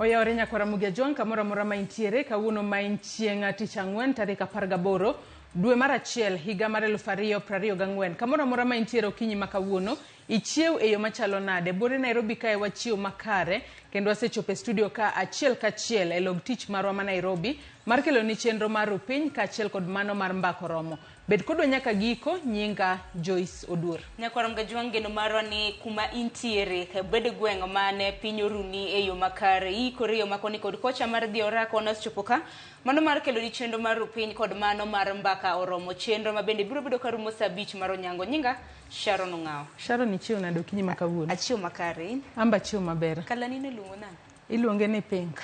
Oyawore nyakwara Mugia Jwang' kamoro amora ma intiere kawuono ma en chieng' tich ang'wen tarik 18 dwe mar achiel higa mar 2024. Kamoro amora ma intiere okinyi ma kawuono ichiew e yo machalo nade? Buore Nairobi kae wachiew makare kendo wasechopo e studio ka achiel kachiel e log tich marwa ma Nairobi mar keloni chenro mar Rupiny kaachiel kod mano mar Mbako Romo. Bed kodwa nyaka giko, nyinga Joyce Oduor. Nyakwar Mgajwang' geno marwa ni kuma intiere, bed gweng' mane piny oruni e yo makare, iikori e yo makoni kod kocha mar dhi orako osechopo ka, mano mar keloni chenro mar Rupiny kod mano mar Mbaka Oromo, chenro ma bende biro bedo ka rumo saa abich mar onyango. Nyinga Sharon Ong'awo. Sharon ichiew nade okinyi ma kawuono? Achiew makare, in? An be achiew maber. Kalani niluongo nang'o? Iluonge ni Pink.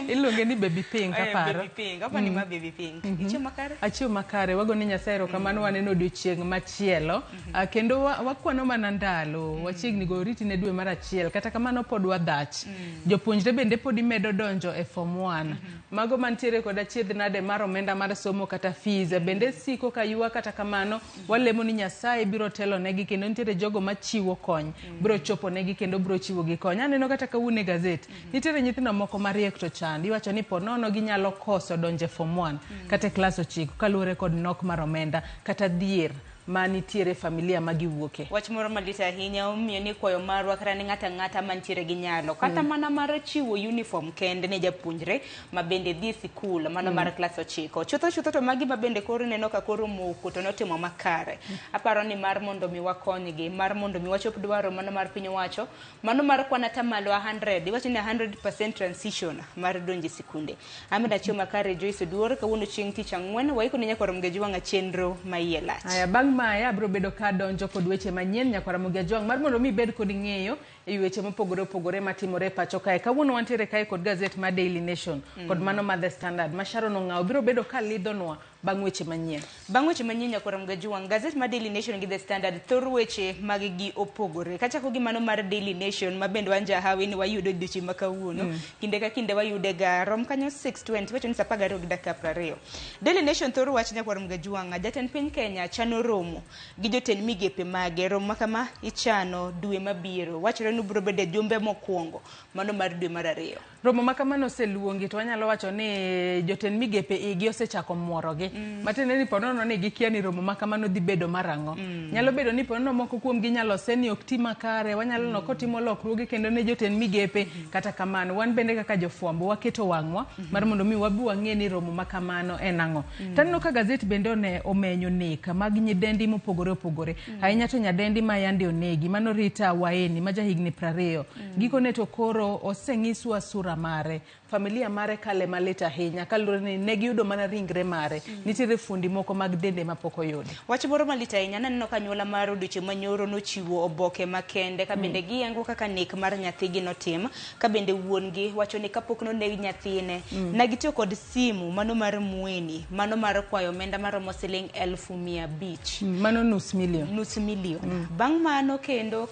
Iluonge ni Baby Pink aparo. Baby Pink, apani ma Baby Pink. Ichiew makare? Achiew makare, wago ne Nyasaye erokamano waneno odiochieng' machielo. Kendo wakwano mana ndalo, wachiegni go oriti ne dwe mar achiel, kata kamano pod wadhach. Jopuonjre bende pod imedo donjo e form 1. Mago mantiere kod achiedh nade mar omenda mar somo kata fees bende siko ka ywak kata kamano walemo ni Nyasaye biro telo negi kendo nitiere jogo machiwo kony biro chopo negi kendo biro chiwo gi kony. Aneno kata kawuono e gazet nitiere nyithindo moko mariek to chand iwacho ni po nono ginyalo koso donjo e form 1 kata e klas 9 kaluwore kod nok mar omenda kata dhier ma nitiere e familia ma giwuoke. Wach moro malit ahinya omiyo ni kwayo marwa kata ne ng'ato ang'ata mantiere gi nyalo kata mana mar chiwo uniform kende ne japuonjre ma bende dhi e sikul mano mar klas 9. Chutho chutho to magi ma bende koro ineno ka koro moko to notimo makare. Aparo ni mar mondo mi wakonygi, mar mondo mi wachop dwaro mano mar piny owacho, mano mar kwan atamalo 100, iwacho ni 100% transition mar donjo e sikunde. Ahmed achiew makare Joyce Oduor, kawuono chieng' tich ang'wen, waiko ne nyakwar Ramogi Ajwang' chenro ma iye lach. Aya, bang' mae abiro bedo ka adonjo kod weche manyien nyakwar Ramogi Ajwang' mar mondo mi ibed kod ng'eyo e wi weche mopogore opogore matimore e pacho kae. Kawuono wantiere kae kod gazet mar Daily Nation kod mano mar The Standard ma Sharon Ong'awo biro bedo ka lidhonwa bang' weche manyien. Bang' weche manyien nyakwar Ramogi Ajwang', gazet mar Daily Nation gi The Standard thor weche mag gi opogore. Kachako gi mano mar Daily Nation ma bende wan jahawi ni wayudo odiochieng' ma kawuono. Kinde ka kinde wayude ga rom kanyo 6:20 wacho ni saa 12 gi dakika 20. Daily Nation thor wach nyakwar Ramogi Ajwang', jatend piny Kenya chano romo gi jotend migepe mage. Romo ma kama ichano dwe mabiro. Wachore ni biro bedo e jumbe mokwongo mano mar dwe mar 2. Romo ma kamano oseluongi to wanyalo wacho ni jotend migepe igi osechako muorogi. Matiende ni ponono ni gikia ni romo ma kamano dhi bedo mar ang'o. Nyalo bedo ni ponono moko kuom gi nyalo se ni ok ti makare, wanyalo neno kotimo lokruoge kendo ne jotend migepe. Kata kamano, wan bende kaka jofwambo waketo wang'wa mar mondo mi wabi wang'e ni romo ma kamano en ang'o. Taneno ka gazet bende one omenyo nek mag nyidendi mopogore opogore. Ahinya to nyadendi ma yande onegi, mano Rita Waeni ma jahigni 20. Gikone to koro oseng'iswa sura mare. Familia mare kale malit ahinya kaluwore ni ne giyudo mana ringre mare. Nitiere fuondi moko mag dende mapok oyudi. Wach moro malit ahinya naneno ka anyuola mar odiochieng' manyoro nochiwo oboke makende ka bende giyango kaka nek mar nyathigi notim, ka bende wuon gi wacho ni kapok noneg nyathine, ne gitiyo kod simu mano mar Mweni, mano mar kwayo omenda maromo siling 500,000. Mano nus milion. Nus milion. Bang' mano kendo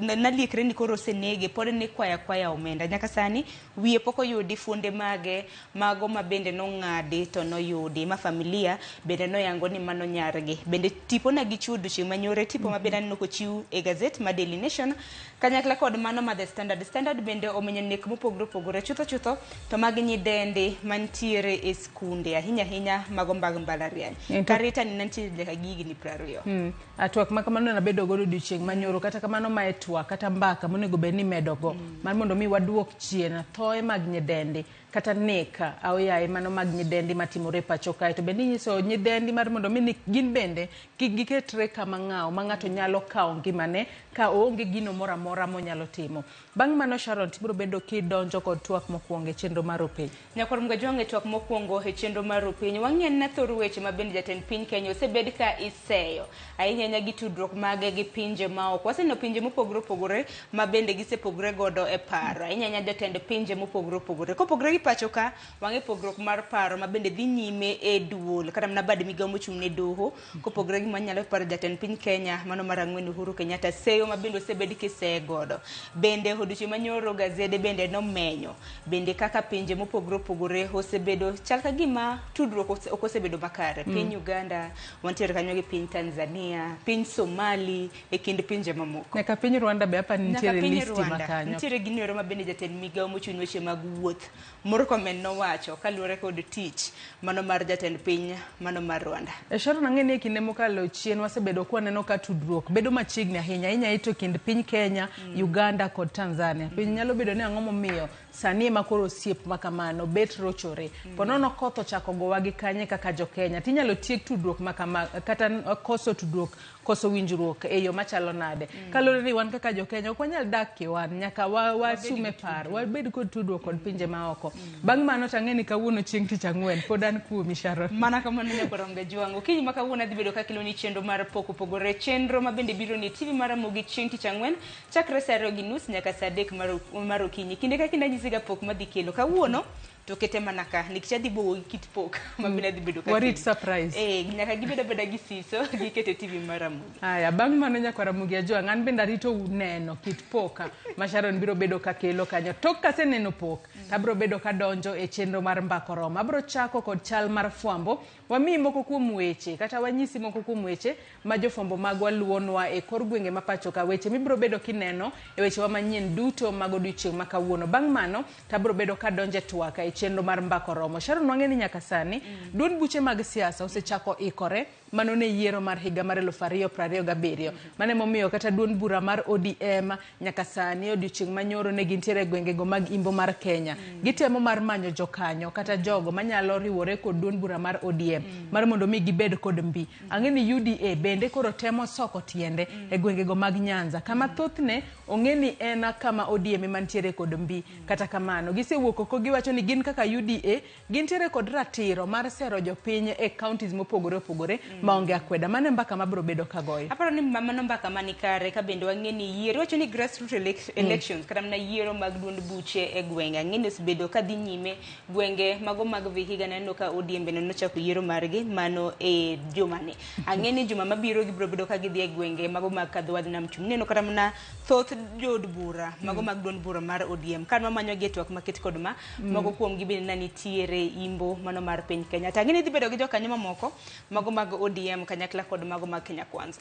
naliekre ni koro osenege, pod ne kwaya kwaya omenda. Nyaka sani wiye pok oyudi, fuonde mage mago ma bende nong'adi to noyudi, ma familia bende noyango ni mano nyargi. Bende tipo na gichiwo odiochieng' manyore, tipo ma bende aneno kochiw e gazet ma Daily Nation kanyakla kod mano ma The Standard. Standard bende omenyo nek mopogore opogore chutho chutho to mag nyidendi mantiere e skunde ahinya ahinya mago mag mbalariany. Karita ni nantiere nyaka gi higni 20. Twak ma kamano nabedo godo odiochieng' manyoro, kata kamano mae twak kata mbaka monego bed ni imedogo mar mondo mi waduok chien thoe mag nyidendi kata nek aoyaye mano mag nyidendi matimore e pacho kae. To bende inyiso nyidendi mar mondo mi ni gin bende kik giketre kama ng'awo ma ng'ato nyalo kawo ngimane ka oonge gino moro amora monyalo timo. Bang' mano Sharon, tibiro bedo kidonjo kod twak mokwongo e chenro mar Rupiny. Nyakwar Mgajwang' e twak mokwongo e chenro mar Rupiny, wang'e na thor weche ma bende jatend piny Kenya osebed ka iseyo ahinya ahinya gi tudruok mage gi pinje maoko. Waseneno pinje mopogore opogore ma bende gisepogre godo e paro, ahinya ahinya jotend pinje mopogore opogore. Kopogore gi pacho ka, wang'e pogruok mar paro ma bende dhi nyime e duol kata mana bad migawo mochung' ne doho kopogore gi manyalo paro jatend piny Kenya mano mar ang'wen Uhuru Kenyatta seyo ma bende osebed kiseye godo. Bende odiochieng' manyoro gazede bende nomenyo bende kaka pinje mopogore opogore osebedo chal ka gima tudruok ok osebedo makare. Piny Uganda, wantiere kanyo gi piny Tanzania, piny Somali e kind pinje mamoko. Nyaka piny Rwanda be apa nitiere listi makanyo. Nitiere gino ma bende jatend migawo mochung' weche mag wuoth Murkomen nowacho kaluwore kod tich mano mar jatend piny mano mar Rwanda. Sharon, ang'e ni e kinde mokalo chien wasebedo kwaneno ka tudruok bedo machiegni ahinya ahinya ito kind piny Kenya, Uganda kod Tanzania. Piny nyalo bedo ni ang'o momiyo sani ema koro osiep ma kamano bet rochore. Ponono koth ochako gowa gi kanye kaka jo Kenya tinyalo tiek tudruok ma kama kata koso tudruok koso winjruok e yo machalo nade. Kaluwore ni wan kaka jo Kenya ok wanyal dak kiwan, nyaka wasume par, wabed kod tudruok kod pinje maoko. Bang' mano to ang'e ni kawuono chieng' tich ang'wen pod an kuomi Sharon. Mana kamano nyakwar Gajwang'. Okinyi ma kawuono adhi bedo kakeloni chenro mar pok opogore, chenro ma bende biro ni TV mar Ramogi chieng' tich ang'wen chakre saa 2:30 nyaka saa 3 mar okinyi. Kinde ka kinde anyisiga pok madhi kelo. Kawuono to kete mana ka nikech adhi bowo gi kit pok ma bende adhi bedo ka warit surprise. Nyaka gibed abeda gi siso gikete TV mar Ramogi. Aya, bang' mano nyakwar Ramogi Ajwang', an bende arito neno kit poka ma Sharon biro bedo ka kelo kanyo. Tok kaseneno pok, abiro bedo ka donjo e chenro mar Mbaka Oromo. Abiro chako kod chal mar fwambo. Wamiyi moko kuom weche kata wanyisi moko kuom weche ma jofwambo magwa luwonwa e kor gwenge ma pacho ka, weche mibiro bedo kineno e wechewa manyien duto mag odiochieng' ma kawuono. Bang' mano to abiro bedo ka donjo e twak e chenro mar Mbaka Oromo. Sharon, wang'e ni nyaka sani duond buche mag siasa osechako ikore mano ne yiero mar higa mar 2027. Mano emomiyo kata duond bura mar ODM nyaka sani odiochieng' manyoro ne gintiere e gwengego mag imbo mar Kenya. Gitemo mar manyo jokanyo kata jogo manyalo riwore kod duond bura mar ODM mar mondo mi gibed kod mbi. Ang'e ni UDA bende koro temo soko tiende e gwengego mag Nyanza kama thothne ong'e ni en kama ODM ema nitiere kod mbi. Kata kamano gisewuok oko giwacho ni gin kaka UDA gintiere kod ratiro mar sero jopiny e counties mopogore opogore maonge akweda. Mano e mbaka mabiro bedo kagoyo. Aparo ni mano mbaka mani kare ka bende wang'e ni yiero iwacho ni grassroots elections kata mana yiero mag duond buche e gwenge. Ang'e ni osebedo ka dhi nyime gwenge mago mag Vihiga, naneno ka ODM bende nochako yiero margi mano e jumani. Ang'e ni juma mabiro gibiro bedo ka gidhi e gwenge mago mag Kadhwadh Nam Chumbi. Ineno kata mana thoth jood bura mago mag duond bura mar ODM kan wamanyo gi e twak maket kod ma moko kuom gi bende nitiere imbo mano mar piny Kenya. To ang'e ni dhi bedo gi jokanyo mamoko mago mag ODM kanyakla kod mago mag Kenya Kwanza.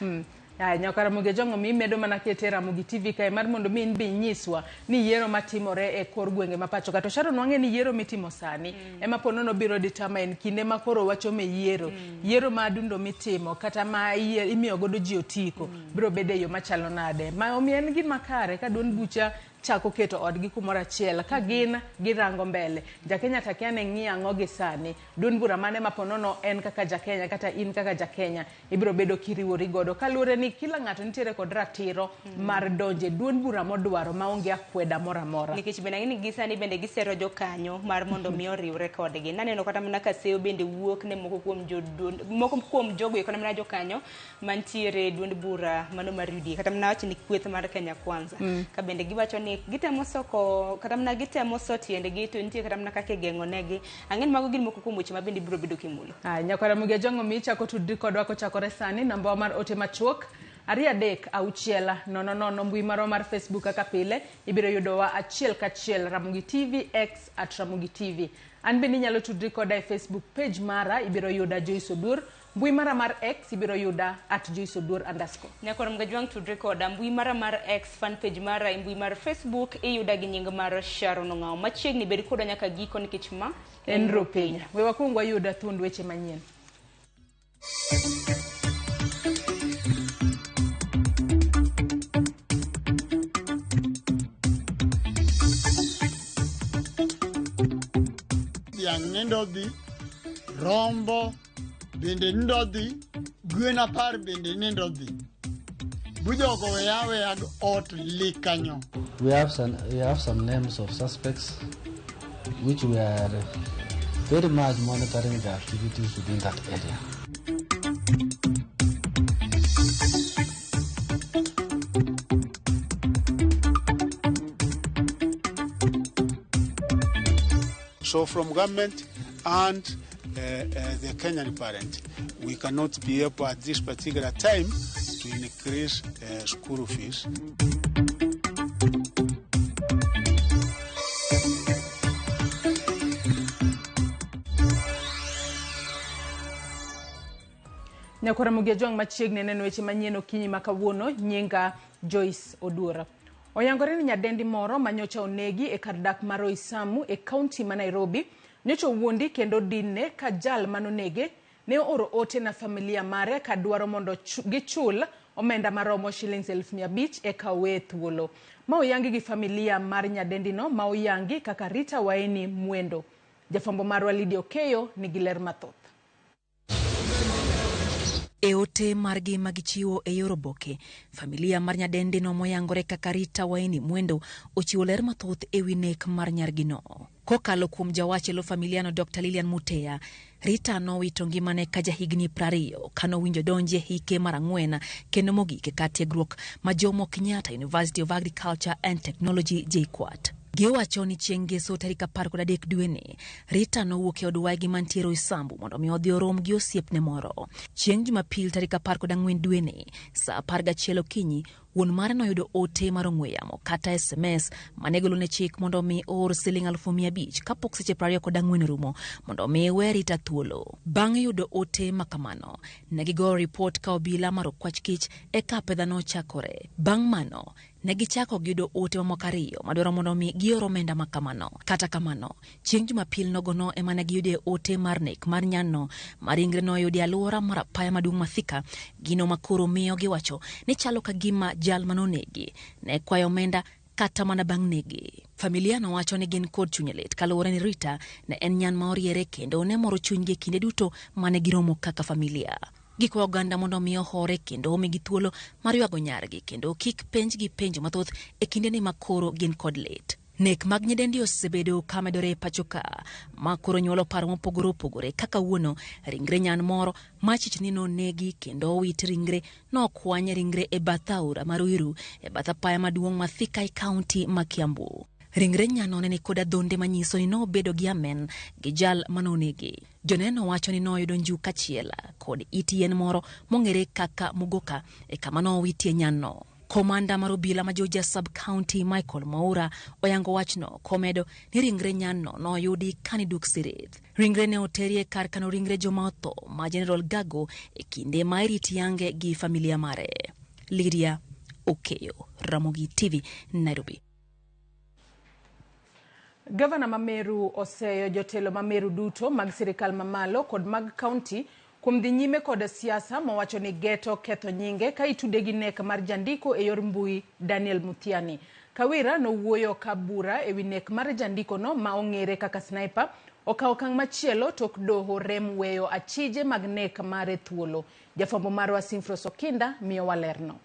Aya, nyakwar Ramogi Ajwang' omiyi medo mana kete Ramogi TV kae mar mondo mi in be inyiswa ni yiero matimore e kor gwenge ma pacho ka. To Sharon, wang'e ni yiero mitimo sani ema po nono biro determine kinde ma koro wachome yiero. Yiero ma adundo mitimo kata ma imiyo godo ji otiko biro bedo e yo machalo nade. Ma omiyo en gima kare ka duond bucha chako keto odgi kumoro achiel ka gin girango mbele. Jakenya takia ne ng'i ang'o gi sani. Duond bura mane ma po nono en kaka Jakenya kata in kaka Jakenya ibiro bedo kiriwori godo kaluwore ni kila ng'ato nitiere kod ratiro mar donje duond bura modwaro maonge akweda moro amora. Nikech bende ang'e ni gi sani bende gisero jokanyo mar mondo mi oriwre kodgi. Naneno kata mana ka seyo bende wuok ne moko kuom joduond moko kuom jogo kata mana jokanyo mantiere duond bura mano mar UDA kata mana wacho ni kweth mar Kenya Kwanza. Ka bende giwacho ni gitemo soko kata mana gitemo so tiendgi to nitie kata mana kaka igeng'o negi. Ang'e ni mago gin moko kuom weche ma bende ibiro bedo kimulo. Aya, nyakwar Ramogi Ajwang' omiyi chako tudri kodwa kochakore sani. Namba mar ote machuok 2 3 6 0 0. Mbui marwa mar Facebook kaka pile ibiro yudowa achiel kachiel Ramogi TV X at Ramogi TV. An bende inyalo tudri koda e Facebook page mara, ibiro yuda Joyce Odur. Mbui mara mar X ibiro yuda at Joyce Odur underscore. Nyakwar Mgajwang' tudre koda mbui mara mar X fan page mara e mbui mar Facebook iyuda gi nying mar Sharon Ong'awo. Machiegni bed koda nyaka giko nikech ma en Ropenya. We wakuong wayud thuond weche manyien. Dhiang' nindo dhi, rombo bende nindo dhi, gwen 10 bende nindo dhi. Bujogo weya aweya ot li kanyo. We have some names of suspects which we are very much monitoring the activities within that area. So from government and the Kenyan parent, we cannot be able at this particular time to increase school fees. Nyakora Mugia Jwang' machiegni neno weche manyien okinyi ma kawuono. Nyinga Joyce Oduora. Oyangore ni nyadendi moro manyocha onegi e kar dak mar Roysambu e kaunti ma Nairobi nyocha owuondi kendo dinne ka jal manonege ne ooro ote na familia mare kadwaro mondo gichul omenda maromo shillings 500,000 eka oweye thuolo. Ma oyangi gi familia mar nyadendino ma oyangi kaka Rita Waeni Mwendo. Jafwambo marwa Lydia Okeyo nigi ler mathoth. E ote margi magichiwo e yor oboke, familia mar nyadendino moyangore kaka Rita Waeni Mwendo ochiwo ler mathoth e wi nek mar nyargino. Kokalo kuom jawach e lo familiano Dr. Lilian Mutea, Rita nowito ngimane ka jahigni 20 kanowinjo donje hike mar 4 kendo mogik e kar tiegruok ma Jomo Kenyatta University of Agriculture and Technology JKUAT. Giwacho ni chieng' ngeso tarik 13 dweni, Rita nowuok e od waygi mantie Roysambu mondo mi odhi orom gi osiepne moro. Chieng' Jumapil tarik 14 dweni, saa 11 okinyi, wuon mare noyudo ote mar ong'we yamo kata SMS mane golone chik mondo mi oor siling 500,000 kapok seche 24 orumo mondo mi we Rita thuolo. Bang' yudo ote makamano, ne gigoyo ripot ka obila mar okwach kich eka apedha nochakore. Bang' mano, ne gichako giyudo ote mamoko 2 madwaro mondo mi gior omenda makamano. Kata kamano, chieng' Jumapil nogono ema ne giyude ote mar nek mar nyanno ma ringre noyudi e alwora mar apaya maduong' ma Thika, gino makoro miyo giwacho ni chalo ka gima jal manonegi ne kwayo omenda kata mana bang' nege. Familia nowacho ni gin kod chuny lit kaluwore ni Rita ne en nyan ma oriere kendo ne moro chunygi e kinde duto mane giromo kaka familia. Gikwayo oganda mondo mi ohore kendo omigi thuolo mar ywago nyargi kendo kik penjgi penjo mathoth e kindeni ma koro gin kod lit. Nek mag nyidendi osebedo ka medore e pacho ka, ma koro nyuolo paro mopogore opogore kaka wuono ringre nyan moro machich ni nonegi kendo owit ringre nokwany ringre e bath aora mar Ruiru e bath apaya maduong' ma Thika e kaunti ma Kiambu. Ringre nyano ne nikod adhonde manyiso ni nobedo gi amen gi jal manonege. Joneno wacho ni noyudo njuka achiel kod it yien moro mong'ere kaka mugoka e kama nowitie nyanno. Komanda mar obila ma Juja Sub-County Michael Mwaura oyango wachno komedo ni ringre nyanno noyudi kaniduk Siret. Ringre ne oteri e kar kano ringre joma otho ma General Gago e kinde ma irit yange gi familia mare. Lydia Okeyo, Ramogi TV, Nairobi. Gavana ma Meru oseyo jotelo ma Meru duto mag sirikal mamalo kod mag kaunti kuom dhi nyime kod siasa mowacho ni geto ketho nyinge ka itude gi nek mar jandiko e yor mbui Daniel Muthiani. Kawira nowuoyo ka bura ewi nek mar jandiko no ma ong'ere kaka Sniper okawo okang' machielo tok doho rem weyo achije mag nek mare thuolo. Jafwambo marwa Simfros Okinda miyowa lerno.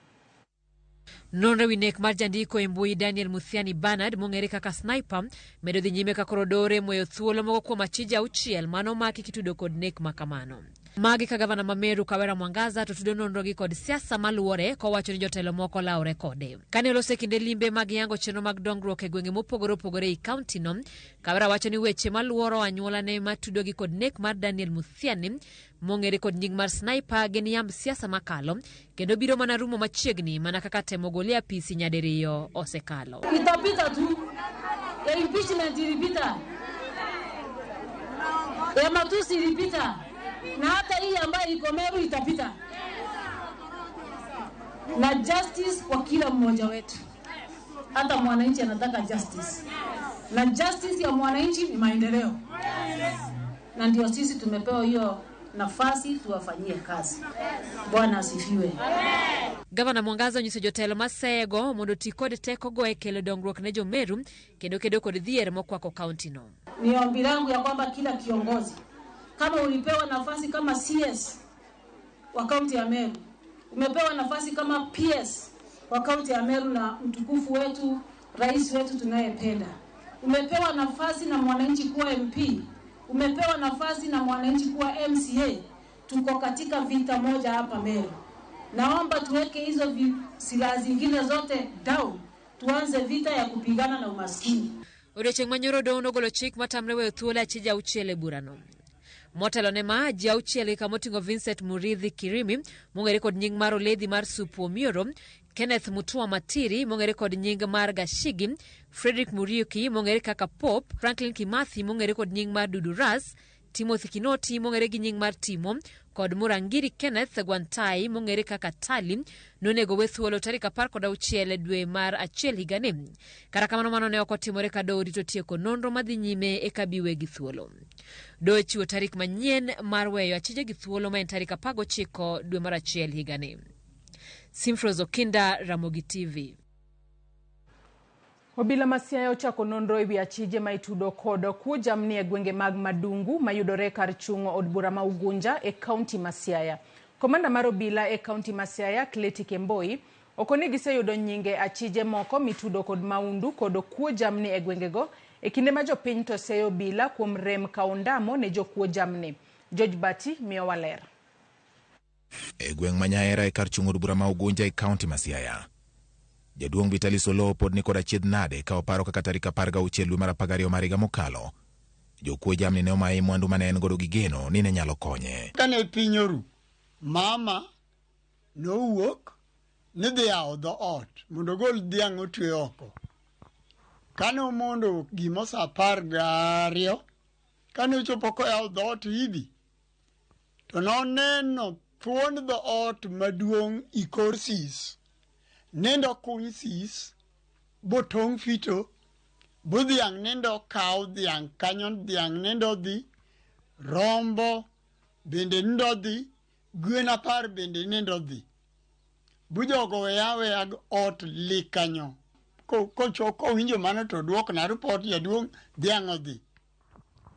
Nonro ewi nek mar jandiko e mbui Daniel Muthiani Bernard mong'ere kaka Sniper medo dhi nyime ka koro dore moyo thuolo moko kuom achije 6 manomaki kitudo kod nek makamano. Magi ka gavana ma Meru Kawera Mwangaza to tudo nonro gi kod siasa maluwore kowacho ni jotelo moko lawre kode. Kane olose kinde limbe mag yango chenro mag dongruok e gwenge mopogore opogore ei kaunti no, Kawera wacho ni weche maluoro anyuolane matudo gi kod nek mar Daniel Muthiani mong'ere kod nying mar Sniper gin yamb siasa makalo kendo biro mana rumo machiegni mana kaka temo gole apisi nyadiriyo osekalo. Itapita tu ya impeachment ilipita, ya matusi ilipita, na hata hii ambayo iko Meru itapita. Na justice kwa kila mmoja wetu. Hata mwananchi anataka justice, na justice ya mwananchi ni maendeleo, na ndio sisi tumepewa hiyo nafasi tuwafanyie kazi. Bwana asifiwe. Gavana Mwangaza onyiso jotelo masego mondo oti kod tekogo e kelo dongruok ne jo-Meru kendo kedo kod dhier mokwako kaunti no. Ni ombi langu ya kwamba kila kiongozi, kama ulipewa nafasi kama CS wa kaunti ya Meru, umepewa nafasi kama PS wa kaunti ya Meru na mtukufu wetu rais wetu tunayependa, umepewa nafasi na mwananchi kuwa MP, umepewa nafasi na mwananchi kuwa MCA, tuko katika vita moja hapa Meru. Naomba tuweke hizo silaha zingine zote down, tuanze vita ya kupigana na umaskini. Odiochieng' ma nyoro doho nogolo chik matamre weyo thuolo achije auchiel e burano. Motelo ne ma, ji auchiel gi kamoting'o Vincent Murithi Kirimi, mong'ere kod nying mar Oledhi mar Supu Omioro, Kenneth Mutua Matiri, mong'ere kod nying mar Gashigi, Frederick Muriuki, mong'ere kaka Pop, Franklin Kimathi, mong'ere kod nying mar Dudu Ras, Timothy Kinoti, mong'ere gi nying mar Timo, kod Murangiri Kenneth Gwantai, mong'ere kaka Tali, nonego we thuolo tarik 16 dwe mar achiel higani. Kata kamano mano ne ok otimore ka doho rito tieko nonro madhi nyime eka bi wegi thuolo. Doho chiwo tarik manyien mar weyo achije gi thuolo ma en tarik 19 dwe mar achiel higani. Simfros Okinda, Ramogi TV. Obila ma Siaya ochako nonro ewi achije ma itudo kod kuo jamni e gwenge mag Madungu mayudore kar chung' od bura ma Ugunja e kaunti ma Siaya. Komanda mar obila e kaunti ma Siaya, Kleti Kemboi, okoni giseyudo nyinge achije moko mitudo kod maundu kod kuo jamni e gwengego e kinde ma jopiny to seyo obila kuom rem kawo ndamo ne jokuo jamni. George Bati miyowa ler. E gweng' ma Nyaera e kar chung' od bura ma Ugunja e kaunti ma Siaya. Jaduong' Vitalis Oloo pod ni kod achiedh nade ka oparo kaka tarik 16 dwe mar 12 mar higa mokalo. Jokuo jamni ne omaye mwandu mane en godo gi geno ni ne nyalo konye. Kane piny oru, mama nowuok ni dhi yawo dhoot mondo ogol dhiang' otwe oko. Kane omondo gimo sa 12, kane ochopo koyawo dhoot hivi, to noneno thuond dhoot maduong' i kor sis. Nindo kuny sis, botong' fito, bu dhiang' nindo kaw dhiang' kanyo dhiang' nindo dhi, rombo bende nindo dhi, gwen 10 bende nindo dhi. Bu jogo weya aweya ot li kanyo. Kowinjo mano to duokna ripot jaduong' dhiang' odhi.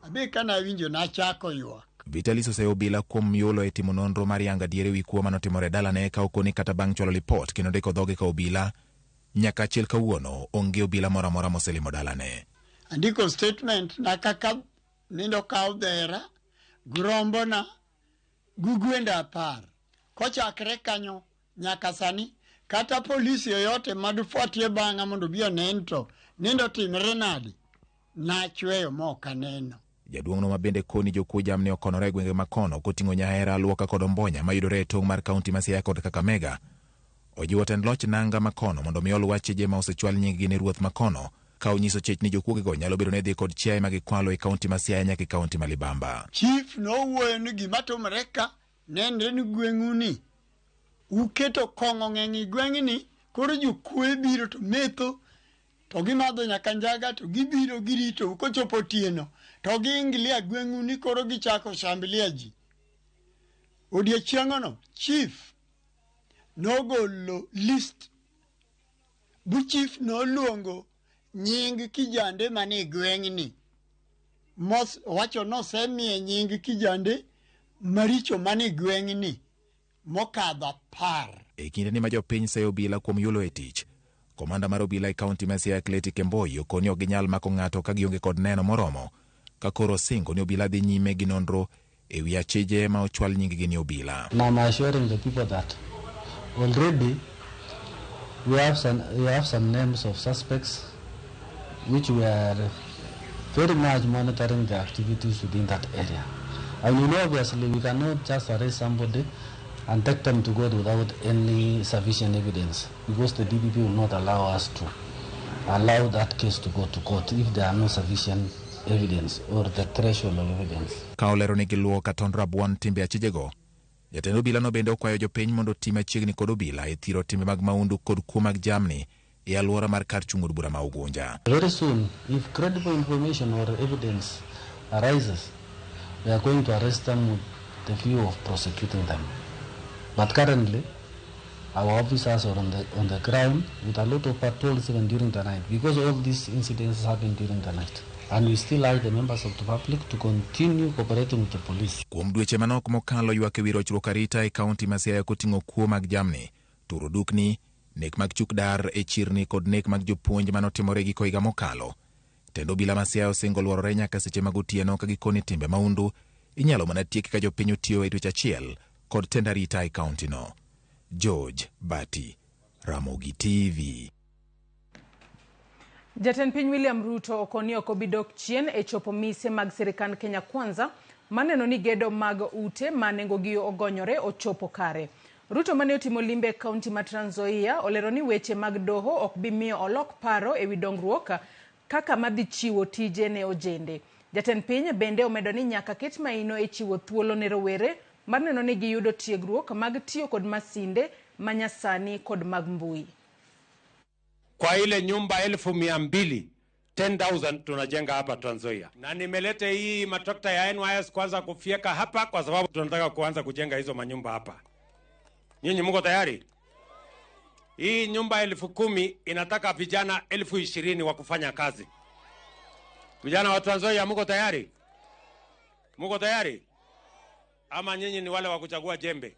Abe kana awinjo nachako ywak. Vitalis oseyo obila kuom yulo e timo nonro mar yango adier ewi kuo manotimore e dalane ka okoni kata bang' chwalo lipot kendo ndiko dhoge ka obila nyaka achiel kawuono onge obila moro amora moselimo dalane. Andiko statement na kaka nindo kaw dhera, grombona, gi gwenda 10. Kochakre kanyo nyaka sani kata polisi yoyote madufuatie bang'a mondo obi onen to nindo timre nade, nachweyo mok aneno. Jaduong'no ma bende koni jokuo jamni okonore e gwenge ma kono koting'o Nyahera, Luoka kod Ombonya mayudore e tong' mar kaunti ma Siaya kod Kakamega. Ojiwo tend loch nanga ma kono mondo mi oluw achije ma osechwal nying-gi ne ruoth ma kono ka onyiso chich ni jokuogego nyalo bedo ne dhi kod chiaye ma gikwalo e kaunti ma Siaya nyaka e kaunti ma Libamba. Chief nowuoyo ni gima timore ka nenre ni gweng'u ni uketo kong'o ng'eny e gweng'ni, koro jokuoye biro to metho to gimadho nyaka njaga to gibiro girito kochopo otieno to giingilia gweng'u ni koro gichako shambulia ji. Odiechieng'no chief nogolo list bu chief noluongo nying kijande manie gweng'ni. Wacho nosemiye nying kijande maricho manie gweng'ni mokadho 10. E kinde ni ma jopiny seyo obila kuom yulo e tich, komanda mar obila e kaunti ma Siaya Kleti Kemboi okoni ok ginyal mako ng'ato ka gionge kod neno moromo, ka koro osingo ni obila dhi nyime gi nonro ewi achije ma ochwal nying-gi ni obila. Now I'm assuring the people that already we have some names of suspects which we are very much monitoring the activities within that area. And you know, obviously we cannot just arrest somebody and take them to court without any sufficient evidence, because the DPP will not allow us to allow that case to go to court if there are no sufficient evidence or the threshold of evidence. Ka olero ni giluwo katon rabuon timbe achijego, jatend obila no bende okwayo jopiny mondo oti machiegni kod obila e thiro timbe mag maundu kod kuo mag jamni e alwora mar kar chung' od bura ma Ugunja. Very soon, if credible information or evidence arises, we are going to arrest them with the view of prosecuting them. But currently, our officers are on the ground with a lot of patrols even during the night, because all these incidents happen during the night. And we still urge the members of the public to continue cooperating with the police. Kuom dweche manok mokalo ywak ewi rochruok arita e kaunti ma Siaya koting'o kuo mag jamni, turo dukni, nek mag chuk dar e chirni kod nek mag jopuonj manotimore giko higa mokalo. Tend obila ma Siaya osingo luorore nyaka seche mag otieno ka gikoni timbe maundu inyalo mana tieki ka jopiny otiyo e dweche achiel kod tend arita e kaunti no. George Bati, Ramogi TV. Jatend piny William Ruto okoni ok obi dok chien e chopo mise mag sirikand Kenya Kwanza maneno ni gedo mag ute ma nengogi ogonyore ochopo kare. Ruto mane otimo limbe e kaunti ma Trans Nzoia olero ni weche mag doho ok bi miyo olok paro ewi dongruok kaka madhi chiwo tije ne ojende. Jatend piny bende omedo ni nyaka ket maino e chiwo thuolo ne rowere mar neno ni giyudo tiegruok mag tiyo kod masinde manyasani kod mag mbui. Kwa ile nyumba 200,000 10,000 tunajenga hapa Trans Nzoia, na nimeleta hii matrakta ya NYS kwanza kufyeka hapa, kwa sababu tunataka kuanza kujenga hizo manyumba hapa. Nyinyi mko tayari? Hii nyumba 10,000 inataka vijana 20,000 wa kufanya kazi. Vijana wa Trans Nzoia mko tayari? Mko tayari? Ama nyinyi ni wale wa kuchagua jembe?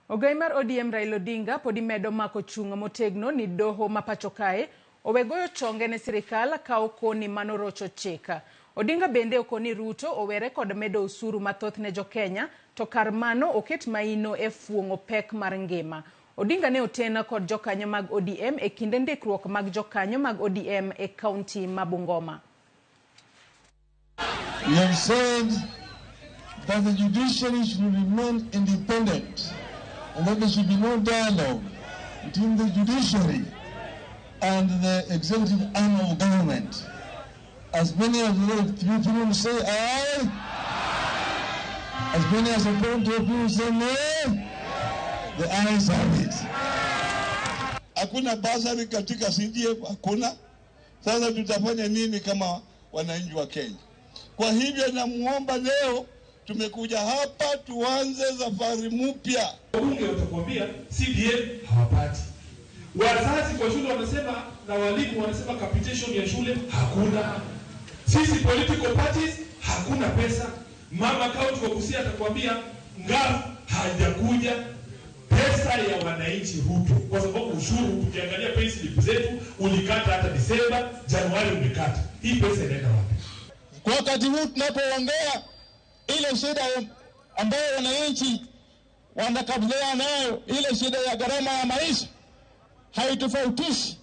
Ogai mar ODM Raila Odinga podi medo mako chung' motegno ni doho ma pacho kae owe goyo chonge ne sirikal ka okoni manorocho chik. Odinga bende okoni Ruto owere kod medo osuru mathoth ne jokenya to kar mano oket maino e fuong'o pek mar ngima. Odinga ne oten kod jokanyo mag ODM e kinde ndikruok mag jokanyo mag ODM e kaunti ma Bungoma. We have said that the judiciary should remain independent and that there should be no dialogue between the judiciary and the executive arm of government. As many as the people say aye, as many as opposed to people say no, the ayes have it. Hakuna basari katika CDF, hakuna. Sasa tutafanya nini kama wananchi wa Kenya? Kwa hivyo namuomba leo tumekuja hapa tuanze safari mpya. Wabunge watakwambia CDF hawapati. Wazazi kwa shule wanasema na walimu wanasema capitation ya shule hakuna. Sisi political parties hakuna pesa. Mama county wa Busia atakwambia ngafu hajakuja. Pesa ya wananchi Ruto, kwa sababu ushuru tukiangalia payslip zetu ulikata hata Disemba, Januari umekata. Hii pesa inaenda wapi? Kwa wakati huu tunapoongea, ile shida ambayo wananchi wanakabiliana nayo, ile shida ya gharama ya maisha haitofautishi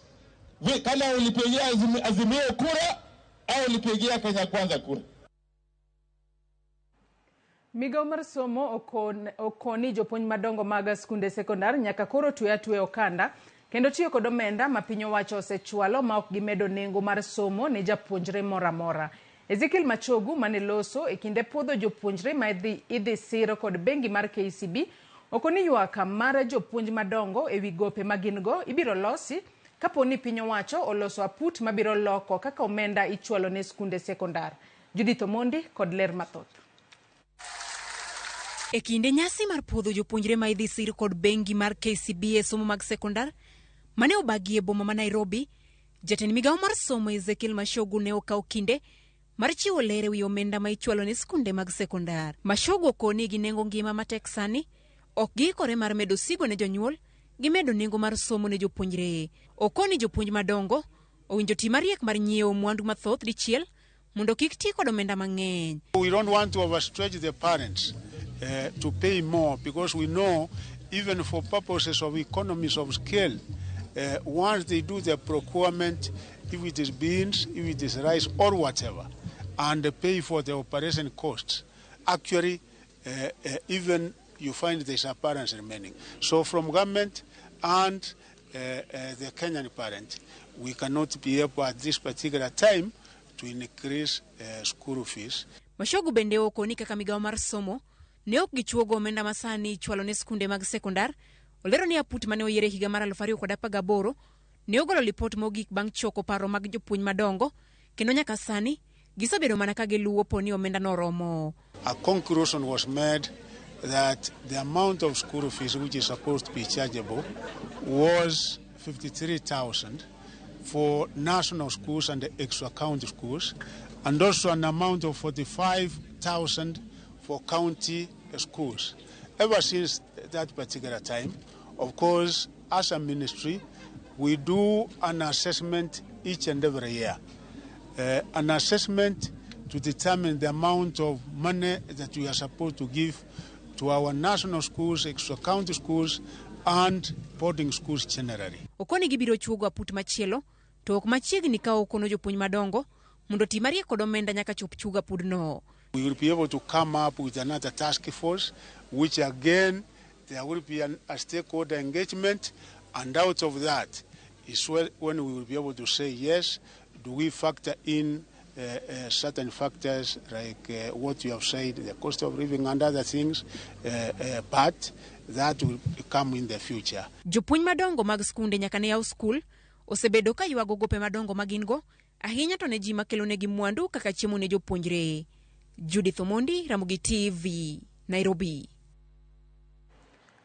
kama ulipigia Azimio kura au ulipigia Kenya Kwanza kura. Migao mar somo okoni jopuonj madongo mag skunde sekondar nyaka koro twe atwe okanda kendo tiyo kod omenda ma piny owacho osechwalo ma ok gimedo nengo mar somo ne japuonjre moro amora. Ezekiel Machogu mane loso e kinde puodho jopuonjre ma idhi siro kod bengi mar KCB okoni ywak mar jopuonj madongo ewi gope ma gin go ibiro losi kapo ni piny owacho oloso aput mabiro loko kaka omenda ichwalo ne skunde sekondar. Judith Omondi kod ler mathoth. E kinde nyasi mar puodho jopuonjre ma idhi sir kod bengi mar KCB e somo mag sekondar mane obagi e boma ma Nairobi, jatend migawo mar somo Ezekiel Machogu ne okawo kinde mar chiwo ler ewi omenda ma ichwalo ne skunde mag sekondar. Machogu okoni gi nengo ngima matek sani, ok giikore mar medo sigo ne jonyuol gi medo nengo mar somo ne jopuonjre. Okoni jopuonj madongo owinjo ti mariek mar nyiewo mwandu mathoth dichiel mondo kik ti kod omenda mang'eny. We don't want to overstretch the parents to pay more, because we know even for purposes of economies of scale, once they do the procurement, if it is beans, if it is rice or whatever, and they pay for the operation costs, actually even you find there's a parents remaining. So from government and the Kenyan parent, we cannot be able at this particular time to increase school fees. Machogu bende okoni kaka migawo mar somo ne ok gichuogo omenda masani ichwalo ne skunde mag sekondar. Olero ni aput mane oyier e higa mar 2018 ne ogolo lipot mogik bang' choko paro mag jopuonj madongo, kendo nyaka sani gisebedo mana ka giluwo po ni omenda no oromo. A conclusion was made that the amount of school fees which is supposed to be chargeable was 53,000 for national schools and the extra county schools, and also an amount of 45,000 for county schools. Ever since that particular time, of course, as a ministry, we do an assessment each and every year. An assessment to determine the amount of money that we are supposed to give to our national schools, extra county schools, and boarding schools generally. Okoni gibiro chuogo aput machielo to ok machiegni ka okono jopuonj madongo mondo oti mariek kod omenda nyaka chop chuog apudno. We will be able to come up with another task force, which again, there will be a stakeholder engagement, and out of that is when we will be able to say, yes, do we factor in certain factors like what you have said, the cost of living and other things, but that will come in the future. Jopuonj madongo mag skunde nyaka ne yaw skul osebedo ka ywago gope madongo ma gin go, ahinya to ne ji makelonegi mwandu kaka chiemo ne jopuonjre. Judith Omondi, Ramogi TV, Nairobi.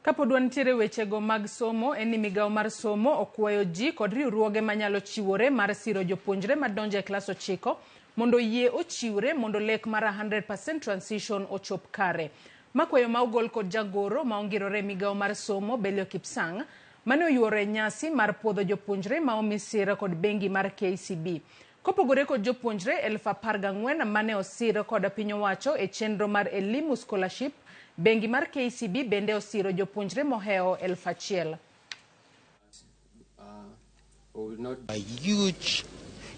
Kapod wantiere wechego mag somo, en ni migawo mar somo okwayo ji kod riwruoge manyalo chiwore mar siro jopuonjre madonjo e klas 9 mondo yie ochiwre mondo lek mar 100% transition ochop kare. Makwayo ma ogol kod jagoro ma ongirore e migawo mar somo Belio Kipsang mane oyuoro e nyasi mar puodho jopuonjre ma omi sir kod bengi mar KCB. Kopogore kod jopuonjre 14,000 mane osir kod piny owacho e chenro mar Elimu Scholarship, bengi mar KCB bende osiro jopuonjre mohewo 1,000. A huge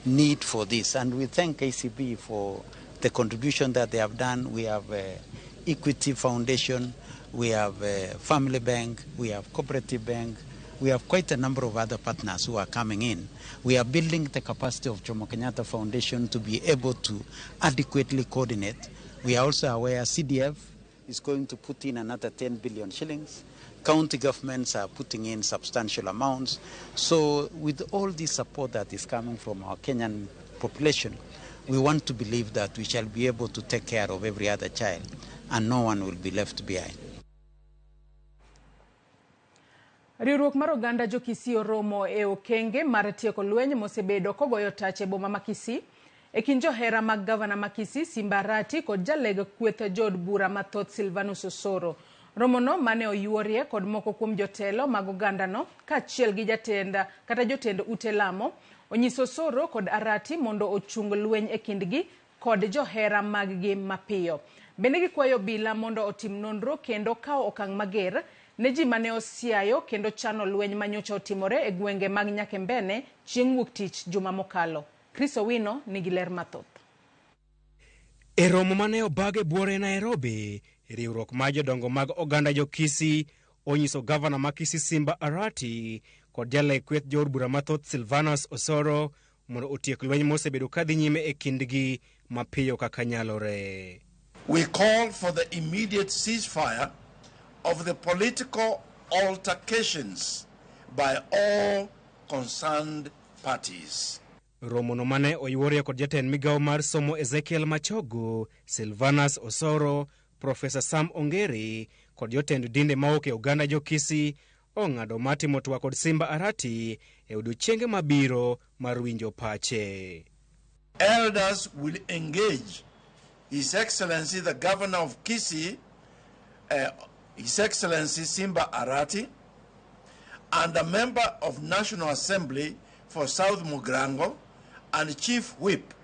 need for this, and we thank KCB for the contribution that they have done. We have Equity Foundation, we have Family Bank, we have Cooperative Bank, we have quite a number of other partners who are coming in. We are building the capacity of Jomo Kenyatta Foundation to be able to adequately coordinate. We are also aware CDF is going to put in another 10 billion shillings. County governments are putting in substantial amounts. So with all this support that is coming from our Kenyan population, we want to believe that we shall be able to take care of every other child and no one will be left behind. Riwruok mar oganda jo Kisii oromo e okenge mar tieko lweny mosebedo kogoyo tach e boma ma Kisii e kind johera mag gavana ma Kisii Simba Arati kod jaleg kweth jood bura mathoth Silvanus Osoro. Romono mane oyuorie kod moko kuom jotelo mag ogandano kaachiel gi jatend kata jotend ute lamo onyiso Osoro kod Arati mondo ochung lweny e kindgi kod johera maggi mapiyo. Bende gikwayo obila mondo otim nonro kendo kawo okang' mager ne ji mane osiayo kendo chano lweny manyocha otimore e gwenge mag Nyakembene chieng' wuok tich juma mokalo. Chris Owino nigi ler mathoth. E romo mane obag e buore Nairobi, riwruok mar jodongo mag oganda jo Kisii onyiso gavana ma Kisii Simba Arati kod jaleg kweth jood bura mathoth Silvanus Osoro mondo otiek lweny mosebedo kadhi nyime e kindgi mapiyo kaka nyalore. We call for the immediate ceasefire of the political altercations by all concerned parties. Romono mane oyuorie kod jatend migawo mar somo Ezekiel Machogo, Silvanus Osoro, Profesa Sam Ongeri kod jotend dinde mawuok e oganda jo Kisii ong'ado mar timo twak kod Simba Arati e odiechienge mabiro mar winjo pache. Elders will engage His Excellency the Governor of Kisii, His Excellency Simba Arati, and a member of National Assembly for South Mugirango and Chief Whip,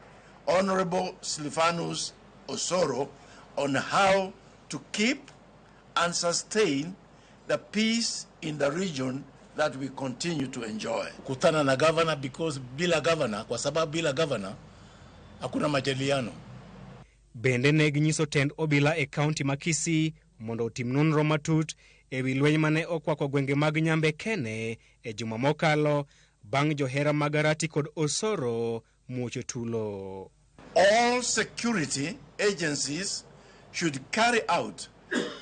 Honorable Silvanus Osoro, on how to keep and sustain the peace in the region that we continue to enjoy. Kutana na governor because bila governor, kwa sababu bila governor hakuna majadiliano. Bende ne ginyiso tend obila e kaunti ma Kisii mondo otim nonro matut e wi lweny mane okwako gwenge mag Nyambe Kene e juma mokalo bang' johera mag Arati kod Osoro muocho tulo. All security agencies should carry out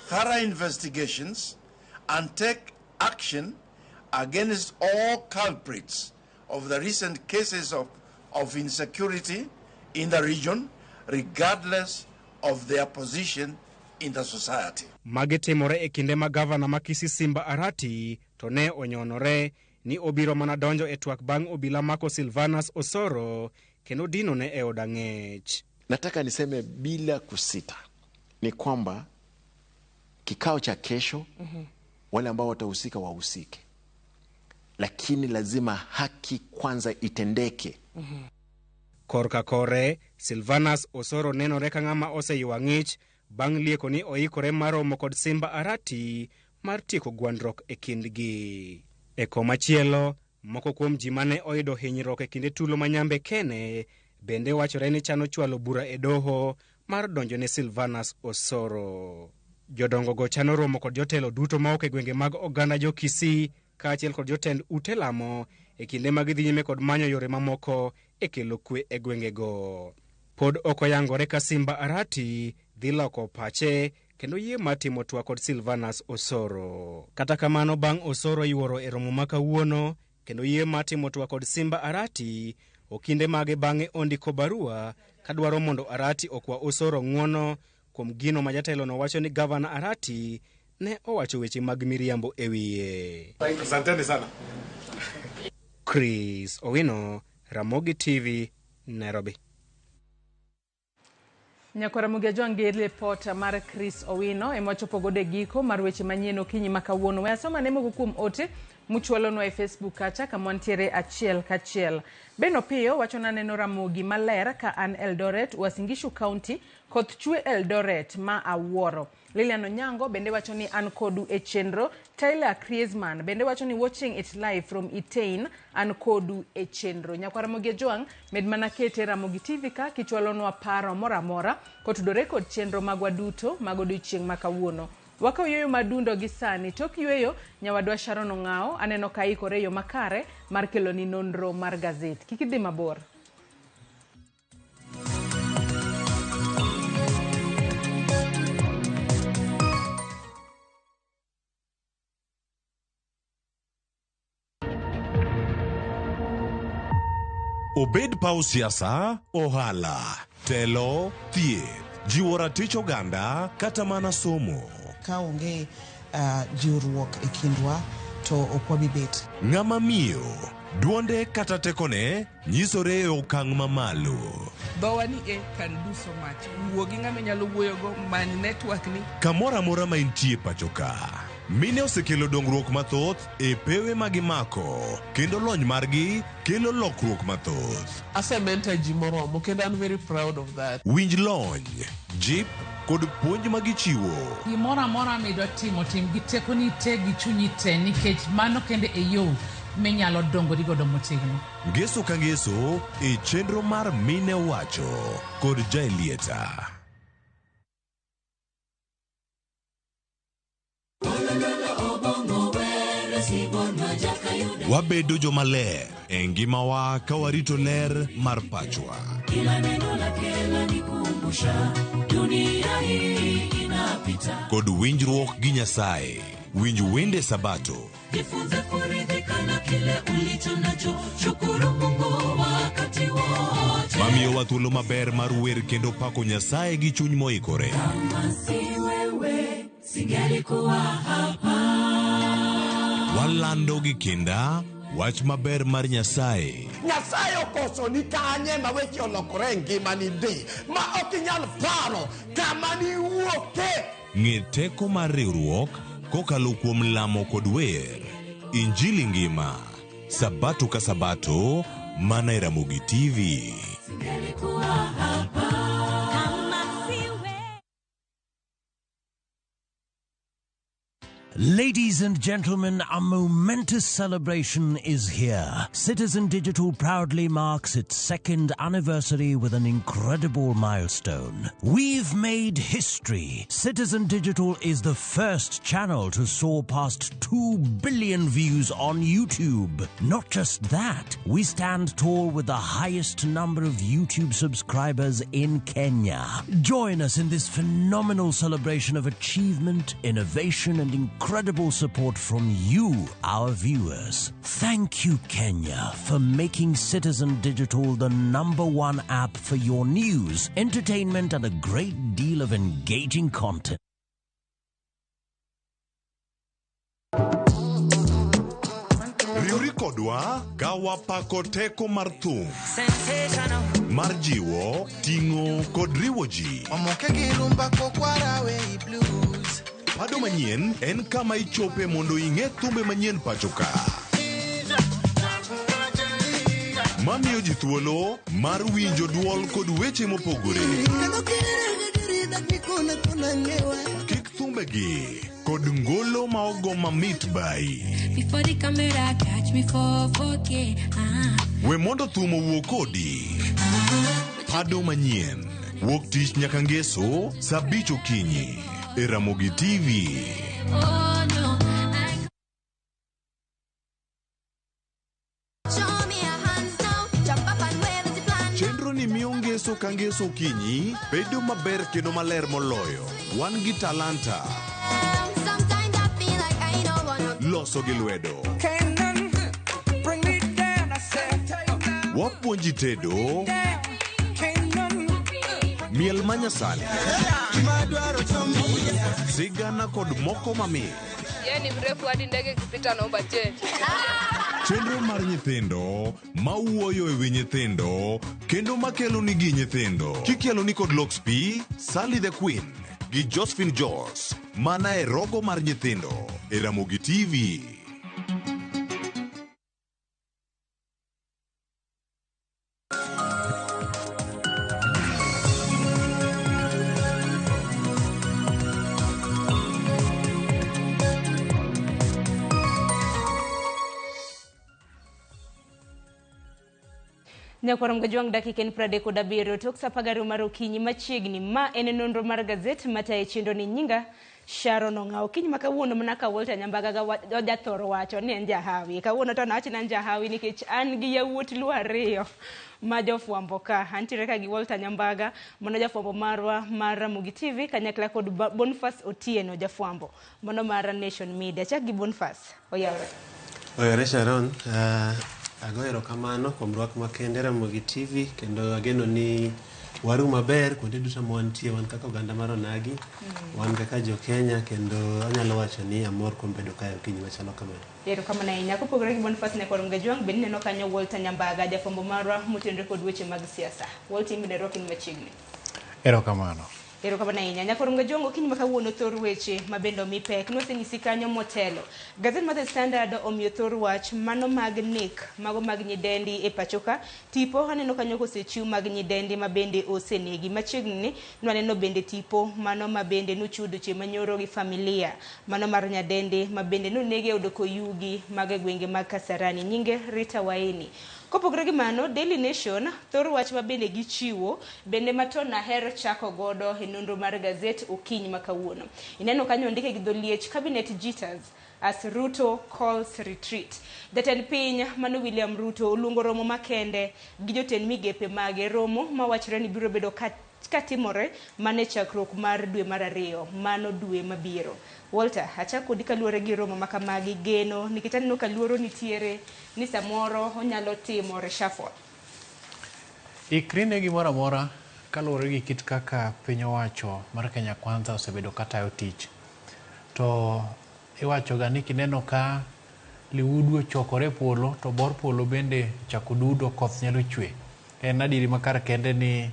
thorough investigations and take action against all culprits of the recent cases of insecurity in the region, regardless of their position in the society. Magi timore e kinde ma gavana ma Kisii Simba Arati to ne onyonore ni obiro mana donjo e twak bang' obila mako Silvanus Osoro kendo dino ne e od ang'ech. Nataka niseme bila kusita ni kwamba kikao cha kesho wale ambao watahusika wahusike, lakini lazima haki kwanza itendeke. Korka kore, Silvanus Osoro nenore ka ng'ama oseywa ng'ich bang' lieko ni oikore mar romo kod Simba Arati mar tieko gwandruok e kindgi. E komachielo, moko kuom ji mane oyudo hinyruok e kinde tulo ma Nyambe Kene bende wachore ni chano chwalo bura e doho mar donjo ne Silvanus Osoro. Jodongo go chano romo kod jotelo duto mawuok e gwenge mag oganda jo Kisii kaachiel kod jotend ute lamo e kinde ma gidhi nyime kod manyo yore mamoko e kelo kwe e gwengego. Pod ok oyangore ka Simba Arati dhi loko pache kendo yie mar timo twak kod Silvanus Osoro. Kata kamano bang' Osoro yuoro e romo ma kawuono kendo yie mar timo twak kod Simba Arati, okinde mage bang'e ondiko barua kadwaro mondo Arati okwa Osoro ng'uono kuom gino ma jatelono wacho ni gavana Arati ne owacho weche mag miriambo e wiye. Asanteni sana. Chris Owino, Ramogi TV, Nairobi. Nyakwara Ramogi Ajwang' gi ripot mar Chris Owino ema wachopo godo e giko mar weche manyien okinyi ma kawuono. We asoma ne moko kuom ote muchwalonwa e Facebook kacha kama wantiere achiel kachiel. Ben Opiyo wacho naneno Ramogi maler ka an Eldoret, Uasin Gishu County, koth chwe Eldoret ma awuoro. Lilian Onyango bende wacho ni an kodu e chenro. Tyler Kriesman bende wacho ni watching it live from Iten, an kodu e chenro. Nyakwara Ramogi Ajwang' med mana kete Ramogi TV ka kichwalonwa paro moro amora kotudore kod chenro magwa duto mag odiochieng' ma kawuono. Wakaw yueyo madundo gi sani. Tok yueyo, nyawadwa Sharon Ong'ao aneno ka ikore e yo makare mar keloni nonro mar gazet. Kik idhi mabor. Obed paw siasa, ohala, telo, thieth, jiwo ratich oganda kata mana somo. Ka onge jiwruok e kindwa to ok wabi bet. Ng'ama miyo, duonde kata tekone nyisore e okang' mamalo. Dhowa ni e can do so much. Wuo gi ng'ama inyalo wuoyogo, many network ni. Kamoro amora ma intie pacho ka, mine osekelo dongruok mathoth e pewe ma gimako kendo lony margi kelo lokruok mathoth. Asementa ji moromo kendo an very proud of that. Winj lony, jip kod puonj ma gichiwo. Gimoro amora midwa timo, tim gi tekoni te gi chunyi te nikech mano kende e yo minyalo dongori godo motegno. Ngeso ka ngeso e chenro mar Mine Wacho kod Jaelieta. Wabedo jomaler e ngimawa ka warito ler mar pachwa. Kila neno lake lanikumbusha dunia hii inapita. Kod winjruok gi Nyasaye. Winj wende Sabato. Jifunze kuridhika na kile ulicho nacho, shukuru Mungu wakati wote. Mamiyowa thuolo maber mar wer kendo pako Nyasaye gi chuny moikore. Kama si wewe singelikuwa hapa. Walando gi kinda wach maber mar Nyasaye. Nyasaye okoso ni kanye ma weche olokore e ngimani ndi ma ok inyal paro kama niwuoke. Ng'e teko mar riwruok kokalo kuom lamo kod wer. Injili ngima, Sabato ka Sabato, mana e Ramogi TV. Singelikuwa hapa. Kama si wewe. Ladies and gentlemen, a momentous celebration is here. Citizen Digital proudly marks its second anniversary with an incredible milestone. We've made history. Citizen Digital is the first channel to soar past 2 billion views on YouTube. Not just that, we stand tall with the highest number of YouTube subscribers in Kenya. Join us in this phenomenal celebration of achievement, innovation, and incredible support from you, our viewers. Thank you, Kenya, for making Citizen Digital the #1 app for your news, entertainment, and a great deal of engaging content. Riwri kodwa ka wapako teko mar thum mar jiwo, ting'o kod riwo ji. Omoke gi rumba kokwara we blues. Pado manyien en kama ichope mondo ing'e thumbe manyien pacho ka. Mamiyo ji thuolo mar winjo duol kod weche mopogore. Kik thumbe Thumbe kod ngolo ma ogo mamit bai. Before the camera catch me for 4K. We mondo thum owuo kodi. Pado manyien. Wuok tich nyaka ngeso saa 5 okinyi e Ramogi TV. Oh no. Show me your hands now. Jump up and wave as you plan. Chenro ni miyo ngeso ka ngeso okinyi bedo maber kendo maler moloyo. Wan gi talanta. Sometimes I feel like I don't wanna. Loso gi lwedo. Can't none bring me down. I said, Wapuonji tedo. can't none. Miel manyasani. Sigana kod moko mamit. Yeye ni mrefu hadi ndege ikipita naomba change. Chenro mar nyithindo mawuoyo e wi nyithindo kendo makelo nigi nyithindo. Kikelo ni kod Lox P, Sally the Queen gi Josephine Jos mana e rogo mar nyithindo e Ramogi TV. Nyakwar Mgajwang' dakika en 37 tok sa 12 mar okinyi machiegni. Ma en nonro mar gazet matayo chenro ni nyinga Sharon Ong'awo. Okinyi ma kawuono mana ka Walter Nyambaga jathoro wacho ni en jahawi. Kawuono to nawacho ni en jahawi nikech an gi yawuot Luo ariyo ma jofwambo ka. Antiere ka gi Walter Nyambaga, mano jafwambo marwa mar Ramogi TV kanyakla kod Boniface Otieno jafwambo mano mar Nation Media. Chak gi Boniface, oyawre. Oyawre Sharon, ago erokamano kuom rwak makende Ramogi TV kendo ageno ni waru maber kuonde duto ma wantie, wan kaka oganda mar Onagi, wan kaka jo Kenya kendo anyalo wacho ni amor kuom bedo kae okinyi machalo kamano. Erokamano ahinya. Kopogore gi Boniface Nyakwar Mgajwang', bende ineno kanyo Walter Nyambaga, jafwambo marwa motenore kod weche mag siasa. Walter, in bende rwaki ni machiegni. Erokamano. Erokamano ahinya. Nyakwar Mgajwang', okinyi ma kawuono thor weche ma bende omi pek. Nosenyisi kanyo motelo. Gazet mar The Standard omiyo thor wach mano mag nek, mago mag nyidendi e pacho ka. Tipo aneno kanyo kosechiw mag nyidendi ma bende osenegi. Machiegni ni nwaneno bende tipo mano ma bende nochiw odiochieng' manyoro gi familia. Mano mar nyadendi ma bende nonegi e od koyugi mag e gwenge mag Kasarani. Nyinge Rita Waini. Kopogore gi mano, Daily Nation thor wach ma bende gichiwo bende maton ahero chako godo e nonro mar gazet okinyi ma kawuono. Ineno kanyo ondike gi dho liech Cabinet Jitters as Ruto calls retreat. Jatend piny mano William Ruto oluongo romo makende gi jotend migepe mage, romo mawachore ni biro bedo katimore mana e chakruok mar dwe mar 2, mano dwe mabiro. Walter, achak kodi kaluwore gi romo makamagi geno nikech aneno ka luoro nitiere ni samoro onyalo timo reshuffle. Ikri ne gimoro amora kaluwore gi kit kaka piny owacho mar Kenya Kwanza osebedo katayo tich. To iwachoga ni kineno ka liudu ochokore e polo to bor polo bende chako dudo, koth nyalo chwe. En adieri makar kende ni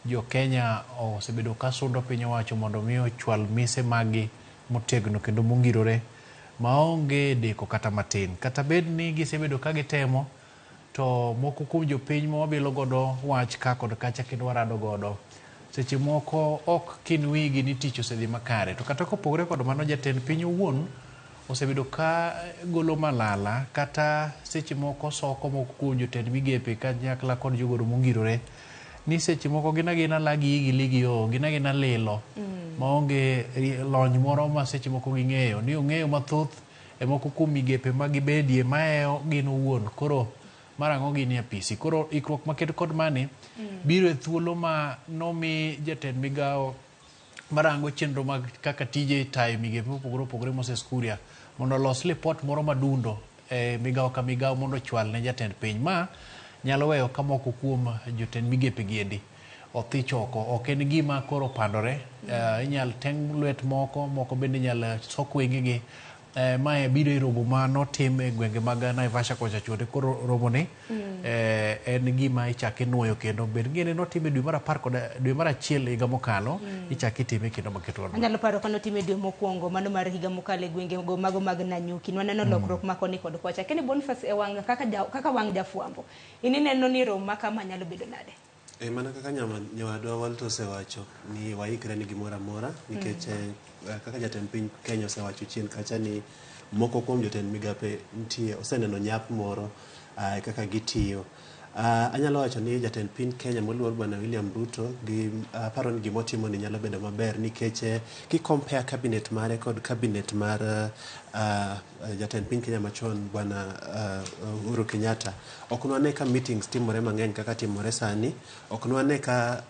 jo Kenya osebedo ka sundo piny owacho mondo mi ochwal mise maggi motegno kendo mongirore maonge deko kata matin. Kata bed ni gisebedo ka gitemo, to moko kuom jopiny ma wabilo godo wach ka kod kacha kendo warado godo seche moko ok kin wigi ni tich osedhi makare. To kata kopogore kod mano, jatend piny owuon osebedo ka golo malala kata seche moko soko moko kuom jotend migepe kanyakla kod jogoro mongirore ni seche moko gin agina lagi igi ligi o gin agina lilo maonge lony moro ma seche moko ging'eyo ni ong'eyo mathoth e moko kuom migepe ma gibedie maewo gin owuon. Koro marang'o gin e apisi. Koro ikruok maket kod mani biro e thuolo ma nomi jatend migawo marango chenro mag kaka tije tayo migepe mopogore opogore Moses Kuria mondo olos lipot moro madundo e migawo ka migawo mondo ochwal ne jatend piny. Ma nyalo weyo ka moko kuom jotend migepe giendi othich oko. Ok en gima koro opandore. Inyal teng' lwet moko, moko bende inyal sok wengegi. Mae biro e romo ma notim e gwenge mag Naivasha kocha chonde. Koro romo ni en gima ichako inuoyo kendo. Bed ng'eni notime dwe mar 10 kod dwe mar 1 higa mokalo, ichako itime kendo maketo. Anyalo paro ka notime dwe mokwongo mano mar higa mokalo e gwenge go mago mag Nanyuki. Nwaneno lokruok ma koni kod kocha. Keni Boniface e wang' kaka wang' jafwambo, in ineno ni romo ma kama nyalo bedo nade? E, mana kaka nyawadwa Walter osewacho ni waikre ni gimoro amora nikech kaka jatend piny Kenya osewacho chien kacha ni moko kuom jotend migape nitie oseneno nyap moro kaka gitiyo. Anyalo wacho ni jatend piny Kenya moluor Bwana William Ruto gi aparo ni gimotimo ni nyalo bedo maber nikech ki compare cabinet mare kod cabinet mar jatend piny Kenya machon Bwana Uhuru Kenyatta, ok nwane ka meetings timore mang'eny kaka timore sani, ok nwane ka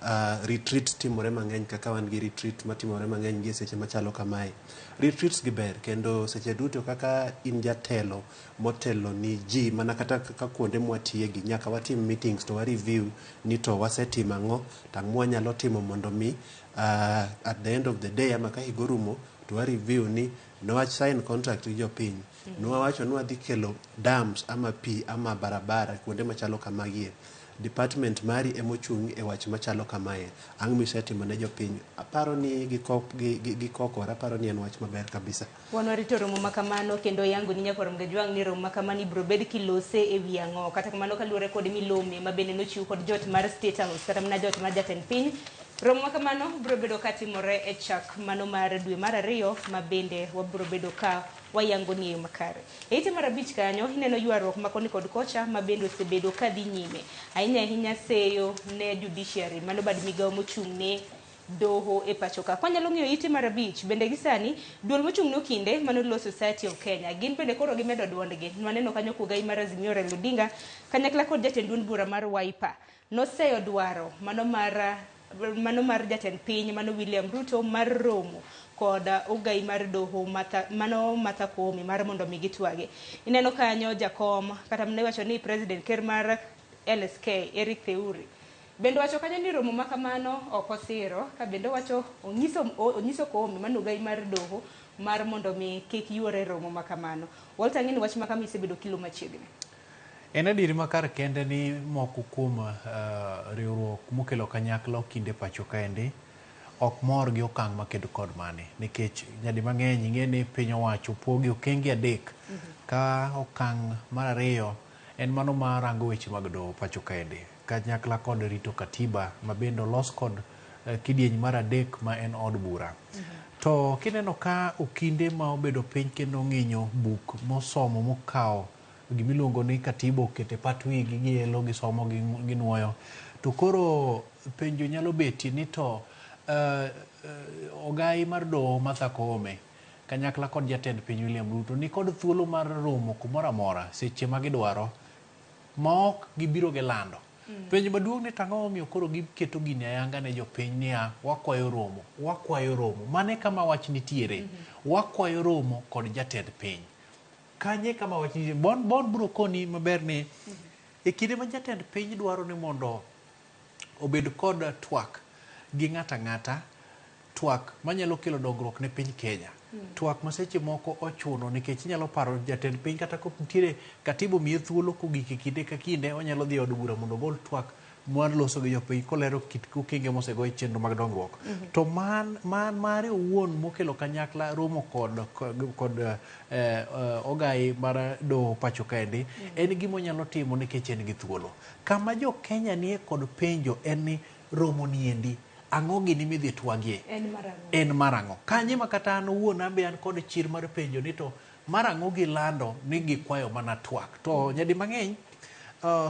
retreats timore mang'eny kaka wan gi retreat matimore mang'eny gi e seche machalo kamae. Retreats gi ber kendo seche duto kaka in jatelo motelo ni ji mana kata kaka kuonde mwatiye gi nyaka watim meetings to wa review ni to wasetimo ang'o to ang'o mwanyalo timo mondo mi at the end of the day ama ka higa orumo to wa review ni ne sign contract gi jopiny, nwawacho ni wadhi kelo dams ama pi ama barabara kuonde machalo kamagie, department mari emochung' e wach machalo kamae, ang' misetimo ne jopiny. Aparo ni gikokore, aparo ni en wach maber kabisa. Wan warito romo ma kamano kendo yango ni nyakwar Mgajwang' ni romo ma kamano ibiro bed kilose e wi ang'o. Kata kamano kaluwore kod milome ma bende nochiw kod jot mar State House kata mana jot mar jatend piny, romo ma kamano biro bedo katimore e chak mano mar dwe mar 2 ma bende wabiro bedo ka wayango ni e yo makare. E ite mar 5 kanyo ineno ywaruok ma koni kod kocha ma bende osebedo kadhi nyime ahinya ahinya seyo ne judiciary mano bad migawo mochung' ne doho e pacho ka. Kwanyalo ng'iyo ite mar 5 bende gi sani duol mochung' ne okinde mano Law Society of Kenya gin bende koro gimedo duondgi. Nwaneno kanyo kugai mar Azimio Raila Odinga kanyakla kod jatend duond bura mar Wiper noseyo dwaro mano mar jatend piny mano William Ruto mar romo kod ogai mar doho mano Martha Koome mar mondo mi gitwage. Ineno kanyo jakom kata mana iwacho ni president ker mar LSK Eric Theuri bende wacho kanyo ni romo ma kamano ok osiro, ka bende wacho onyiso Koome mano ogai mar doho mar mondo mi kik yuore romo ma kamano. Walter, ng'eni wach ma kama isebedo kilo machiegni. En adieri ma kar kende ni moko kuom riwruok mokelo kanyakla okinde pacho kaendi ok mor gi okang' makedo kod mani, nikech nyadi mang'eny ing'e ni piny owacho pogi okenge 3 ka okang' mar 2 en mano marango weche mag doho pacho kaendi kanyakla kod rito katiba ma bende olos kod kidieny mar 3 ma en od bura. To kineno ka okinde ma obedo piny kendo ng'inyo buk mosomo mokawo gimiluongo ni katiba okete pat wigi gielo gisomo ginuoyo, to koro penjo nyalo betie ni to ogai mar doho Martha Koome kanyakla kod jatend piny William Ruto ni kod thuolo mar romo kumoro amora seche ma gidwaro ma ok gibiro gilando. Penjo maduong' ni to ang'o momiyo koro giketo gini ayanga ne jopiny niya wakwayo romo, wakwayo romo. Mane kama wach nitiere, wakwayo romo kod jatend piny. Kanye kama wach nitie, bon biro koni maber ni e kinde ma jatend piny dwaro ni mondo obed kod twak gi ng'ata ng'ata, twak manyalo kelo dongruok ne piny Kenya, twak ma seche moko ochuno nikech inyalo paro jatend piny kata ka nitiere katiba omiye thuolo kogik e kinde ka kinde onyalo dhi e od bura mondo ogol twak mar loso gi jopiny kolero kit okenge mosego e chenro mag dongruok. To man mare owuon mokelo kanyakla romo kod ogai mar doho pacho kaendi en gima onyalo timo nikech en gi thuolo. Kama jo Kenya nie kod penjo en ni romo niendi ang'o gini midhi twagie? En mar ang'o? Kanye ma kata an owuon an be an kod chir mar penjo ni to mar ang'o gilando ni gikwayo mana twak. To nyadi mang'eny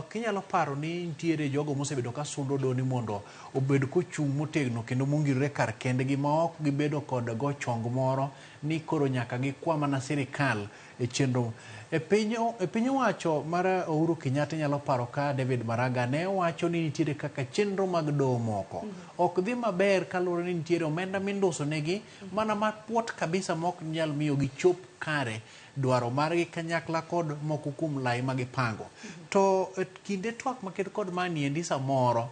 kinyalo paro ni nitiere jogo mosebedo ka sundo doho ni mondo obed kochung' motegno kendo mongirore kar kendgi ma ok gibedo kod go chong moro ni koro nyaka gikwa mana sirikal e chenro. E piny owacho mar Uhuru Kenyatta inyalo paro ka David Maraga ne wacho ni nitiere kaka chenro mag doho moko ok dhi maber kaluwore ni nitiere omenda minduso negi mana mapuot kabisa ma ok nyal miyo gichop kare dwaro margi kanyakla kod moko kuom lai ma gipango. To kinde twak maked kod mani endi samoro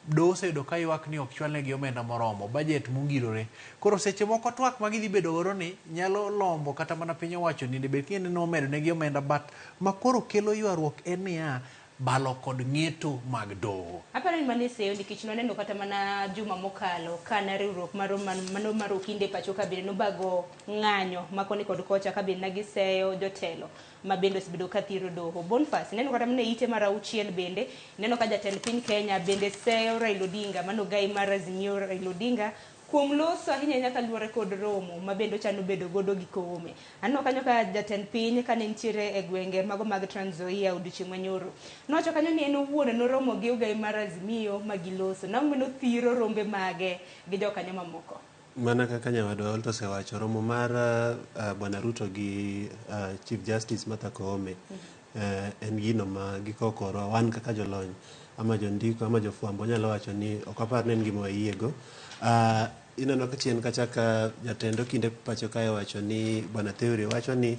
doho oseyudo ka ywak ni ok chwalnegi omenda moromo, budget mongirore. Koro seche moko twak ma gidhi bedo godo ni nyalo lombo kata mana piny owacho ni bed ni nomedo negi omenda, but ma koro kelo ywaruok en niya balo kod ng'eto mag doho. Aparo ni mano e seyo nikech nwaneno kata mana juma mokalo ka na riwruok maro mano mar okinde pacho ka bende nobago ng'anyo ma koni kod kocha ka bende giseyo jotelo ma bende osebedo ka thiro doho. Boniface, ineno kata mana e ite mar auchiel bende ineno ka jatend piny Kenya bende seyo Raila Odinga mano gai mar Azimio Raila Odinga kuom loso ahinya ahinya kaluwore kod romo ma bende ochano bedo godo gi Koome. Aneno kanyo ka jatend piny kane nitiere e gwenge mago mag Trans Nzoia odiochieng' manyoro. Nowacho kanyo ni en owuon noromo gi ogai mar Azimio ma giloso. Nang'o nothiro rombe mage gi jokanyo mamoko? Mana kaka nyawadwa Walter osewacho, romo mar Bwana Ruto gi Chief Justice Martha Koome en gino ma giko korwa wan kaka jolony ama jondiko ama jofwambo nyalo wacho ni ok apar ni en gima wayiego. Ineno ka chien kacha ka jatend okinde pacho kae wacho ni Bwana Theuri wacho ni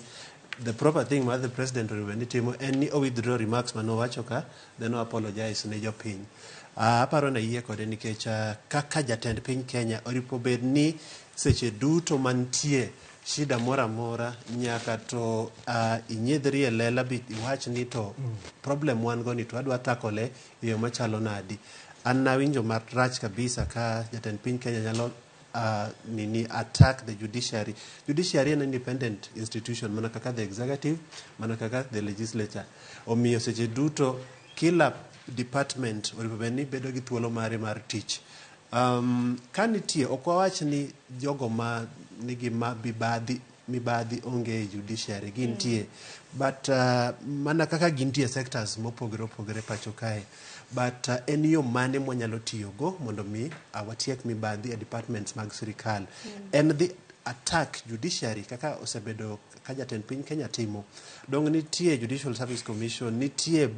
the proper thing ma the president onego bed ni timo en ni o withdraw remarks mane owacho ka then o apologize ne jopiny. Aparo ni ayie kode nikech kaka jatend piny Kenya oripo bed ni seche duto mantie shida moro amora nyaka to inyiedhri e lela bi iwach ni to problem wan go ni to adwa tackle e yo machalo nadi. An nawinjo marach kabisa ka jatend piny Kenya nyalo nini attack the judiciary. Judiciary en independent institution mana kaka the executive, mana kaka the legislature. Omiyo seche duto kila department onego bed ni bedo gi thuolo mare mar tich. Ka nitie ok wawach ni jogo ma nigi ma mibadhi onge e judiciary gintie. But mana kaka gintie sectors mopogore opogore pacho kae. But en yo mane mwanyalo tiyogo mondo mi watiek mibadhi e departments mag sirikal. En dhi attack judiciary kaka osebedo ka jatend piny Kenya timo. Dong nitie Judicial Service Commission, nitie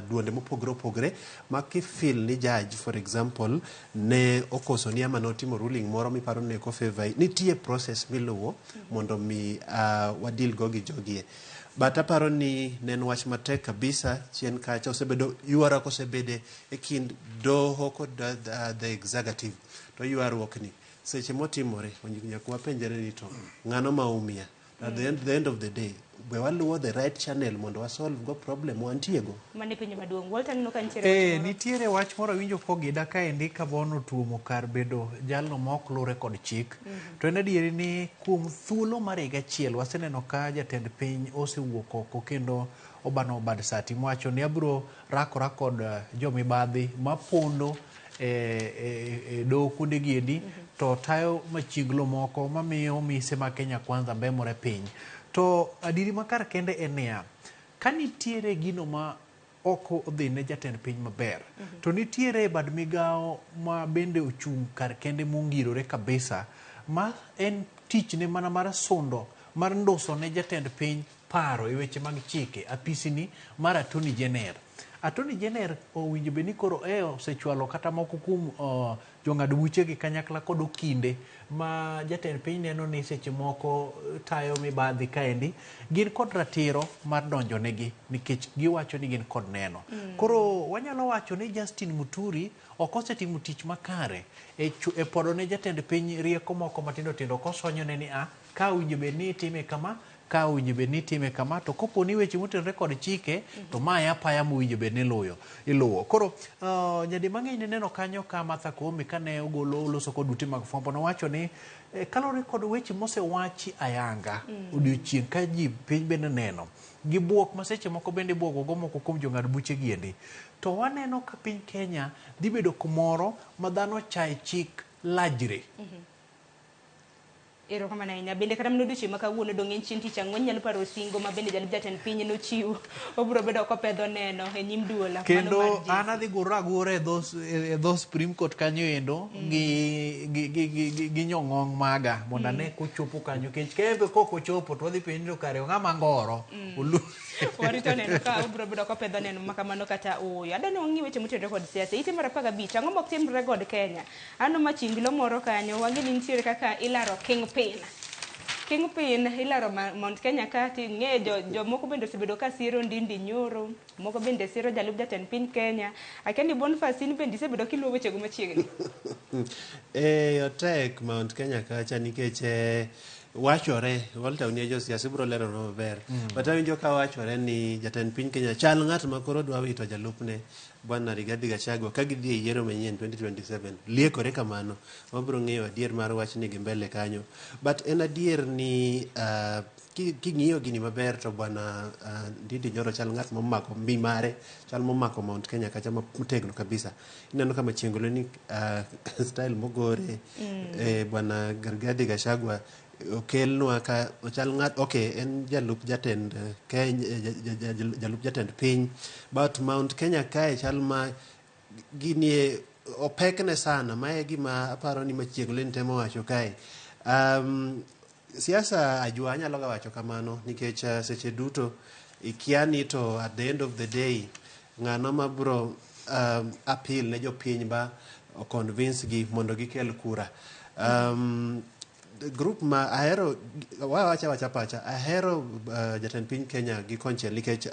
duonde mopogore opogore ma kifeel ni judge for example ne okoso ni ama notimo ruling moro miparo ni ok ofavor, nitie process miluwo mondo mi wadeal go gi jogie. But aparo ni ne en wach matek kabisa chien kacha osebedo ywaruok osebede e kind doho kod the executive. To ywaruok ni seche motimore nyaka wapenjre ni to ng'ano ma umia. At the end of the day, be waluwo the right channel mondo wasolve go problem wantie go. Mano e penjo maduong'. Walter aneno ka nitiere wach moro. Nitiere wach moro awinjo kogida kaendi ka bono tuomo kar bedo jalno ma ok luwre kod chik. To en adieri ni kuom thuolo mar higa achiel waseneno ka jatend piny osewuok oko kendo obano bad sati mowacho ni abiro rakora kod jomibadhi mapondo e doho kuonde giendi to tayo machiglo moko mamiyo mise ma Kenya Kwanza mbemore piny. To adieri makar kende en niya, ka nitiere gino ma ok odhi ne jatend piny maber, to nitiere bad migawo ma bende ochung' kar kende mongirore kabisa ma en tichne mana mar sundo mar nduso ne jatend piny paro e weche mag chike apisini mar Attorney General. Attorney General owinjo bed ni koro osechwalo kata moko kuom jong'ad buche gi kanyakla kod okinde ma jatend piny neno ni seche moko tayo mibadhi kaendi gin kod ratiro mar donjo negi nikech giwacho ni gin kod neno. Koro wanyalo wacho ni Justin Muturi ok osetimo tich makare e podo ne jatend piny rieko moko matindo tindo kosonyo ne ni a ka owinjo bed ni itime kama, ka owinjo bed ni itime kama, to kopo ni weche motenore kod chike to mae apaya mowinjo bed ni iluwo. Koro nyadi mang'eny nineno kanyo ka Martha Koome kane ogolo oloso kod ute mag fwambo nowacho ni kaluwore kod weche mosewachi ayanga odiochieng' ka ji piny bende neno gi buok ma seche moko bende ibuogo go moko kuom jong'ad buche giendi, to waneno ka piny Kenya dhi bedo kumoro ma dhano chae chik lajre. Erokamano ahinya. Bende kata mana odiochieng' ma kawuono dong' en chieng' tich ang'wen nyalo paro singo ma bende jalup jatend piny nochiwo. Obiro bedo kopedho neno e nyim duola. Kendo an adhi gura agura e dho Supreme Court kanyo endo gi nyong'ong maga mondo ane kochopo kanyo nikech kembe kok ochopo to wadhi penjo kare ng'ama ngoro. Warito neno ka obiro bedo kopedho neno ma kamano kata ooyo. Adwa ni wang'i weche motenore kod siasa. Ite mar 15 ang'o mok timre kod Kenya? Anno machinglo moro kanyo wang'e ni nitiere kaka ilaro Kingpin. Kingpin ilaro Mount Kenya ka ting'e jomoko bende osebedo ka siro Ndindi Nyoro, moko bende siro jalup jatend piny Kenya. Akia ni Boniface in bende isebedo kiluwo wechego machiegni. Otek Mount Kenya kacha nikech Wachore, Walter unie josiasa ibiro leronwa maber. But awinjo ka wachore ni jatend piny Kenya chal ng'at ma koro dwa wito jalupne Bwana Rigathi Gachagua ka gidhi e yiero manyien 2027. Liekore kamano. Wabiro ng'eyo adier mar wachni gi mbele kanyo. But en adier ni king'iyo gini maber to Bwana Ndindi Nyoro chal ng'at momako mbi mare, chal momako Mount Kenya kacha motegno kabisa. Ineno ka machienglo ni style mogore Bwana Rigathi Gachagua okelnwa ka ochal ng'at, okay, en jalup jatend Kenya, jalup jatend piny, but Mount Kenya kae chal ma ginie opekne sana. Mae gima aparo ni machiegni ni temo wacho kae. Siasa ajwa anyalo ga wacho kamano nikech seche duto ikia ni to at the end of the day ng'ano mabro appeal ne jopiny ba o convince gi mondo gikel kura. Group ma ahero wawacha wacha pacha ahero jatend piny Kenya gi konchiel nikech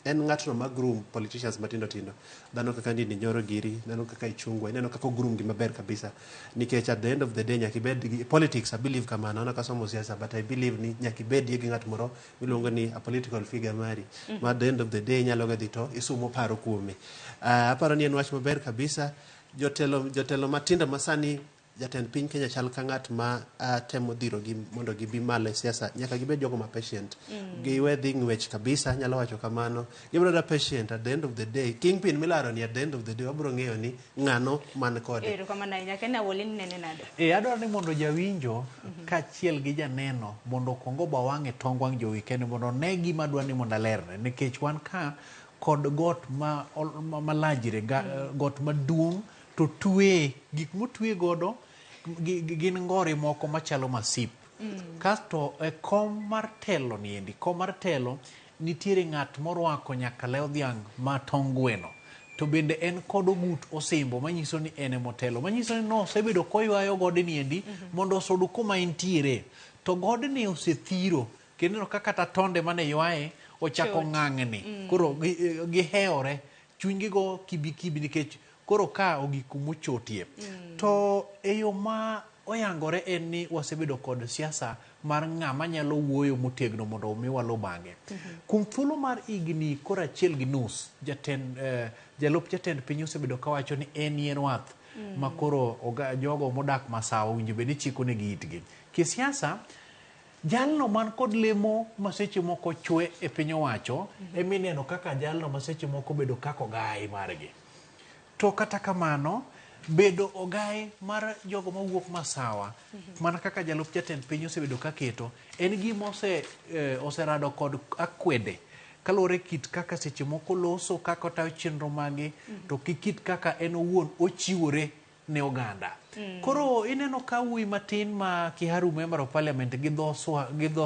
en ng'atno ma groom politicians matindo tindo, dhano kaka Ndindi Nyoro giri, dhano kaka Ichung'wa, ineno kaka groom gi maber kabisa nikech at the end of the day nyaka ibed gi politics. I believe kamano, an ok asomo siasa, but I believe ni nyaka ibed gi ng'at moro miluongo ni a political figure mari ma at the end of the day inyalo ga dhi to isumo paro kuome. Aparo ni en wach maber kabisa. Jotelo matindo masani jatend piny Kenya chal ka ng'at ma temo dhirogi mondo gibi malo e siasa, nyaka gibed jogo ma patient. Giwe dhi ng'wech kabisa, nyalo wacho kamano. Gibiro da patient, at the end of the day kingpin milaro ni, at the end of the day wabiro ng'eyo ni ng'ano man kode. Erokamano ahinya. Ken Awoli, nene nade? E, adwaro ni mondo jawinjo kaachiel gi janeno mondo okuong oba wang' e tong wang' jowi kende mondo one gima adwa ni mondo alerne, nikech wan ka kod got ma, malajre got maduong' to twe gik motwe godo gin ngori moko machalo masip. Kasto e kom mar telo niendi, kom mar telo nitiere ng'at morwako nyaka lew dhiang' ma tong gweno, to bende en kod ogut osimbo manyiso ni en emotelo, manyiso ni nosebedo koywayo godni endi mondo osud kuma entiere, to godni osethiro kendo ineno ka kata tonde mane ywaye ochako Chot. ng'ang'ni. Koro gihewore, chunygi go kibi kibi nikech koro ka ogik kumochotie. To e yo ma oyangore en ni wasebedo kod siasa mar ng'ama nyalo wuoyo motegno mondo omi walu bang'e. Kuom thuolo mar higni koro 1.5, jatend jalup jatend piny osebedo kawacho ni en yien wath ma koro jogo modak masawa owinjo bed ni chiko negi itgi. Kisiasa, jalno man kod lemo ma seche moko chwe e piny owacho emineno kaka jalno ma seche moko bedo kaka ogai margi. To kata kamano, bedo ogai mar jogo mawuok masawa mana kaka jalup jatend piny osebedo kaketo en gima oserado kod akwede kaluwore kit kaka seche moko loso kaka otayo chenro mage to gi kit kaka en owuon ochiwore ne oganda. Koro ineno ka wuoyi matin ma Kiharu Member of Parliament gi dho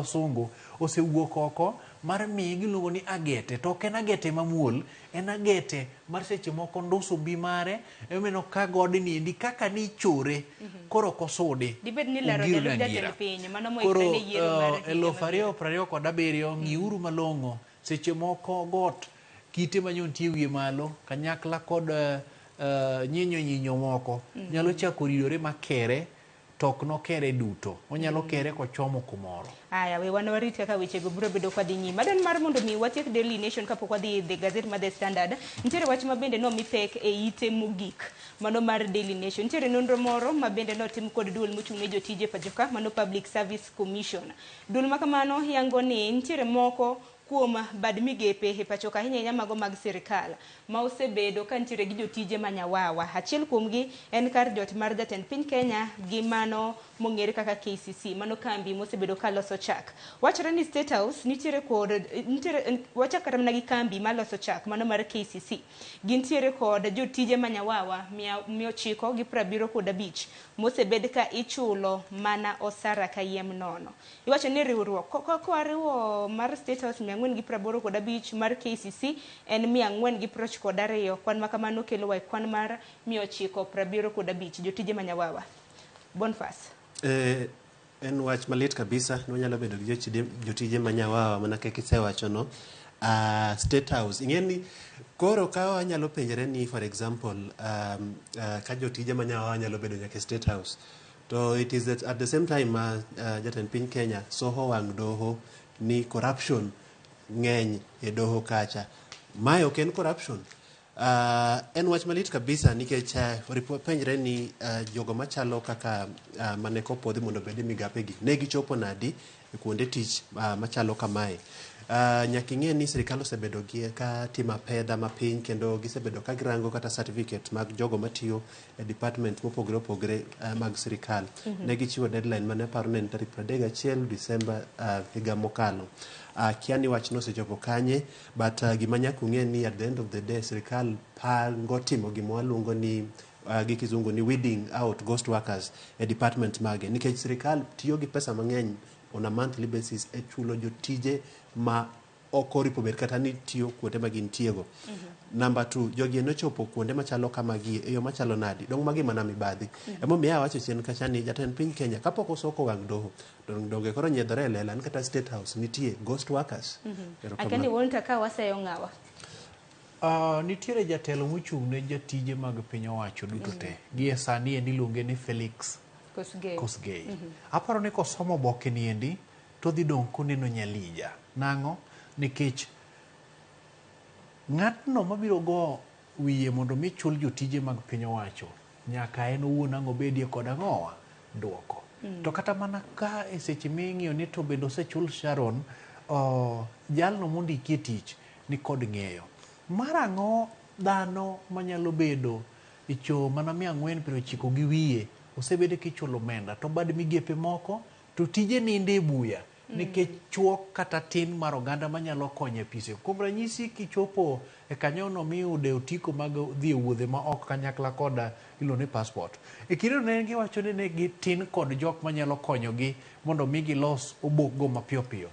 sungu osewuok oko mar miye giluongo ni agete, to ok en agete mamuol, en agete mar seche moko nduso mbi mare, emomiyo ka godni endi kaka nichore koro ok osudi. Dibed ni laro Ogiro jalup nyangira. jatend piny mano Koro moikre ne yiero mar higa 2027, ng'iuru malong'o, seche moko got kite manyotie wiye malo kanyakla kod nyinyo moko nyalo chako ridore makere, to ok nokere duto, onyalo kere kochomo kumoro. Aya, we wan warit kaka wechego biro bedo kwadhi nyime. Adwaro mar mondo mi watiek Daily Nation kapok wadhi The Gazette mar The Standard. Nitiere wach ma bende nomi pek e ite mogik mano mar Daily Nation. Nitiere nonro moro ma bende notim kod duol mochung' ne jotije pacho ka, mano Public Service Commission. Duol ma kamano yango ni nitiere moko kuom bad migepe e pacho ka, ahinya ahinya mago mag sirikal ma osebedo ka nitiere gi jotije manyawawa. Achiel kuomgi en kar jot mar jatend piny Kenya gi mano mong'ere kaka KCC, mano kambi mosebedo ka loso chak. Wachore ni State House nitiere kod nitiere wachak kata mana gi kambi maloso chak mano mar KCC. Gintiere kod jotije manyawawa 975 mosebed ka ichulo mana osara kayiem nono. Iwacho ni riwruok kowariwo mar State House 485 mar KCC en 492. Kwan ma kamano kelo wa e kwan mar 975 jotije manyawawa. Boniface. En wach malit kabisa ni wanyalo bedo gi jotije manyawawa mana kaka isewacho no. State House ing'e ni koro ka wanyalo penjre ni for example ka jotije manyawawa nyalo bedo nyaka e State House To it is at the same time ma jatend piny Kenya soho wang' doho ni corruption ng'eny e doho kacha. Mae ok en corruption. En wach malit kabisa nikech penjre ni jogo machalo kaka mane kopuodhi mondo obed e migapegi ne gichopo nadi e kuonde tich machalo kamae. Nyaka ing'e ni sirikal osebedo gi ka timo apedha mapiny kendo gisebedo ka girango kata certificate mag jogo matiyo e department mopogore opogore mag sirikal. Ne gichiwo deadline mane aparo ne en tarik 31 Disemba higa mokalo. Akia ni wachno osechopo kanye, but gima nyaka ung'e ni at the end of the day sirikal pango timo gima waluongo ni gi kizungu ni weeding out ghost workers e department mage nikech sirikal tiyo gi pesa mang'eny on a monthly basis e chulo jotije ma ok oripo bed kata ni tiyo kuonde ma gintiego. Number 2, jogi nochopo kuonde machalo kamagi e yo machalo nadi? Dong' magi mana mibadhi. Emomiyo awacho chien kacha ni jatend piny Kenya kapok osoko wang' doho, donge koro nyiedhore e lela ni kata State House nitie ghost workers. Akeni wuon ka waseyo ng'awa. Nitiere jatelo mochung' ne jatije mag piny owacho duto te. Gie sani endi iluonge ni Felix Kosgei. Kosgei. Aparo ni kosomo oboke ni endi to dhi dong' koneno nyalija. Nang'o? Nikech ng'atno mabiro go wiye mondo mi chul jotije mag piny owacho nyaka en owuon ang' obedie kod ang'owa duoko. To kata mana ka e seche ming'iyo ni to bende osechul Sharon, jalno mondikie tich ni kod ng'eyo. Mar ang'o dhano manyalo bedo icho mana 490 gi wiye osebedo kichulo omenda to bad migepe moko to tije ninde e buya nikech chuok kata tin mar oganda manyalo konyo e pise. Kuom ranyisi kichopo e kanyono miyude otiko mag dhi e wuodhe ma oko kanyakla kod iluongo ni passport. E kindeno ne giwacho ni ne gitin kod jok manyalo konyogi mondo mi gilos obokgo mapiyo piyo.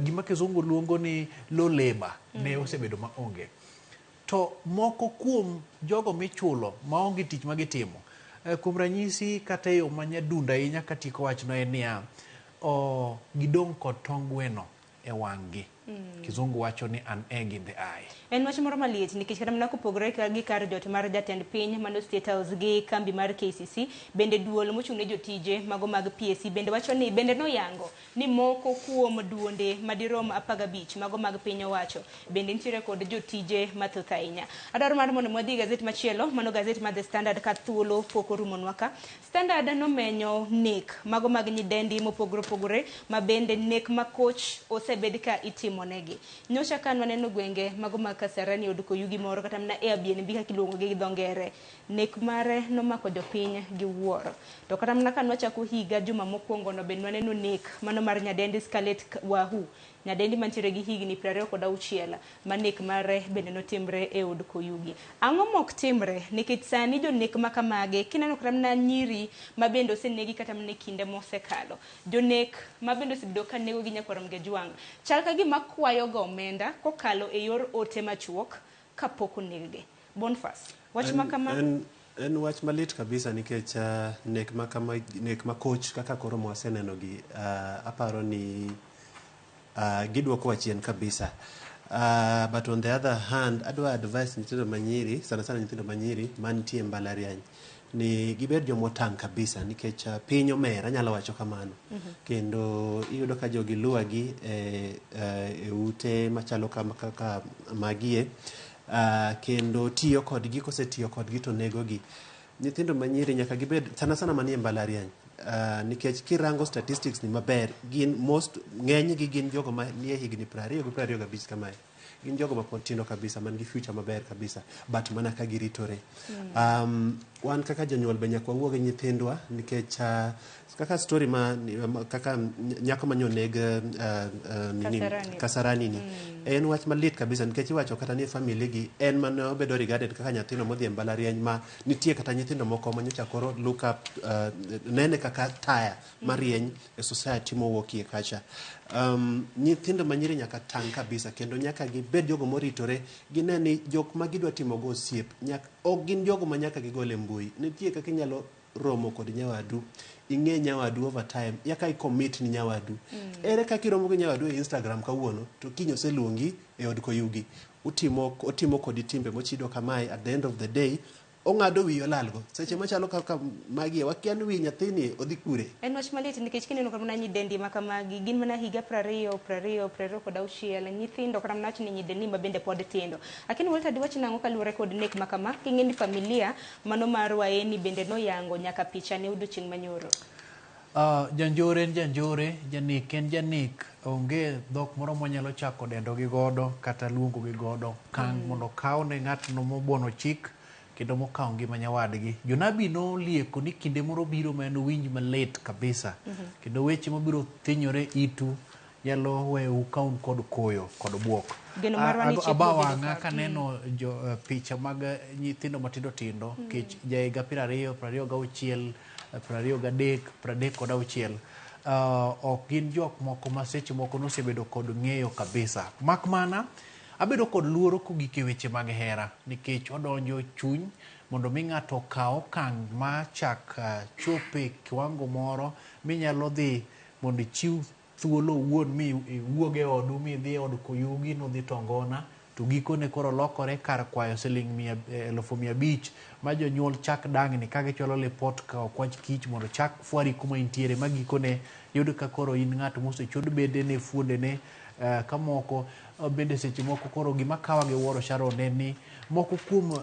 Gima kizungu luongo ni low labor ne osebedo maonge. To moko kuom jogo michulo maonge tich magitimo, kuom ranyisi kata e yo manyadunda ahinya katieko wachno en niya, gidong' kod tong gweno e wang'gi. Kizungu wacho ni an egg in the eye. En wach moro maliet nikech kata mana kopogore gi kar jot mar jatend piny mano State House gi kambi mar KCC, bende duol mochung' ne jotije mago mag PSC bende wacho ni bende noyango ni moko kuom duonde madirom 15 mago mag piny owacho bende nitiere kod jotije mathoth ahinya. Adwaro mar mondo wadhi e gazet machielo, mano gazet mar The Standard ka thuolo pok orumonwa ka. Standard nomenyo nek mago mag nyidendi mopogore opogore ma bende nek makoch osebed ka itimo negi. Nyocha ka waneno gwenge mago mag Kasarani od Koyugi moro kata mana Airbnb kaka iluongo gi dho ngere, nek mare nomako jopiny gi wuoro. To kata mana ka nwachako higa juma mokwongo no bende waneno nek mano mar nyadendi Scarlett Wahu, nyadendi mantiere gi higni 26 ma nek mare bende notimre e od Koyugi. Ang'o mok timre? Nikech sani jonek makamagi kineno kata mana nyiri ma bende osenegi kata mana e kinde mosekalo, jonek ma bende osebedo ka nego gi nyakwar Mgejwang' chal ka gima kwayo go omenda kokalo e yor ote machuok kapok oneggi. Boniface, wach ma kama En wach malit kabisa nikech nek ma kama, nek ma koch kaka koro mwaseneno gi, aparo ni gidwokowa chien kabisa. But on the other hand, adwa advice nyithindo manyiri, sana sana nyithindo manyiri mantie mbalariany ni gibed jomotang' kabisa nikech piny omer, anyalo wacho kamano. Kendo iyudo ka jogi luwagi e ute machalo kaka magie, kendo tiyo kodgi, kosetiyo kodgi to negogi. Nyithindo manyiri nyaka gibed sana sana manie mbalariany, nikech kirango statistics ni maber, gin most ng'enygi gin jogo manie higni 20 gi 25 kamae. Gin jogo mapod tindo kabisa, man gi future maber kabisa, but mana ka giritore. Wan kaka jonyuol be nyaka wawuo gi nyithindwa nikech kaka story ma kaka nyako ma noneg nini, Kasarani ni en wach malit kabisa nikech iwacho kata ni e family gi en mane obedo regarded kaka nyathino modhi e mbalariany ma nitie kata nyithindo moko ma nyocha koro look up, nene kaka taya marieny e society mowuokie kacha. Nyithindo manyiri nyaka tang' kabisa kendo nyaka gibed jogo moritore, gine ni jok ma gidwa timogo osiep ok gin jogo ma nyaka gigol e mbui. Nitie kaka inyalo romo kod nyawadu, ing'e nyawadu over time, nyaka i commit ni nyawadu. Ere kaka iromo gi nyawadu e Instagram kawuono to kiny oseluongi e od Koyugi, otimo kodi timbe mochido kamae, at the end of the day Ong'ado wiyi olalgo. Seche machalo kaka magi wakia ni wi nyathini odhi kure. En wach malit nikech kineno kata mana nyidendi ma kamagi gin mana higa 20, 20, 26, nyithindo kata mana wach ni nyidendi ma bende pod tindo. Lakini Walter diwach nang'o kaluwore kod nek ma kama? King'e ni familia mano mar Waeni bende noyango nyaka picha ne odiochieng' manyoro. Janjore en janjore, janek en janek, onge dhok moro mwanyalo chako dendo gi godo kata luongo gi godo kang' mondo okaw ne ng'atno mobuono chik kendo mokawo ngima nyawadgi. Jonabi nolieko ni kinde moro biro ma en uwinj malit kabisa kendo weche mabiro thinyore itu nyalo weyou ka un kod koyo kod buok. Geno marwa ni chik Aba biro bedo wang'a kare. kaneno jo picha mag nyithindo matindo tindo kech jahiga 20, 26, 23, 36, ok gin jok moko ma seche moko nosebedo kod ng'eyo kabisa. Mak mana abedo kod luoro kogik e weche mag hera nikech odonjo chuny mondo mi ng'ato okaw okang' ma chak chope kiwango moro minyalo dhi mondo ichiw thuolo owuon mi iwuog e odu midhi e od koyugi nudhi tongona to gikone koro lokore kar kwayo siling 500,000 ma jonyuol chak dangni ka gichwalo lipot ka okwach kich mondo chak fwari kuma intiere ma gikone yud ka koro in ng'at mosechod bedene fuondene ka moko bende seche moko koro gima kawa gi wuoro Sharon en ni moko kuom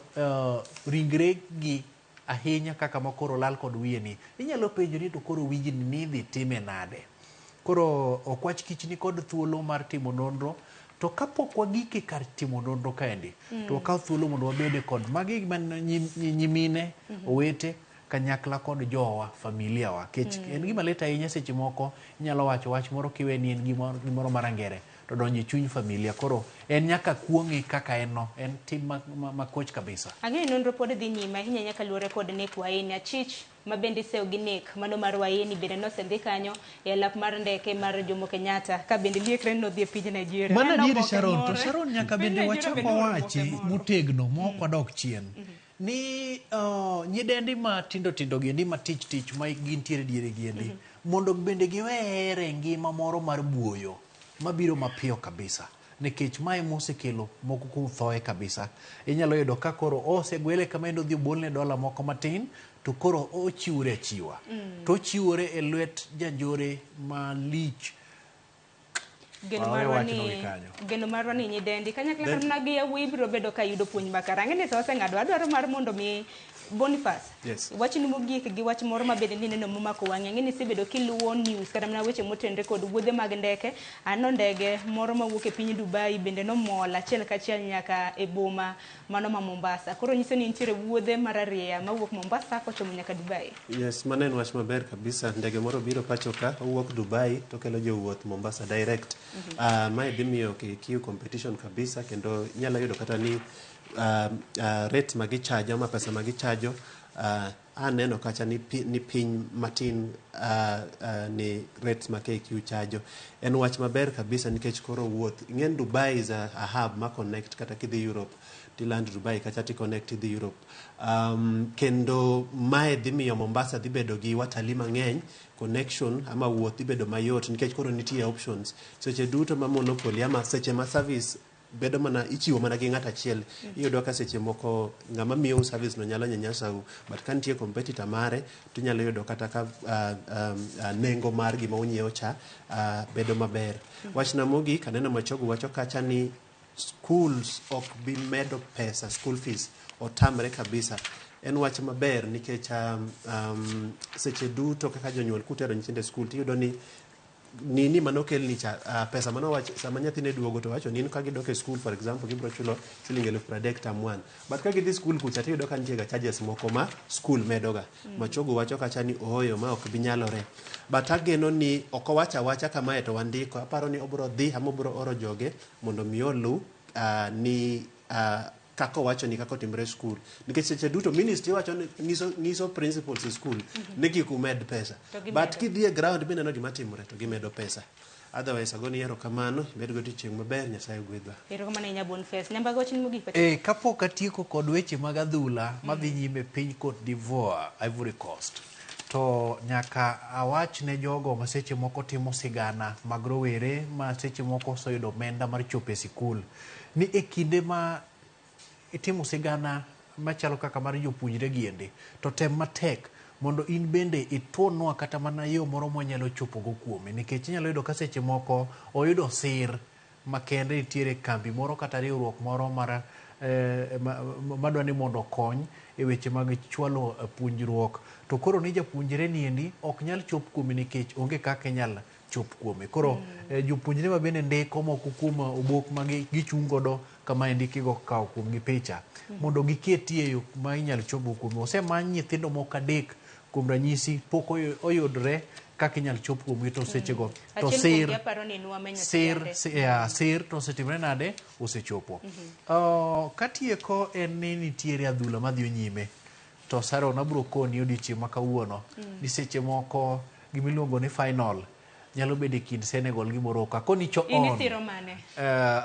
ringre gi ahinya kaka ma koro lal kod wiye ni inyalo penjo ni to koro wijni ni idhi time nade. Koro okwach kich ni kod thuolo mar timo nonro to kapok wagike kar timo nonro kaendi to wakaw thuolo mondo wabede kod magi man nyimine owete kanyakla kod jowa familia wa kech en gima lit ahinya seche moko inyalo wacho wach moro kiwe ni en gimoro mar angere to donjo e chuny familia koro en nyaka kuong'e kaka en no en tim makoch kabisa. Ang'eyo nonro pod dhi nyime ahinya nyaka luwore kod nek Waeni achich ma bende isewo gi nek mano mar Waeni bende nosedhi kanyo e alap mar ndeke mar Jomo Kenyatta ka bende liekre ni nodhi e piny Nigeria. Mano En adieri oboke Sharon, to moro. Sharon nyaka Piny bende Nigeria wachak bende oro oboke wawachi moro. motegno ma ok wadok chien. Ni nyidendi matindo tindo giendi ma tich tich ma gintiere diere giendi mondo bende giwere ngima moro mar buoyo mabiro mapiyo kabisa nikech mae mosekelo moko kuom thoe kabisa. Inyalo yudo ka koro osegwele kama en odhi obolne dola moko matin to koro ochiwore achiwa. To ochiwore e lwet janjore malich. Geno Wawe marwa wachno ni gi kanyo. geno marwa ni nyidendi kanyakla Then- kata gi yawuoyi biro bedo ka yudo puonj makare. Ang'e ni sa oseng'ado adwaro mar mondo mi Boniface Yes. wachni mogik gi wach moro ma bende nineno momako wang'i. Ang'e ni isebedo kiluwo news kata mana weche motenore kod wuodhe mag ndeke. Aneno ndege moro mawuok e piny Dubai bende nomol achiel kachiel nyaka e boma mano ma Mombasa. Koro nyiso ni nitiere wuodhe mararieya mawuok Mombasa kochomo nyaka Dubai. Yes, mano en wach maber kabisa. Ndege moro biro pacho ka, owuok Dubai to kelo jowuoth Mombasa direct. Mae dhi miyo KQ competition kabisa kendo inyalo yudo kata ni rate ma gichajo ama pesa ma gichajo aneno kacha ni, ni piny matin ni rates ma KQ chajo. En wach maber kabisa nikech koro wuoth ing'en Dubai is a hub ma connect kata kidhi Europe tiland Dubai kacha ti connect idhi Europe. Kendo mae dhi miyo Mombasa dhi bedo gi watalii mang'eny connection ama wuoth dhi bedo mayot nikech koro nitie options seche duto ma monopoly ama seche ma service bedo mana ichiwo mana gi ng'ato achiel iyudo ka seche moko ng'ama miyou service no nyalo nyanyasau but ka nitie competitor mare tinyalo yudo kata ka nengo mar gima unyiewo cha bedo maber. Wachna mogik aneno Machogu wacho kacha ni schools ok bi medo pesa school fees otamre kabisa. En wach maber nikech seche duto kaka jonyuol kutero nyithindo e school tiyudo ni nini manokelni cha pesa manowach sama nyathine duogo to wacho ni in ka gidok e school for example gibiro chulo siling 30,000 term 1 but ka gidhi school kucha tiyudo ka nitie ga charges moko ma school medoga. Machogu wacho kacha ni ooyo ma ok bi nyalore but ageno ni ok owacho awacha kamae to wandiko aparo ni obiro dhi ama obiro oro joge mondo mi olu ni kaka owacho ni kaka otimre e school nikech seche duto ministry wacho ni nyiso principals e school ni kik umed pesa To gimedo. but kidhi e ground mineno gima timore to gimedo pesa otherwise agoni erokamano ibed go odiochieng' maber Nyasaye ogwedhwa. Erokamano ahinya Boniface. Nyambaga wachni mogik Patrick. Kapok atieko kod weche mag adhula madhi nyime piny Cote d'Ivoire, Ivory Coast, to nyaka awach ne jogo ma seche moko timo sigana mag rowere ma seche moko oseyudo omenda mar chopo e sikul ni e kinde ma itimo sigana machalo kaka mar jopuonjre giendi, to tem matek mondo in bende ituonwa kata mana yo moro mwanyalo chopogo kuome, nikech inyalo yudo ka seche moko oyudo sir makende, nitiere kambi moro kata riwruok moro mar madwa ni mondo okony e weche mag chwalo puonjruok, to koro ni japuonjre niendi ok nyal chop kuome nikech onge kaka inyal chop kuome. Koro jopuonjre ma bende ndiko moko kuom obok ma gichung' godo kama endi kigo kawo kuomgi picha mondo giketie yo ma inyalo chopo kuome. Osemany nyithindo moko 3 kuom ranyisi pok oyudre kaka inyalo chop kuomgi, to sechego to sir to osetimre nade, osechopo. Katieko en ni nitiere adhula madhi nyime, to Saron abiro koni odiochieng' ma kawuono ni seche moko gimiluongo ni final nyalo bedo e kind Senegal gi Morocco. Akoni cho on.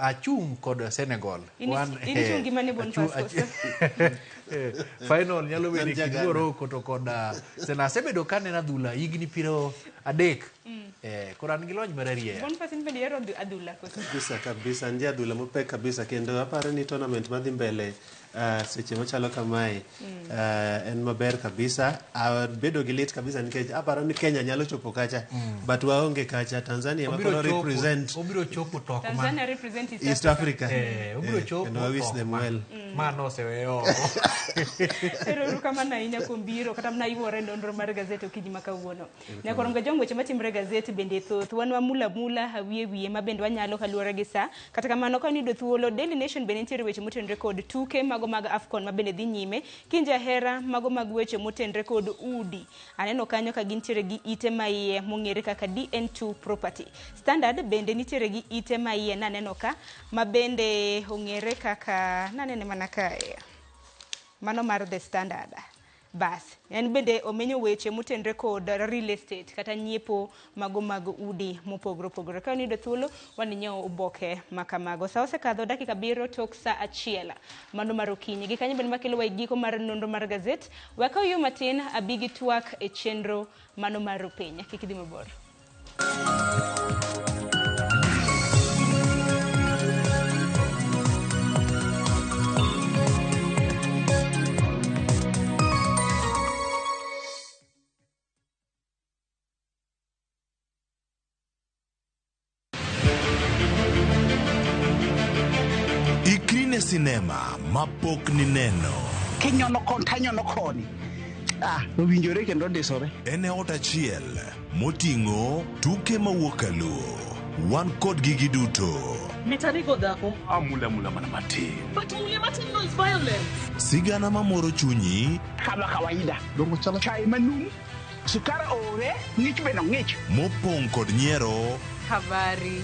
Achung' kod Senegal. Final nyalo bedo e kind Morocco to kod Senegal. Asebedo ka aneno adhula higni 30. Koro an gi lony mar arieya. Kabisa kabisa, an ja adhula mopek kabisa, kendo aparo ni tournament madhi mbele seche machalo kamae en maber kabisa. Abedo gi lit kabisa nikech aparo ni Kenya nyalo chopo kacha, but waonge kacha. Tanzania ma koro represent, obiro chopo tok ma Tanzania represent East Africa. Obiro chopo and I wish them well. Mano oseweyo oko. Ero kamano ahinya kuom biro kata mana yuore nonro mar gazet okinyi ma kawuono. Nyakoronga jong weche matimore gazet bende thoth, wan wamula mula wiye wiye ma bende wanyalo kaluwore gi sa. Kata kamano ka niyudo thuolo, Daily Nation bende nitiere weche motenore kod tuke mago mag AFCON ma bende dhi nyime. Kinja hera mago mag weche motenore kod udi. Aneno kanyo ka gintiere gi ite maiye mong'ere kaka DN2 Property. Standard bende nitiere gi ite maiye naneno ka ma bende ong'ere kaka nanene mana kae. Mano mar The Standard. Bas, en bende omenyo weche motenore kod real estate kata nyiepo mago mag udi mopogore opogore. Ka niyudo thuolo, waninyiew oboke makamago. Sa osekadho dakika 7 tok sa 1 mano mar okinyi. Gi kanyo bende makelo wa e giko mar nonro mar gazet. Wakaw yo matin abi gi twak e chenro mano mar piny. Kik idhi mabor. Ikri ne sinema mapok nineno. Kinyono kon tanyono koni. Owinjore kendo ndisore. En e ot achiel moting'o tuke mawuok kaluo. Wan kodgi giduto. Mitanigo dhako. Amula mula mana matin. But mule matin no is violence. Sigana mamoro chunyi. Kama kawaida. Dongo chalo chai manum. Sukari ore, ng'ich bende ng'ich. Mopong' kod nyiero. Habari.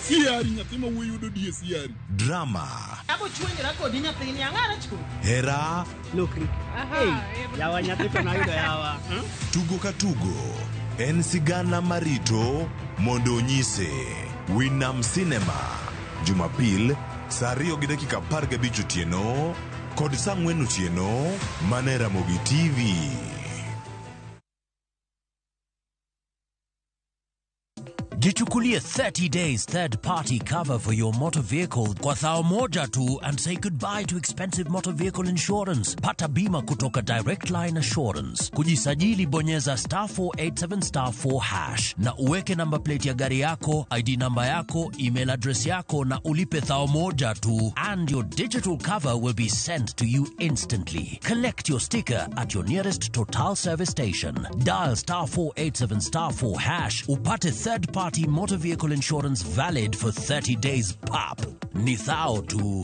Siari nyathi ma wuoyi yudo die siari. Drama. Abo chwenyra kodi nyathini ang'ara chu. Hera. Lokri. Yawa nyathi to nayudo yawa. Tugo ka tugo en sigana marito mondo onyise. Winam Cinema. Jumapil saa 2:15 otieno kod saa 4 otieno mana e Ramogi TV. Jichukulie 30 days third party cover for your motor vehicle kwa thao moja tu and say goodbye to expensive motor vehicle insurance. Pata bima kutoka Direct Line Assurance. Kujisajili bonyeza *487*4# na uweke number plate ya gari yako, ID namba yako, email address yako na ulipe thao moja tu, and your digital cover will be sent to you instantly. Collect your sticker at your nearest Total service station. Dial *487*4# upate third party motor vehicle insurance valid for 30 days pap. Ni thao tu.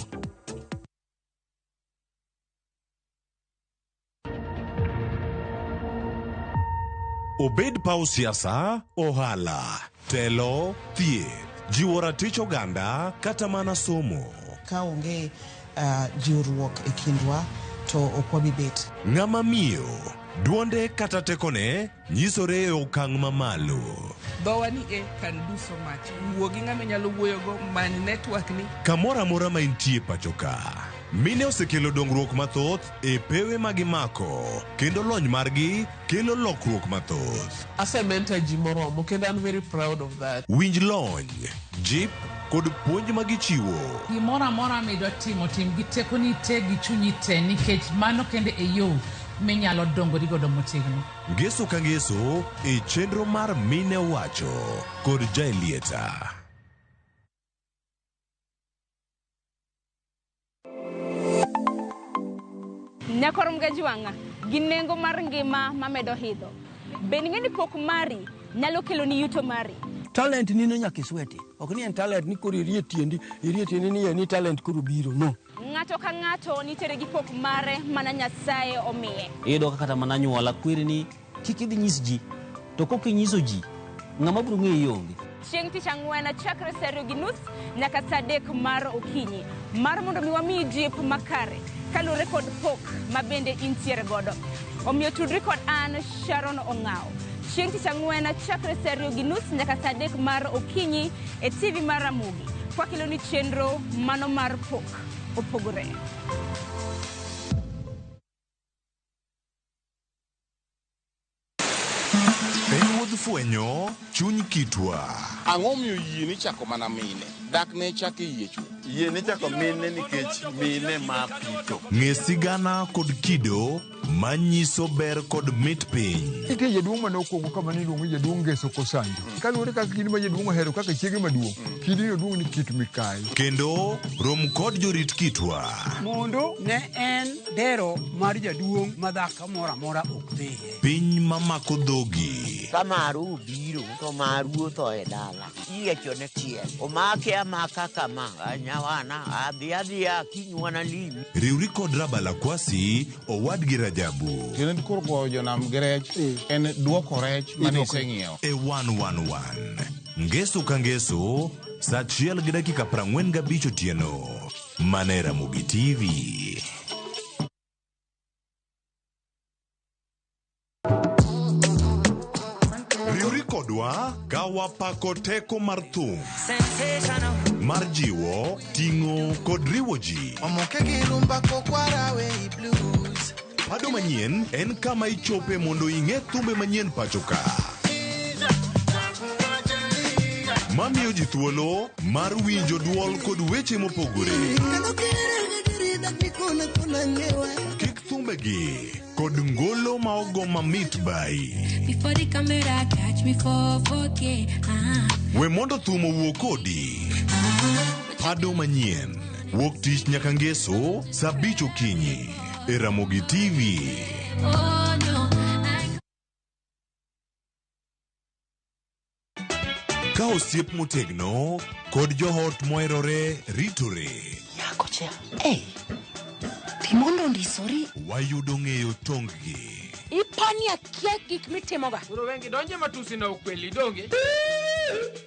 Obed paw siasa, ohala, telo, thieth, jiwo ratich oganda kata mana somo. Ka onge jiwruok e kindwa to ok wabi bet. Ng'ama miyo, duonde kata tekone nyisore e okang' mamalo. Dhowa ni e can do so much. Wuo gi ng'ama inyalo wuoyogo, many network ni. Kamoro amora ma intie pacho ka, mine osekelo dongruok mathoth e pewe ma gimako, kendo lony margi kelo lokruok mathoth. Asementa ji moromo kendo I'm very proud of that. Winj lony, jip kod puonj ma gichiwo. Gimoro amora midwa timo, tim gi tekoni te gi chunyi te nikech mano kende e yo minyalo dongori godo motegno. Ngeso ka ngeso e chenro mar Mine Wacho kod Jaelieta. Nyakor Mgajwang'a gi nengo mar ngima mamedo hidho. Bende ing'e ni pok mari nyalo keloni yuto mari? Talent nino nyaka isweti. Ok ni en talent ni koro irie tiendi, irie tiendi ni en ni talent koro biro. No. Ng'ato ka ng'ato nitiere gi pok mare mana Nyasaye omiye. Iyudo ka kata mana anyuola kweri ni kik idhi nyis ji. To kok inyiso ji, ng'ama biro ng'eyi onge. Chieng' tich ang'wen chakre saa 2:30 nyaka saa 3 mar okinyi mar mondo mi wamiyi jip makare kaluwore kod pok ma bende intiere godo. Omiyo tudri kod an Sharon Ong'awo. Chieng' tich ang'wen chakre saa 2:30 nyaka saa 3 mar okinyi e TV mar Ramogi. Kwakeloni chenro mano mar pok opogore. En wuodh fwenyo chuny kitwa. Ang'o miyo yie ni chako mana mine? Dak ne chak e yie chwo. Yie ni chako mine nikech mine ma pito. Ng'e sigana kod kido manyiso ber kod mit piny. Nitie jaduong' mane okwongo kama niluongo ni jaduong' Ngeso Kosanjo. Kaluwore kaka kidi ma jaduong' ohero kaka chiege maduong', kidino duong' ni kit mikayi. Kendo rom kod jorit kitwa. Mondo ne en dero mar jaduong' ma dhako moro amora ok dhiye. Piny mamako dhogi. Ka maru obiro to maru otho e dala. Iyiecho ne tiel. Omake amaka kama. Nyawana adhi adhiya kinywana limi. Riwri kod Rabala Kwasi owadgi Rajabu. Tiende koro goyo jonam gi rech en duoko rech mane iseng'iewo. E 111. Ngeso ka ngeso, saa 1:45 otieno. Mana e Ramogi TV. Riwri kodwa ka wapako teko mar thum mar jiwo, ting'o kod riwo ji. Omoke gi rumba kokwarawe i blues. Pado manyien en kama ichope mondo ing'e thumbe manyien pacho ka. Mamiyo ji thuolo mar winjo duol kod weche mopogore. Kik thumbegi kod ngolo ma ogo mamit bai. Before the camera catch me for 4K. We mondo thum owuo kodi. Pado manyien. Wuok tich nyaka ngeso saa 5 okinyi. E Ramogi TV. Oh no. Ka osiep motegno kod joot moherore ritore. Nyakocha, ei, Timondo ondisori. Wayudo ng'eyo tong-gi. Ipani akia gik mitimoga. Koro wengi donje matusi na ukweli donge.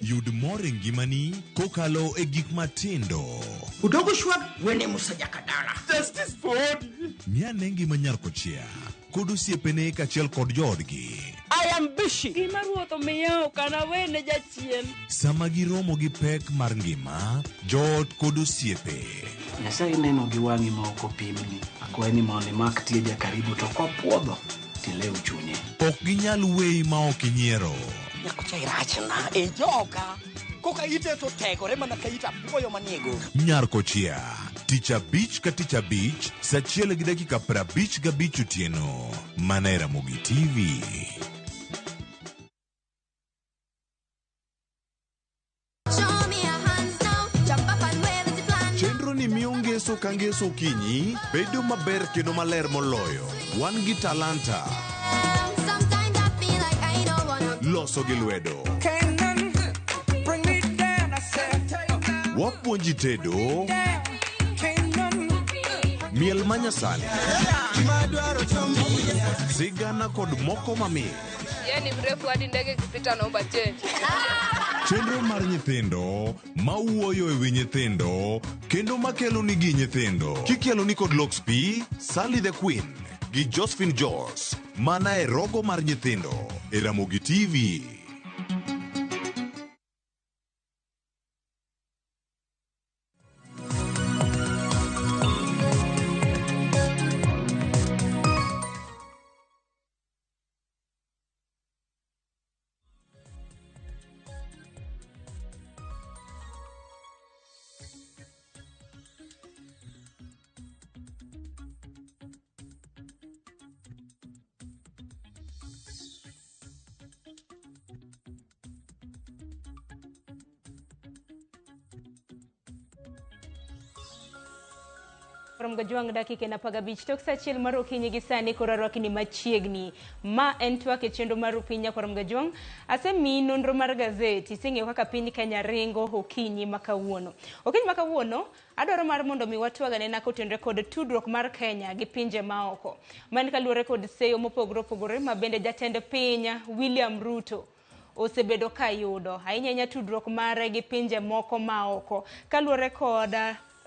Yud mor e ngimani kokalo e gik matindo. Udogo shwag wene Musa Jakadala. Justice for Odi. Ng'ane ngima nyar kochia kod osiepene kaachiel kod joodgi. I am busy. Gima ruoth omiya ok anawene jachien. Sama giromo gi pek mar ngima, joot kod osiepe. Nyasaye neno gi wang'i ma ok opimni. Akwayi ni mondo imak tieja karibu to kopuodho tilew chunye. Ok ginyal weyi ma ok inyiero. Nyakocha irachna e joka. Koka ite to tegore mana ka it apuoyo manie goro. Nyar kochia, tich abich ka tich abich, saa 1:55 otieno. Mana e Ramogi TV. Show me your hands now. Jump up and wave as you plan. Chenro ni miyo ngeso ka ngeso okinyi bedo maber kendo maler moloyo. Wan gi talanta, Sometimes I feel like I don't wanna. loso gi lwedo. Can't none bring me down. I said, Wapuonji tedo, can't none. miel manyasani, sigana kod moko mamit. Yeye ni mrefu hadi ndege ikipita naomba change. Chenro mar nyithindo mawuoyo e wi nyithindo kendo makelo nigi nyithindo. Kikelo ni kod Lox P, Sally the Queen gi Josephine Jos mana e rogo mar nyithindo e Ramogi TV. Romgo jwang' dakika en 15 tok saa 1 mar okinyi gi sani koro arwakni machiegni. Ma en twak e chenro mar Rupiny Nyakwar Mgajwang'. Asemiyi nonro mar gazeti, iseng'eyo kaka piny Kenya ringo okinyi ma kawuono. Okinyi ma kawuono, adwaro mar mondo mi watwag anena kotenore kod tudruok mar Kenya gi pinje maoko. Ma en kaluwore kod seyo mopogore opogore ma bende jatend piny William Ruto osebedo ka yudo. Ahinya ahinya tudruok mare gi pinje moko maoko. Kaluwore kod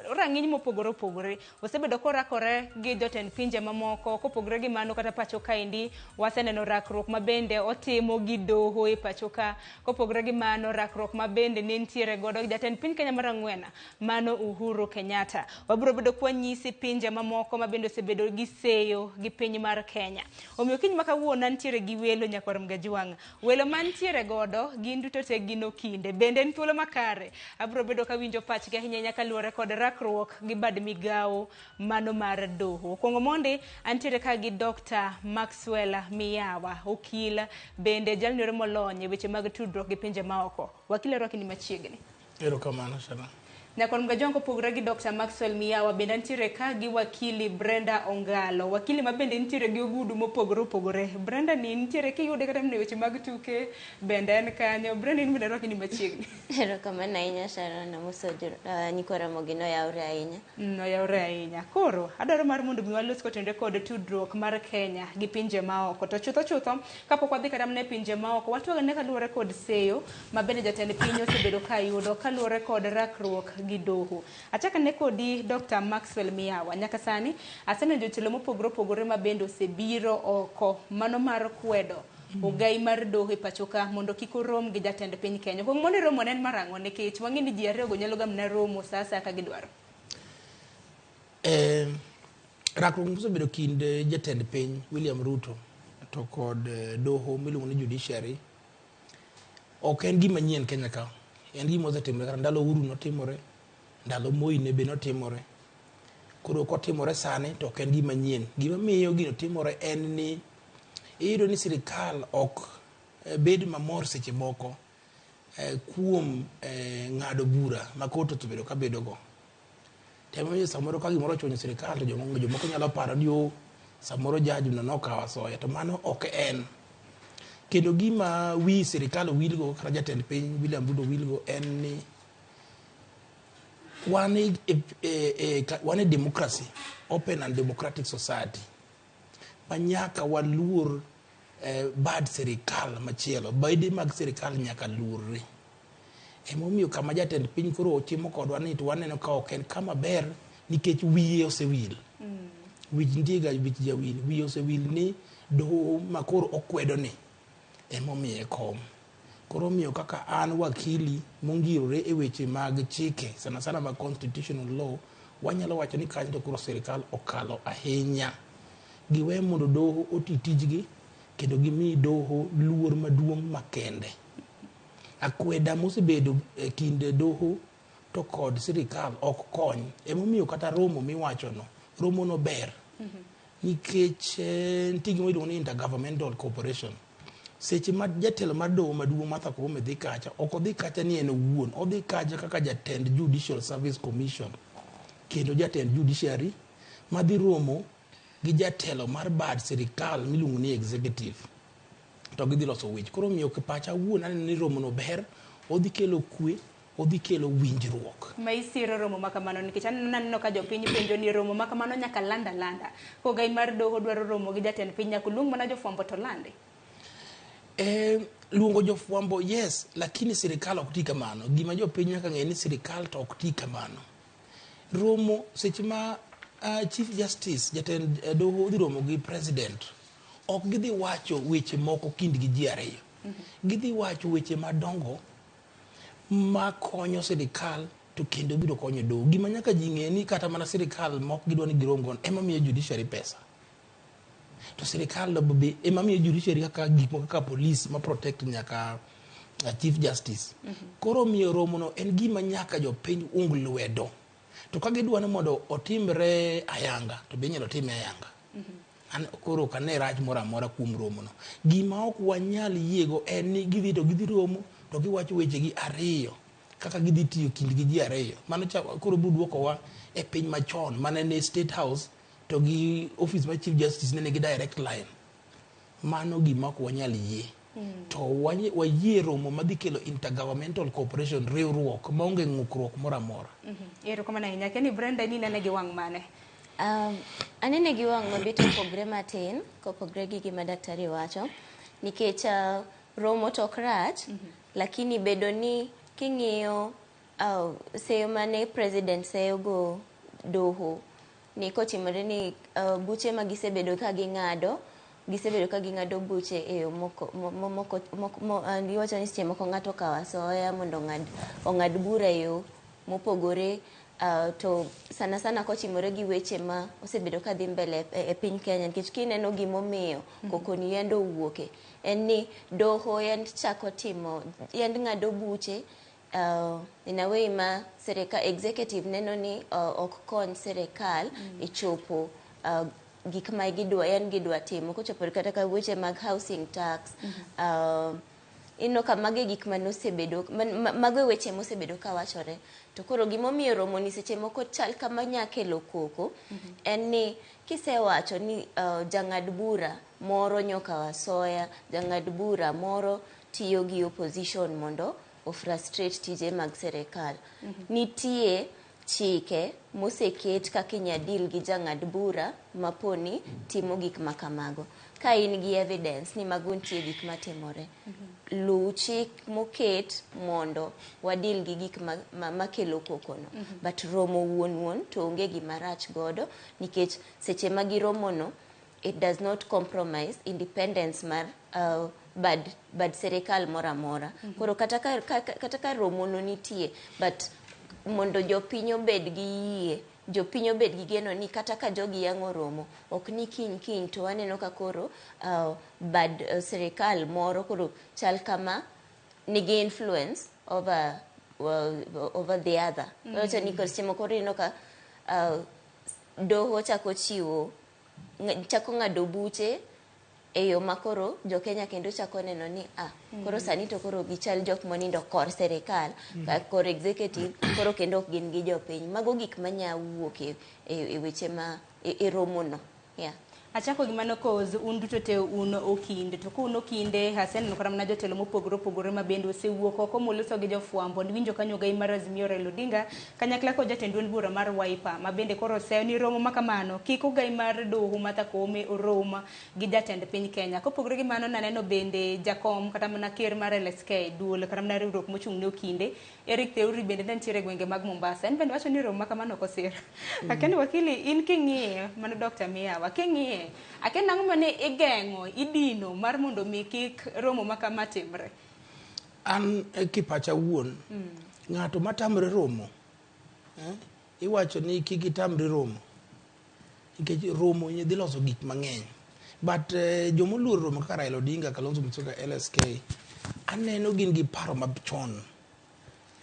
rang'iny mopogore opogore. Osebedo korakore gi jotend pinje mamoko, kopogore gi mano kata pacho kaendi waseneno rakruok ma bende otimo gi doho e pacho ka. Kopogore gi mano rakruok ma bende ne nitiere godo gi jatend piny Kenya mar ang'wen mano Uhuru Kenyatta. Wabiro bedo kwanyisi pinje mamoko ma bende osebedo gi seyo gi piny mar Kenya. Omiyo kiny ma kawuono antiere gi welo nyakwar Mgajwang'. Welo mantiere godo gin duto te gin okinde. Bende en thuolo makare. Abiro bedo kawinjo pachgi ahinya ahinya kaluwore kod rakruok gi bad migawo mano mar doho. Okwongo mondi antiere ka gi Dr. Maxwell Miyawa, okil bende jalno molony e weche mag tudruok gi pinje maoko. Wakil arwaki ni machiegni. Erokamano Shana. Nyakwar Mgajwang' kopogore gi Dr. Maxwell Miyawa bende antiere ka gi wakili Brenda Ongalo. Wakili ma bende nitiere gi ogudu mopogore opogore. Brenda ni nitiere kiyude kata mana e weche mag tuke bende en kanyo. Brenda in bende arwaki ni machiegni. Erokamano ahinya Sharon, amoso nyikwa Ramogi noyawre ahinya. Noyawre ahinya. Koro adwaro mar mondo mi walos kotenore kod tudruok mar Kenya gi pinje maoko. To chutho chutho kapok wadhi kata mana e pinje maoko, watwag ane kaluwore kod seyo ma bende jatend piny osebedo ka yudo kaluwore kod rakruok gi doho. Achak ane kodi Dr. Maxwell Miyawa. Nyaka sani aseneno jotelo mopogore opogore ma bende osebiro oko mano mar kwedo ogai mar doho e pacho ka mondo kik orom gi jatend piny Kenya. Kuong mondo romo ne en mar ang'o? Nikech wang'e ni ji ariyogo nyalo ga mana romo sa asaya ka gidwaro. Rakruok mosebedo kind jatend piny William Ruto to kod doho miluongo ni judiciary ok en gima nyien Kenya ka. En gima osetimore kata ndalo Uhuru notimore, ndalo Moi ne be notimore. Koro kotimore sani to ok en gima nyien. Gima miyo gino timore en ni iyudo ni sirikal ok bed mamor seche moko kuom ng'ado bura ma kot osebedo ka bedo go. Emomiyo samoro ka gimoro ochwanyo sirikal to jomoko nyalo paro ni oh, samoro judge no nokawo asoya to mano ok en. Kendo gima wi sirikal wilgo kata jatend piny William Ruto wilgo en ni wan e democracy, open and democratic society ma nyaka waluor bad sirikal machielo, bede mag sirikal nyaka luorre. Emomiyo kama jatend piny koro ochimo kodwa ni to waneno ka ok en kama ber nikech wiye osewil. Wich nitie ga wich jawil, wiye osewil ni doho ma koro okwedo ni emomiye kom. Koro omiyo kaka an wakili mongirore e weche mag chike, sana sana mag constitutional law, wanyalo wacho ni kanyo to koro sirikal okalo ahinya. Giwe mondo doho oti tijgi kendo gimi doho luor maduong' makende. Akweda mosebedo e kind doho to kod sirikal ok kony. Emomiyo kata romo miwachono, romo no ber. Nikech nitie gima iluongo ni intergovernmental cooperation. Seche ma jatelo mar doho maduong' Martha Koome dhi kacha, ok odhi kacha ni en owuon, odhi kacha kaka jatend Judicial Service Commission kendo jatend judiciary madhi romo gi jatelo mar bad sirikal miluongo ni executive to gidhi loso weche. Koro omiyo pacha awuon aneno ni romo no ber, odhi kelo kwe, odhi kelo winjruok. Ma isiro romo ma kamano nikech aneno ka jopiny penjo ni romo ma kamano nyaka land alanda. Kogai mar doho dwaro romo gi jatend piny nyaka oluong mana jofwambo to lande. Luongo jofwambo yes, lakini sirikal ok ti kamano. Gima jopiny nyaka ng'e ni sirikal to ok ti kamano. Romo seche ma Chief Justice jatend doho odhi romo gi president, ok gidhi wacho weche moko kindgi ji ariyo. Gidhi wacho weche madongo makonyo sirikal to kendo biro konyo doho. Gima nyaka ji ng'e ni kata mana sirikal mok gidwa ni girom go ema miyo judiciary pesa. To sirikal be ema miyo judiciary kaka gik moko kaka police ma protect nyaka Chief Justice. Koro miyo romo no en gima nyaka jopiny ung lwedo. To ka gidwa ni mondo otimre ayanga to be inyalo time ayanga. An koro ok ane rach moro amora kuom romo no. Gima ok wanyal yiego en ni gidhi to gidhi romo to giwacho wechegi ariyo. kaka gidhi tiyo kindgi ji ariyo. Mano cha koro biro duokowa e piny machon mane ne State House to gi office mar Chief Justice ne nigi direct line. Mano gima ok wanyal yie. To wayie romo madhi kelo intergovernmental cooperation, riwruok maonge ng'ukruok moro amora. Erokamano ahinya. Kenny Brenda, in inene gi wang' mane? Anene gi wang' mabet opogre matin kopogre gi gima daktari wacho nikech romo to ok rach. Lakini bedo ni king'iyo seyo mane president seyo go doho ni kotimore ni buche ma gisebedo ka ging'ado, gisebedo ka ging'ado buche e yo moko moko moko. Iwacho ni seche moko ng'ato okawo asoya mondo ong'ad bura e yo mopogore, to sana sana kotimore gi weche ma osebedo ka dhi mbele e piny Kenya, nikech kineno gimomiyo koko ni yande owuoke en ni doho yand chako timo yand ng'ado buche in a way ma serikal executive neno ni ok kony serikal e chopo gik ma gidwa yan gidwa timo kochopo kata ka weche mag housing tax. Ineno ka mago e gik manosebedo, mago e weche mosebedo ka wachore. To koro gimomiyo romo ni seche moko chal kama nya kelo koko en ni kisewacho ni jang'ad bura moro nyokawo asoya, jang'ad bura moro tiyo gi opposition mondo o frustrate tije mag serikal. Nitie chike moseket kaka inya deal gi jang'ad bura maponi timo gik ma kamago. Ka in gi evidence ni mago nitie gik matimore, luw chik moket mondo wadeal gi gik makelo koko no. But romo wuon wuon to onge gima rach godo, nikech seche ma giromo no, it does not compromise independence mar bad serikal moro amora. Koro kata ka romo no nitie, but mondo jopiny obed gi yie, jopiny obed gi geno ni kata ka jogi yang'o romo, ok ni kiny kiny to waneno ka koro bad sirikal moro koro chal kama nigi influence over the other. Wacho ni seche moko ineno ka doho chako chiwo, chako ng'ado buche e yo ma koro jokenya kendo chako neno ni koro sani to koro gichal jok monindo kor serikal, ka kor executive, koro kendo ok gin gi jopiny. Mago gik manya wuok e weche ma e romo no, yeah. Achako gi mano cause un duto te un okinde, to ka un okinde aseneno kata mana jotelo mopogore opogore ma bende osewuok oko moloso gi jofwambo. Niwinjo kanyo gai mar Azimio Raila Odinga kanyakla kod jatend duond bura mar Wiper ma bende koro oseyo ni romo ma kamano kik ogai mar doho Martha Koome orom gi jatend piny Kenya. Kopogore gi mano, naneno bende jakom kata mana ker mar LSK, duol kata mana riwruok mochung' ne okinde, Eric Theuri, bende ne nitiere e gwenge mag Mombasa. En bende wacho ni romo ma kamano ok osir. Akia ni wakili in king'iye mano, Dr. Miyawa, king'iye akia nang'o mane igeng'o idino mar mondo mi kik romo ma kama timre. An kipacha wuon, ng'ato matamre romo, iwacho ni kik itamri romo nikech romo dhi loso gik mang'eny. But jomoluoro romo kaka Raila Odinga, Kalonzo Musyoka, LSK, aneno gin gi paro machon.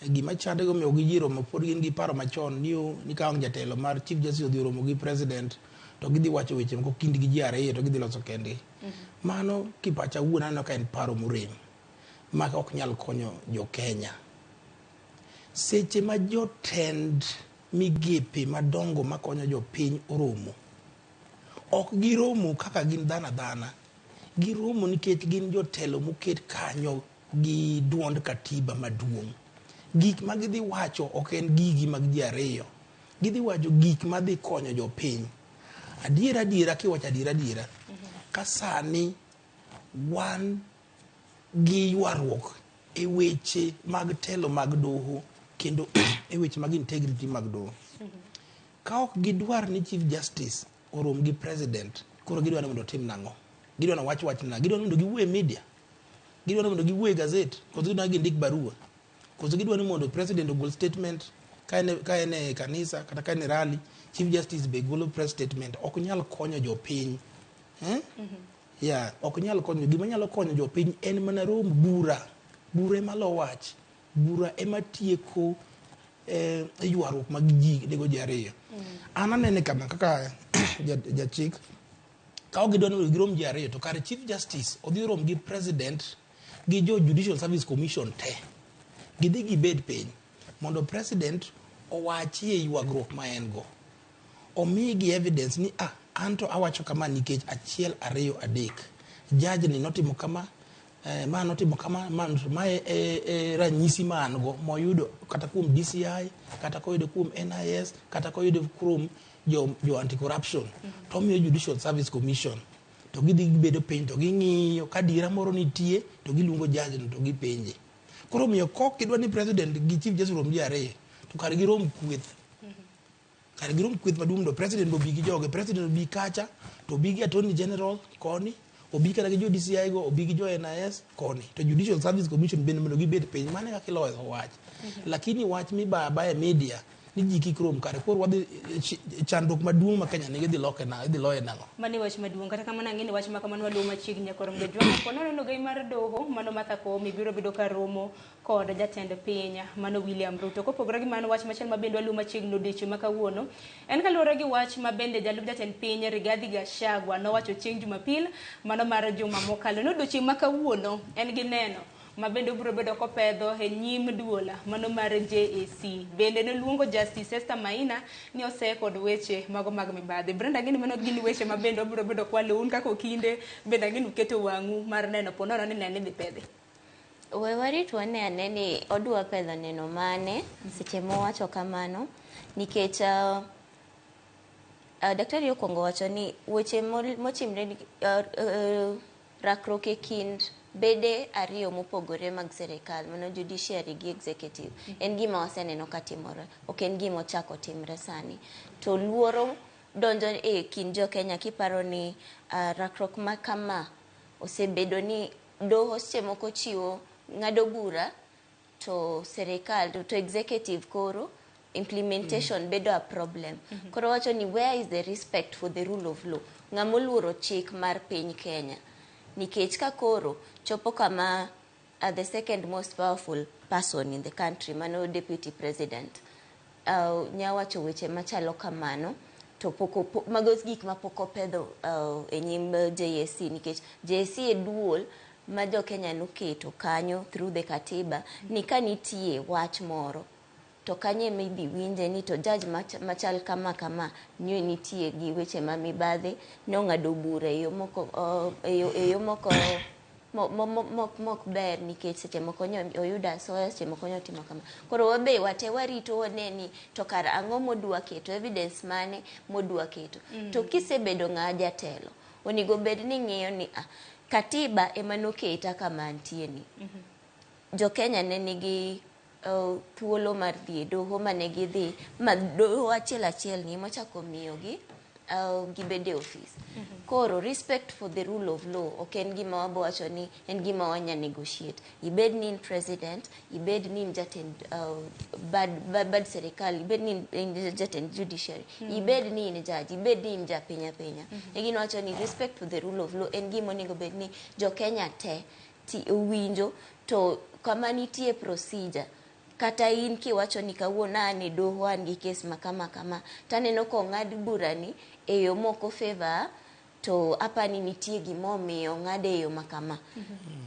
Gima chande go omiyo giyie romo, pod gin gi paro machon ni ni ka ang' jatelo mar Chief Justice odhi oromo gi president to gidhi wacho weche moko kindgi ji ariyo to gidhi loso kendgi. Mano kipacha wuon aneno ka en paro morem ma ok nyal konyo jo Kenya. Seche ma jotend migepe madongo makonyo jopiny oromo, ok giromo kaka gin dhano adhana. Giromo nikech gin jotelo moket kanyo gi duond katiba maduong'. Gik ma gidhi wacho ok en gigi mag ji ariyo. Gidhi wacho gik madhi konyo jopiny. Adiera adiera, kiwacho adiera adiera, ka sani wan gi ywaruok e weche mag telo mag doho kendo e weche mag integrity mag doho. Ka ok gidwar ni Chief Justice orom gi president, koro gidwa ni mondo otim nang'o? Gidwa ni owach wach nang'o? Gidwa ni mondo giwuo e media? Gidwa ni mondo giwuo e gazet? Koso gidwa ni gindik barua? Koso gidwa ni mondo president ogol statement ka en e kanisa kata ka en e rally, Chief Justice be golo press statement? Ok nyal konyo jopiny. Eh? Yeah, ok nyal konyo. Gima nyalo konyo jopiny en mana rom bura. Bura ema lo wach. Bura ema tieko ywaruok mag ji nego ji ariyo. An anene kama kaka jachik, ka ok gidwa ni girom ji ariyo to kare Chief Justice odhi orom gi president gi jo Judicial Service Commission te. Gidhi gibed piny. Mondo president owachie ywagruok ma en go. Omigi evidence ni ah, anto awacho kama nikech 1, 2, 3. Judge ni notimo kama, ma notimo kama, ma e ranyisi ma an go moyudo kata kuom DCI, kata koyudo kuom NIS, kata koyudo kuom jo anti-corruption. To omiyo Judicial Service Commission. To gidhi gibedo piny to ging'iyo ka adiera moro nitie to giluongo judge no to gipenje. Koro omiyo kok gidwa ni president gi chief justice rom ji ariyo, to kar girom kweth. Kar girom kweth maduong' to president obi gi joge, president obi kacha, to obi gi attorney general koni, obi kata gi jo DCI go, obi gi jo NIS koni. To Judicial Service Commission bende mondo gibed piny, mano e kaka iloso wach. Lakini wach mibaya e media ni ji kik rom kare, koro wadhi chandruok maduong' ma Kenya nigi idhi loke nang'o, idhi loye nang'o. Mano e wach maduong', kata kamano ang'e ni wach ma kamano waluwo machiegni nyaka rom Gajwang'. Po nono gai mar doho mano Martha Koome biro bedo ka romo kod jatend piny mano William Ruto. Kopogore gi mano, wach machielo ma bende waluwo machiegni odiochieng' ma kawuono en kaluwore gi wach ma bende jalup jatend piny Rigathi Gachagua nowacho chieng' Jumapil mano mar juma mokalo. Ni odiochieng' ma kawuono en gi neno ma bende obiro bedo kopedho e nyim duol mano mar JSC. Bende noluongo Justice Esther Maina ni ose kod weche mago mag mibadhi. Brenda, ang'e ni mano gin weche ma bende obiro bedo kwaluwo un kaka okinde, bende ang'e ni uketo wang'u mar neno po nono ni neno idhi pedhi. We warit wane ane ni odwa pedho neno mane seche mowacho kamano, nikech daktari okwongo wacho ni weche motimre ni rakruok e kind bede ariyo mopogore mag serikal, mano judiciary gi executive, en gima waseneno katimore, ok en gima ochako timre sani. To luoro donjo e kind jo Kenya kiparo ni rakruok ma kama osebedo ni doho seche moko chiwo ng'ado bura to serikal to executive koro implementation bedo a problem. Koro wacho ni where is the respect for the rule of law? Ng'ama oluoro chik mar piny Kenya. Nikech ka koro chopo kama the second most powerful person in the country, mano deputy president, nyawacho weche machalo kamano, to pok mago gik ma pok opedho e nyim JSC, nikech JSC e duol ma jo Kenya noketo kanyo through the katiba ni ka nitie wach moro to kanyo ema idhi winje ni to judge machal kama kama nyo nitie gi weche ma mibadhi nong'ado bura e yo moko e yo moko mok ber, nikech seche moko nyo oyudo asoya, seche moko nyo timo kama. Koro wabe wate warito wane ni to kar ang'o modwa keto, evidence mane modwa keto. To kisebedo ng'a jatelo, onego bed ni ng'iyo ni katiba ema noketa kama antie ni. Jo Kenya ne nigi thuolo mar dhi e doho mane gidhi, ma doho achiel achiel ni mochako miyogi gibed e ofis. Koro respect for the rule of law ok en gima wabo wacho ni en gima wanya negotiate. Ibed ni in president, ibed ni in jatend bad serikal, ibed ni in jatend judiciary, ibed ni in judge, ibed ni in japiny apinya. E gino wacho ni respect for the rule of law en gima onego bed ni jo Kenya te winjo, to kama nitie procedure kata in kiwacho ni kawuono an e doho an gi kes ma kama kama, taneno kong'ad burani e yo moko favor, to apani nitie gimomiyo ong'ade e yo ma kama.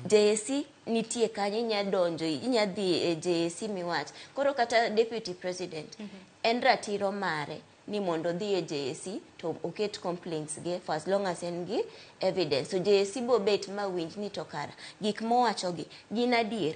JSC nitie kanyo, inya donjo, inya dhi e JSC miwach. Koro kata deputy president, en ratiro mare ni mondo odhi e JSC to oket complaints ge for as long as en gi evidence. So JSC bo bet ma winj ni to kara gik mowacho gi gin adier,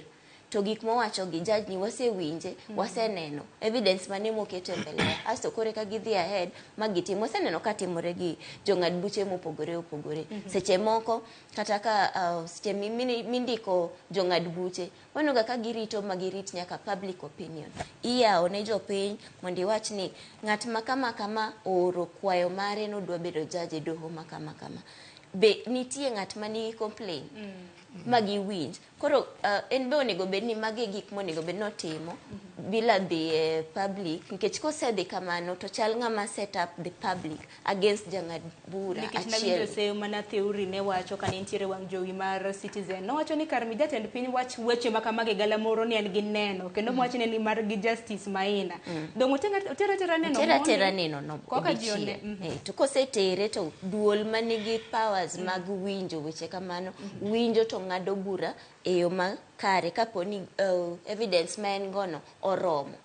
to gik mowacho gi judge ni wasewinje, waseneno evidence mane moketo e mbele wa, asto koro eka gidhi ahead ma gitimo. Waseneno ka timore gi jong'ad buche mopogore opogore. Seche moko kata ka seche mindiko jong'ad buche, waneno ga ka girito ma girit nyaka public opinion. Iyawo ne jopiny mondo iwach ni ng'at ma kama kama ooro kwayo mare nodwa bedo judge e doho ma kama kama. Be nitie ng'at ma nigi complain ma giwinj. Koro en be onego bed ni magi e gik monego bed ni otimo bila dhi e public, nikech kosedhi kamano to chal ng'ama set up the public against jang'ad bura Nikech nawinjo achiel. seyo mana Theuri ne wacho kane nitiere wang' jowi mar Citizen. Nowacho ni kar mi jatend piny wach weche ma kamagi e galamoro ni en gi neno, kendo mowach ni mar gi Justice Maina. Dong' otera atera neno Otera atera mondi, neno no koka ji dichiel. one. To kosetere to duol manigi powers mag winjo weche kamano winjo to ng'ado bura e yo makare kapo ni evidence ma en gono oromo.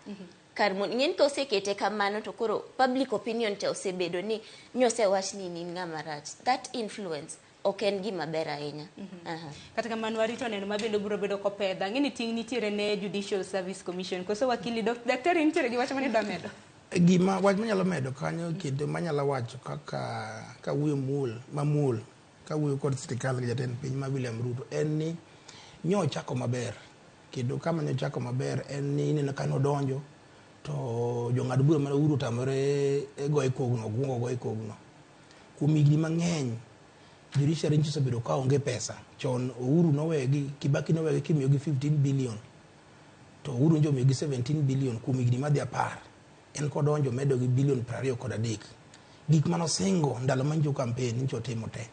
Kar mondo ing'e ni kosekete kamano to koro public opinion te osebedo ni nyosewach ni in ng'ama rach. That influence ok en gima ber ahinya. Aha. Kata kamano warito neno ma bende obiro bedo kopedha. Ang'e ni ting' nitiere ne Judicial Service Commission. Koso wakili, daktari nitiere gi wach mane idwa medo? Gima wach manyalo medo kanyo kendo manyalo wacho kaka kawuoyo muol mamuol kawuoyo kod sirikal gi jatend piny ma William Ruto en ni nyochako maber kendo kama nyochako maber en ni ineno ka nodonjo to jong'ad bura mar Uhuru otamore goye kogno oguongo goye kogno. Kuom higni mang'eny judiciary nyiso osebedo ka onge pesa. Chon Uhuru nowegi, Kibaki nowegi kimiyogi 15 billion to Uhuru njo omiyogi 17 billion kuom higni madhi 10. En kodonjo medo gi bilion 23. Gik manosingo ndalo manjo campaign nyicho otimo te.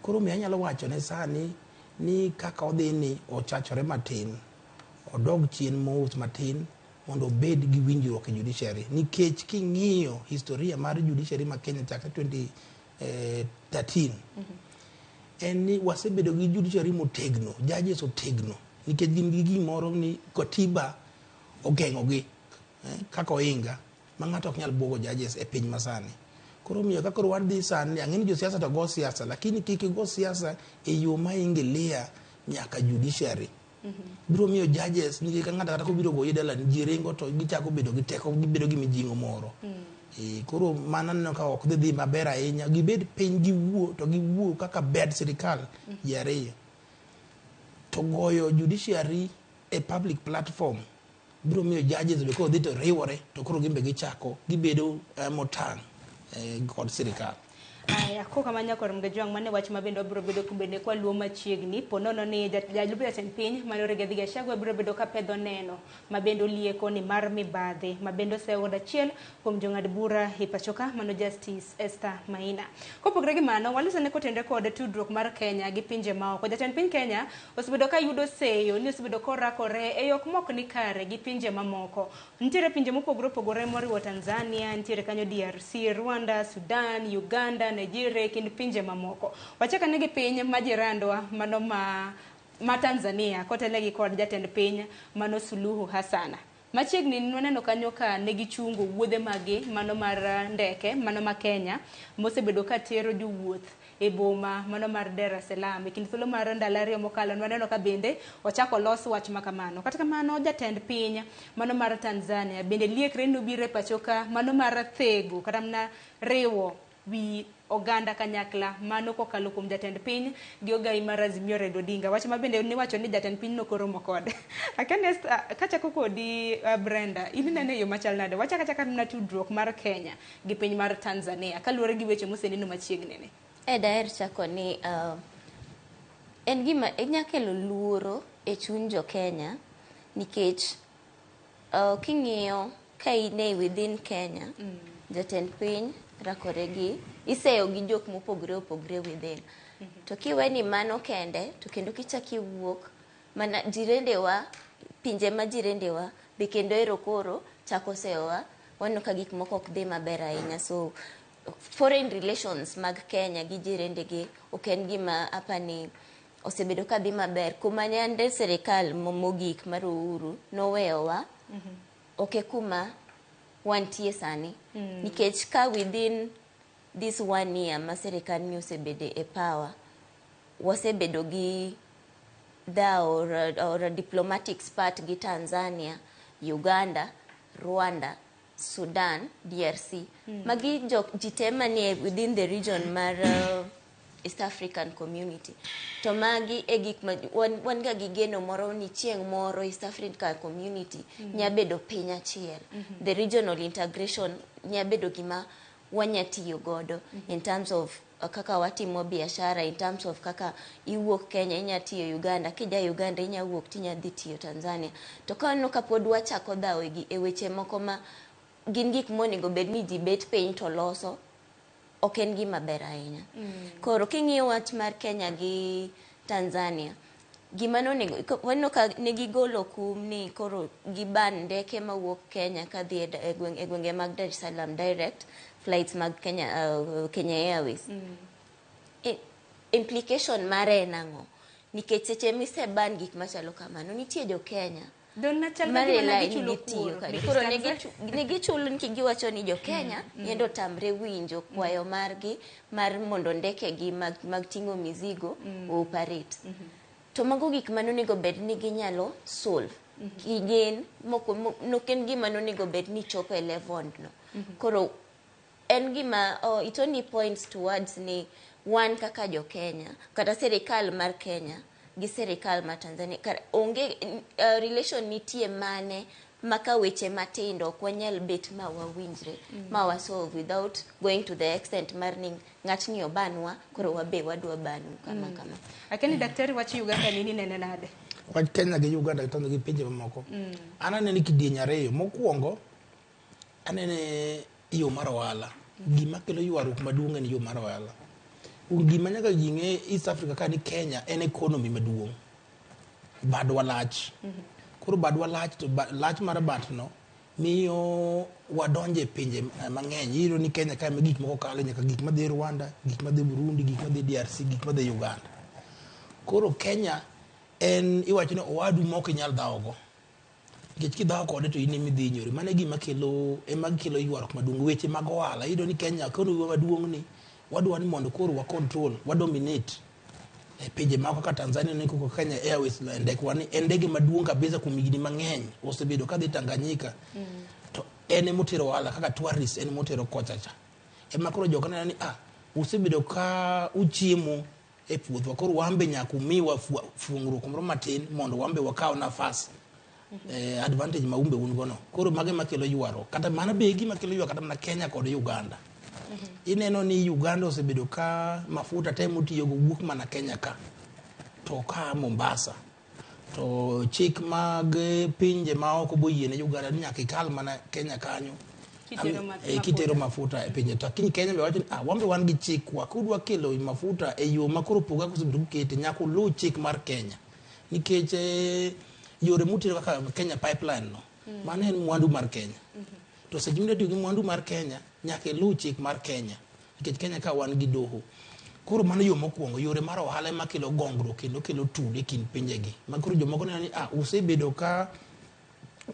Koro omiyo anyalo wacho ne sani ni kaka odhi ni ochachore matin, odog chien mos matin mondo obed gi winjruok e judiciary. Nikech king'iyo historia mar judiciary ma Kenya chakre 2013 en ni wasebedo gi judiciary motegno, judges otegno nikech gin gi gimoro ni katiba ogeng'ogi kaka oinga ma ng'ato ok nyal buogo judges e piny masani. Koro omiyo ka koro wadhi sani, ang'e ni josiasa to go siasa, lakini kik igo siasa e yo ma ingilia nyaka judiciary. Biro miyo judges nikech ka ng'ato kata kobiro goyi dalani ji ringo to gichako bedo gi teko, gibedo gi mijing'o moro. Koro mano aneno ka ok dhi maber ahinya. Gibed piny giwuo to giwuo kaka bed sirikal ji ariyo. To goyo judiciary e public platform biro miyo judges be kodhi to riwore to koro gin be gichako gibedo motang' kod sirikal. Aya, koka manya kor Mgajwang' mane wach ma bende wabiro bedo kubende kwa luo machiegni po nono ni jalup jatend piny mane Rigathi Gachagua biro bedo ka pedho neno ma bende olieko ni mar mibadhi ma bende oseyudo achiel kuom jong'ad bura e pachoka mano Justice Esther Maina. Kopogore gi mano, walosone kotenore kod tudruok mar Kenya gi pinje maoko. Jatend piny Kenya osebedo ka yudo seyo ni osebedo korakore e yok mok ni kare gi pinje mamoko. Nitiere pinje mopogore opogore moriwo Tanzania, nitiere kanyo DRC, Rwanda, Sudan, Uganda, Nigeria kind pinje mamoko. Wachak ane gi piny ma jirandwa mano ma Tanzania kotelnegi kod jatend piny mano Suluhu Hassan. Machiegni nwaneno kanyo ka negichungo wuodhe magi mano mar ndeke mano ma Kenya mosebedo ka tero jowuoth e boma mano mar Dar es Salaam. E kind thuolo mar ndalo 2 mokalo nwaneno ka bende ochako los wach ma kamano. Kata kamano jatend piny mano mar Tanzania bende liekre ni obiro e pacho ka mano mar thego kata mana riwo wi oganda kanyakla mano kokalo kuom jatend piny gi ogai mar Azimio Raila Odinga. Wach ma bende niwacho ni jatend piny nokoromo kode. Akane kachako kodi Brenda, in inene yo machal nade? Wachaka chaka mana tudruok mar Kenya gi piny mar Tanzania kaluwore gi weche moseneno machiegni ni. Daher chako ni en gima inya kelo luoro e chuny jo Kenya nikech king'iyo ka in e within Kenya, jatend piny rakore gi iseyo gi jok mopogore opogore within. To kiwe ni mano kende to kendo kichak iwuok mana jirendewa, pinje ma jirendewa be kendo ero koro chako seyowa, waneno ka gik moko ok dhi maber ahinya. So foreign relations mag Kenya gi jirendegi ok en gima apani osebedo ka dhi maber. Kuma ne ande sirikal mogik mar Uhuru noweyowa, ok e kuma wantie sani. Nikech ka within this 1 year ma sirikal ni osebede e power, wasebedo gi dhawo or diplomatic spat gi Tanzania, Uganda, Rwanda, Sudan, DRC. Magi jok ji te manie within the region mar East African Community. To magi e gik ma wan ga gi geno moro ni chieng' moro East African Community nya bedo piny achiel. The regional integration nya bedo gima wanya tiyo godo in terms of kaka watimo biashara, in terms of kaka iwuok Kenya inya tiyo Uganda, kija Uganda inya wuok tinya dhi tiyo Tanzania. To ka waneno ka pod wachako dhawo e weche moko ma gin gik monego bed ni ji bet piny to loso, ok en gima ber ahinya. Koro king'iyo wach mar Kenya gi Tanzania, gima nonego waneno ka ne gigolo kum ni koro giban ndeke mawuok Kenya kadhi e gwenge mag Dar es Salaam direct flights mag Kenya, Kenya Airways. Implication mare en ang'o? Nikech seche miseban gik machalo kamano, nitie jo Kenya Don na chal mar ka gima ne line gichulo gitiyo kuor kanyo. nikech Koro ne Tanzania- gichu- ne gichulo nikech giwacho ni jo Kenya yendo otamre winjo kwayo margi mar mondo ndekegi mag, mag ting'o mizigo ooperate. To mago gik mane onego bed ni ginyalo solve. Gin moko nok en gima nonego bed ni chopo e level no. Koro en gima oh, it only points towards ni wan kaka jo Kenya kata sirikal mar Kenya gi sirikal mar Tanzania kar, onge relation nitie mane maka weche matindo ok wanyal bet ma wawinjre ma wasolve without going to the extent mar ni ng'atni obanwa koro wabe wadwa banu kama kama. Akia ni daktari wach Uganda ni inene nade? Wach Kenya gi Uganda gi Tanzania gi pinje mamoko. An anene kidieny ariyo. Mokwongo, anene yo mar ohala. Gima kelo ywaruok maduong' en yo mar ohala. Gima nyaka ji ng'e East Africa ka ni Kenya en economy maduong'. Badwa lach. Koro badwa lach to ba, lach mar bat no miyo wadonje pinje mang'eny. Iyudo ni Kenya ka ema gik moko kale nyaka gik madhi Rwanda, gik madhi Burundi, gik madhi DRC, gik madhi Uganda. Koro Kenya en iwacho ni owadu ma ok inyal dhawogo. Nikech kidhawo kode to in ema idhi hinyori. Mano e gima kelo ema kelo ywaruok maduong'. Weche mag ohala. Iyudo ni Kenya koro maduong' ni wadwa ni mondo koro wa control, wa dominate e pinje moko kaka Tanzania ni koko Kenya Airways ndekwa ni en ndege maduong' kabisa kuom higni mang'eny osebedo kadhi Tanganyika to en emotero ohala kaka tourist en emotero kocha cha. Ema koro joka neno ni ah usebedo ka uchiemo e puothwa koro wan be nyaka umiwa fuong'ruok moro matin mondo wan be wakaw nafas advantage ma umbe un go no. Koro mago ema kelo ywaruok. Kata mano be e gima kelo ywaruok kata mana Kenya kod Uganda. Ineno ni Uganda osebedo ka mafuta te motiyogo wuok mana Kenya ka to ka Mombasa. To chik mag pinje maoko boyiene Uganda ni nyaka ikal mana Kenya kanyo Kitero kitero mafuta e pinje. To kiny Kenya be wacho ni ah, wan be wan gi chikwa kudwa kelo mafuta e yo ma koro poga kosebedo kukete nyaka uluw chik mar Kenya. Nikech yore mutero kaka Kenya pipeline no mano en mwandu mar Kenya. To seche midwa tiyo gi mwandu mar Kenya nyaka iluw chik mar Kenya nikech Kenya ka wan gi doho. Koro mano yo mokwongo, yore mar ohala ema kelo gongruok kendo kelo tulo e kind pinjegi. Ma koro jomoko neno ni ah, usebedo ka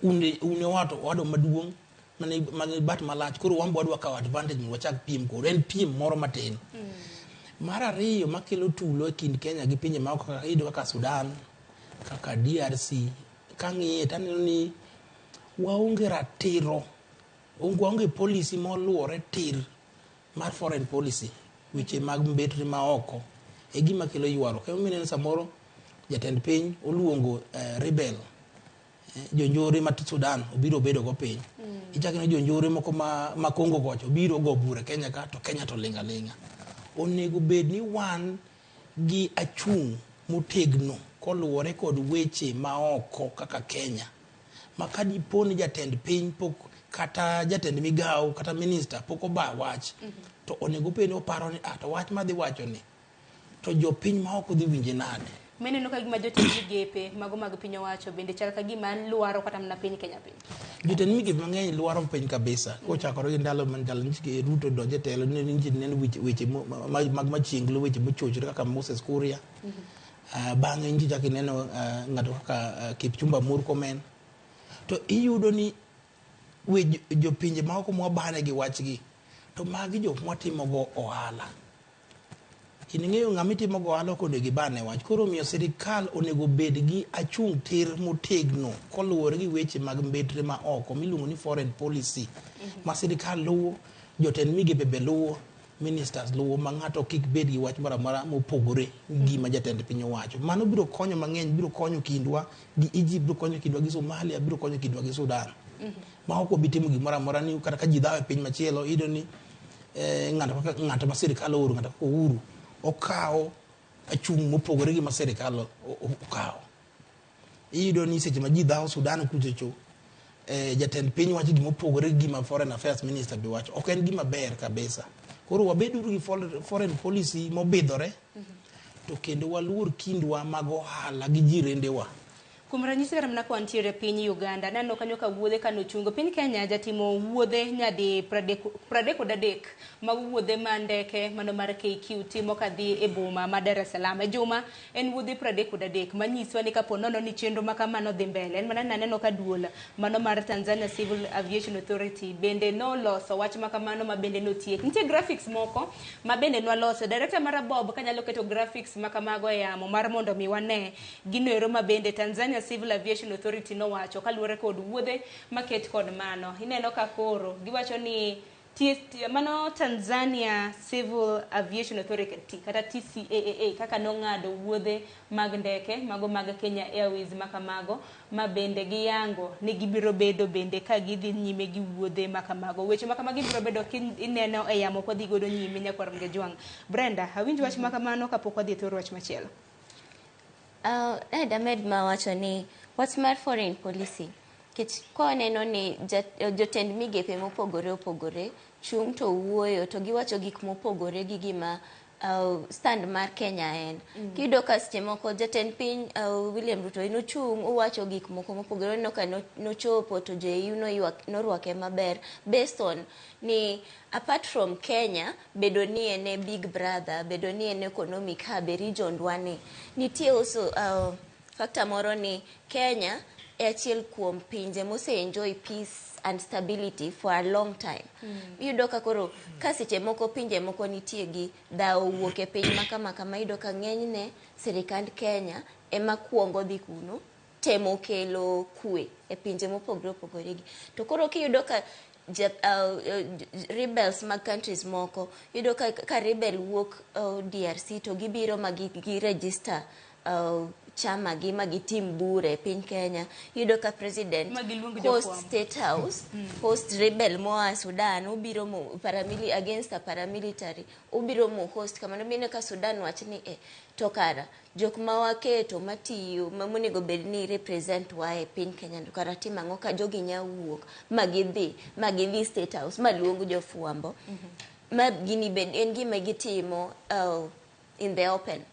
un e owadu maduong' mani bat malach koro wan be wadwa kawo advantage mondo wachak piem kodu. En piem moro matin. Mar ariyo makelo tulo e kind Kenya gi pinje maoko kaka iyudo kaka Sudan, kaka DRC, kang'iye taneno ni waonge ratiro, waonge policy moluwore tir mar foreign policy, weche mag mbetre maoko e gima kelo ywaruok. Emomiyo ineno samoro jatend piny oluongo rebel jonjore ma Sudan obiro obedo go piny. Ichako ineno jonjore moko ma Congo kocha obiro go bura Kenya ka to Kenya to ling' aling'a. Onego bed ni wan gi achung' motegno koluwore kod weche maoko kaka Kenya. Ma ka dipo ni jatend piny pok kata jatend migawo kata minister pok oba wach to onego bed ni oparo ni ah to wach madhi wacho ni to jopiny maoko dhi winje nade. Mineno ka gima jotend migepe mago mag piny owacho bende chal ka gima lwaro kata mana piny Kenya piny. Jotend migepe mang'eny lwaro piny kabisa. Kochakore gi ndalo man ndalo nitie Ruto donje e telo ne nitie neno weche mag machienglo weche mochochore kaka Moses Kuria. Bang'e nitie chako ineno ng'ato kaka Kipchumba Murkomen. To iyudo ni jopinje maoko mwabane gi wachgi to magi jok mwatimogo ohala. Ing'eyo ng'ama itimo go ohala ok onego ibane wach. Koro omiyo sirikal onego bed gi achung' tir motegno koluwore gi weche mag mbetre ma oko miluongo ni foreign policy ma sirikal luwo, jotend migepe be luwo, ministers luwo ma ng'ato kik bed gi wach moro amora mopogore gi gima jatend piny owacho. Mano biro konyo mang'eny, biro konyo kindwa gi Egypt, biro konyo kindwa gi Somalia, biro konyo kindwa gi Sudan. Ma ok wabi timo gimoro amora ni kata ka ji dhawo e piny machielo iyudo ni ng'ato ma sirikal ooro, ng'ato kaka Uhuru okawo achung' mopogore gi ma sirikal okawo. Iyudo ni seche ma ji dhawo Sudan kuchocho, jatend piny wacho gima opogore gi gima foreign affairs minister be wacho. Ok en gima ber kabisa. Koro wabeduru gi foreign policy mobidhore to kendo waluor kindwa mag ohala gi jirendewa. Kuom ranyisi kata mana kwantiere piny Uganda, naneno kanyo ka wuodhe kanochungo. Piny Kenya jatimo wuodhe nyadi 33 mag wuodhe ma ndeke mano mar KQ timo kadhi e boma ma Dar es Salaam. E juma en wuodhe 33 manyiswa ni kapo nono ni chenro ma kamano dhi mbele. En mana ni naneno ka duol mano mar Tanzania Civil Aviation Authority bende noloso wach ma kamano ma bende notiek. Nitie graphics moko ma bende nwaloso. Director mara Bob kanyalo keto graphics ma kamago e yamo mar mondo mi wane gino ero ma bende Tanzania Civil Aviation Authority nowacho kaluwore kod wuodhe maket kod mano. Ineno ka koro giwacho ni mano Tanzania Civil Aviation Authority kata TCAA kaka nong'ado wuodhe mag ndeke mago mag Kenya Airways makamago ma bende giyango ni gibiro bedo bende ka gidhi nyime gi wuodhe makamago. Weche makamagi biro bedo kineno e yamo kwadhi godo nyime nyakwar Mgejwang'. Brenda, awinj wach makamano kapok wadhi e thor wach machielo. Damed mawacho ni wach mar foreign policy nikech ka waneno ni jotend migepe mopogore opogore chung' to wuoyo to giwacho gik mopogore gi gima stand mar Kenya en. Iyudo ka seche moko jatend piny William Ruto nochung' owacho gik moko mopogore. Ineno ka nochopo to jo EU norwake maber based on ni apart from Kenya bedo ni en e big brother, bedo ni en economic hub e region wa ni, nitie also factor moro ni Kenya e achiel kuom pinje mose enjoy peace and stability for a long time. Iyudo ka koro ka seche moko pinje moko nitie gi dhawo wuok e piny ma kama kama, iyudo ka ng'enyne sirikand Kenya ema kuongo dhi kuno temo kelo kwe e pinje mopogore opogore gi. To koro kiyudo ka rebels mag countries moko, iyudo ka rebel wuok DRC to gibiro ma gi register chama gi ma gitim bura e piny Kenya. Iyudo ka president Ma giluong host jofwambo. State House, host rebel moa Sudan, obiro mo against a paramilitary, obiro mo host kamano. Mineno ka Sudan wach ni to kara jok ma waketo matiyo ma monego bed ni represent wa e piny Kenya to kara timo ang'o ka jogi nya wuok ma gidhi State House ma luong jofwambo ma gini bed en gima gitimo in the open.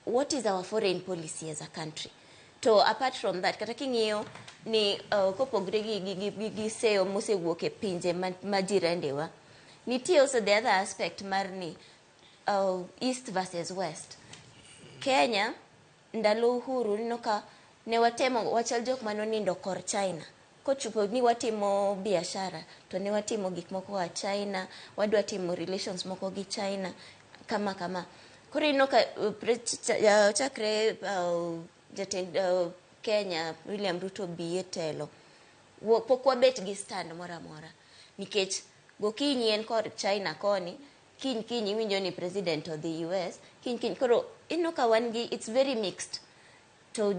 What is our foreign policy as a country? To apart from that, kata king'iyo ni kopogre gi seyo mosewuok e pinje ma jirandewa, nitie also the other aspect mar ni east versus west. Kenya ndalo uhuru ineno ka ne watemo wachal jok manonindo kor China. Kochopo ni watimo biashara to ne watimo gik moko wa China, wadwa timo relations moko gi China kama kama. Koro ineno ka chakre jatend Kenya William Ruto bi e telo, pok wabet gi stand moro amora nikech gokinyi en kod China koni, kiny kiny iwinjo ni president odhi US, kiny kiny koro ineno ka wan gi, it's very mixed. To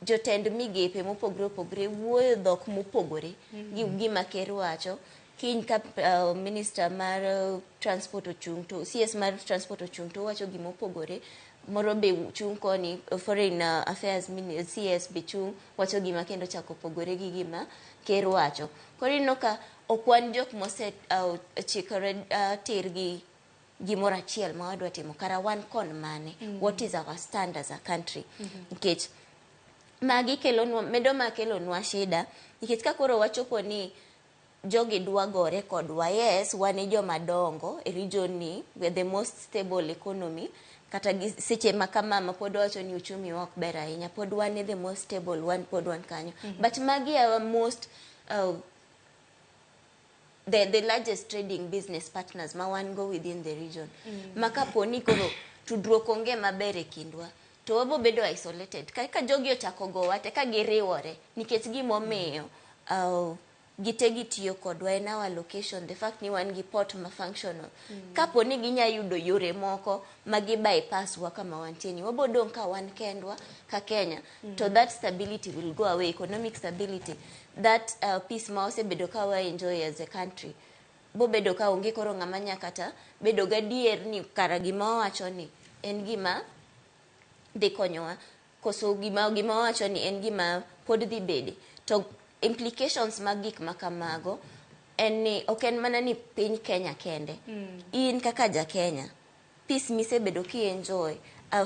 jotend migepe mopogore opogore wuoyo dhok mopogore gi gima ker wacho. Kiny ka minister mar transport ochung' to CS mar transport ochung' to wacho gimopogore, moro be chung' koni, foreign affairs CS be chung' wacho gima kendo chako opogore gi gima ker wacho. Koro ineno ka ok wan jok mose chikore tir gi gimoro achiel ma wadwa timo. Kara wan kon mane? What is our stand as a country? Nikech magi kelonwa medo ma kelonwa shida nikech ka koro wachopo ni jogi dwa gore kodwa, yes, wan e joma dongo e region ni, we are the most stable economy. Kata gi seche ma kama ma pod wawacho ni uchumi wa ok ber ahinya, pod wan e the most stable one, pod wan kanyo. But magi are most the largest trading business partners ma wan go within the region. Ma kapo ni koro tudruok onge maber e kindwa to wabo bedo isolated ka jogi ochako gowa te ka giriwore nikech gimomiyo gite gitiyo kodwa en our location, the fact ni wan gi port ma functional. Kapo ni ginya yudo yore moko ma gi bypass wa kama wantie ni, wabo dong' ka wan kendwa ka Kenya. To that stability will go away, economic stability, that peace ma wasebedo ka wa enjoy as a country bobedo ka onge. Koro ng'ama nya kata bedo gadier ni kara gima wawacho ni en gima dhi konyowa koso gima wawacho ni en gima pod dhi bede. To implications mag gik ma kamago en ni ok en mana ni piny Kenya kende. In kaka ja Kenya, peace misebedo ki enjoy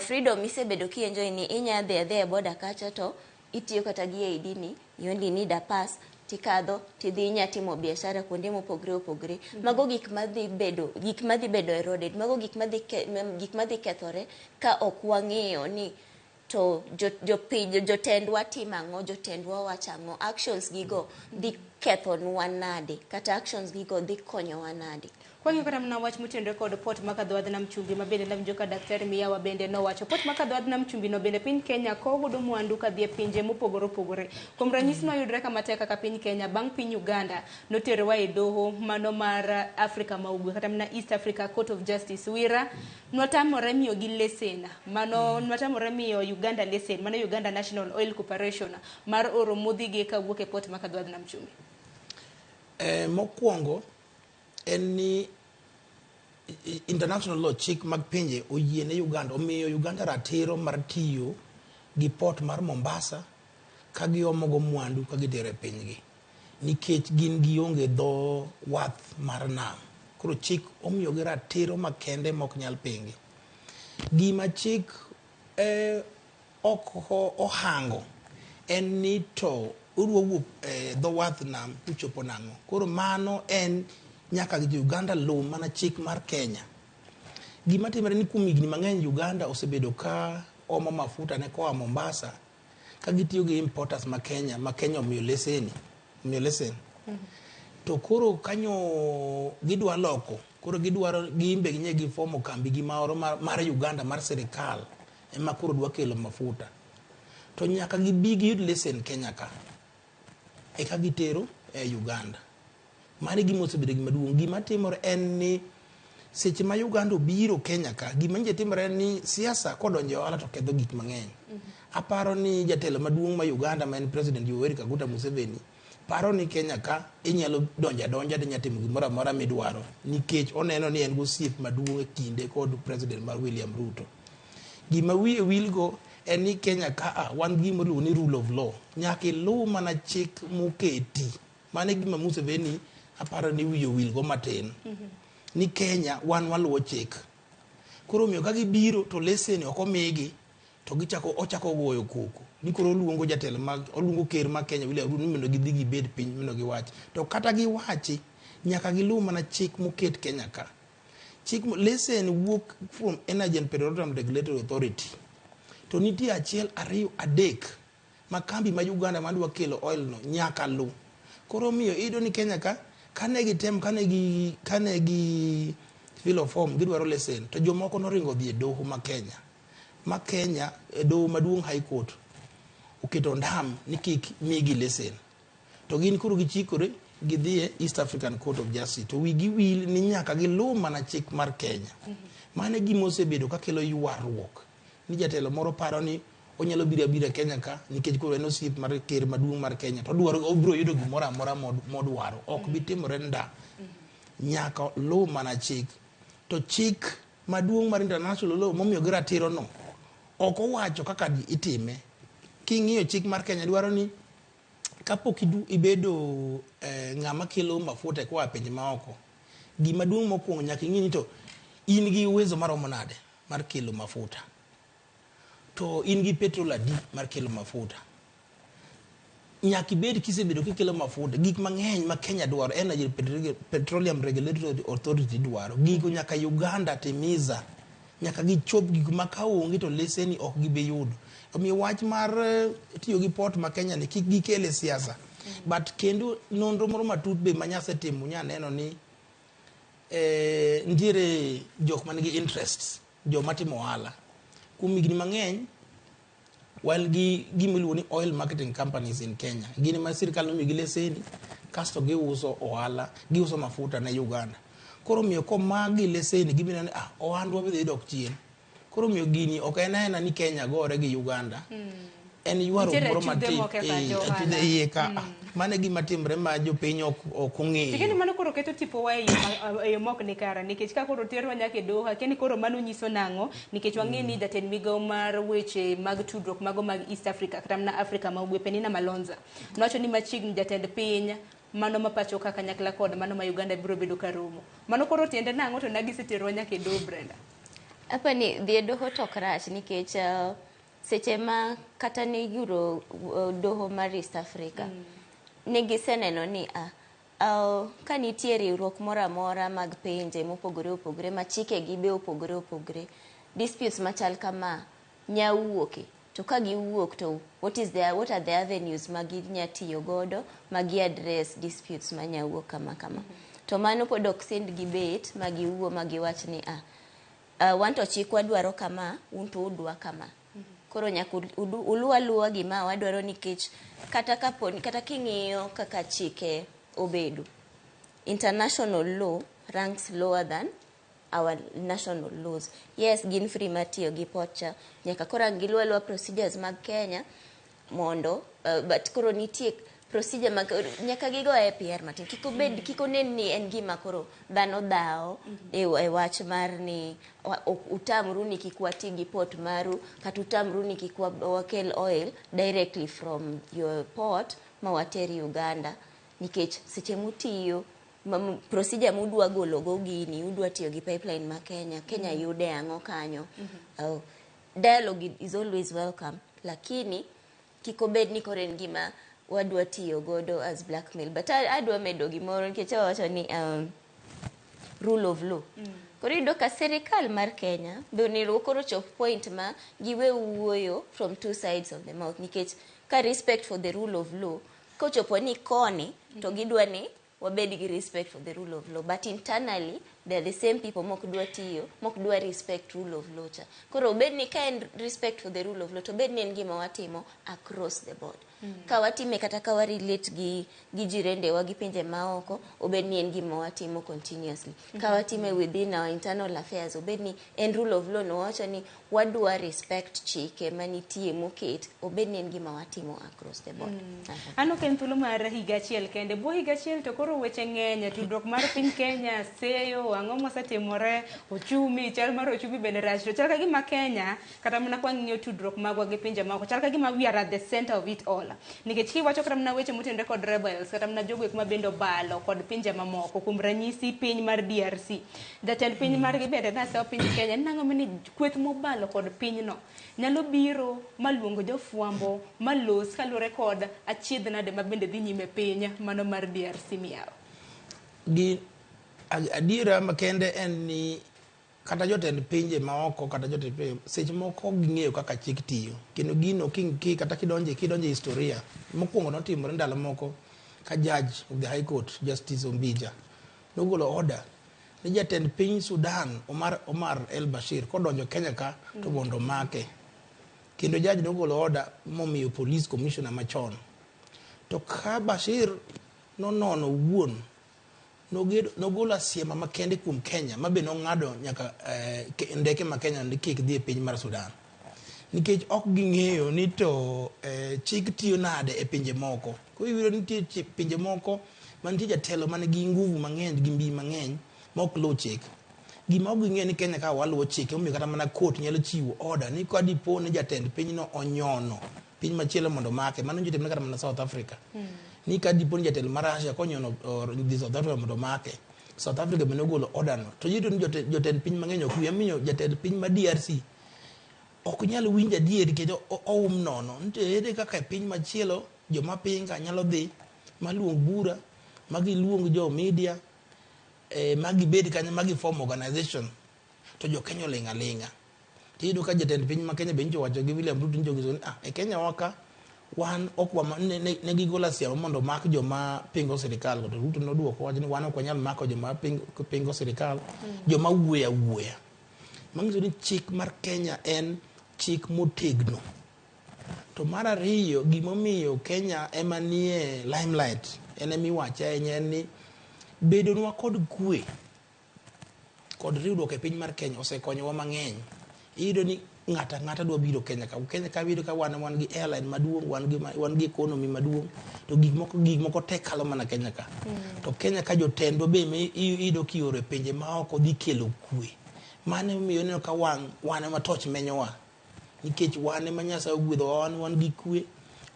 Freedom isebedo kienjoy ni inya dhi adhiya e border kacha to itiyo kata gi ID ni, you only need a pass, tikadho tidhi inya timo biashara kuonde mopogre opogre. Mago gik madhi bedo gik madhi bedo eroded, mago gik madhi ke, gik madhi kethore ka ok wang'iyo ni to jopiny jotendwa timo ang'o, jotendwa wacho ang'o, actions gigo dhi kethonwa nade kata actions gigo dhi konyowa nade. Kwang'iyo kata mana wach motenore kod port ma Kadhowadh Nam Chumbi ma bende nawinjo ka Daktari Miyawa bende nowacho. Port ma Kadhowadh Nam Chumbi no bende piny Kenya kowo godo mwandu kadhi e pinje mopogore opogore. Kuom ranyisi noyudre kama tek kaka piny Kenya bang' piny Uganda noterowa e doho mano mar Afrika ma Ugwe kata mana East Africa Court of Justice. Wira nwatamore miyogi lesen mano nwatamore miyo Uganda lesen mano Uganda National Oil Corporation mar oro modhigi kawuok e port ma Kadhowadh Nam Chumbi. Mokwongo en ni international law, chik mag pinje oyie ne Uganda, omiyo Uganda ratiro mar tiyo gi port mar Mombasa ka giomo go mwandu ka gitero e pinygi nikech gin gionge dho wath mar nam. Koro chik omiyogi ratiro makende mok nyal pingi. Gima chik ok ohango en ni to udwa wuok dho wath nam uchopo nang'o. Koro mano en nyaka gi Uganda luw mana chik mar Kenya. Gima timore ni kuom higni mang'eny Uganda osebedo ka omo mafuta ne koa Mombasa ka gitiyo gi importers ma Kenya ma Kenya omiyo leseni, omiyo lesen. To koro kanyo gidwa loko, koro gidwaro gimbe ginye gifomo kambi gi moro mar Uganda mar sirikal ema koro dwa kelo mafuta. To nyaka gibi giyud lesen Kenya ka eka gitero e Uganda. Mano e gima osebedo gima duong'. Gima timore en ni seche ma Uganda obiro Kenya ka, gima nje timore en ni siasa kodonjo e ohala to ketho gik mang'eny. Aparo ni jatelo maduong' ma Uganda ma en President Yoweri Kaguta Museveni paro ni Kenya ka inyalo donjo adonja tinya timo gimoro amora midwaro nikech oneno ni en gosiep maduong' e kinde kod President mar William Ruto. Gima wiye wilgo en ni Kenya ka wan gi gima iluongo ni rule of law. Nyaka iluw mana chik moketi. Mano e gima Museveni aparo ni wiye owilgo matin. Ni Kenya wan waluwo chik. Koro omiyo ka gibiro to lesen ok omigi to gichako ochako goyo koko. Ni koro oluongo jatelo mag oluongo ker mar Kenya William Ruto ni mondo gidhi gibed piny mondo giwach. To kata giwachi nyaka giluw mana chik moket Kenya ka. Chik lesen wuok from Energy and Petroleum Regulatory Authority. To nitie 1, 2, 3 ma kambi ma Uganda madwa kelo oil no nyaka luw. Koro omiyo iyudo ni Kenya ka kane gitem kane gi fill form gidwaro lesen to jomoko noringo odhi e doho ma Kenya. Ma Kenya e doho maduong' High Court oketo ndam ni kik migi lesen. To gin koro gichikore gidhi e East African Court of Justice to wigi wil ni nyaka giluw mana chik mar Kenya. Mano e gima osebedo kakelo ywaruok ni jatelo moro paro ni onyalo biro abira Kenya ka nikech koro en osiep mar ker maduong' mar Kenya to odwaro obiro yudo gimoro amora modwaro. Ok bi timore nda. Nyaka luw mana chik. To chik maduong' mar international law momiyo gi ratiro no ok owacho kaka itime. King'iyo chik mar Kenya dwaro ni kapok ibedo ng'ama kelo mafuta koa e pinje maoko, gima duong' mokwongo nyaka ing'i ni to in gi uwezo maromo nade mar kelo mafuta. To in gi petrol adi mar kelo mafuta. Nyaka ibed kisebedo kikelo mafuta, gik mang'eny ma Kenya dwaro, Energy Petroleum Regulatory Authority dwaro, gigo nyaka Uganda timiza, nyaka gichop gik ma kaonge to leseni ok gibi yudo. Omiyo wach mar tiyo gi port ma Kenya ni kik gikel e siasa. But kendo nonro moro matut be ma nyasetimo nya neno ni nitiere jok man gi interests, joma timo ohala. Kuom higni mang'eny wan gi gima iluongo ni oil marketing companies in Kenya. Gin ema sirikal nomiyogi leseni kasto giuso ohala, giuso mafuta ne Uganda. Koro omiyo komagi leseni gibiro ni ohandwa be dhi dok chien. Koro omiyo gini ok en aena ni Kenya gore gi Uganda. En ywaruok moro matin achudhe iye ka. Mano e gima timre ma jopiny ok ong'eyo. Tikeni mano koro keto tipo wa e yo mok ni kare nikech ka koro terwa nyaka e doho akia ni koro mano nyiso nang'o nikech wang'e ni jatend migawo mar weche mag tudruok mago mag East Africa kata mana Africa ma Ugwe Penina Malonza nowacho ni machiegni jatend piny mano ma pacho ka kanyakla kod mano ma Uganda biro bedo ka romo. Mano koro tiende nang'o to nagiseterwa nyaka e doho Brenda? Apa ni dhi e doho to ok rach nikech seche ma kata ne iguro doho mar East Africa ne giseneno ni ka nitie riwruok moro amora mag pinje mopogore opogore ma chikegi be opogore opogore, disputes machal kama nya wuoke. To ka giwuok to what are the avenues ma ginya tiyo godo ma gi address disputes manya wuok kama kama. To mano pod ok send gi bet ma giwuo ma giwach ni wan to chikwa dwaro kama, un to udwa kama. Koro nyaka ulu aluwa gima wadwaro nikech kata kaponi kata king'iyo kaka chike obedo, international law ranks lower than our national laws. Yes, gin free mar tiyo gi port cha, nyaka koro ang' giluw aluwa procedures mag Kenya mondo but koro nitie procedure mag nyaka gigo e PR matin kik obed kik onen ni en gima koro dhano dhawo e wach mar ni utamru ni kik wati gi port maru kata utamru ni kik wakel oil directly from your port ma water Uganda nikech seche mutiyo procedure mudwa golo go gini udwa tiyo gi pipeline ma Kenya Kenya yude ang'o kanyo. Dialogue is always welcome, lakini kik obed ni koro en gima wadwa tiyo godo as blackmail. But adwa medo gimoro nikech awacho ni rule of law. Koro iyudo ka sirikal mar Kenya be onego koro chop point ma giwe wuoyo from two sides of the mouth nikech ka respect for the rule of law kochopo ni koni to gidwa ni wabed gi respect for the rule of law, but internally they are the same people mok dwa tiyo, mok dwa respect rule of law cha. Koro obed ni ka en respect for the rule of law to obed ni en gima watimo across the board. Ka watime kata ka wa relate gi jirendewa gi pinje maoko, obed ni en gima watimo continuously. Ka watime within our internal affairs, obed ni en rule of law no wacho ni wadwa respect chike manitie moket, obed ni en gima watimo across the board. An ok en thuolo mar higa achiel kende. Bwo higa achiel to koro weche ng'eny, tudruok mar piny Kenya, seyo, ang'o mosetimore, ochumi, chal mar ochumi bende rach. To chal ka gima Kenya, kata mana kwa ng'iyo tudruok magwa gi pinje maoko, chal ka gima we are at the center of it all. Nikech kiwacho kata mana weche motenore kod rebels, kata mana jogo eko ma bende obalo kod pinje mamoko, kuom ranyisi piny mar DRC. Jatend piny margi bende nasewa piny Kenya, ni nang'o mani kweth mobalo kod pinyno nyalo biro maluongo jofwambo malos kaluwore kod achiedh nade ma bende dhi nyime piny mano mar DRC miyawo. Gi adiera makende en ni kata jotend pinje maoko kata jotend pinje seche moko ok ging'eyo kaka chik tiyo, kendo gino kata kidonje historia mokwongo notimore ndalo moko ka judge of the High Court Justice Ombija nogolo order ni jatend piny Sudan Omar El Bashir kodonjo Kenya ka to mondo omake, kendo judge nogolo order momiyo police commissioner machon. To ka Bashir nonono wuon nogolo asiema makende kuom Kenya ma be nong'ado nyaka ndeke ma Kenya ni kik dhi e piny mar Sudan, nikech ok ging'eyo ni to chik tiyo nade e pinje moko. Koro iwinjo ni nitie pinje moko mantie jatelo man gi nguvu mang'eny gi mbi mang'eny ma ok luw chik. Gima ok ging'eyo ni Kenya ka waluwo chike, omiyo kata mana court nyalo chiwo order ni ka dipo ni jatend pinyno onyono piny machielo mondo omake, mano nyocha timore kata mana South Africa. Ni ka dipo ni jatelo mar Russia konyono dhi South Africa mondo omake, South Africa bende nogolo order no. To iyudo ni jotend piny mang'eny ok winj, omiyo jatend piny ma DRC ok nyal winjo adier nikech oum nono. Nitie ere kaka e piny machielo joma pinga nyalo dhi maluong bura, ma giluong jo media, ma gibed kanyo ma gi form organization to jo Kenya oling' aling'a. Tiyudo ka jatend piny ma Kenya be nyocha owacho gi William Ruto nyocha onyiso ni e Kenya wa ka wan ok ne gigolo asiama mondo omak joma pingo sirikal. To Ruto noduoko wacho ni wan ok wanyal mako joma pingo sirikal, joma wuoyo awuoya. Manyiso ni chik mar Kenya en chik motegno. To mar ariyo, gimomiyo Kenya ema nie limelight, en emiwache ahinya, en ni bedonwa kod kwe kod riwruok e piny mar Kenya osekonyowa mang'eny. Iyudo ni ng'ato ang'ata dwa biro Kenya ka. Kenya ka iyudo ka wan gi airline maduong', wan gi economy maduong', to gik moko te kalo mana Kenya ka. To Kenya ka jotendwa be iyudo kioro e pinje maoko dhi kelo kwe. Mano emomiyo ineno ka wan ema toch menyowa. Nikech wan ema Nyasaye ogwedhowa, wan gi kwe,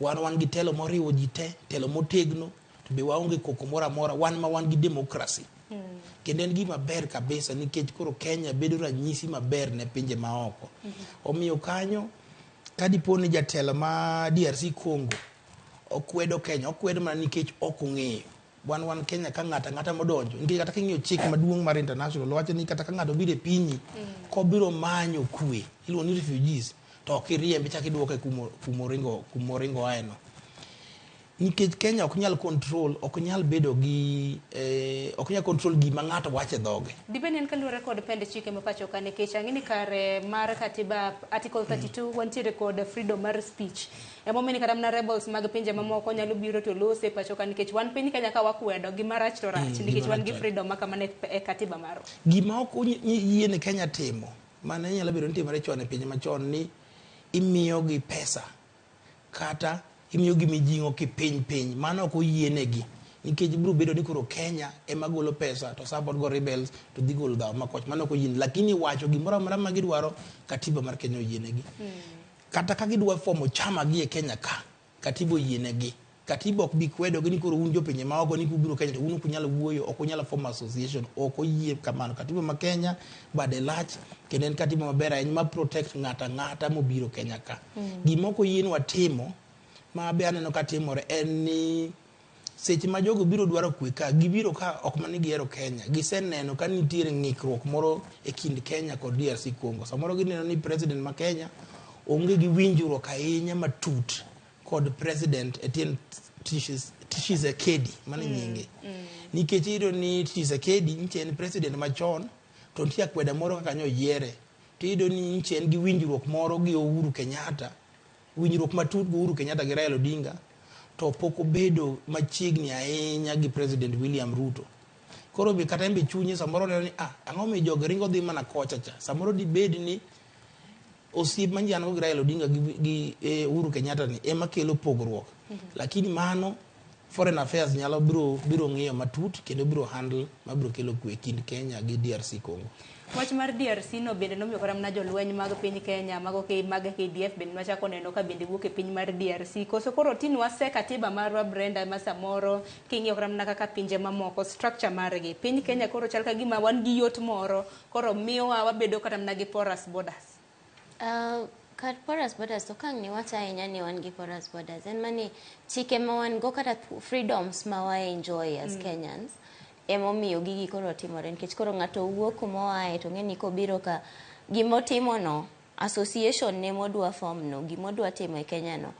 wan gi telo moriwo ji te, telo motegno, to be waonge koko moro amora, wan ma wan gi democracy. Kendo en gima ber kabisa nikech koro Kenya bedo ranyisi maber ne pinje maoko. Omiyo kanyo kadipo ni jatelo ma DRC Congo okwedo Kenya, okwedo mana nikech ok ong'eyo. Wan Kenya ka ng'ato ang'ata modonjo, nikech kata king'iyo chik maduong' mar international wacho ni kata ka ng'ato obiro e pinyi kobiro manyo kwe, iluongo ni refugees, to ok iriembe ichak iduoke kumoringo ae no. Nikech Kenya ok nyal control, ok nyal bedo gi ok nyal control gima ng'ato wacho e dhoge. Dibed ni en kaluwore kod pend chike ma pacho ka nikech ang'e ni kare mar katiba article 32 wantiere kod freedom mar speech. Emomiyo ni kata mana rebels mag pinje mamoko nyalo biro to lose e pacho ka nikech wan piny Kenya ka wakwedo gima rach to rach nikech wan gi freedom ma kamano e katiba marwa. Gima ok yiene Kenya timo, mane nyalo bedo ni timore chon e pinje machon ni imiyogi pesa kata imiyogi mijing'o kipiny piny, mano ok oyienegi nikech biro bedo ni koro Kenya ema golo pesa to support go rebels to dhi golo dhawo makoch, mano ok oyiene. Lakini wacho gimoro amora ma gidwaro, katiba mar Kenya oyienegi. Kata ka gidwa fomo chama gi e Kenya ka, katiba oyienegi. Katiba ok bi kwedogi ni koro un jopinje maoko ni kubiro Kenya to un ok unyal wuoyo, ok unyal form association, ok oyie kamano. Katiba ma Kenya bade lach kendo en katiba maber ahinya ma protect ng'ato ang'ata mobiro Kenya ka. Gima ok oyienwa timo ma be aneno ka timore en ni seche ma jogo biro dwaro kwe ka, gibiro ka ok mana ni gihero Kenya, giseneno ka nitiere ng'ikruok moro e kind Kenya kod DRC Congo. Samoro gineno ni president ma Kenya onge gi winjruok ahinya matut kod president Etienne Tshisekedi, mano e nyinge. Nikech iyudo ni Tshisekedi nyicha en president machon to nitie akweda moro kaka nyoyiere. To iyudo ni nyicha en gi winjruok moro gi Uhuru Kenyatta, winjruok matut gi Uhuru Kenyatta gi Raila Odinga, to pok obedo machiegni ahinya gi President William Ruto. Koro be kata en be chunye samoro neno ni ang'o miyo jogi ringo dhi mana kocha cha. Samoro dibed ni osiep ma an go gi Raila Odinga gi Uhuru Kenyatta ni ema kelo pogruok. Lakini mano Foreign Affairs nyalo biro ng'iyo matut kendo biro handle mabiro kelo kwe kind Kenya gi DRC Congo. Wach mar DRC no bende nomiyo kata mana jolweny mag piny Kenya mago mag KDF bende nwachako neno ka bende wuok e piny mar DRC. Koso koro tin wase katiba marwa Brenda ma samoro king'iyo kata mana kaka pinje mamoko structure margi. Piny Kenya koro chal ka gima wan gi yot moro koro miyowa wabedo kata mana gi porous borders. Kar porous borders to kang' ni wach ahinya ni wan gi porous borders en mani chike ma wan go kata freedoms ma wa enjoy as Kenyans emomiyo gigi koro timore nikech koro ng'ato wuok kuma oaye to ng'e ni kobiro ka gimotimo no association ne modwa form no gimodwa timo e Kenya no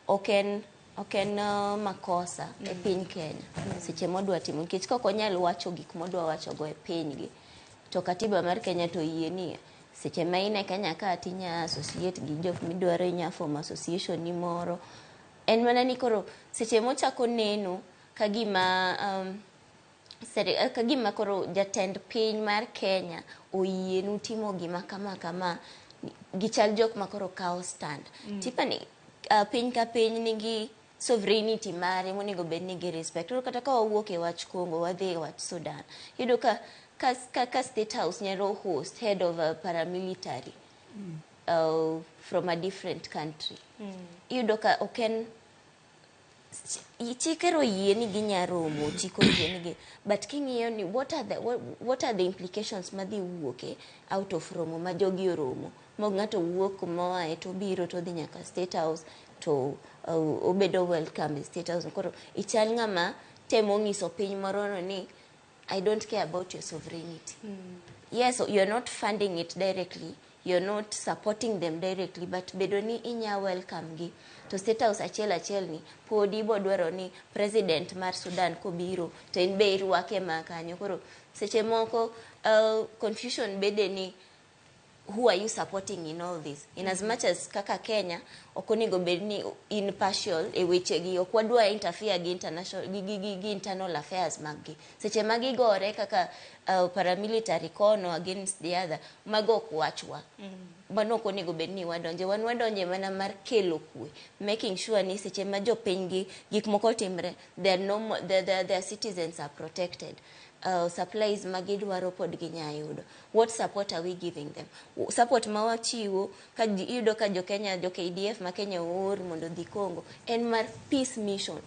ok en makosa e piny Kenya seche modwa timo nikech kok onyal wacho gik modwa wacho go e pinygi to katiba mar Kenya to yie ni seche ma in e Kenya ka tinya associate gi jok midwaro inya form association ni moro en mana ni koro seche mochako neno ka gima ka gima koro jatend piny mar Kenya oyienu timo gima kama kama gichal jok ma koro kawo stand. Tipani piny ka piny nigi sovereignty mare monego bed ni gi respect. Koro kata ka wawuok e wach Congo wadhi e wach Sudan iyudo ka State House nyalo host head of a paramilitary from a different country. Iyudo ka ok en chike oyie ni ginya romo, chik oyie ni gi, but king'iyo ni what are the implications madhi wuoke out of romo ma jogi oromo ma ng'ato wuok kuma oaye to obiro to odhi nyaka State House to obedo welcome e State House. Koro ichal ng'ama temo ng'iso piny moro ni I don't care about your sovereignty. Yes, you're not funding it directly, you're not supporting them directly, but bedo ni inya welcome gi. To State House achiel achiel ni podi bodwaro ni president mar Sudan kobiro to en be irwake ma kanyo. Koro seche moko confusion bede ni who are you supporting in all this? In as much as kaka Kenya ok onego bed ni in partial e wechegi, ok wadwa interfere gi international gi internal affairs mag gi. Seche ma gigore kaka paramilitary kono against the other, mago ok wachwa. Mano ok onego bed ni wadonje, wan wadonje mana mar kelo kwe, making sure ni seche ma jopiny gi gik moko timre, their citizens are protected. Supplies magidwaro pod ginya yudo. What support are we giving them? Support ma wachiwo ka iyudo ka jo Kenya, jo KDF ma Kenya oor mondo dhi Congo en mar peace mission.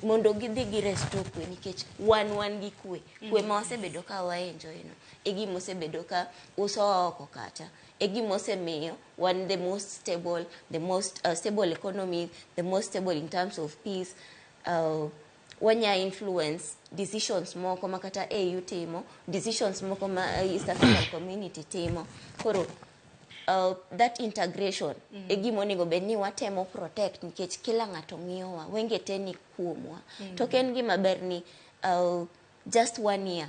Mondo gidhi gi restore kwe nikech wan wan gi kwe. Kwe ma wasebedo ka wa enjoy no e gima osebedo ka usowa oko kacha. E gima osemiyo wan the most stable, the most stable economy, the most stable in terms of peace. Wanya influence decisions moko ma kata AU timo, decisions moko ma East African Community timo. Koro that integration e gima onego bed ni watemo protect nikech kila ng'ato ng'iyowa, wenge te ni kuomwa. To ok en gima ber ni just one year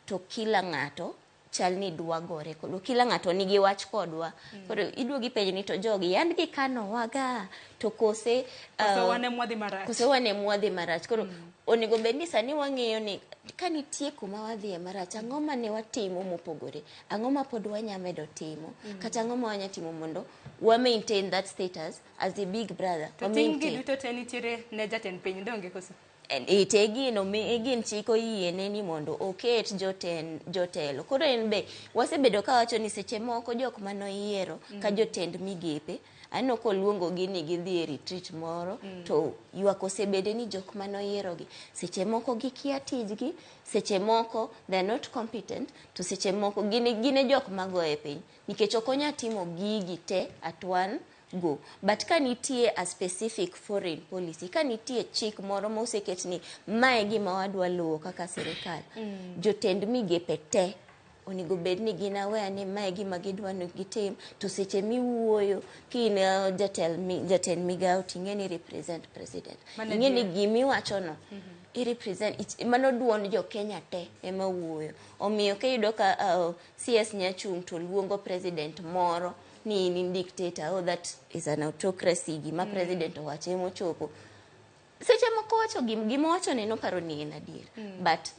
to kila ng'ato chal ni dwa gore kodwa, kila ng'ato nigi wach kodwa. Koro iduogi penjo ni to jogi yand gikanowaga to kose Koso wan ema wadhi marach. Koso wan ema wadhi marach. Koro onego bed ni sani wang'eyo ni ka nitie kuma wadhiye marach, ang'o mane watimo mopogore, ang'o ma pod wanya medo timo, kata ang'o ma wanya timo mondo wa maintain that status as a big brother. To Wa ting' gi maintain. duto te nitiere ne jatend piny donge koso? Te gino gin chik oyiene ni mondo oket jotelo. Koro en be wasebedo ka wacho ni seche moko jok manoyiero ka jotend migepe, aneno koluongo gi ni gidhi e retreat moro, to ywak osebede ni jok manoyiero gi seche moko gikia tijgi, seche moko they are not competent, to seche moko gin e jok magoye piny nikech ok onya timo gigi te at one go. But ka nitie a specific foreign policy, ka nitie chik moro moseket ni mae gima wadwa luwo kaka sirikal, jotend migepe te onego bed ni gin aware ni mae gima gidwa ni gitim, to seche miwuoyo ki in jatend migawo to ing'e ni represent president, ing'e ni gimiwachono i represent mano duond jo Kenya te ema wuoyo. Omiyo kiyudo ka CS nyachung' to luongo president moro ni in dictator, oh that is an autocracy, gima president owacho emochopo. Seche moko wacho gima owacho neno paro ni en adier, but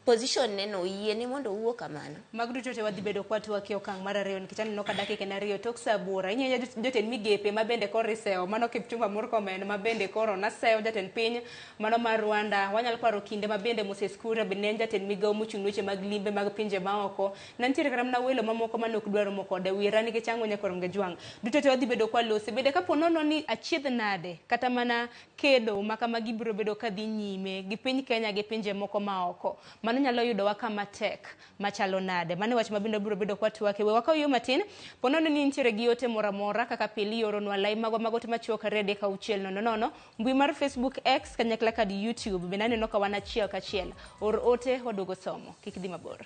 position neno yiene mondo owuo kamano. Mag duto te wadhi bedo kwa twak e okang' mar ariyo nikech aneno ka dakika en ariyo tok saa aboro. Ing'eyo jotend migepe ma bende koro isewo, mano Kipchumba Murkomen ma bende koro nasewo jatend piny mano mar Rwanda. Wanyalo paro kinde ma bende Moses Kuria bende ne en jatend migawo mochung' ne weche mag limbe mag pinje maoko. Ne nitiere kata mana welo mamoko mane ok dwar romo kode. Wira nikech ang'o nyakwar Ngejwang'. Duto te wadhi bedo kwa lose. Bende kapo nono ni achiedh nade kata mana kedo ma kamagi biro bedo kadhi nyime gi piny Kenya gi pinje moko maoko. Mano nyalo yudowa kama tek machalo nade. Mano e wach ma bende biro bedo kwa twake. We wakaw yo matin, po nono ni nitiere gi ote moro amora kaka pile ioronwa lai magwa mag ote machuok 2 3 6 0 0, mbui mar Facebook, X kanyakla kod YouTube. Bende aneno ka wan achiel kachiel. Or ote waduogo somo. Kik idhi mabor.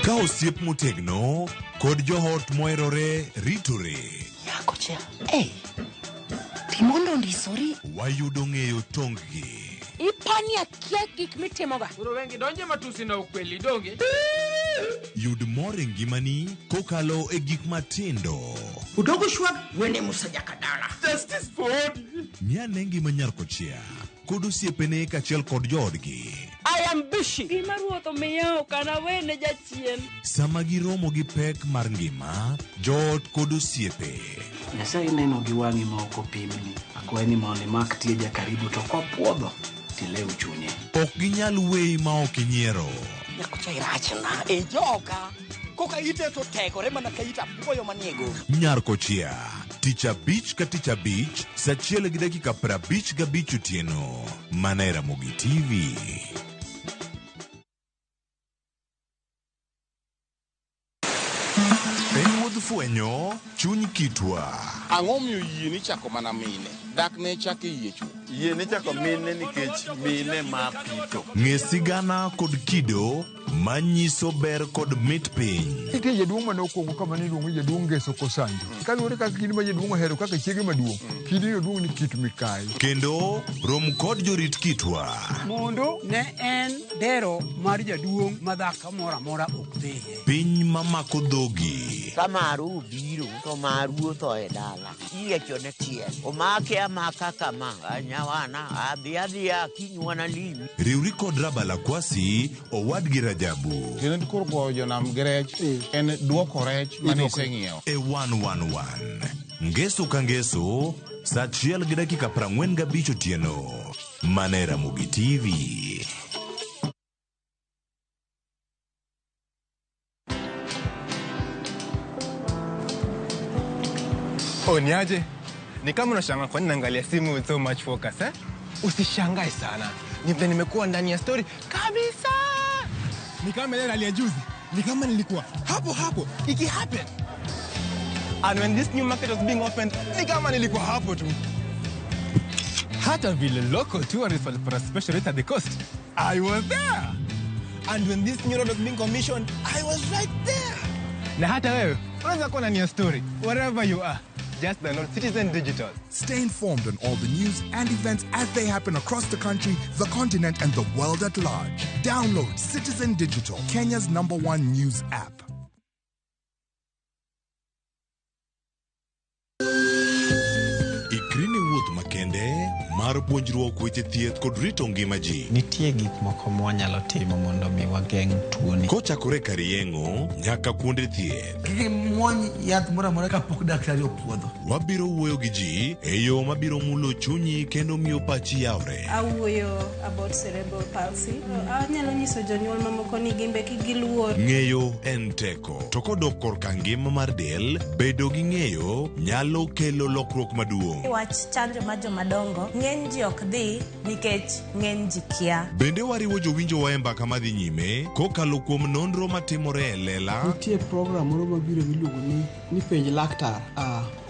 Ka osiep motegno kod joot moherore ritore. Nyako cha, ei, timondo ndisori. Wayudo ng'eyo tong-gi. Ipani akia gik mitimoga. Koro wengi donje matusi na ukweli donge. Yud mor e ngimani kokalo e gik matindo. Udogo shwag wene Musa Jakadala. Justice for Odi. Ng'ane ngima nyar kochia kod osiepene kaachiel kod joodgi. I am busy. Gima ruoth omiya ok anawene jachien. Sama giromo gi pek mar ngima, joot kod osiepe. Nyasaye neno gi wang'i ma ok opimni. Akwayi ni mondo imak tie jakaribu to kopuodho tilew chunye. Ok ginyal weyi ma ok inyiero. Nyako cha irachna e joka. Koka ite to tegore mana ka it apuoyo manie goro. Nyar kochia, tich abich ka tich abich, saa achiel gi dakika 55 otieno. Mana e Ramogi TV. En wuodh fwenyo chuny kitwa. Ang'o miyo yie ni chako mana mine? Dak ne chako e yie chwo. Yie ni chako mine nikech mine ma pito. Ng'e sigana kod kido manyiso ber kod mit piny. Nitie jaduong' mane okwongo kama ne iluongo ni jaduong' Ngeso Kosanjo. Kaluwore kaka kidi ma jaduong' ohero kaka chiege maduong', kidino duong' ni Kit Mikayi. Kendo rom kod jorit kitwa. Mondo ne en dero mar jaduong' ma dhako moro amora ok dhiye. Piny mamako dhogi. Ka maru obiro to maru otho e dala. Iyiecho ne tiel. Omake amaka kama. Nyawana adhi adhiya kinywana limi. Riwri kod Rabala Kwasi owadgi Rajabu. Kendo koro goyo jonam gi rech en duoko rech mane iseng'iewo. E 111. Ngeso ka ngeso, saa achiel gi dakika 45 otieno. Mana e Ramogi TV. Oh, niaje? Ni kama unashangaa kwa nini naangalia simu with so much focus, eh? Usishangae sana. Ni vile nimekuwa ndani ya story kabisa. Ni kama ile rally ya juzi. Ni kama nilikuwa hapo hapo iki happen. And when this new market was being opened, ni kama nilikuwa hapo tu. Hata vile local tourists walipata special rate at the coast, I was there. And when this new road was being commissioned, I was right there. Na hata wewe unaweza kuwa ndani ya story wherever you are. Just download Citizen Digital. Stay informed on all the news and events as they happen across the country, the continent, and the world at large. Download Citizen Digital, Kenya's #1 news app. Ikri ne wuoth makende mar puonjruok weche thieth kod rito ngima ji. Nitie gik moko mwanyalo timo mondo mi wageng' tuoni. Kochakore kar yeng'o nyaka kuonde thieth. Kik imuony yath moro amora kapok daktari opuodho. Wabiro wuoyo gi ji e yo mabiro mulo chunyi kendo miyo pachi yawre. Awuoyo about cerebral palsy. Anyalo nyiso jonyuol mamoko ni gimbe kik giluor. Ng'eyo en teko. To kodok korka ngima mar del, bedo gi ng'eyo nyalo kelo lokruok maduong'. Wach chanjo mar jomadongo, ng'eny ji ok dhi nikech ng'eny ji kia. Bende wariwo jowinjowa e mbaka madhi nyime kokalo kuom nonro matimore e lela. Nitie program moro mabiro miluongo ni penj laktar.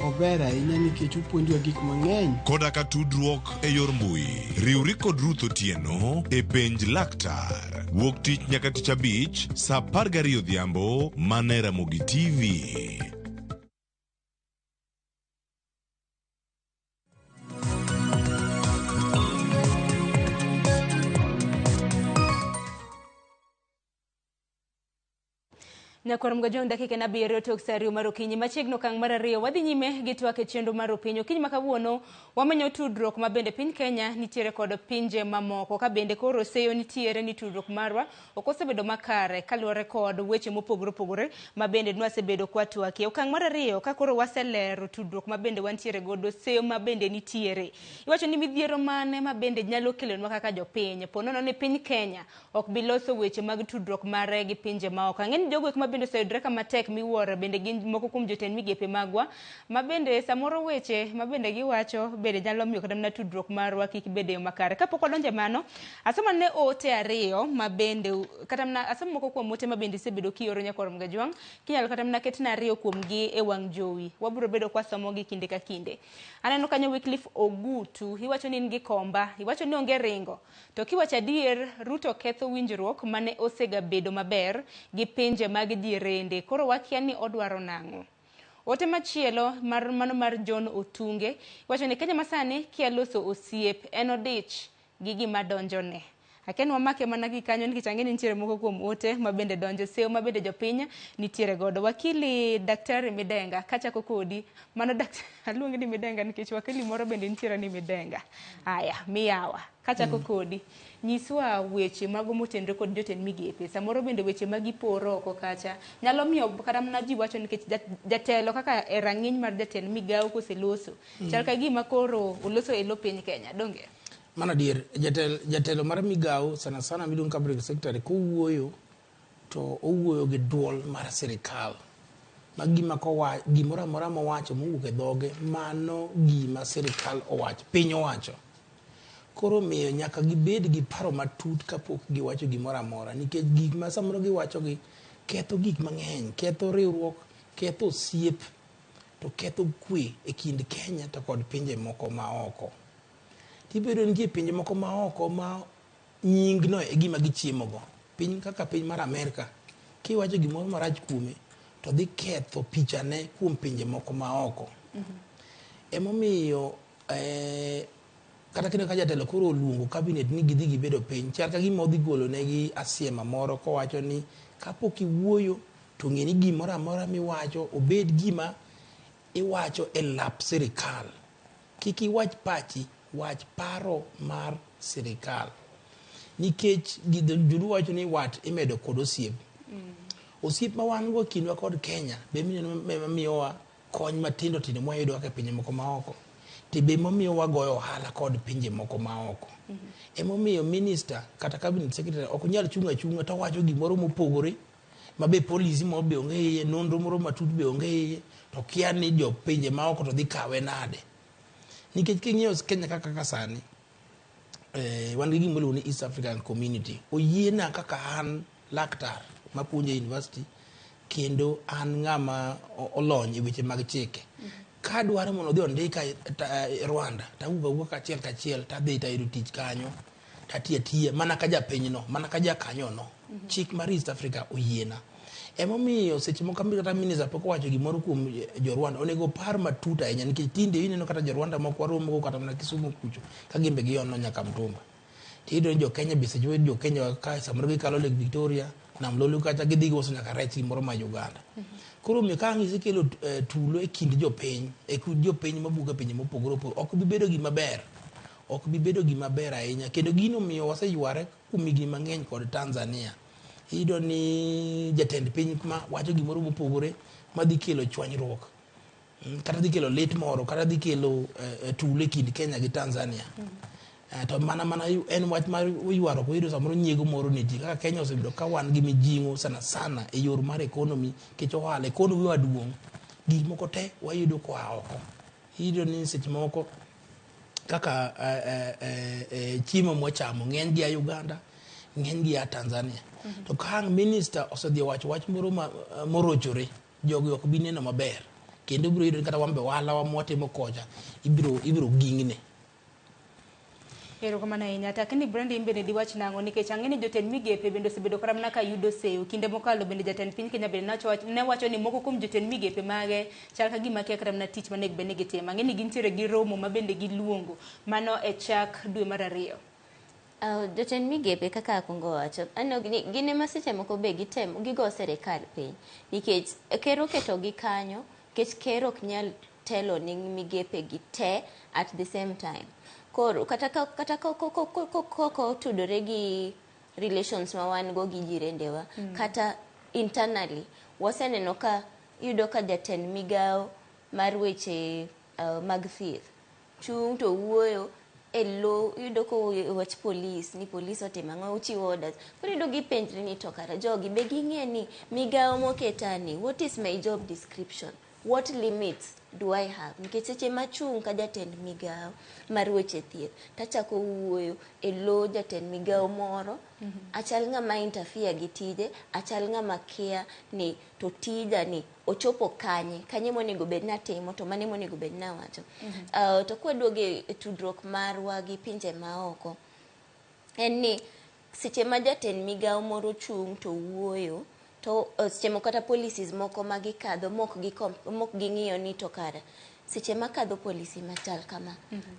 Ober ahinya nikech opuonjowa gik mang'eny. Koda ka tudruok e yor mbui. Riwri kod Ruth Otieno e penj laktar. Wuok tich nyaka tich abich saa 12 odhiambo mana e Ramogi TV. Nyakwar Mgajong dakika en 7 tok saa 2 mar okinyi machiegni okang' mar 2 wadhi nyime gi twak e chenro mar opiny. Okinyi ma kawuono wamenyo tudruok ma bende piny Kenya nitiere kod pinje mamoko ka bende koro seyo nitiere ni tudruok marwa ok osebedo makare kaluwore kod weche mopogore opogore ma bende nwasebedo kwatwakie. Okang' mar 2 ka koro waselero tudruok ma bende wantiere godo seyo ma bende nitiere. Iwacho ni midhiero mane ma bende nyalo kelonwa kaka jopiny po nono ni piny Kenya ok bi loso weche mag tudruok mare gi pinje maoko. Ang'e ni jogo eko ma bende oseyudore kama tek miwuoro bende gin moko kuom jotend migepe magwa ma bende samoro weche ma bende giwacho bende nyalo miyo kata mana tudruok marwa kik bed e yo makare. Kapok wadonjo e mano, asomo ne ote 2 ma bende kata mana asomo moko kuom ote ma bende isebedo kioro nyakwar Mgajwang', kinyalo kata mana ketna 2 kuomgi e wang' jowi. Wabiro bedo kwasomogi kinde ka kinde. Aneno kanyo Wycliffe Ogutu, iwacho ni in gi komba, iwacho ni onge ringo. To kiwacho adier, Ruto ketho winjruok mane osegabedo maber gi pinje mag jirende. Koro wakia ni odwaro nang'o. Ote machielo mar mano mar John Otunge wacho ni Kenya masani kia loso osiep en odich gi gima donjone. Akia ni wamake mana gi kanyo nikech ang'e ni nitiere moko kuom ote ma bende donjo seyo ma bende jopiny nitiere godo. Wakili Daktari Midenga kachako kodi mano aluongi ni Midenga nikech wakili moro bende nitiere ni Midenga. Aya miyawa kachako kodi nyiswa weche mago motenore kod jotend migepe samoro bende weche magiporo oko kacha nyalo miyo kata mana ji wacho nikech jatelo kaka e rang'iny mar jatend migawo koseloso chal ka gima koro oloso e lo piny Kenya donge. Mano adier, jatelo mar migawo sana sana miluongo cabinet secretary kowuoyo to owuoyo gi duol mar sirikal ma gima gimoro amora mowacho mowuok e dhoge mano gima sirikal owacho, piny owacho. Koro miyo nyaka gibed gi paro matut kapok giwacho gimoro amora nikech gik ma samoro giwacho gi ketho gik mang'eny, ketho riwruok, ketho osiep, to ketho kwe e kind Kenya to kod pinje moko maoko. Tibedo nitie pinje moko maoko ma nyingno e gima gichiemogo. Piny kaka piny mar Amerka, kiwacho gimoro marach kuome to dhi ketho pichane kuom pinje moko maoko. Emomiyo kata kendo ka jatelo koro oluongo cabinet ni gidhi gibedo piny, chal ka gima odhi golo negi asiema moro kowacho ni kapok iwuoyo to ng'e ni gimoro amora miwacho obed gima iwacho e lap sirikal. Kik iwach pachi, wach paro mar sirikal. Nikech joluo wacho ni wat imedo kod osiep. Osiep ma wan go kindwa kod Kenya be miyowa kony matindo tindo mwayudo kaka pinje moko maoko. To be momiyo wagoyo ohala kod pinje moko maoko. Emomiyo minister kata cabinet secretary ok nyal chung' achung'a to wacho gimoro mopogore Ma be policy moro be onge iye, nonro moro matut be onge iye, to kia ni jopinje maoko to dhi kawe nade. Nikech king'iyo Kenya kaka kaka sani, wan gi gima iluongo ni East African Community. Oyiena kaka an laktar mapuonjo e university kendo an ng'ama olony e weche mag chike. Kadwaro mondo odhi ondika Rwanda, tawuok awuoka kachiel kachiel tadhi tayudo tich kanyo, tatiyo atiya mana ka japinyno, mana ka jakanyono. Chik mar East Africa oyiena. Emomiyo seche moko kata minister pok owacho gimoro kuom jo Rwanda, onego opar matut ahinya nikech tinde ineno kata jo Rwanda moko waromo go kata mana Kisumu kucho ka gin be giono nyaka mtumba. Tiyudo ni jo Kenya be seche moko jo Kenya ka samoro gikalo Lake Victoria, Nam Lolwe kacha gidhi giuso nyaka rech gimoro ma Uganda. Koro omiyo ka ang' isekelo tulo e kind jopiny, e kind jopiny mawuok e pinje mopogore opogore, ok bi bedo gima ber. Ok bi bedo gima ber ahinya. Kendo gino omiyo waseyware kuom higni mang'eny kod Tanzania. Iyudo ni jatend piny ma wacho gimoro mopogore madhi kelo chwanyruok. Kata dhi kelo lit moro, kata dhi kelo tulo e kind Kenya gi Tanzania. To mana en wach mar ywaruok, wayudo samoro nyiego moro nitie. Kaka Kenya osebedo ka wan gi mijing'o sana sana e yor mar economy, nikech ohala, economy wa duong'. Gik moko te wayudo koa oko. Iyudo ni seche moko kaka chiemo mwachamo ng'eny gi a Uganda, ng'eny gi a Tanzania. To ka ang' minister osedhi owacho wach moro morochore, jogi ok bi neno maber. Kendo ibiro yudo ni kata wan be ohala wa mwatimo kocha ibiro gingne. Erokamano ahinya. Takni Brandi in bende diwach nang'o nikech ang'e ni jotend migepe bende osebedo kata mana ka yudo seyo. Kinde mokalo bende jatend piny Kenya bende ne wacho ni moko kuom jotend migepe mage chal ka gima kia kata mana tich manego bed ni gitimo. Ang'e ni gintiere gi romo ma bende giluongo mano e chak dwe mar 2. Jotend migepe kaka akwongo wacho, aneno ni gin ema seche moko be gitemo gigo sirikal piny nikech ker oketogi kanyo nikech ker ok nyal telo ne migepe gi te at the same time. Koro kata kotudore gi relations ma wan go gi jirendewa, kata internally waseneno ka iyudo ka jatend migao mar weche mag thieth chung' to wuoyo e lo, iyudo kowuoyo e wach polis ni polis otimo ang'o, ochiwo orders. Koro iyudo gipenjre ni to kara jogi be ging'e ni migao moketani, what is my job description, what limits do I have? Nikech seche machung' ka jatend migao mar weche thieth tachako wuoyo e lo jatend migao moro, achal ng'ama interfere gi tije, achal ng'ama kia ni to tija ni ochopo kanye, kanye monego bed ni atimo to mane monego bed ni awacho. To kwaduogo e tudruok marwa gi pinje maoko, en ni seche ma jatend migao moro chung' to wuoyo to seche moko kata policies moko ma gikadho mok ging'iyo ni to kara seche makadho policy machal kama,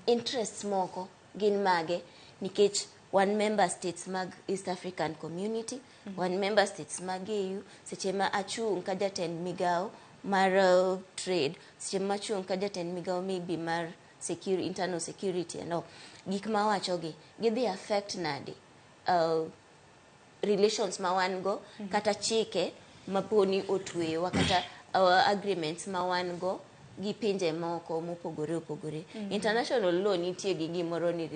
interests moko gin mage nikech wan member states mag East African Community, wan member states mag EU. Seche ma achung' ka jatend migao mar trade, seche ma achung' ka jatend migao maybe mar internal security and all, gik mawachogi gidhi affect nade relations ma wan go, kata chike maponi otweyowa, kata agreements ma wan go gi pinje moko mopogore opogore. International law nitie gi gimoro ni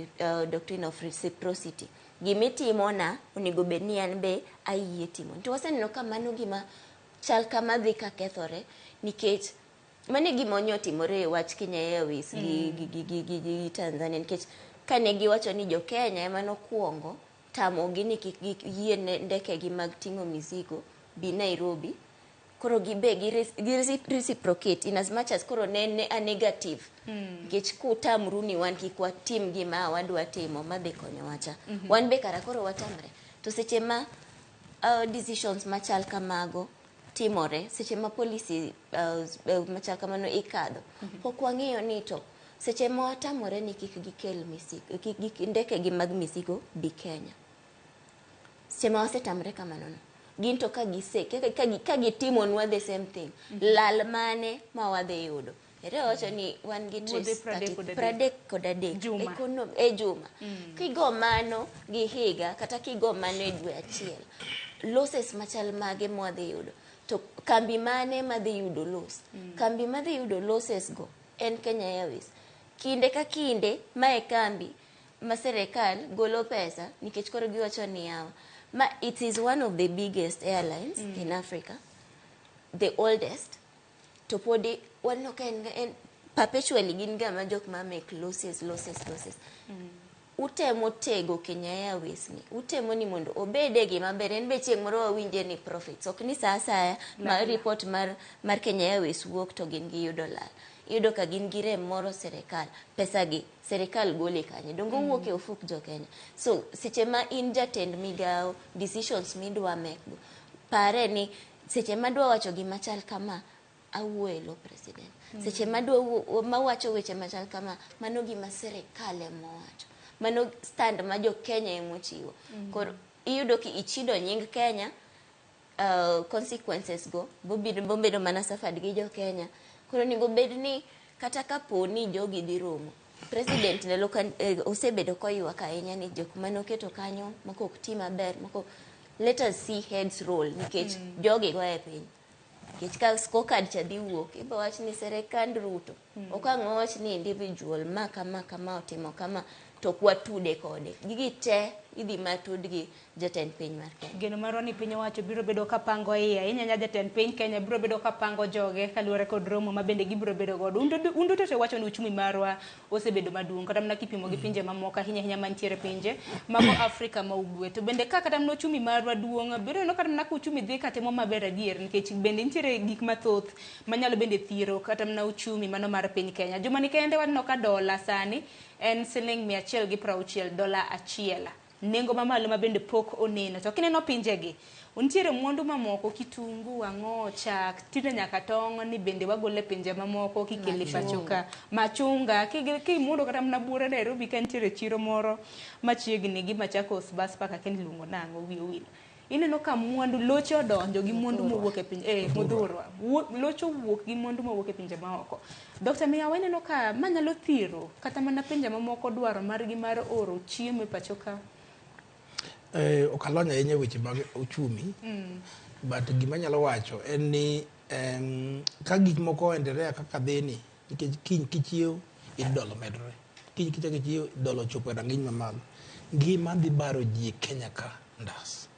doctrine of reciprocity. Gimitimona onego bed ni an be ayie timo. To waseneno ka mano gima chal kama dhi ka kethore nikech mano e gima onyo timore e wach Kenya Airways gi Tanzania, nikech kane giwacho ni jo Kenya ema nokwongo tamogi ni kik giyie ndekegi mag ting'o mizigo bi Nairobi, koro gibe gi reciprocate in as much as koro ne a negative, nikech kutamru ni wan kik watim gima wadwa timo madhi konyowa cha, wan be kara koro watamre. To seche ma decisions machal kamago timore, seche ma policy machal kamano ikadho, pok wang'iyo ni to seche ma watamore ni kik gikel mizigo, kik ndekegi mag mizigo bi Kenya, seche ma wasetamre kamano no, gin to ka gitimonwa the same thing, lal mane ma wadhi yudo? Ere wacho ni wan gi Wuodhe 33 Juma. E juma. Kigo mano gi higa kata kigo mano e dwe achiel, losses machal mage mwadhi yudo? To kambi mane madhi yudo loss? Kambi madhi yudo losses go en Kenya Airways. Kinde ka kinde mae kambi ma sirikal golo pesa nikech koro giwacho ni yawa Ma it is one of the biggest airlines in Africa, the oldest. To podi waneno ka en perpetually gin ga ma jok ma make losses, losses, losses. Utemo tego Kenya Airways ni, utemo ni mondo obede gima ber, en be chieng' moro wawinje ni profits. Ok ni sa asaya ma report mar Kenya Airways wuok to gin giyudo lal. Iyudo ka gin gi rem moro sirikal, pesa gi sirikal gole kanye? Donge owuok e ofuk jo Kenya? So seche ma in jatend migao, decisions midwa make go, pare ni seche madwa wacho gima chal kama, awuoyo e lo president. Seche madwa mawacho weche machal kama, mano gima sirikal ema owacho. Mano stand ma jo Kenya emochiwo. Koro iyudo ki ichido nying Kenya, consequences go bobedo mana suffered gi jo Kenya. Koro onego bed ni kata kapo ni jogi dhi romo, president ndalo ka osebedo koywak ahinya ni jok manoketo kanyo moko ok ti maber, moko let us see heads roll nikech jogi goye piny. Nikech ka scorecard cha dhi wuok, ibo wach ni sirikand Ruto. Ok ang' wawach ni individual ma kama kama otimo kama to ok watude kode. Gigi te idhi matud gi jatend piny mar Kenya. Geno marwa ni piny owacho biro bedo kapango iye ahinya nya jatend piny Kenya biro bedo kapango joge kaluwore kod romo ma bende gibiro bedo godo. Un duto te wacho ni uchumi marwa osebedo maduong' kata mana kipimo gi pinje mamoko ahinya ahinya mantiere pinje mago Afrika ma ugwe. To bende ka kata mana uchumi marwa duong' biro neno kata mana ka uchumi dhi katimo maber adier nikech bende nitiere gik mathoth manyalo bende thiro kata mana uchumi mano mar piny Kenya. Juma ni kende waneno ka dola sani en siling 160, dola achiel. Nengo mamalo ma bende pok oneno. To kineno pinjegi, nitiere mwandu mamoko, kitungu, ang'o, chak, tinde nyaka tong' ni bende wagolo e pinje mamoko kikelo e pacho ka. Machunga, kimuodo kata mana buore Nairobi ka nitiere chiro moro machiegni gi Machakos bus park akia ni iluongo nang'o wiye owil. Ineno ka mwandu loche odonjo gi mwandu mowuok e piny modhurwa. Loche owuok gi mwandu mowuok e pinje maoko. Dr. Miyawa ineno ka manyalo thiro kata mana pinje mamoko dwaro margi mar oro chiemo e pacho ka. Ok alony ahinya e weche mag uchumi, but gima anyalo wacho en ni ka gik moko endelea kaka dhini, nikech kiny kichiew dola medore, kiny kichako ichiew dola ochopo e rang'iny mamalo, ngima dhi baro ji e Kenya ka ndas.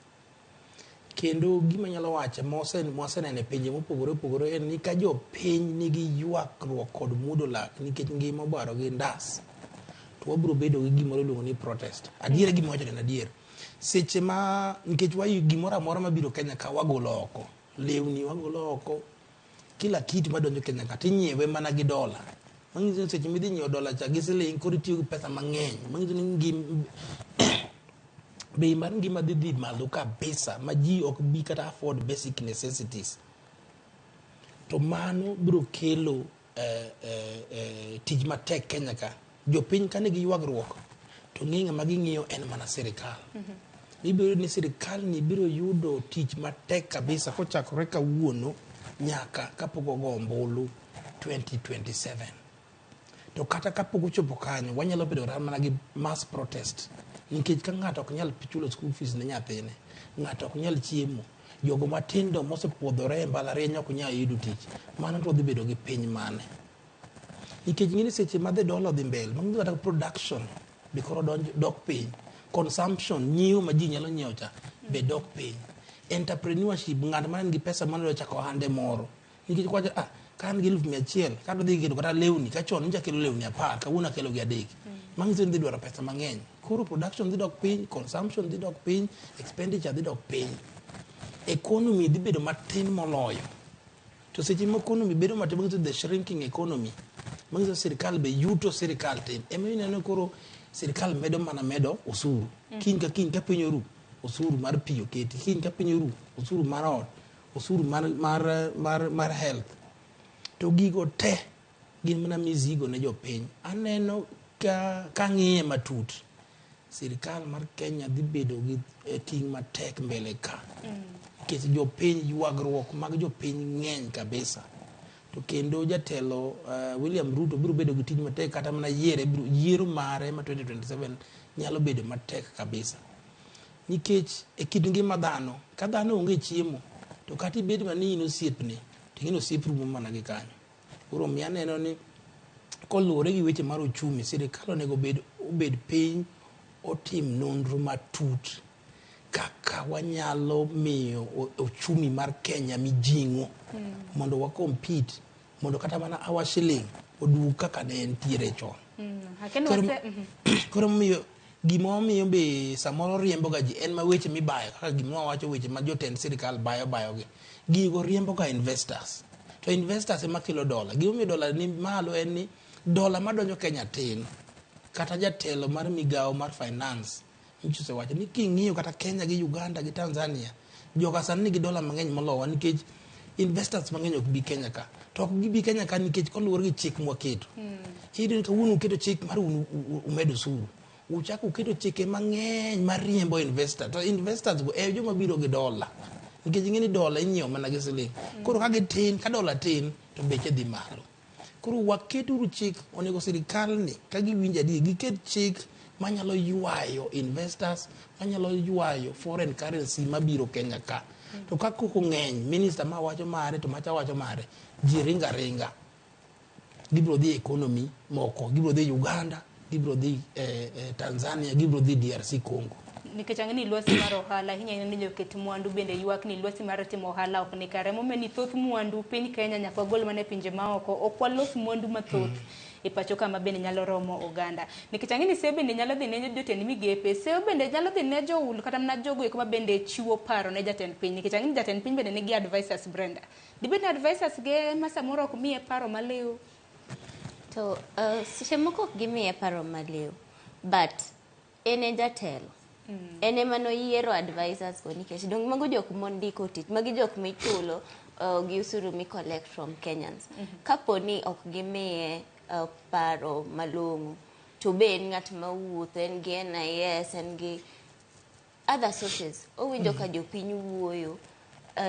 Kendo gima anyalo wacho mwaseneno e pinje mopogore opogore en ni ka jopiny nigi ywakruok kod muodo lak nikech ngima obaro gi ndas, to wabiro bedo gi gimoro iluongo ni protest. Adier gima wacho en adier. Seche ma nikech gimoro amora mabiro Kenya ka wagolo oko, lewni wagolo oko, kila kitu madonjo Kenya ka tinyiewe mana gi dola. Manyiso ni seche midhi nyiewo dola cha gi siling koro itiyo gi pesa mang'eny. Manyiso ni bei mar ngima dhi dhi malo kabisa ma ji ok bi kata afford basic necessities. To mano biro kelo tich matek Kenya ka. Jopiny ka nigi ywagruok to ng'e ng'ama ging'iyo en mana sirikal. Ibiro yudo ni sirikal ni biro yudo tich matek kabisa kochakore kawuono nyaka kapok ogo ombulu 2027. To kata kapok ochopo kanyo, wanyalo bedo mana gi mass protest. Nikech ka ng'ato ok nyal chulo school fees ne nyathine, ng'ato ok nyal chiemo, jogo matindo mosepuodhore e mbalariany ok nyal yudo tich, mano to dhi bedo gi piny mane? Nikech ing'e ni seche ma the dollar odhi mbele, manyiso kata production be koro dok piny, consumption, nyiewo ma ji nyalo nyiewo cha be dok piny. Entrepreneurship, ng'at ma nigi pesa mane dwa chako ohande moro, nikech kwacho ka an gi 100,000, ka adhi kelo kata lewni, ka chon nyocha akelo lewni 10, kawuono akelo gi 3. Manyiso ni dhi dwaro pesa mang'eny. Koro production dhi dok piny, consumption dhi dok piny, expenditure dhi dok piny. Economy dhi bedo matin moloyo. To seche ma economy bedo matin, manyiso the shrinking economy. Manyiso sirikal be yuto sirikal tin. Ema ineno koro sirikal medo mana medo osuru. Kiny ka kiny ka piny oru, osuru mar pi oketi. Kiny ka piny oru, osuru mar ot, osuru mar health. To gigo te gin mana mizigo ne jopiny. Aneno ka ng'iye matut, sirikal mar Kenya dhi bedo gi ting' matek mbele ka. Nikech jopiny, ywagruok mag jopiny ng'eny kabisa. To kendo jatelo William Ruto biro bedo gi tich matek kata mana yiere, yiero mare ma 2027 nyalo bedo matek kabisa. Nikech e kit ngima dhano, ka dhano onge chiemo, to kata ibed mana ni in osiepne, to ing'e ni osiep rumo mana gi kanyo. Koro omiyo aneno ni koluwore gi weche mar uchumi, sirikal onego obed piny otim nonro matut. kaka wanyalo miyo ochumi mar Kenya mijing'o mondo wa compete, mondo kata mana our shilling oduog kaka ne entiere chon. Koro miyo gima omiyo be samoro riembo ga ji en ma weche mibayo, kaka gima wawacho, weche ma jotend sirikal bayo bayogi, gigo riembo ga investors, to investors ema kelo dola. Gimomiyo dola ni malo en ni dola madonjo Kenya tin. Kata jatelo mar migawo mar finance nyicha osewacho ni king'iyo kata Kenya gi Uganda gi Tanzania, joka sani nigi dola mang'eny molowa nikech investors mang'eny ok bi Kenya ka. To ok gibi Kenya ka nikech koluwore gi chik mwaketo. Iyudo ni kawuono uketo chik mar umedo osuru, uchako uketo chike mang'eny mar riembo investor, to investors go e joma biro gi dola, nikech ing'e ni dola inyiewo mana gi siling. Koro ka gitin, ka dola tin to beche dhi malo. Koro waketuru chik, onego sirikal ni ka giwinjo adier giket chik manyalo ywayo investors, manyalo ywayo foreign currency mabiro Kenya ka. To ka koko ng'eny, minister ma wacho mare to macha wacho mare, ji ringa ringa, gibiro dhi economy moko, gibiro dhi Uganda, gibiro dhi Tanzania, gibiro dhi DRC Congo. Nikech ang'e ni lwasi mar ohala ahinya ahinya ni joket mwandu bende ywak ni lwasi mar timo ohala ok ni kare. Momiyo ni thoth mwandu piny Kenya nyaka wagol mana e pinje maoko, ok walos mwandu mathoth e pacho kama bende nyalo romo oganda. Nikech ang'e ni seyo bende nyalo dhi ne jotend migepe, seyo bende nyalo dhi ne joul kata mana jogo eko ma bende chiwo paro ne jatend piny. Nikech ang'e ni jatend piny bende nigi advisors, Brenda. Dibed ni advisors ge ma samoro ok miye paro maliw? To seche moko ok gimiye paro maliw, but en e jatelo. En ema noyiero advisors go, nikech dong mago jok mondiko tich, magi jok michulo gi osuru mi collect from Kenyans. Kapo ni ok gimiye paro malong'o, to be en ng'at mawuotho, en gi NIS, en gi other sources. Owinjo ka jopiny wuoyo,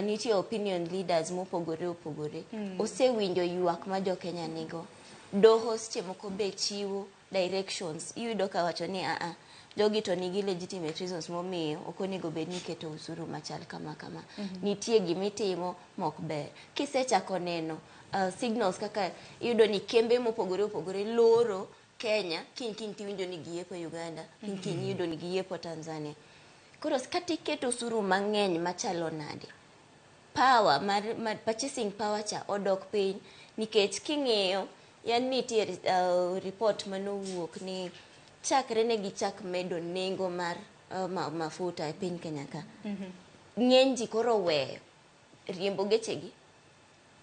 nitie opinion leaders mopogore opogore. Osewinjo ywak ma jo Kenya nigo. Doho seche moko be chiwo directions. Iyudo ka wacho ni aa, jogi to nigi legitimate reasons momiyo ok onego bed ni iketo osuru machal kama kama. Nitie gimitimo mok ber. Kisechako neno signals kaka iyudo ni kembe mopogore opogore loro Kenya, kiny kiny tiwinjo ni giepo Uganda, kiny kiny iyudo ni giepo Tanzania. Koro kata iketo osuru mang'eny machalo nade, power mar purchasing power cha odok piny, nikech king'iyo yan nitie report manowuok ni chakre ne gichak medo nengo mar mafuta e piny Kenya ka, ng'eny ji koro oweyo riembo gechegi.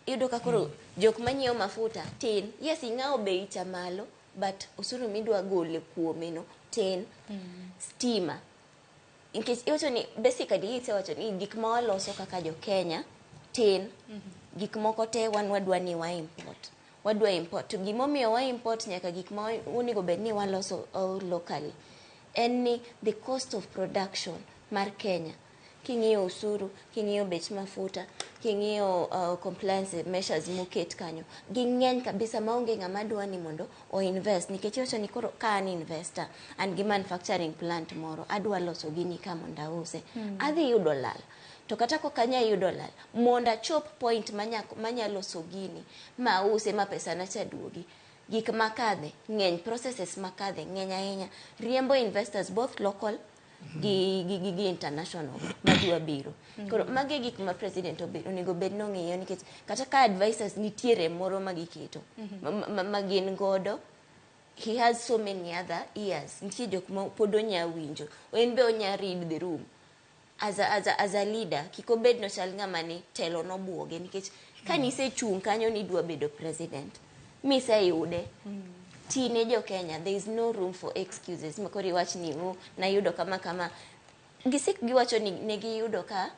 Iyudo ka koro jok manyiewo mafuta tin. Yes, ing'awo bei cha malo, but osuru midwa golo kuome no tin. Stima, nikech iwacho ni basically isewacho ni gik ma waloso kaka jo Kenya tin. Gik moko te wan wadwa ni wa import, wadwa import. To gimomiyo wa import nyaka gik ma onego bed ni waloso locally en ni the cost of production mar Kenya, king'iyo osuru, king'iyo bech mafuta, king'iyo compliance measures moket kanyo, ging'eny kabisa maonge ng'ama dwa ni mondo o invest. Nikech iwacho ni koro ka an investor, an gi manufacturing plant moro, adwa loso gini ka mondo ause, adhi yudo lal. To kata kok anya yudo lal, mondo achop point manya loso gini ma ause ma pesa na cha duogi, gik makadhe ng'eny, processes makadhe ng'eny ahinya, riembo investors both local gi international madwa biro. Koro magi e gik ma president onego bed nong'iyo, nikech kata ka advisors nitiere moro ma giketo ma gin godo, he has so many other ears. Nitie jok ma pod onya winjo, en be onya read the room as a leader. Kik obed nochal ng'ama ni telo nobuoge, nikech ka nisechung' kanyo ni idwa bedo president miseyude, tine jo Kenya, there is no room for excuses makoro iwach ni oh, nayudo kama kama. Gisik giwacho ni ne giyudo ka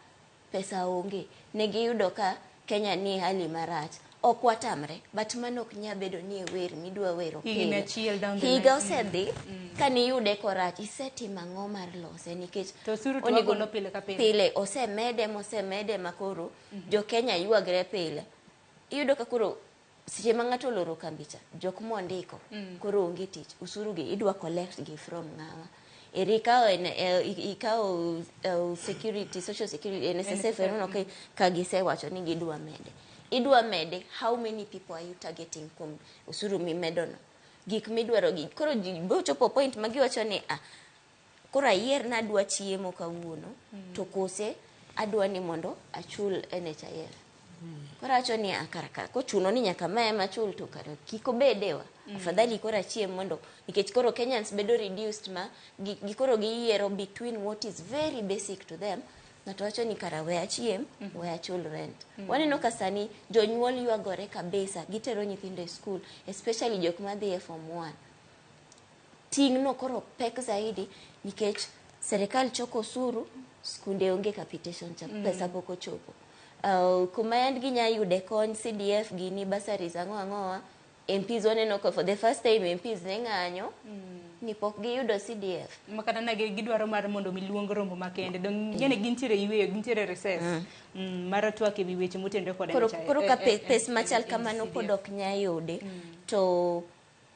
pesa onge, ne giyudo ka Kenya ni e hali marach. Ok watamre, but mano ok nya bedo ni e wer midwa wero Higni pile. achiel down the Higa line. Osedhi ka niyude korach, isetimo ang'o mar lose? Nikech To osuru to wagolo pile ka pile. Pile osemede mosemede makoro jo Kenya ywagre pile. Iyudo ka koro seche ma ng'ato oloro kambi cha, jok mondiko koro onge tich. Osuru gi idwa collect gi from ng'awa? Eri ikawo ikawo security, social security, NSSF. Enono ka gisewacho ni gidwa mede, idwa mede, how many people are you targeting kuom osuru mimedo no? Gik midwaro gi koro ji bochopo point ma giwacho ni ah, Koro ayier ni adwa chiemo kawuono to kose adwa ni mondo achul NHIF. Koro awacho ni "Ah, kara ka kochuno ni nyaka ma ema achul to kara kik obedewa. Afadhali koro achiem mondo nikech koro Kenyans bedo reduced ma gi koro giyiero between what is very basic to them. Ng'ato wacho ni kara we achiem, we achul rent. Waneno ka sani jonyuol ywagore kabisa, gitero nyithindo e school, especially jok madhi e form 1. Ting' no koro pek zaidi nikech serikal choko osuru, skunde onge capitation cha, pesa pok ochopo. Kuma yand ginya yude kony CDF gini bursaries ang'o ang'owa MPs waneno ka for the first time MPs ne ng'anyo ni pok giyudo CDF. Makata na gidwaro mar mondo mi luong romo makende. Dong ng'eni gintiere yueyo, gintiere recess. Mar twak ewi weche motenore kod Koro, NHIF. koro ka pes machal kamano pod ok nya yude to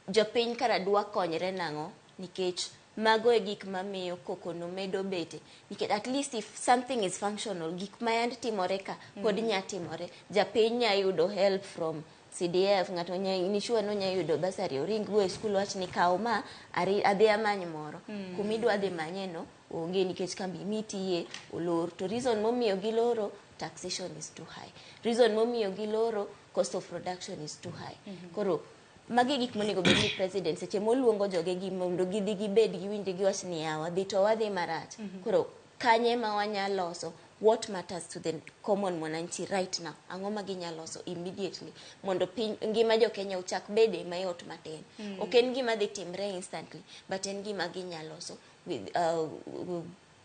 jopiny kara dwa konyre nang'o nikech mago e gik mamiyo koko no medo bete nikech at least if something is functional gik ma yand timore ka pod nya timore japiny nya yudo help from CDF ng'ato nya ni sure no nya yudo bursary oring go e school wach ni kaw ma adhi amany moro. Kumidwa dhi manye no onge nikech kambi mitiye olor to reason momiyo giloro taxation is too high reason momiyo giloro cost of production is too high. Koro magi gik monego bed ni president seche moluongo joge gi mondo gidhi gibed giwinj giwach ni yawa dhi to wadhi marach. Koro kanye ma wanya loso what matters to the common mwananchi right now ang'o ma ginya loso immediately mondo piny ngima jo Kenya ochak bede mayot matin. Ok en gima dhi timre instantly but en gima ginya loso with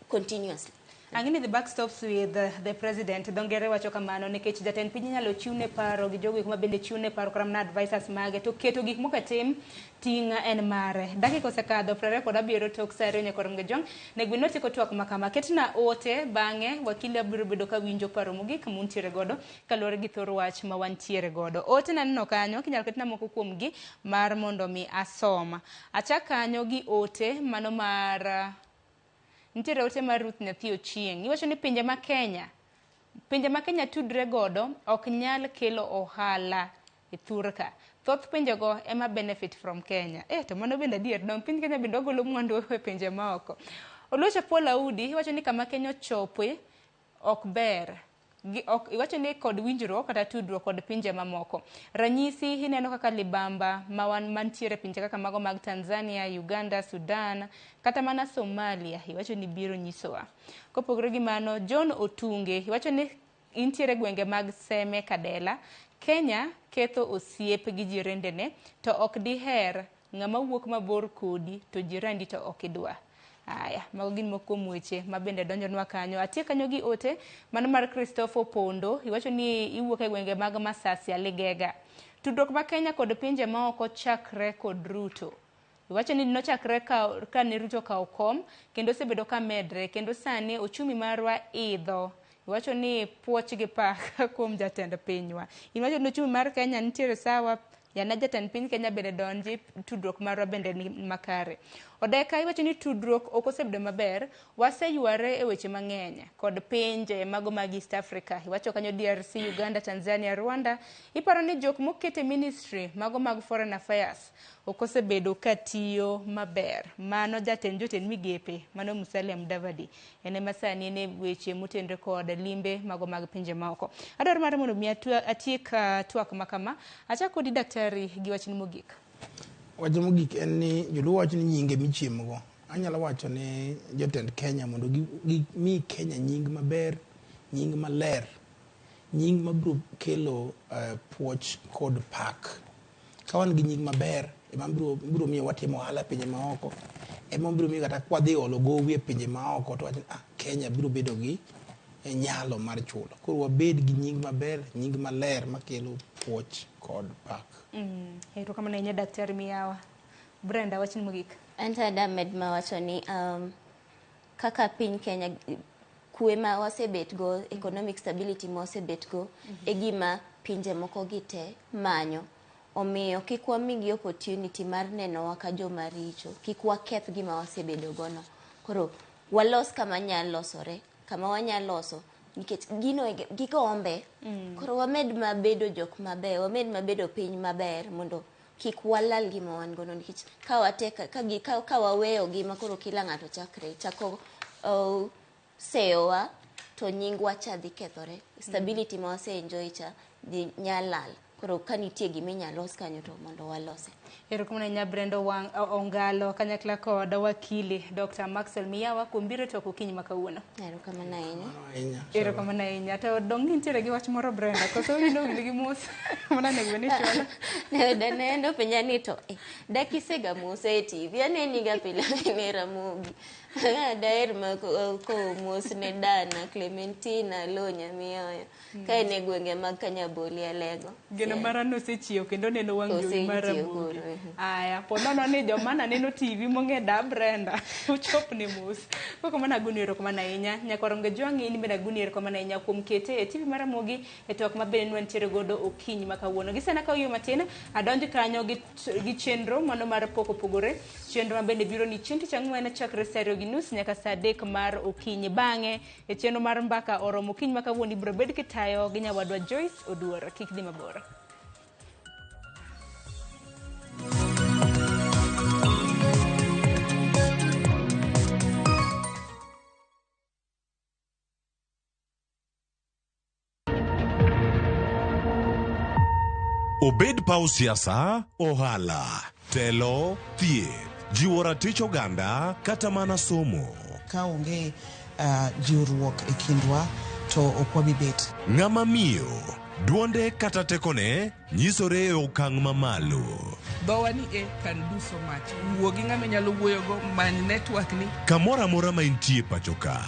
continuously. Ang'e ni the buck stops with the president. Dho ngere wacho kamano nikech jatend piny inyalo chiwne paro gi jogo ma bende chiwne paro kata mana advisors mage to keto gik moko e tim ting' en mare. Dakika osekadho 27 tok sa 2 nyaka orom gi nego bed ni watieko twak ma kama. Ketna ote bang'e wakili abiro bedo ka winjo paro mogik muntiere godo kaluwore gi thor wach ma wantiere godo. Ote naneno kanyo kinyalo ketna moko kuom gi mar mondo mi asom. Achak kanyo gi ote mano mar nitiere ote mar Ruth Nyathi Ochieng'. Iwacho ni pinje ma Kenya tudre godo ok nyal kelo ohala e thurka. Thoth pinjego ema benefit from Kenya. To mano bende adier, dong piny Kenya bende wagolo mwandu e pinje maoko. Oluocha Paul Audi iwacho ni kama Kenya ochope ok ber. Iwacho ni kod winjruok kata tudruok kod pinje mamoko. Ranyisi ineno kaka libamba ma wan mantiere pinje kaka mago mag Tanzania, Uganda, Sudan, kata mana Somalia, iwacho ni biro nyisowa. Kopogore gi mano, John Otunge, iwacho ni intiere gwenge mag Seme Kadela, Kenya ketho osiep gi jirendene to ok diher ng'ama wuok mabor kodi to jirandi to ok idwa. Aya, mago gin moko kuom weche ma bende donjonwa kanyo. Atiek kanyo gi ote mano mar Christopher Pondo, iwacho ni iwuok e gwenge mag Masasi Aligega. Tudruok ma Kenya kod pinje maoko chakre kod Ruto. Iwacho ni nochakre ka ne Ruto okawo kom kendo osebedo ka medre kendo sani ochumi marwa idho. Iwacho ni puoch gi pak kuom jatend pinywa. Iwacho ni ochumi mar Kenya nitiere sawa, yana jatend piny Kenya bende donji, tudruok marwa bende ni makare. Odeka iwacho ni tudruok ok osebedo maber, waseyware e weche mang'eny kod pinje mago mag East Africa. Iwacho kanyo DRC, Uganda, Tanzania, Rwanda. Iparo ni jok mokete ministry mago mag foreign affairs ok osebedo ka tiyo maber. Mano jatend jotend migepe, mano Musalia Mudavadi. En ema sani en e weche motenore kod limbe mago mag pinje maoko. Adwaro mar mondo mi atiek twak makama. Achak kodi daktari gi wachni mogik. Wach mogik en ni joluo wacho ni nyinge michiemogo. Anyalo wacho ne jotend Kenya mondo gi mi Kenya nying maber, nying maler, nying mabiro kelo puoch kod pak. Ka wan gi nying maber, ema biro miyo watimo ohala e pinje maoko. Ema biro miyo kata kwadhi olo gowi e pinje maoko to wacho ni Kenya biro bedo gi nyalo mar chulo. Koro wabed gi nying maber, nying maler makelo puoch kod pak. Erokamano ahinya daktari Miyawa. Brenda, wachni mogik. Anto damed mawacho ni kaka piny Kenya kwe ma wasebet go, economic stability ma wasebet go, e gima pinje moko gi te manyo. Omiyo kik wamigi opportunity mar nenowa ka joma richo, kik waketh gima wasebedo go no. Koro walos kama nyalo losore, kama wanyalo loso nikech gino gigombe. Koro wamed mabedo jok maber, wamed mabedo piny maber mondo Kik walal gima wan godo nikech ka wateka ka gi ka waweyo gima koro kila ng'ato chakre chako seyowa to nyingwa cha dhi kethore. Stability ma wase enjoy cha dhi nyalal. Koro ka nitie gima inyalo los kanyo to mondo walose. Erokamano ahinya Brenda Ongalo kanyakla kod wakili Dr. Maxwell Miyawa kuom biro twak okinyi ma kawuono. Erokamano ahinya. Erokamano ahinya. To dong' nitiere gi wach moro Brenda, koso in owinjo gi mos mana onego bed ni ichwalo? Nendo penja ni to dakisega mose e TV, aneni ga pile ne Ramogi. Daher ma ko mos ne dana Clementina Lonya Miyoyo. Ka en e gwenge mag Kanyaboli Alego. Geno mara nosechiew kendo neno wang' jowi mar Ramogi. Aya, po nono ni joma neno TV mong'e da Brenda, uchop ne mos. Koko mana agoni erokamano ahinya. Nyakwaronge Jwang' in bende agoni erokamano ahinya kuom kete e TV mar Ramogi e twak mabende nwantiere godo okinyi ma kawuono. Gisana kaw yo matin, adonj kanyo gi chenro mano mar pok opogore. Chenro mabende biro ni chieng' tich ang'wen chakre saa 2:30 nyaka saa 3 mar okinyi. Bang'e e chenro mar mbaka oromo okinyi ma kawuono ibiro bed kitayo gi nyawadwa Joyce Oduor. Kik dhi mabor. Obed paw siasa, ohala, telo, thieth, jiwo ratich oganda kata mana somo. Ka onge jiwruok e kindwa to ok wabi bet. Ng'ama miyo, duonde kata tekone nyisore e okang' mamalo. Dhowa ni e can do so much. Wuo gi ng'ama inyalo wuoyogo, many network ni. Kamoro amora ma intie pacho ka.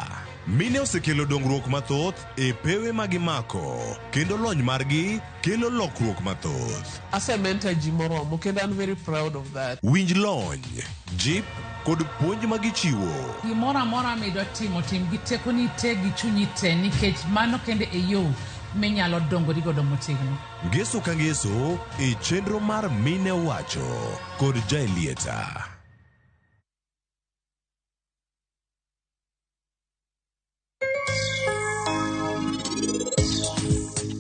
Mine osekelo dongruok mathoth e pewe ma gimako kendo lony margi kelo lokruok mathoth. Asementa ji moromo kendo I'm very proud of that. Winj lony, jip kod puonj ma gichiwo. Gimoro amora midwa timo, tim gi tekoni te gi chunyi te nikech mano kende e yo minyalo dongori godo motegno. Ngeso ka ngeso e chenro mar Mine Wacho kod Jaelieta.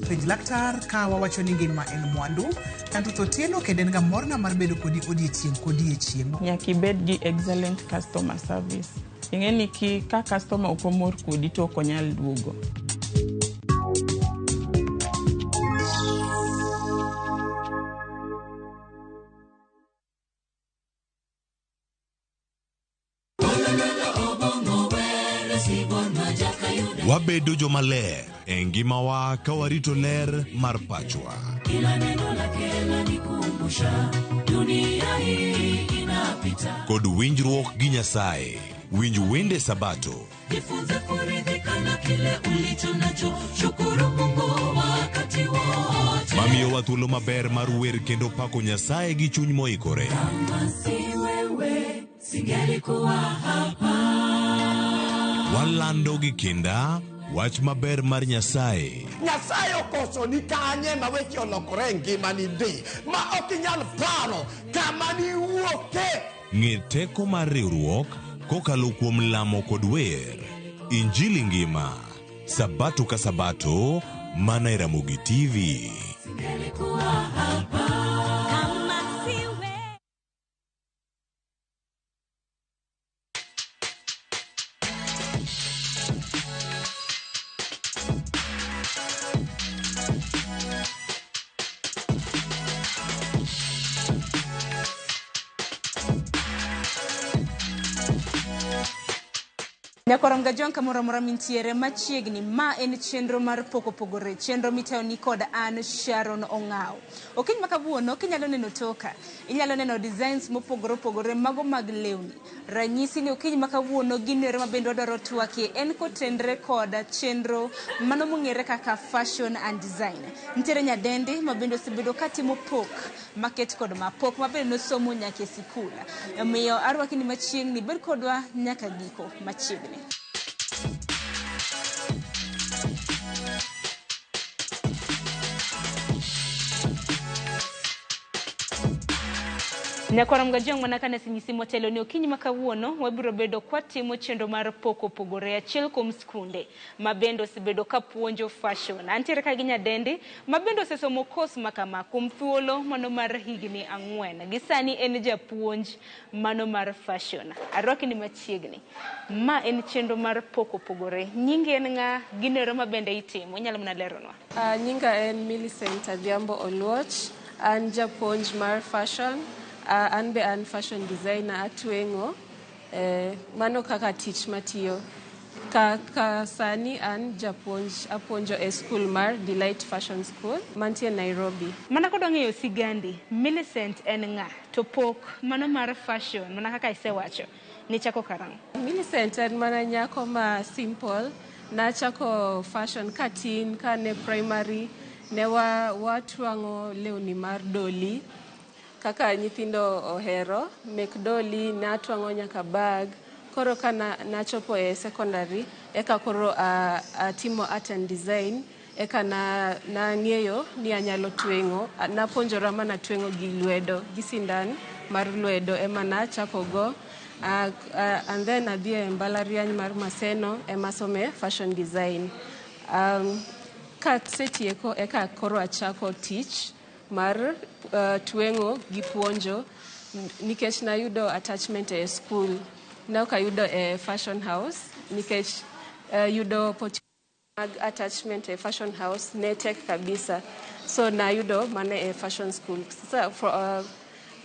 Penj laktar ka wawacho ni ngima en mwandu. Anto Otieno kendo en ga morna mar bedo kodi odiechieng' kodiechieng'. Nyaka ibed gi excellent customer service. Ing'e ni ka customer ok omor kodi to ok onyal duogo. Wabedo jomaler e ngimawa ka warito ler mar pachwa. Kila neno lake lanikumbusha dunia hii inapita. Kod winjruok gi Nyasaye. Winj wende Sabato. Jifunze kuridhika na kile ulicho nacho, shukuru Mungu wakati wote. Mamiyowa thuolo maber mar wer kendo pako Nyasaye gi chuny moikore. Kama si wewe, singelikuwa hapa. Walando gi kinda wach maber mar Nyasaye. Nyasaye okoso ni kanye ma weche olokore e ngimani ndi ma ok inyal paro kama niwuoke. Ng'e teko mar riwruok kokalo kuom lamo kod wer. Injili ngima Sabato ka Sabato mana e Ramogi TV. Singelikuwa hapa. Kama si wewe. Nyakoramga Jwang' kamoro amora mintiere machiegni, ma en chenro mar pok opogore, chenro mitayo ni kod an Sharon Ong'aw. Okinyi ma kawuono kinyalo neno toka, inyalo neno designs mopogore opogore mago mag lewni. Ranyisi ni okinyi ma kawuono gino ma bende wadwaro twakie en kotenre kod chenro mano mong'ere kaka fashion and design. Nitiere nyadendi ma bende osebedo katimo pok maket kod ma pok ma bende nosomo nyaka e sikul. Omiyo arwaki ni machiegni, bed kodwa nyaka giko machiegni. Nyakwarom Gajong mana kane asenyisi motelo ni okinyi ma kawuono wabiro bedo kwatimo chenro mar pok opogore achiel kuom skunde ma bende osebedo ka puonjo fashion. Antiere ka gi nyadendi ma bende osesomo kos ma kama kuom thuolo mano mar higni 4. Gi sani en japuonj mano mar fashion. Arwaki ni machiegni. Ma en chenro mar pok opogore. Nyingi en ng'a? Ginero ma bende itimo. Inyalo mana leronwa. Nyinga en Millicent Adhiambo Oluoch. An japuonj mar fashion. An be an fashion designer atweng'o. Mano kaka tich matiyo. Ka sani an japuonj apuonjo e school mar Delight Fashion School mantie Nairobi. Mana kodwa ng'eyo sigandi, Millicent en ng'a? To pok mano mar fashion, mana kaka isewacho, nichako karang'o? Millicent en mana nyako ma simple. Nachako fashion katin, kane primary, ne watwang'o lewni mar doli. Kaka nyithindo ohero, mek doli, natwang'o nyaka bag. Koro ka nachopo e secondary, eka koro atimo art and design, eka nang'eyo ni anyalo tweng'o. Napuonjora mana tweng'o gi lwedo, gi sindan mar lwedo ema nachako go. And then adhi e mbalariany mar Maseno ema some fashion design. Kasetieko eka koro achako tich mar tweng'o gi puonjo nikech nayudo attachment e school. Ne ok ayudo e fashion house nikech yudo opportunity mag attachment e fashion house ne tek kabisa. So nayudo mana e fashion school. Sasa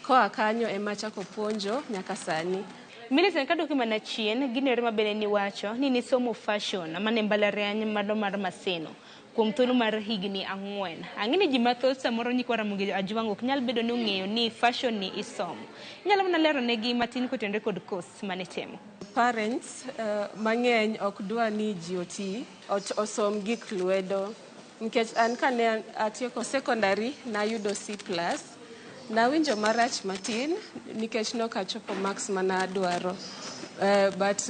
koa kanyo ema achako puonjo nyaka sani. Millicent, kaduoki mana chien, ginere ma bende niwacho ni nisomo fashion mane mbalariany mano mar Maseno kuom thuolo mar higni 4. Ang'e ni ji mathoth samoro nyikwa Ramogi Ajwang' ok nyal bedo ni ong'eyo ni fashion ni isomo. Inyalo mana lero negi matin kotenore kod course manitimo. Parents mang'eny ok dwa ni ji oti osom gik lwedo. Nikech an kane atieko secondary nayudo C+. Nawinjo marach matin nikech nok achopo marks mana adwaro. But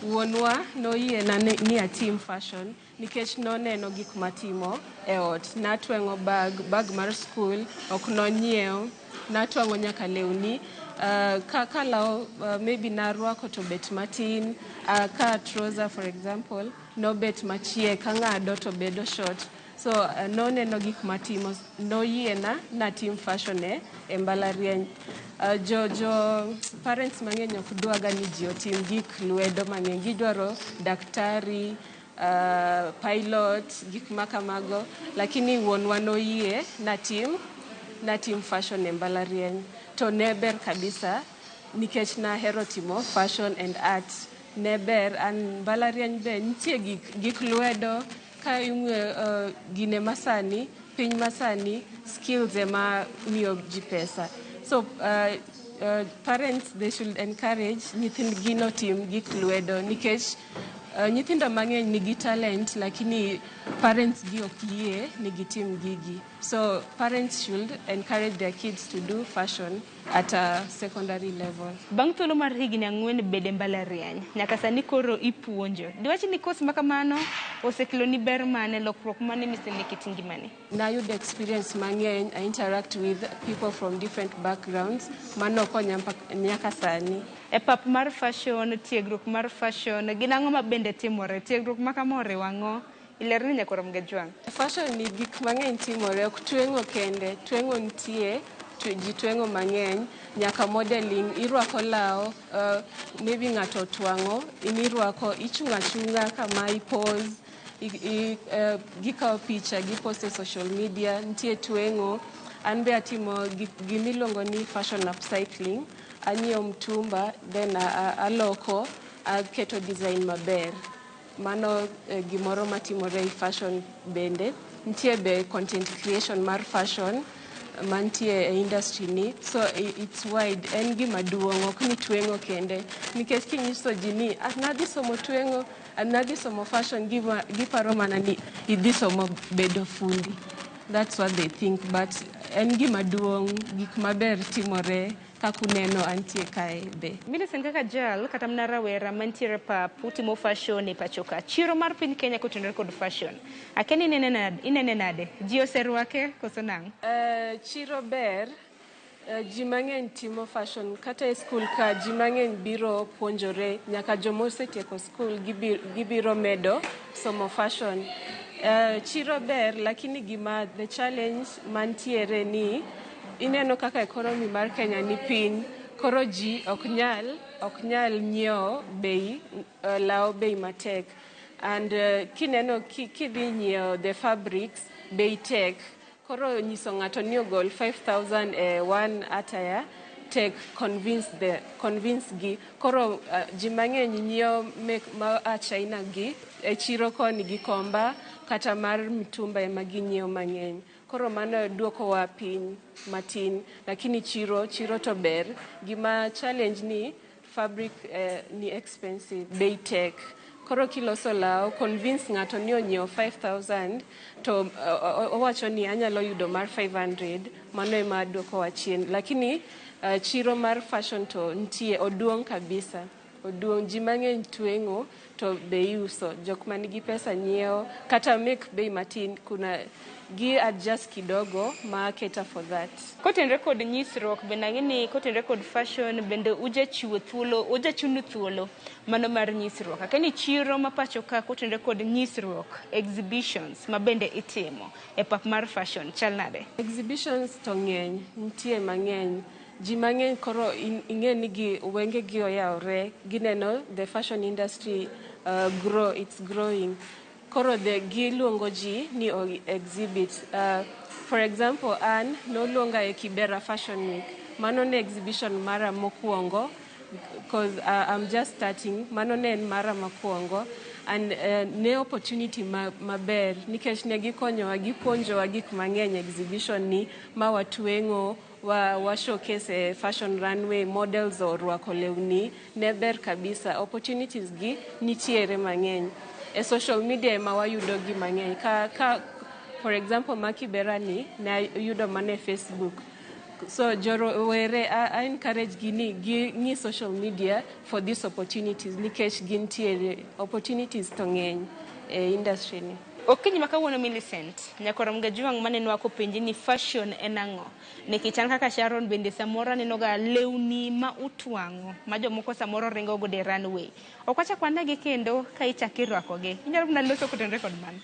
wuonwa noyiena ni atim fashion nikech noneno gik matimo e ot. Natweng'o bag mar school, ok nonyiew. Natwang'o nyaka lewni. Ka law maybe narwako to bet matin. Ka trouser for example, nobet machiek, kang'ado to bedo short. So noneno gik matimo, noyiena natim fashion e mbalariany. Jo parents mang'eny ok dwaga ni ji otim gik lwedo mang'eny. Gidwaro daktari, pilot, gik makamago. Lakini wuonwa noyie natim fashion e mbalariany. To ne ber kabisa nikech nahero timo fashion and art. Ne ber, an mbalariany be nitie gik lwedo. Ka ing'iyo gine masani, piny masani, skills ema miyo ji pesa. So parents, they should encourage nyithindgi notim gik lwedo nikech nyithindo mang'eny nigi talent lakini parents gi ok yie ni gitim gigi. So parents should encourage their kids to do fashion at a secondary level. Bang' thuolo mar higni 4 bede mbalariany, nyaka sani koro ipuonjo. Diwach ni course ma kamano osekeloni ber mane, lokruok mane miseneno e kit ngimani? Nayudo experience mang'eny, I interact with people from different backgrounds, mano konya nyaka sani. E pap mar fashion, tiegruok mar fashion, gin ang'o ma bende timore? Tiegruok ma kama oriwo ang'o? Ilerni nyakwarom Gajwang'. Fashion ni gik mang'eny timore, ok tweng'o kende, tweng'o nitie, ji tweng'o mang'eny, nyaka modeling, irwako law, maybe ng'ato twang'o, in irwako, ichung' achung'a kama i pose, gikawo picha, gipost e social media, nitie tweng'o. An be atimo gimiluongo ni fashion upcycling, anyiewo mtumba, then aloko, aketo design maber. Mano gimoro matimore e fashion bende. Nitie be content creation mar fashion mantie e industry ni, so it's wide, en gima duong', ok ni tweng'o kende. Nikech kinyiso ji ni nadhi somo tweng'o, nadhi somo fashion, giparo mana ni idhi somo bedo fundi. That's what they think, but en gima duong', gik maber timore kaka uneno antie kae be. Millicent, kaka jal kata mana rawera mantiere pap utimo fashion e pacho ka, chiro mar piny Kenya kotenore kod fashion, akia ni inene nade? Ji oserwake koso nang'o? Chiro ber, Ji mang'eny timo fashion kata e skul ka ji mang'eny biro puonjore nyaka joma osetieko skul gibiro medo somo fashion. Chiro ber lakini gima the challenge mantiere ni ineno kaka economy mar Kenya ni piny koro ji ok nyal nyiewo bei law bei matek and kineno kidhi nyiewo the fabrics bei tek. Koro nyiso ng'ato ni ogol 5,000 e one attire tek convince gi. Koro ji mang'eny nyiewo mek ma a China gi e chiro koni gi komba kata mar mitumba ema ginyiewo mang'eny. Koro mano duokowa piny matin, lakini chiro to ber. Gima challenge ni fabric ni expensive, bei tek. Koro kiloso law, convince ng'ato ni onyiewo 5,000 to owacho ni anyalo yudo mar 500, mano ema duokowa chien. Lakini chiro mar fashion to nitie, oduong' kabisa. Oduong', ji mang'eny tweng'o to be iuso. Jok manigi pesa nyiewo, kata mek bei matin, kuna gi adjust kidogo ma cater for that. Kotenre kod nyisruok, bende ang'e ni kotenre kod fashion, bende ujachiwo thuolo, ujachuno thuolo mano mar nyisruok. Akia ni chiro ma pacho ka kotenre kod nyisruok, exhibitions ma bende itimo e pap mar fashion, chal nade? Exhibitions to ng'eny, nitie mang'eny. Ji mang'eny koro ing'e ni gi wenge gi oyawre, gineno the fashion industry grow, it's growing. Koro the giluongo ji ni exhibit. For example, an noluonga e Kibera Fashion Week. Mano ne exhibition mara mokwongo, because I'm just starting. Mano ne en mara mokwongo. And ne opportunity maber, nikech ne gikonyowa, gipuonjowa gik mang'eny exhibition ni, ma watweng'o, wa showcase e fashion runway, models orwako lewni, ne ber kabisa. Opportunities gi nitiere mang'eny. E social media ema wayudo gi mang'eny. Ka for example, ma Kibera ni, ne ayudo mana e Facebook. So jorowere, I encourage gi ni gi social media for these opportunities, nikech gintiere opportunities to ng'eny e industry ni. Okinyi ma kawuono Millicent, nyakorom Gajuang' maneno kopenji ni fashion en ang'o? Nikech an kaka Sharon bende samoro aneno ga lewni ma utwang'o ma jomoko samoro ringo godo e runway. Ok wachak wanegi kendo ka ichak irwakogi. Inyalo mana loso kotenre kod mano.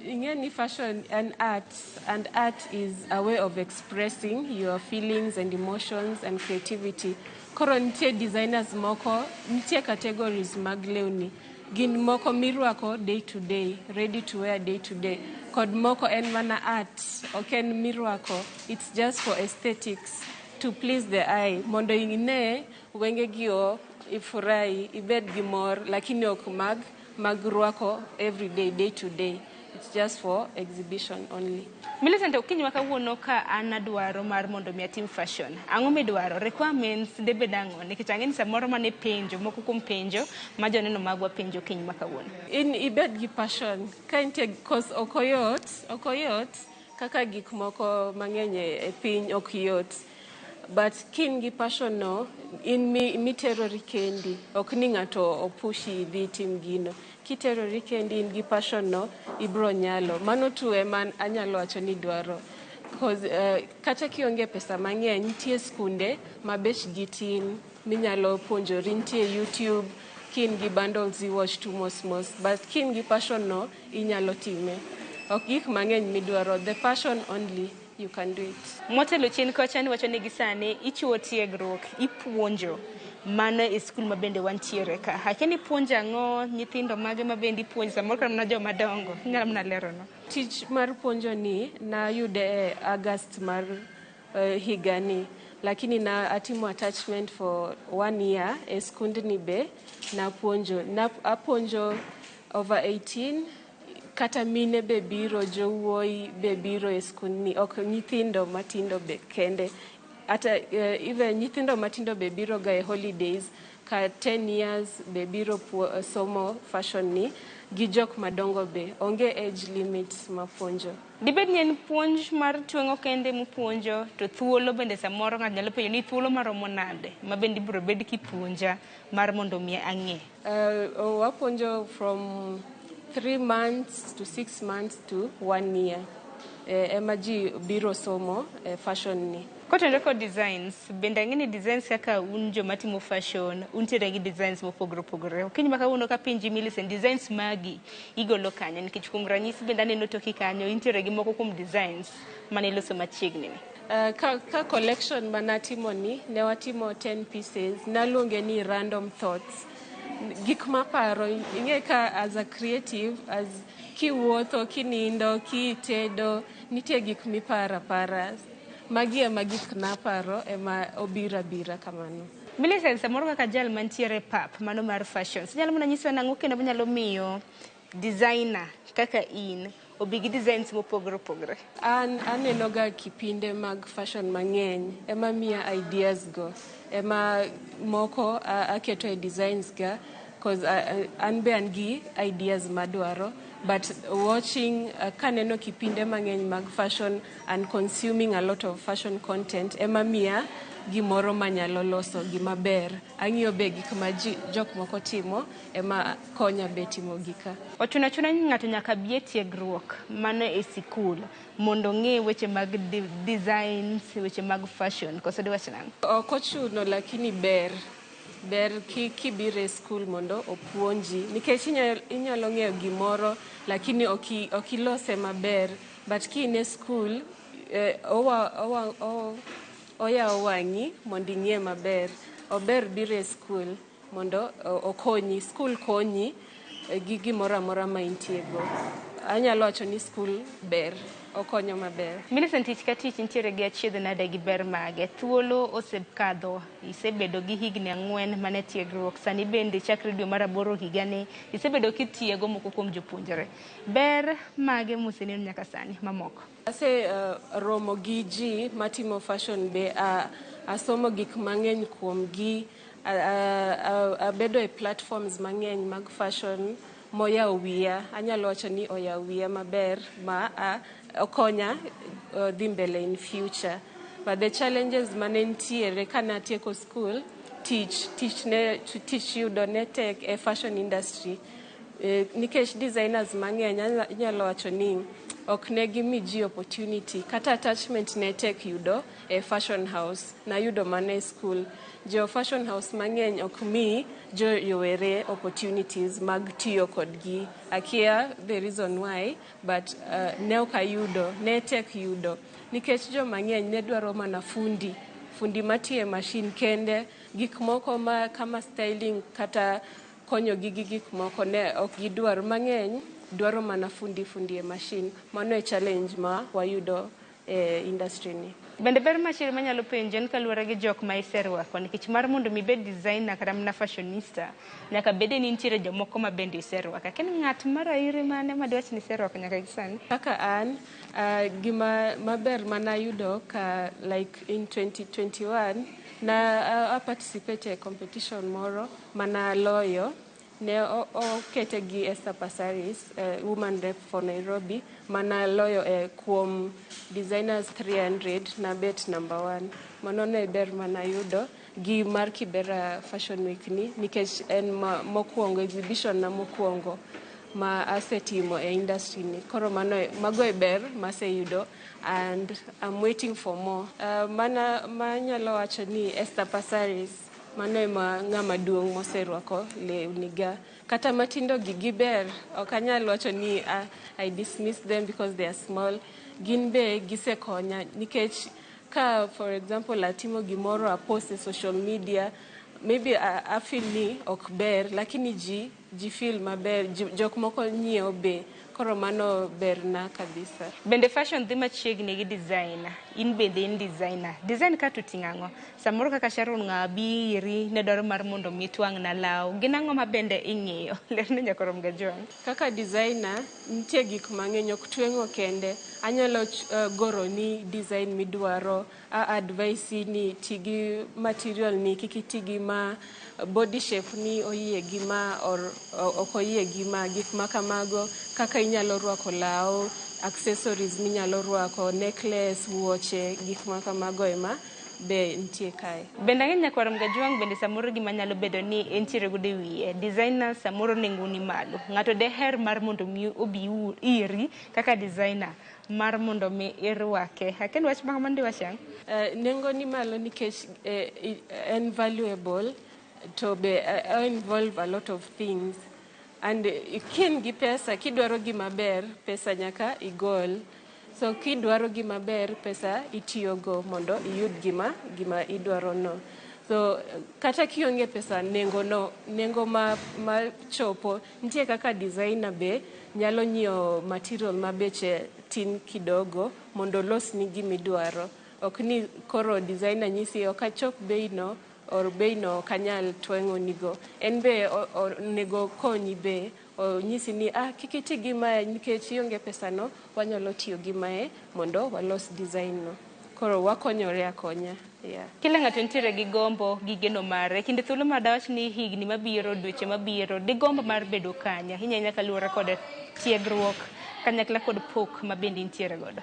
Ing'e ni fashion and art, and art is a way of expressing your feelings and emotions and creativity. Koro nitie designers moko, nitie categories mag lewni. Gin moko mirwako day to day, ready to wear day to day. Kod moko en mana art, ok en mirwako. It's just for aesthetics, to please the eye. Mondo ine wengegi o ifurahi, ibed gi mor, lakini ok mag rwako every day, day to day. It's just for exhibition only. Millicent, okinyi ma kawuono ka an adwaro mar mondo mi atim fashion, ang'o midwaro? Requirements debed ang'o? Nikech ang'e ni samoro mane penjo, moko kuom penjo ma joneno magwa penjo okinyi ma kawuono. In ibed gi passion. Ka intie, cause ok oyot kaka gik moko mang'eny e piny ok yot. But kin gi passion no, in miterori kendi. Ok ni ng'ato opushi idhi tim gino. Kiterori kendi in gi passion no, ibro nyalo. Mano tu ema anyalo wacho ni dwaro. Cause kata kionge pesa mang'eny, nitie skunde ma bechgi tin minyalo puonjori, nitie YouTube, kin gi bundles iwatch tu mos mos. But kin gi passion no, inyalo time. Ok gik mang'eny midwaro, the passion only, you can do it. Motelo chien kocha ni wacho ni gi sani ichiwo tiegruok, ipuonjo mano e skul ma bende wantiere ka. Akia ni puonjo ang'o, nyithindo mage ma bende ipuonjo, samoro kata mana joma dongo. Inyalo mana lero no. Tich mar puonjo ni nayude e August mar higani, lakini na atimo attachment for 1 year e skundni be napuonjo. Apuonjo over 18, kata mine be biro, jowuoyi be biro e skundni, ok nyithindo matindo be kende. Ata even nyithindo matindo be biro ga e holidays, ka 10 years be biro somo fashion ni, gi jok madongo be, onge age limit mapuonjo. Dibed ni en puonj mar tweng'o kende mupuonjo, to thuolo bende samoro ng'ato nyalo penjo ni thuolo maromo nade ma bende ibiro bed kipuonja mar mondo mi ang'e. Wapuonjo from 3 months to 6 months to 1 year. Ema ji biro somo fashion ni. Kotenore kod designs, bende ang'e ni designs kaka un joma timo fashion, untiere gi designs mopogore opogore. Okinyi ma kawuono kapenji Millicent, designs magi igolo kanye? Nikech kuom ranyisi bende aneno toki kanyo, intiere gi moko kuom designs mane iloso machiegni ni. Ka collection manatimo ni, ne watimo 10 pieces, naluonge ni random thoughts. Gik maparo, ing'e ka as a creative, as kiwuotho, kinindo, kitedo, nitie gik miparo apara. Magi ema gik naparo ema obiro abira kamano. Millicent, samoro kaka jal mantiere pap mano mar fashion, inyalo mana nyisowa nang'o kendo manyalo miyo designer kaka in obi gi designs mopogore opogore? An aneno ga kipinde mag fashion mang'eny ema miya ideas go. Ema moko aketo e designs ga cause an be an gi ideas madwaro, but watching, kaneno kipinde mang'eny mag fashion and consuming a lot of fashion content ema miya gimoro manyalo loso gima ber. Ang'iyo be gik ma ji jok moko timo ema konya be timo gika. Ochuno achuna ni ng'ato nyaka bi e tiegruok mano e sikul mondo ong'e weche mag designs, weche mag fashion, koso diwach nang'o? Ok ochuno, lakini ber kibiro e skul mondo opuonji nikech inyalo ng'eyo gimoro lakini ok ilose maber, but ki in e skul oyawo wang'i mondo ing'e maber. Ober biro e skul mondo okonyi. Skul konyi gi gimoro amora ma intie go. Anyalo wacho ni skul ber, okonyo maber. Millicent, tich ka tich nitiere gi achiedh nade gi ber mage. Thuolo osekadho, isebedo gi higni 4 mane tiegruok, sani bende chakre dwe mar 8 higani, isebedo kitiego moko kuom jopuonjre. Ber mage moseneno nyaka sani mamoko? Ase romo gi ji matimo fashion be, asomo gik mang'eny kuom gi, abedo e platforms mang'eny mag fashion moyawo wiya. Anyalo wacho ni oyawo wiya maber ma okonya dhi mbele in future. But the challenges mane nitiere kane atieko school, tich yudo ne tek e fashion industry. Nikech designers mang'eny inyalo wacho ni ok ne gimi ji opportunity, kata attachment ne tek yudo e fashion house. Nayudo mana e school. Jo fashion house mang'eny ok mi jo yowere opportunities mag tiyo kodgi. Akia the reason why, but ne ok ayudo, ne tek yudo nikech joma ng'eny ne dwaro mana fundi matiyo e machine kende. Gik moko ma kama styling kata konyogi gi gik moko ne ok gidwar. Mang'eny dwaro mana fundi e machine. Mano e challenge ma wayudo e industry ni. Bende ber machielo manyalo penjo en kaluwore gi jok ma iserwako, nikech mar mondo mi ibed designer kata mana fashionista, nyaka bede ni nitiere jomoko ma bende iserwako. Akia ni ng'at mar airi mane ma diwach ni iserwako nyaka gi sani? Kaka an, gima maber manayudo ka like in 2021 na participate e competition moro manaloyo. Ne okete gi Esther Passaris, woman rep for Nairobi, manaloyo kuom designers 300 nabet number 1. Mano ne ber manayudo gi mar Kibera Fashion Week ni nikech en mokwongo, exhibition na mokwongo ma asetimo e industry ni. Koro mago e ber maseyudo and I'm waiting for more. Mana manyalo wacho ni Esther Passaris, mano ema ng'ama duong' moserwako lewni ga. Kata matindo gi giber, ok anyal wacho ni I dismiss them because they are small. Gin be gisekonya nikech ka for example atimo gimoro a post e social media, maybe I feel ni ok ber, lakini ji feel maber, jok moko nyiewo be. Koro mano berna kabisa. Bende fashion dhi machiegni gi design. In bende in designer. Design ka to ting'o ang'o? Samoro kaka Sharon ng'abi iri ne dwaro mar mondo mi twang'na law. Gin ang'o ma bende ing'iyo? Lerne nyakoro Mgajwang'. Kaka designer, nitie gik mang'eny, ok tweng'o kende. Anyalo goro ni design midwaro, a advise ni ti gi material ni, kik iti gi ma, body shape ni oyie gi ma or ok oyie gi ma, gik ma kamago, kaka inyalo rwako law, accessories minyalo rwako, necklace, wuoche, gik ma kamago ema be nitie kae. Bende ang'e nyakwar Mgajwang' bende samoro gima nyalo bedo ni entiere godo e wiye. Designer samoro nengo ni malo. Ng'ato deher mar mondo mi obi iri kaka designer mar mondo mi irwake. Aken wach ma kamano diwach ang'? Nengo ni malo nikech en valuable to be involve a lot of things and kin gi pesa kidwaro gima ber, pesa nyaka igol. So kidwaro gima ber, pesa itiyogo mondo iyud gima idwaro no. So kata kionge pesa, nengo no, nengo ma chopo nitie kaka designer be nyalo nyiewo material ma beche tin kidogo mondo olosni gimidwaro. Ok ni koro designer nyisi ok achop bei no or bei no ok anyal tweng'o nigo. En be onego konyi be onyisi ni kik iti gi mae nikech ionge pesa no, wanyalo tiyo gi mae mondo walos design no. Koro wakonyore akonya. Yeah. Kila ng'ato nitiere gi gombo gi geno mare. Kinde thuolo ma dawach ni higni mabiro, dweche mabiro, digombo mar bedo kanye? Ahinya ahinya kaluwore kod tiegruok kanyakla kod pok ma bende intiere godo.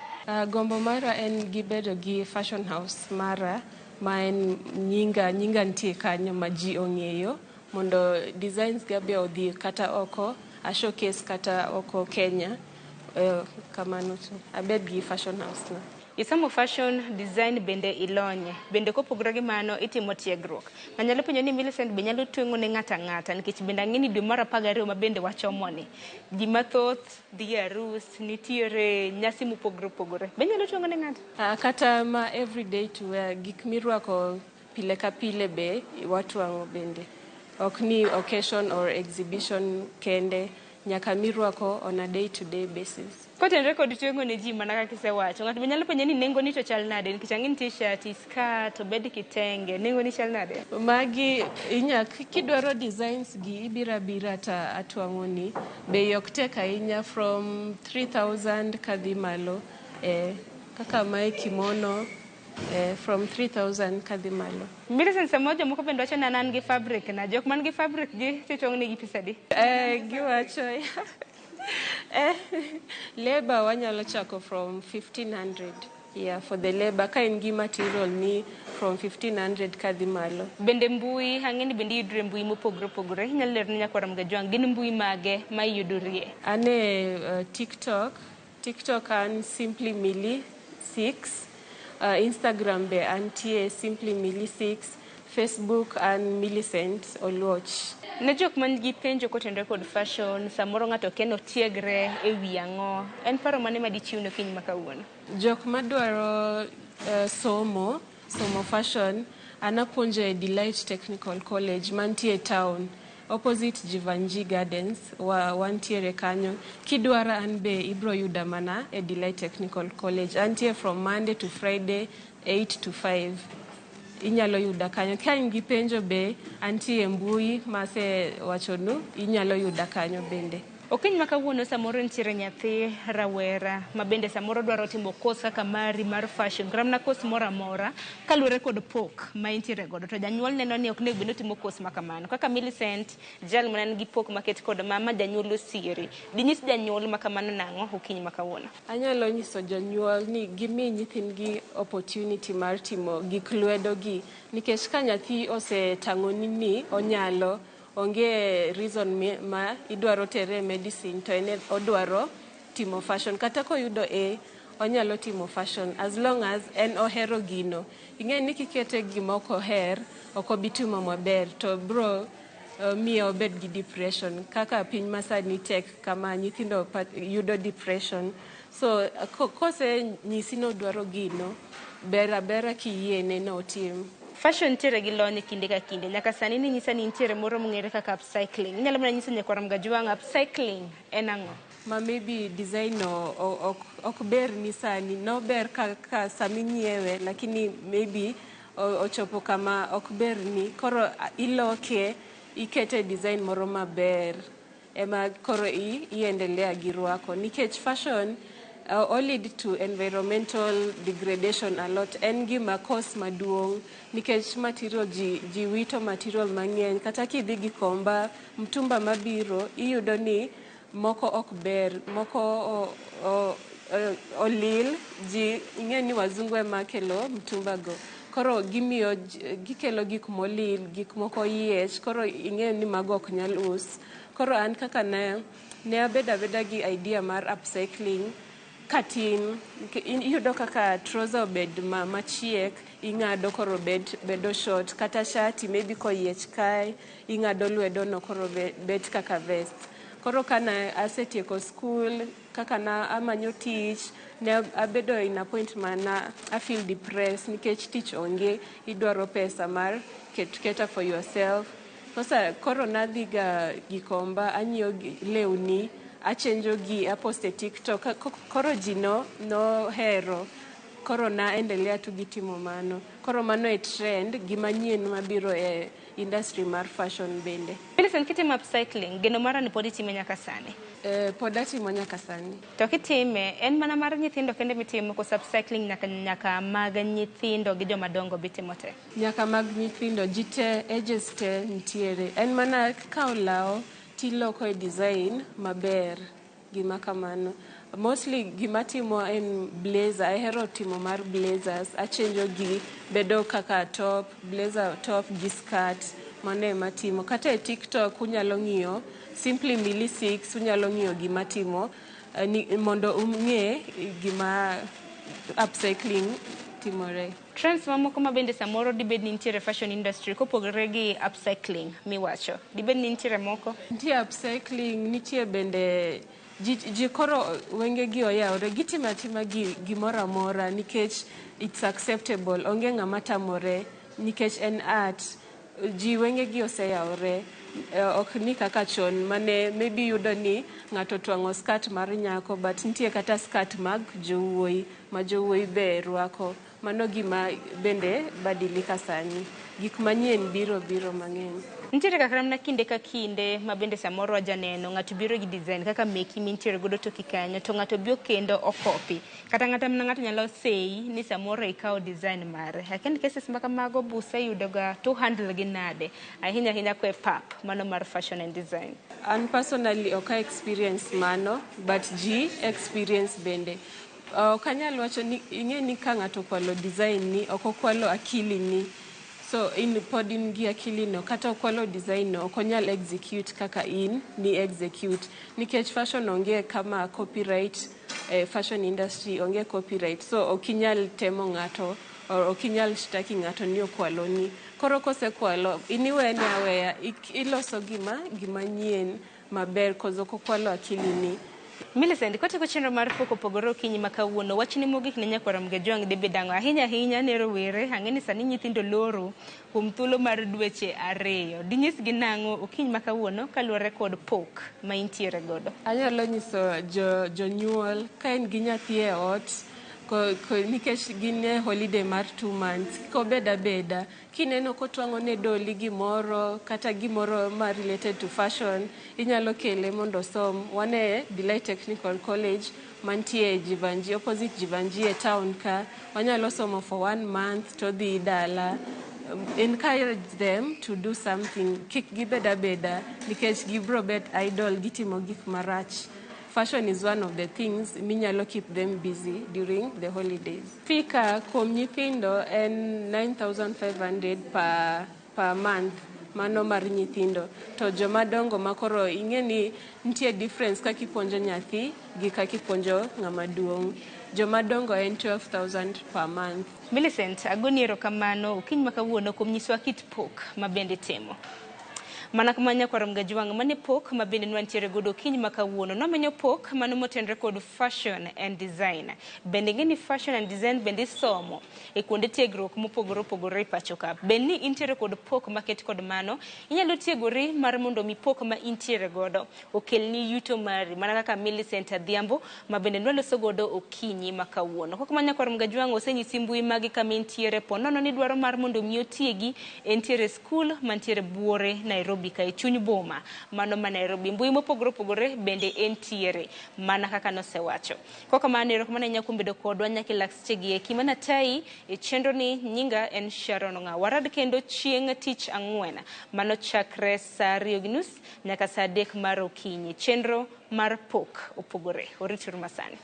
Gombo mara en gi bedo gi fashion house mara ma en nyinga nitie kanyo ma ji ong'eyo mondo designs ga be odhi kata oko, a showcase kata oko Kenya. Kamano to abed gi fashion house na. Isomo fashion design bende ilonye. Bende kopogore gi mano itimo tiegruok. Manyalo penjo ni Millicent be nyalo tweng'o ne ng'ato ang'ata nikech bende ang'e ni dwe mar 12 ma bende wachomoni. Ji mathoth dhi e arus, nitiere nyasi mopogore opogore. Be nyalo tweng'o ne ng'ato? Kata ma everyday to wear, gik mirwako pile ka pile be watwang'o bende. Ok ni occasion or exhibition kende, nyaka mirwako on a day to day basis. Kotenore kod tweng'o ne ji mana kaka isewacho, ng'ato be nyalo penjo ni nengo ni to chal nade nikech ang'e nitie shati, skirt, obed kitenge, nengo ni chal nade? Magi inya kidwaro designs gi ibiro abira ta atwang'o ni. Bei ok tek ahinya from 3000 kadhi malo. Kaka mae kimono from 3000 kadhi malo. Millicent, samoro jomoko bende wacho ni an gi fabric na, jok man gi fabric gi titwang'o negi pesa adi? Giwacho labor wanyalo chako from 1500. Yeah, for the labor ka in gi material ni from 1500 kadhi malo. Bende mbui, ang'e ni bende iyudore mbui mopogore opogore. Inyalo lero ne nyakwara Mgajwang' gin mbui mage ma iyudorie? An e TikTok an Simply Millie 6. Instagram be antie Simply Millie 6. Facebook an Millicent Oluoch. Ne jok man gi penjo kotenore kod fashion, samoro ng'ato kia ni otiegre e wi ang'o, en paro mane ma dichiw ne okinyi ma kawuono? Jok madwaro somo fashion, an apuonjo e Delight Technical College mantie town opposite Jivanji Gardens, wantiere kanyo. Kidwara an be ibro yuda mana e Delight Technical College. Antie from Monday to Friday 8 to 5. Inyalo yuda kanyo. Ka in gi penjo be antie mbui mase wachonu, inyalo yuda kanyo bende. Okinyi ma kawuono samoro nitiere nyathi rawera ma bende samoro dwaro timo course kaka mari mar fashion, kata mana course moro amora kaluwore kod pok ma intiere godo, to janyuol neno ni ok onego bed ni otimo course ma kamano. Kaka Millicent, jal man gi pok maket kod mama, janyuol osieri. Dinyis janyuol ma kamano nang'o okinyi ma kawuono? Anyalo nyiso jonyuol ni gimi nyithindgi opportunity mar timo gik lwedo gi, nikech ka nyathi osetang'oni ni onyalo, onge reason ma idwaro tere medicine to en odwaro timo fashion. Kata koyudo A, onyalo timo fashion as long as en ohero gino. Ing'e ni kikete gima ok oher, ok obi timo maber, to bro miyo obed gi depression. Kaka piny masani tek kama nyithindo yudo depression. So kose nyisi ni odwaro gino, ber abera kiyiene no otim. Fashion nitiere gi lony kinde ka kinde. Nyaka sani ni nyisa ni nitiere moro mong'ere kaka upcycling. Inyalo mana nyiso nyakwara Mgajwang' upcycling en ang'o? Ma maybe design no ok ber ni sani, no ber ka sami nyiewe, lakini maybe ochopo kama ok ber ni, koro iloke ikete design moro maber ema koro iendelea gi rwako. Nikech fashion all lead to environmental degradation a lot. En gima cost maduong' nikech material ji wito material mang'eny. Kata kidhi Gikomba, mtumba mabiro iyudo ni moko ok ber, moko olil. Ji ing'e ni wazungu ema kelo mtumba go, koro gimiyo gikelo gik molil, gik moko yiech, koro ing'e ni mago ok nyal us. Koro an kaka ne abedo abeda gi idea mar upcycling. Katin iyudo kaka trouser obed machiek, ing'ado koro bedo short, kata shati maybe koyiech kae, ing'ado lwedo no koro bet kaka vest. Koro kana asetieko school, kaka na amanyo tich, ne abedo in a point ma na I feel depressed nikech tich onge, idwaro pesa mar cater for yourself. Kosa koro nadhiga Gikomba, anyiewo lewni, achenjo gi, apost e TikTok. Koro ji nohero. Koro na endelea tu gi timo mano. Koro mano e trend, gima nyien mabiro e industry mar fashion bende. Millicent, kitimo upcycling, geno mara ni pod itime nyaka sani? Pod atimo nyaka sani. To kitime, en mana mar nyithindo kende mitimo, koso upcycling nyaka mag nyithindo gi joma dongo bitimo te? Nyaka mag nyithindo, ji te, ages te nitiere. En mana kawo law tiloko e design maber, gima kamano. Mostly gima timo en blazer, ahero timo mar blazers, achenjo gi bedo kaka top, blazer top gi skirt, mano ema timo. Kata e TikTok unyalo ng'iyo, Simply Millie 6 unyalo ng'iyo gima timo, mondo ung'e gima upcycling timore. Trends mamoko ma bende samoro dibed ni nitiere fashion industry kopogore gi upcycling miwacho, dibed ni nitiere moko? Nitie upcycling, nitie bende ji koro wengegi oyawore, gitimo atima gimoro amora nikech it's acceptable, onge ng'ama tamore nikech en art. Ji wengegi oseyawore, ok ni kaka chon mane maybe yudo ni ng'ato twang'o skirt mar nyako, but nitie kata skirt mag jowuoyi ma jowuoyi be rwako. Mano gima bende badilika sani. Gik manyien biro mang'eny. Nitiere kaka mana kinde ka kinde ma bende samoro wajaneno ng'ato biro gi design kaka meki mintiere godo toki kanyo, to ng'ato biro kendo okopi. Kata ng'ato mana ng'ato nyalo seyi ni samoro ikawo design mare. Lakini cases ma kamago buseyudoga to handle gi nade? Ahinya ahinya kwe pap mano mar fashion and design. An personally ok a experience mano, but ji experience bende. Ok anyal wacho ni ing'e ni ka ng'ato okwalo design ni, ok okwalo akili ni. So in pod in gi akili no, kata okwalo design no, ok onyal execute kaka in ni execute. Nikech fashion onge kama copyright, fashion industry onge copyright. So ok inyal temo ng'ato, or ok inyal shtaki ng'ato ni okwalo ni. Koro kosekwalo, in iwene aweya, iloso gima nyien maber, koz ok okwalo akili ni. Millicent, kotieko chenro mar Pok Opogore okinyi ma kawuono, wachni mogik ne nyakwar Mgejwang' dibed ang'o? Ahinya ahinya ne rowere, ang'e ni sani nyithindo loro kuom thuolo mar dweche 2. Dinyisgi nang'o okinyi ma kawuono kaluwore kod pok ma intiere godo? Anyalo nyiso jonyuol ka en gi nyathi e ot, nikech gin e holiday mar 2 months, kik obed abeda. Kineno kotwang'o ne doli gimoro, kata gimoro ma related to fashion, inyalo kele mondo osom. Wan e Delight Technical College mantie Jivanji, opposite Jivanji e town ka. Wanyalo somo for 1 month to dhi dala. Encourage them to do something. Kik gibed abeda, nikech gibro bet idle, gitimo gik marach. Fashion is one of the things minyalo keep them busy during the holidays. Fika kuom nyithindo en 9,500 per month, mano mar nyithindo. To joma dongo makoro ing'e ni nitie difference kaka ipuonjo nyathi gi kaka ipuonjo ng'ama duong'. Joma dongo en 12,000 per month. Millicent, agoni erokamano okinyi ma kawuono kuom nyisowa kit pok ma bende itimo. Mana kama nyakwar Mgajwang' mane pok ma bende nwantiere godo okinyi ma kawuono. Nwamenyo pok mano motenore kod fashion and design. Bende ing'e ni fashion and design bende isomo e kuonde tiegruok mopogore opogore e pacho ka. Bed ni intiere kod pok maket kod mano, inyalo tiegori mar mondo mi pok ma intiere godo okelni yuto mari, mana kaka Millicent Adhiambo ma bende nwaloso godo okinyi ma kawuono. Kok ma nyakwar Mgajwang' osenyisi mbui magi kama intiere, po nono ni dwaro mar mondo mi otiegi, entiere skul mantiere Buore, Nairobi ka e chuny boma mano ma Nairobi. Mbui mopogore opogore bende entiere mana kaka nosewacho. Kok kamano, erokamano ahinya kuom bedo kodwa nyaka e lak sechegi eki. Mana tai e chenro ni, nyinga en Sharon Ong'awo. Warad kendo chieng' tich ang'wen mano chakre saa 2:30 nyaka saa 3 mar okinyi. Chenro mar Pok Opogore. Orituru masani.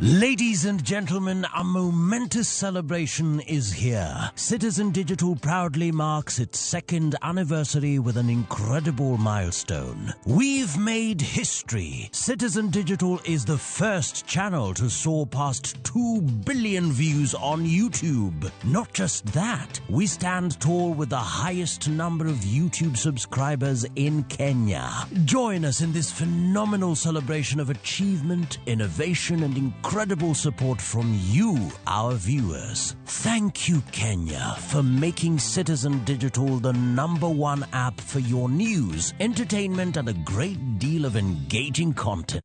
Ladies and gentlemen, a momentous celebration is here. Citizen Digital proudly marks its second anniversary with an incredible milestone. We've made history. Citizen Digital is the first channel to soar past 2 billion views on YouTube. Not just that, we stand tall with the highest number of YouTube subscribers in Kenya. Join us in this phenomenal celebration of achievement, innovation, and incredible support from you, our viewers. Thank you, Kenya, for making Citizen Digital the number one app for your news, entertainment, and a great deal of engaging content.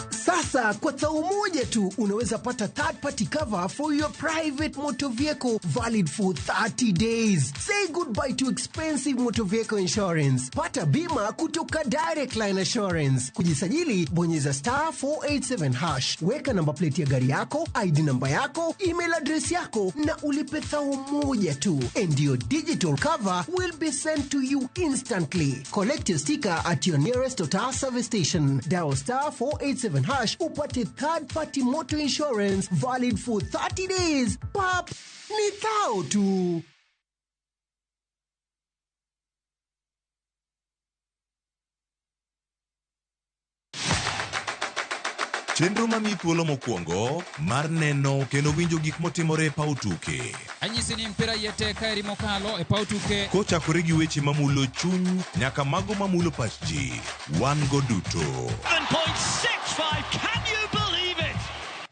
Sasa kwa tao moja tu unaweza pata third party cover for your private motor vehicle valid for 30 days. Say goodbye to expensive motor vehicle insurance. Pata bima kutoka Direct Line Assurance. Kujisajili, bonyeza star 487 hash. Weka namba plate ya gari yako, ID namba yako, email address yako na ulipe thao moja tu. And your digital cover will be sent to you instantly. Collect your sticker at your nearest Total service station. Dial star 487 hash upate third party motor insurance valid for 30 days. Pap, ni thao tu. Chenro mamiyi thuolo mokwongo mar neno kendo winjo gik motimore e paw tuke. Anyisi ni mpira iye tek kaeri mokalo e paw tuke. Kochakore gi weche mamulo chuny nyaka mago mamulo pach ji, wan go duto. 7.65, can you believe it?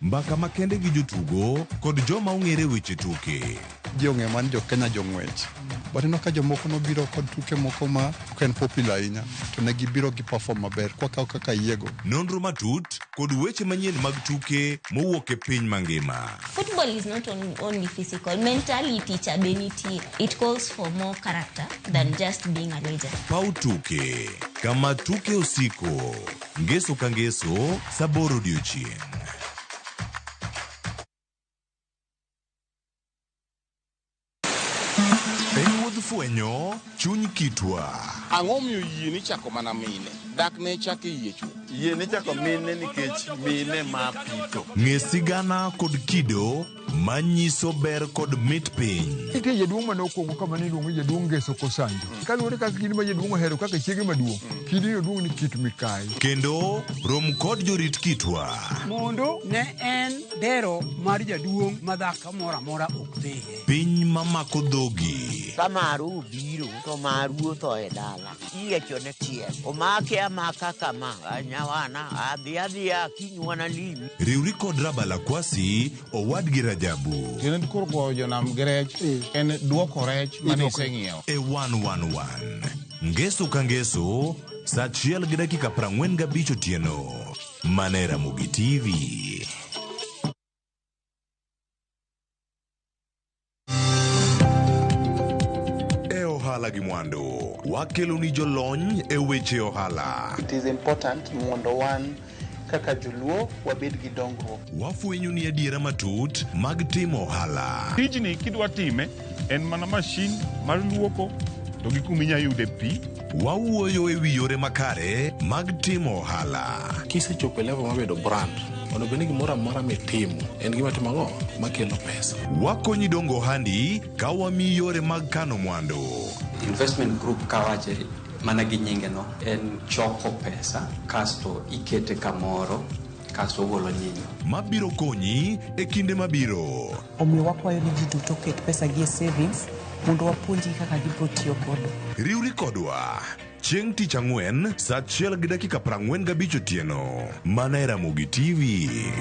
Mbaka makende gi jotugo kod joma ong'ere weche tuke. Ji ong'eyo mana ni jo Kenya jong'wech. But ineno ka jomoko nobiro kod tuke moko ma ok en popular ahinya to ne gibiro gi perform maber kwakawo kaka yiego. Nonro matut kod weche manyien mag tuke mowuok e piny mangima. Football is not only physical. Mentality cha be nitie. It calls for more character than just being a legend. Paw tuke, kama tuke osiko. Ngeso ka ngeso, sa aboro odiochieng'. En wuodh fwenyo chuny kitwa. Ang'o miyo yie ni chako mana mine? Dak ne chako yie chwo. Yie ni chako mine nikech mine ma pitho. Ng'e sigana kod kido manyiso ber kod mit piny. Nitie jaduong' mane okwongo kama ne iluongo ni jaduong' Ngeso Kosanjo. Kaluwore kaka kidi ma jaduong' ohero kaka chiege maduong', kidino duong' ni Kit Mikayi. Kendo rom kod jorit kitwa. Mondo ne en dero mar jaduong' ma dhako moro amora ok dhiye. Piny mamako dhogi. Ka maru obiro to maru otho e dala. Iyiechone tiel. Omake amaka kama. Nyawana adhi adhiya kinywana limi. Riwri kod Rabala Kwasi owadgi Rajabu. Tiende koro goyo jonam gi rech en duoko rech mane iseng'iewo. E 111. Ngeso ka ngeso, sa 1:45 otieno. Mana e Ramogi TV. E ohala gi mwandu, wakelo ni jolony e weche ohala. It is important mondo wan kaka joluo wabed gi dongruok. Wafwenyo ni adiera matut mag timo ohala. Tijni kidwa time en mana mashin mar luoko to gi kuma inya yude pi. Wawuoyo e wi yore makare mag timo ohala. Kisechopo e level mar bedo brand, onego bed ni gimoro amora mitimo en gima timo ang'o makelo pesa. Wakonyi dongo ohandi ka wamiyi yore mag kano mwandu. Investment group kawache mana gi nyinge no en choko pesa kasto ikete kamoro kasto ogolo nyinyo. Mabiro konyi e kinde mabiro. Omiyo wakwayo ni ji duto oket pesa gi e savings mondo wapuonjgi kaka gibiro tiyo godo. Riwri kodwa chieng' tich ang'wen sa 1:45 otieno mana e Ramogi TV.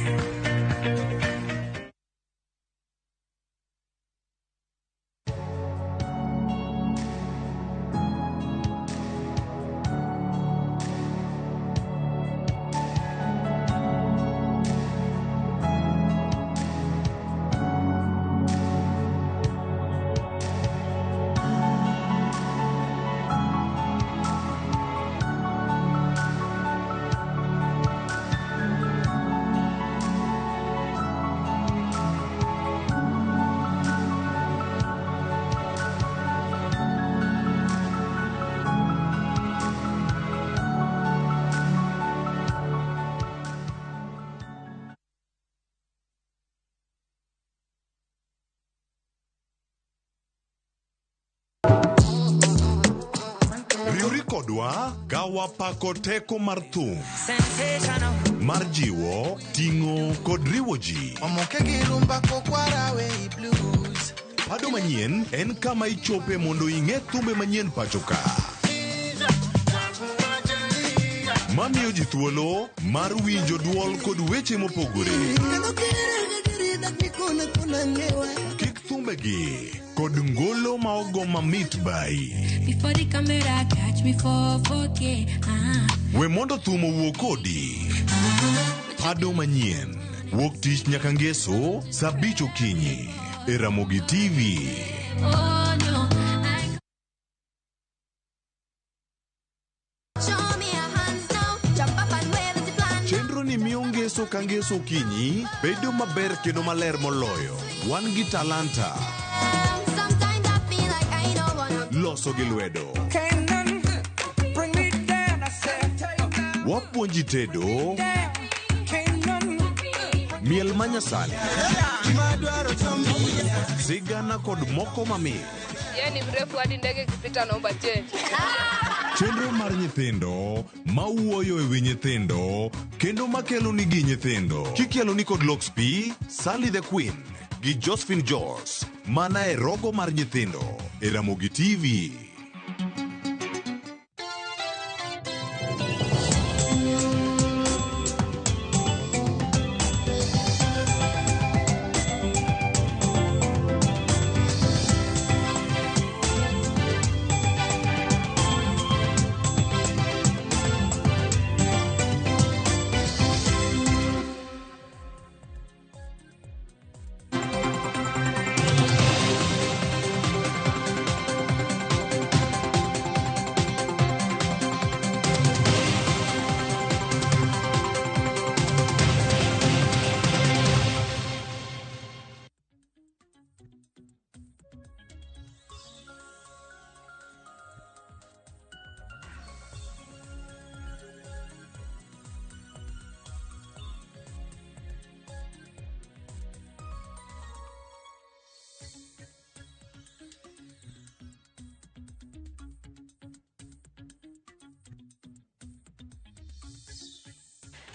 kodwa ka wapako teko mar thum mar jiwo, ting'o kod riwo ji. Omoke gi rumba kokwarawe i blues. Pado manyien en kama ichope mondo ing'e thumbe manyien pacho ka. Mamiyo ji thuolo mar winjo duol kod weche mopogore. Kik thumbegi kod ngolo ma ogo mamit bai. Before the camera catch me for 4K. Ah. We mondo thum owuo kodi. Pado manyien wuok tich nyaka ngeso saa 5 okinyi e Ramogi TV. Oh no. I Show me your hands now. Jump up and wave as you plan. Chenro ni miyo ngeso ka ngeso okinyi bedo maber kendo maler moloyo. Wan gi talanta Sometimes I feel like I don't wanna. loso gi lwedo. Can't none bring me down. I said, Wapuonji tedo, can't none. miel manyasani, sigana kod moko mamit. Yeye ni mrefu hadi ndege ikipita naomba change. Chenro mar nyithindo mawuoyo e wi nyithindo kendo makelo nigi nyithindo. Kikelo ni kod Lox P, Sally the Queen gi Josephine Jos mana e rogo mar nyithindo e Ramogi TV.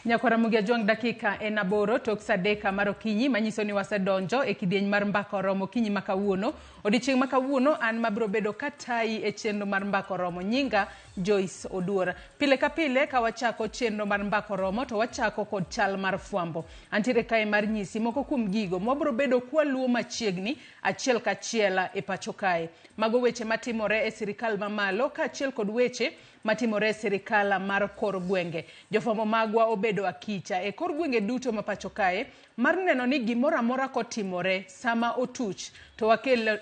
Nyakwara Mugia Jwang' dakika en 8 tok sa 3 mar okinyi manyiso ni wasedonjo e kidieny mar mbaka oromo okinyi ma kawuono. Odiochieng' ma kawuono an mabiro bedo katayi e chenro mar mbaka oromo nyinga Joyce Oduor. Pile ka pile ka wachako chenro mar mbaka oromo to wachako kod chal mar fwambo. Antiere kae mar nyisi moko kuom gigo mwabiro bedo kwaluwo machiegni achiel kachiel e pacho kae. Mago weche matimore e sirikal mamalo kaachiel kod weche matimore e sirikal mar kor gwenge. Jofwambo magwa obedo akicha e kor gwenge duto ma pacho kae mar neno ni gimoro amora kotimore sama otuch to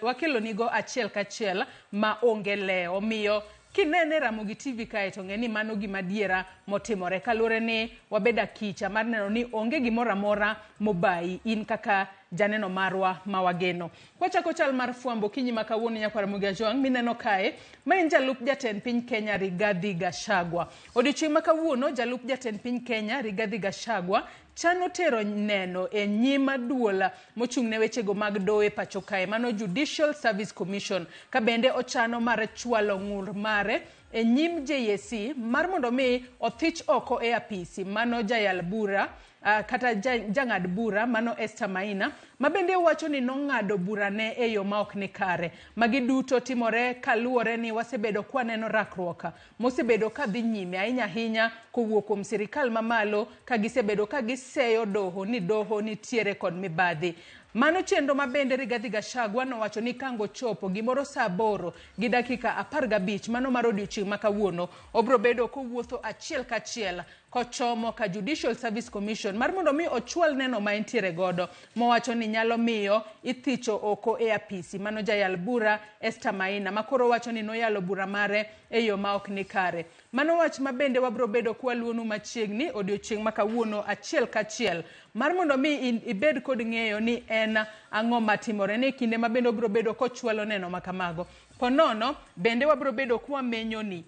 wakelonigo achiel kachiel ma onge lewo. Omiyo kinene Ramogi TV kae to ng'e ni mano gima adiera motimore kaluwore ni wabedo akicha mar neno ni onge gimoro amora mobayi in kaka janeno marwa ma wageno. Kwachako chal mar fwambo okinyi ma kawuono nyakwar Mugia Jwang' mineno kae ma en jalup jatend piny Kenya Rigathi Gachagua. Odiochieng' ma kawuono jalup jatend piny Kenya Rigathi Gachagua chano tero neno e nyim duol mochung' ne wechego mag doho e pacho kae mano Judicial Service Commission ka bende ochano mar chwalo ng'ur mare e nyim JSC mar mondo mi othich oko e apisi mano jayal bura kata jang'ad bura mano Esther Maina ma bende wacho ni nong'ado bura ne e yo ma ok ni kare. Magi duto timore kaluwore ni wasebedo kwaneno rakruok mosebedo ka dhi nyime ahinya ahinya kowuok kuom sirikal mamalo ka gisebedo ka giseyo doho ni doho nitiere kod mibadhi. Mano chenro ma bende Rigathi Gachagua nowacho ni kango chopo gimoro saa 8 gi dakika 15 mano mar odiochieng' ma kawuono obro bedo kowuotho achiel kachiel kochomo ka Judicial Service Commission mar mondo mi ochwal neno ma entiere godo mowacho ni nyalo miyo ithicho oko e apisi mano jayal bura Esther Maina ma koro wacho ni noyalo bura mare e yo ma ok ni kare. Mano wach ma bende wabro bedo kwaluonu machiegni odiochieng' ma kawuono achiel kachiel mar mondo mi ibed kod ng'eyo ni en ang'o matimore ni kinde ma bende obro bedo kochwalo neno ma kamago. Ponono bende wabro bedo kwamenyo ni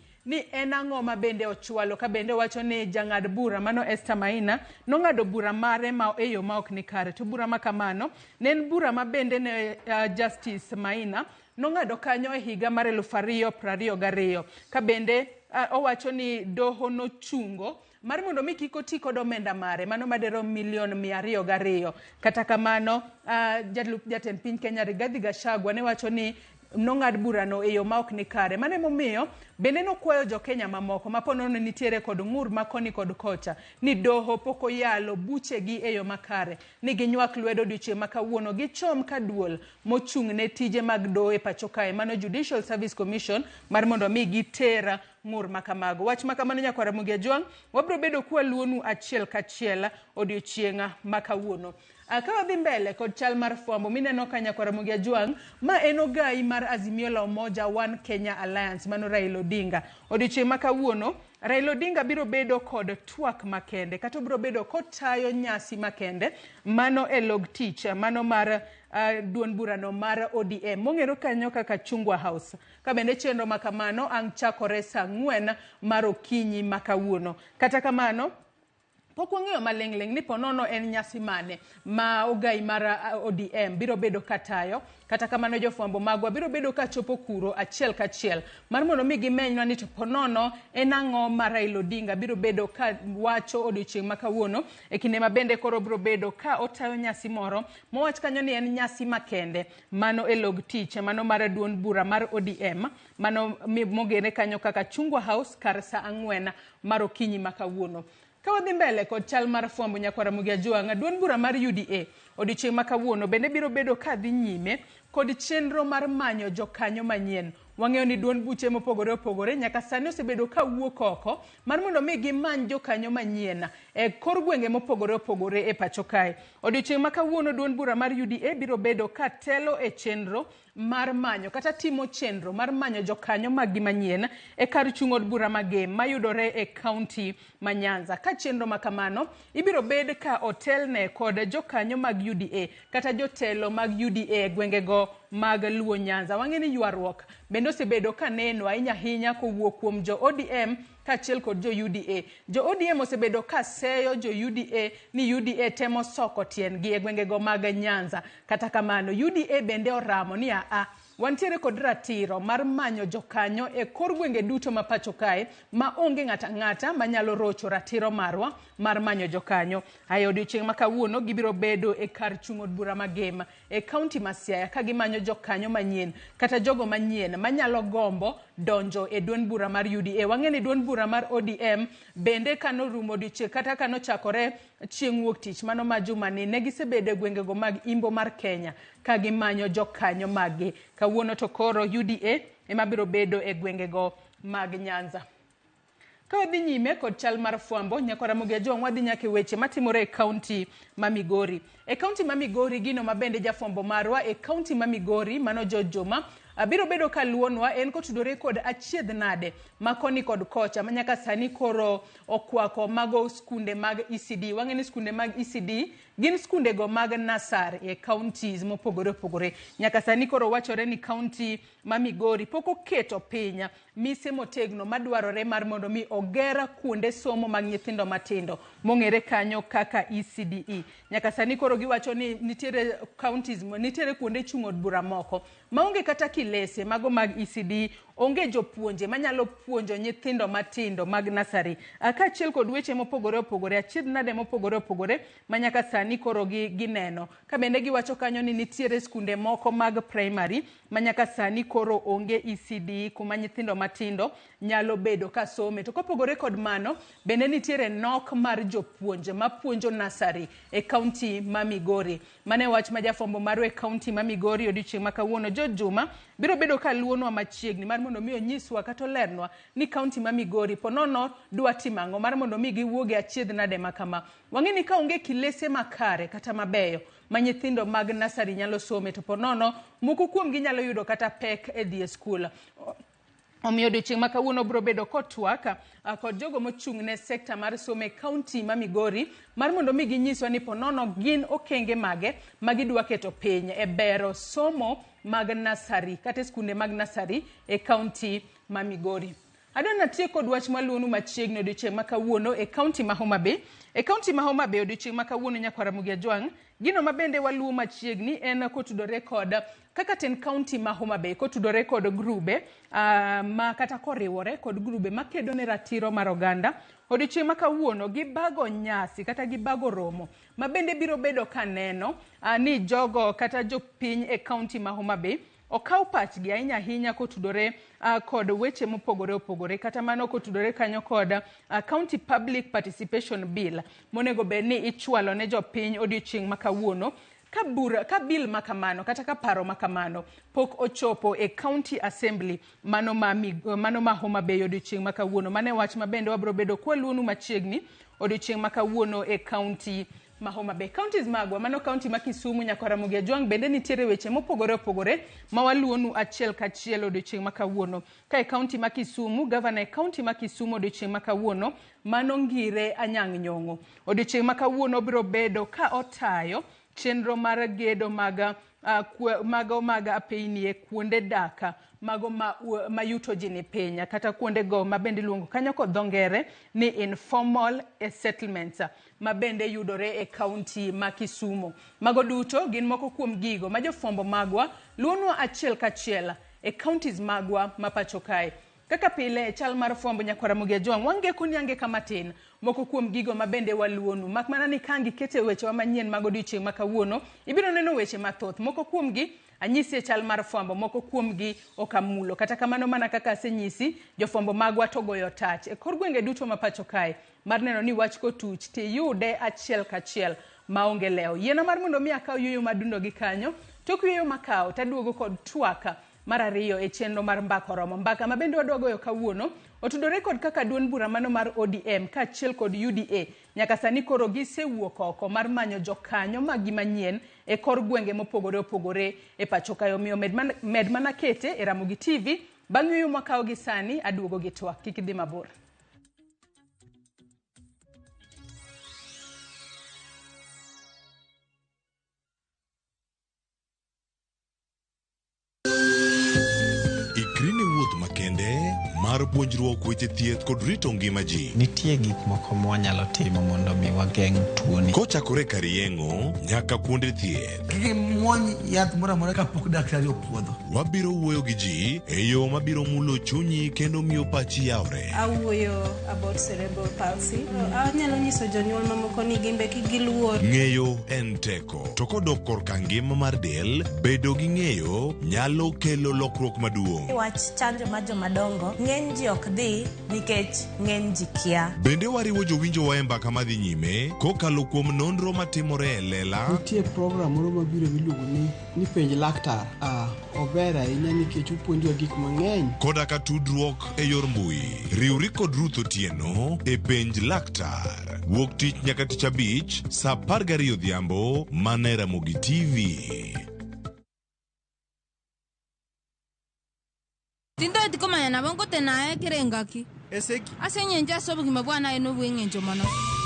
en ang'o ma bende ochwalo ka bende wacho ni jang'ad bura mano Esther Maina nong'ado bura mare ma e yo ma ok ni kare. To bura ma kamano ne en bura ma bende ne Justice Maina nong'ado kanyo e higa mar 2022 ka bende owacho ni doho nochungo mar mondo mi kik oti kod omenda mare mano maderom milion 202. Kata kamano, jalup jatend piny Kenya Rigathi Gachagua ne wacho ni nong'ad burano e yo ma ok ni kare. Mano emomiyo bende nokwayo jo Kenya mamoko ma po nono nitiere kod ng'ur ma koni kod kocha ni doho pok oyalo buchegi e yo makare, ni ginywak lwedo odiochieng' ma kawuono gichom ka duol mochung' ne tije mag doho e pacho kae, mano Judicial Service Commission, mar mondo mi giter ng'ur ma kamago. Wach ma kamano nyakwar Ramogi Ajwang', wabiro bedo kwaluonu achiel kachiel odiochieng' ma kawuono. Ka wadhi mbele kod chal mar fwambo mineno ka nyakwar Ramogi Ajwang', ma en ogai mar Azimio la Umoja One Kenya Alliance, mano Raila Odinga. Odiochieng' ma kawuono, Raila Odinga biro bedo kod twak makende, kata obiro bedo kotayo nyasi makende, mano e log tich, mano mar duond burano mar ODM, mong'ere kanyo kaka Chungwa House. Ka bende chenro ma kamano ang' chakore saa 4 mar okinyi ma kawuono. Kata kamano, pok wang'eyo maling'ling' ni ponono en nyasi mane ma ogai mar ODM biro bedo katayo. Kata kamano jofwambo magwa biro bedo kachopo kuro achiel kachiel mar mondo mi gimenynwa ni to ponono en ang'o ma Raila Odinga biro bedo ka wacho odiochieng' ma kawuono, e kinde ma bende koro biro bedo ka otayo nyasi moro mowach kanyo ni en nyasi makende, mano e log tich mano mar duond bura mar ODM, mano mogere kanyo kaka Chungwa House kar saa 4 mar okinyi ma kawuono. Ka wadhi mbele kod chal mar fwambo nyakwar Ramogi Ajwang', duond bura mar UDA odiochieng' ma kawuono bende biro bedo ka dhi nyime kod chenro mar manyo jokanyo manyien. Wang'eyo ni duond buche mopogore opogore nyaka sani osebedo ka wuok oko mar mondo mi gimany jokanyo manyien e kor gwenge mopogore opogore e pacho kae. Odiochieng' ma kawuono duond bura mar UDA biro bedo ka telo e chenro mar manyo kata timo chenro mar manyo jokanyo maggi manyien e kar chung' od bura Magem mayudore e kaunti ma Nyanza. Ka chenro ma kamano ibiro bed ka otelne kod jokanyo mag UDA kata jotelo mag UDA e gwengego mag Luo Nyanza. Wang'e ni ywaruok bende osebedo ka neno ahinya ahinya kowuok kuom jo ODM kaachiel kod jo UDA. Jo ODM osebedo ka seyo jo UDA ni UDA temo soko tiendgi e gwengego mag Nyanza. Kata kamano, UDA bende oramo ni aa, wantiere kod ratiro mar manyo jokanyo e kor gwenge duto ma pacho kae ma onge ng'ata ang'ata manyalo rocho ratiro marwa mar manyo jokanyo. Ae odiochieng' ma kawuono gibiro bedo e kar chung' od bura Magem e kaunti ma Siaya ka gimanyo jokanyo manyien kata jogo manyien manyalo gombo donjo e duond bura mar UDA. Wang'e ni duond bura mar ODM bende kanorumo odiochieng' kata kanochakore chieng' wuok tich mano ma jumani ne gisebedo e gwengego mag Imbo mar Kenya ka gimanyo jokanyo maggi. Kawuono to koro UDA ema biro bedo e gwengego mag Nyanza. Ka wadhi nyime kod chal mar fwambo, nyakwar Ramogi Ajwang', wadhi nyaka e weche matimore e kaunti ma Migori. E kaunti ma Migori, gino ma bende jafwambo marwa e kaunti ma Migori, mano George Juma, biro bedo ka luonwa en kotudore kod achiedh nade ma koni kod kocha ma nyaka sani koro okwako mago skunde mag ECD. Wang'e ni skunde mag ECD gin skundego mag nasar e counties mopogore opogore. Nyaka sani koro wachore ni kaunti ma Migori pok oketo piny mise motegno madwarore mar mondo mi oger kuonde somo mag nyithindo matindo mong'ere kanyo kaka ECDE. Nyaka sani koro giwacho ni nitiere counties, nitiere kuonde chung' od bura moko maonge kata kilese mago mag ECD, onge jopuonje manyalo puonjo nyithindo matindo mag nasari, kaachiel kod weche mopogore opogore, achiedh nade mopogore opogore ma nyaka sani koro gineno. Ka bende giwacho kanyo ni nitiere skunde moko mag primary ma nyaka sani koro onge ECD kuma nyithindo matindo nyalo bedo ka some. To kopogore kod mano, bende nitiere nok mar jopuonje mapuonjo nasari e kaunti ma Migori. Mano e wach ma jafwambo marwa e kaunti ma Migori odiochieng' ma kawuono George Juma biro bedo ka luonwa machiegni mar mondo mi onyiswa kata olernwa ni kaunti ma Migori ponono dwa timo ang'o mar mondo mi giwuog e achiedh nade ma kama. Wang'e ni ka onge kilese makare kata mabeyo ma nyithindo mag nasari nyalo some, to ponono moko kuomgi nyalo yudo kata pek e dhi e skul. Omiyo odiochieng' ma kawuono biro bedo kotwak kod jogo mochung' ne sekta mar somo e kaunti ma Migori mar mondo mi ginyiswa ni ponono gin okenge mage ma gidwa keto piny e bero somo mag nasari kata e skunde mag nasari e kaunti ma Migori. Adwa natiek kod wach maluonu machiegni odiochieng' ma kawuono e kaunti ma Homa Bay. E kaunti ma Homa Bay odiochieng' ma kawuono nyakwar Ramogi Ajwang' Gino ma bende waluwo machiegni en kotudore kod kaka tend kaunti ma Homa Bay kotudore kod grube ma kata koriwore kod grube makedo ne ratiro mar oganda. Odiochieng' ma kawuono gibago nyasi kata gibago romo ma bende biro bedo ka neno ni jogo kata jopiny e kaunti ma Homa Bay okaw pachgi ahinya ahinya kotudore kod weche mopogore opogore, kata mano kotudore kanyo kod County Public Participation Bill monego bed ni ichwalo ne jopiny odiochieng' ma kawuono. Ka bura, ka bill ma kamano kata ka paro ma kamano pok ochopo e County Assembly mano ma, mano ma Homa Bay odiochieng' ma kawuono. Mano e wach ma bende wabiro bedo kwaluonu machiegni odiochieng' ma kawuono e County ma Homa Bay. Counties magwa, mano county ma Kisumu nyaka Ramogi Ajwang' bende nitiere weche mopogore opogore ma waluonu achiel kachiel odiochieng' ma kawuono. Ka e county ma Kisumu, gavana e county ma Kisumu odiochieng' ma kawuono mano Ngire Anyang' Nyong'o. Odiochieng' ma kawuono biro bedo ka otayo chenro mar gedo mag mago mag apeyni e kuonde dak mago ma yuto ji ni piny kata kuonde go ma bende iluongo kanyo kod dho ngere ni informal settlements ma bende yudore e kaunti ma Kisumu. Mago duto gin moko kuom gigo ma jofwambo magwa luonwa achiel kachiel e counties magwa ma pacho kae. Kaka pile e chal mar fwambo nyakwar Ramogi Ajwang' wangeko ni angeka matin moko kuom gigo ma bende waluonu. Mak mana ni ka angikete wechewa manyien mag odiochieng' ma kawuono, ibiro neno weche mathoth. Moko kuomgi anyisi e chal mar fwambo, moko kuomgi ok amulo. Kata kamano mana kaka asenyisi, jofwambo magwa to goyo tach e kor gwenge duto ma pacho kae mar neno ni wach kotuch tiyude achiel kachiel maonge lewo. Yiena mar mondo mi akaw yueyo madundo gi kanyo, tok yueyo makawo taduogo kod twak mar ariyo e chenro mar Mbaka Oromo. Mbaka ma bende wadwa goyo kawuono otudore kod kaka duond bura mano mar ODM kaachiel kod UDA nyaka sani koro gisewuok oko mar manyo jokanyo maggi manyien e kor gwenge mopogore opogore e pacho kae. Omiyo med mana kete e Ramogi TV. Bang' yueyo mwakawo gi sani aduogo gi twak. Kik idhi mabor. Ikri ne wuoth makende mar puonjruok weche thieth kod rito ngima ji. Nitie gik moko mwanyalo timo mondo mi wageng' tuoni. Kochakore kar yeng'o nyaka kuonde thieth. Kik imuony yath moro amora kapok daktari opuodho. Wabiro wuoyo gi ji e yo mabiro mulo chunyi kendo miyo pachi yawre. Awuoyo about cerebral palsy. Anyalo nyiso jonyuol mamoko ni gimbe kik giluor. Ng'eyo en teko. To kodok korka ngima mar del, bedo gi ng'eyo nyalo kelo lokruok maduong'. Wach chanjo mar jomadongo, ng'eny ji ok dhi nikech ng'eny ji kia. Bende wariwo jowinjowa e mbaka madhi nyime kokalo kuom nonro matimore e lela. Nitie program moro mabiro miluongo ni penj laktar. Ober ahinya nikech opuonjowa gik mang'eny. Koda ka tudruok e yor mbui. Riwri kod Ruth Otieno e penj laktar. Wuok tich nyaka tich abich saa 12 odhiambo mana e Ramogi TV. Tindoeti komanya nabo nkotenaye kerengaki. Eseki. Ase eng'encho ase obogima bwane aye nobwa eng'encho mono.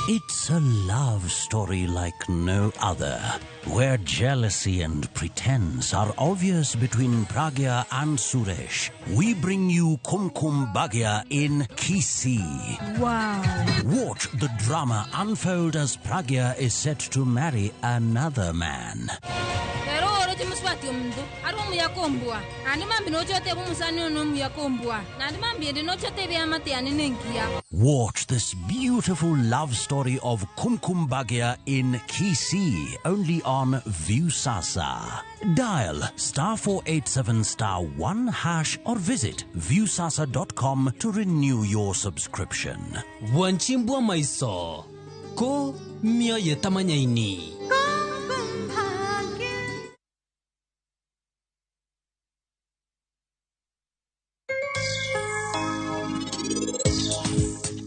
It's a love story like no other, where jealousy and pretense are obvious between Pragya and Suresh. We bring you Kumkum Bhagya in Kisii. Wow. Watch the drama unfold as Pragya is set to marry another man. Pero oro chimuswati omuntu ari omuyakombwa nandi mambi nochoteba omusani ono omuyakombwa nandi mambi ende nochoteba eamate yane nenkiya. Watch this beautiful love story of Kumkum Bhagya in Kisii, only on Viusasa. Dial *487*1# or visit viusasa.com to renew your subscription. Wanchimbwa maiso ko mioyo tamanyaini.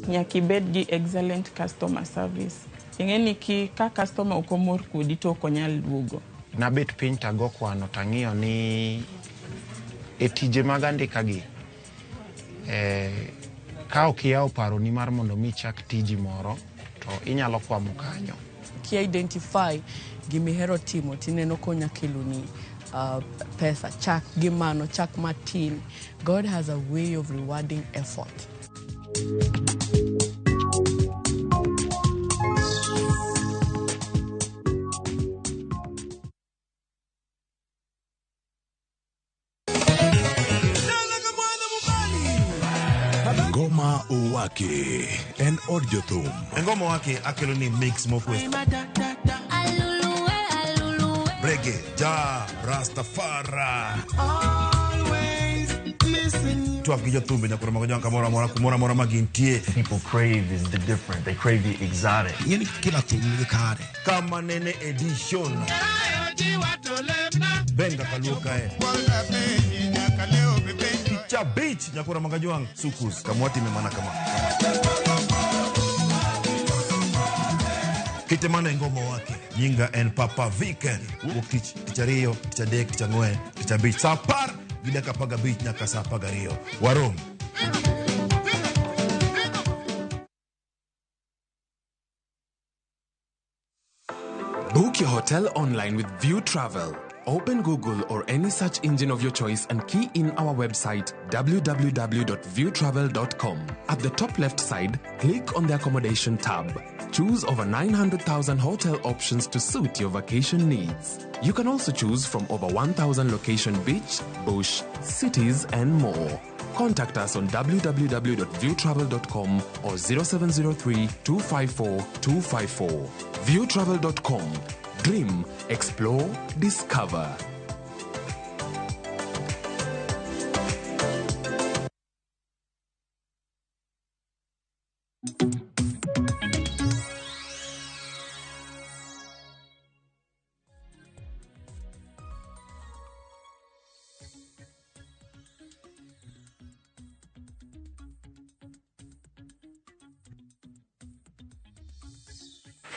Nyaka ibed gi excellent customer service. Ing'e ni ka customer ok omor kodi to ok onyal duogo. Nabet piny tago kwano tang'iyo ni e tije mag andika gi, ka ok iyawo paroni mar mondo mi ichak tiji moro to inyalo kwamo kanyo. Ki identify gimihero timo tineno konya keloni pesa, chak gi mano, chak matin. God has a way of rewarding effort. Ngoma Owaki en od jothum. Ngoma Owaki akelo ni mix mokwe. Reggae, ja, Rastafari. Twak gi jothumbe nyaka romo gi kamoro amora kumoro amora ma gintie. People crave is the different. They crave the exotic. Ing'eni kila thum nigi kare. Kama nene edition. Benga kaluo kae. Cha beach nyakura magajwang sukus kamwatime mana kama. Kite mana e Ngoma Owaki. Nyinga en Papa Viken. Wuok tich, tich ariyo, tich adek, tich ang'wen, tich abich. Saa apar gi dakika apar gabich nyaka saa apar gariyo. Warom. Book your hotel online with View Travel. Open Google or any search engine of your choice and key in our website www.viewtravel.com. At the top left side, click on the accommodation tab. Choose over 900,000 hotel options to suit your vacation needs. You can also choose from over 1,000 location beach, bush, cities, and more. Contact us on www.viewtravel.com or 0703 254 254. Viewtravel.com. Dream, explore, discover.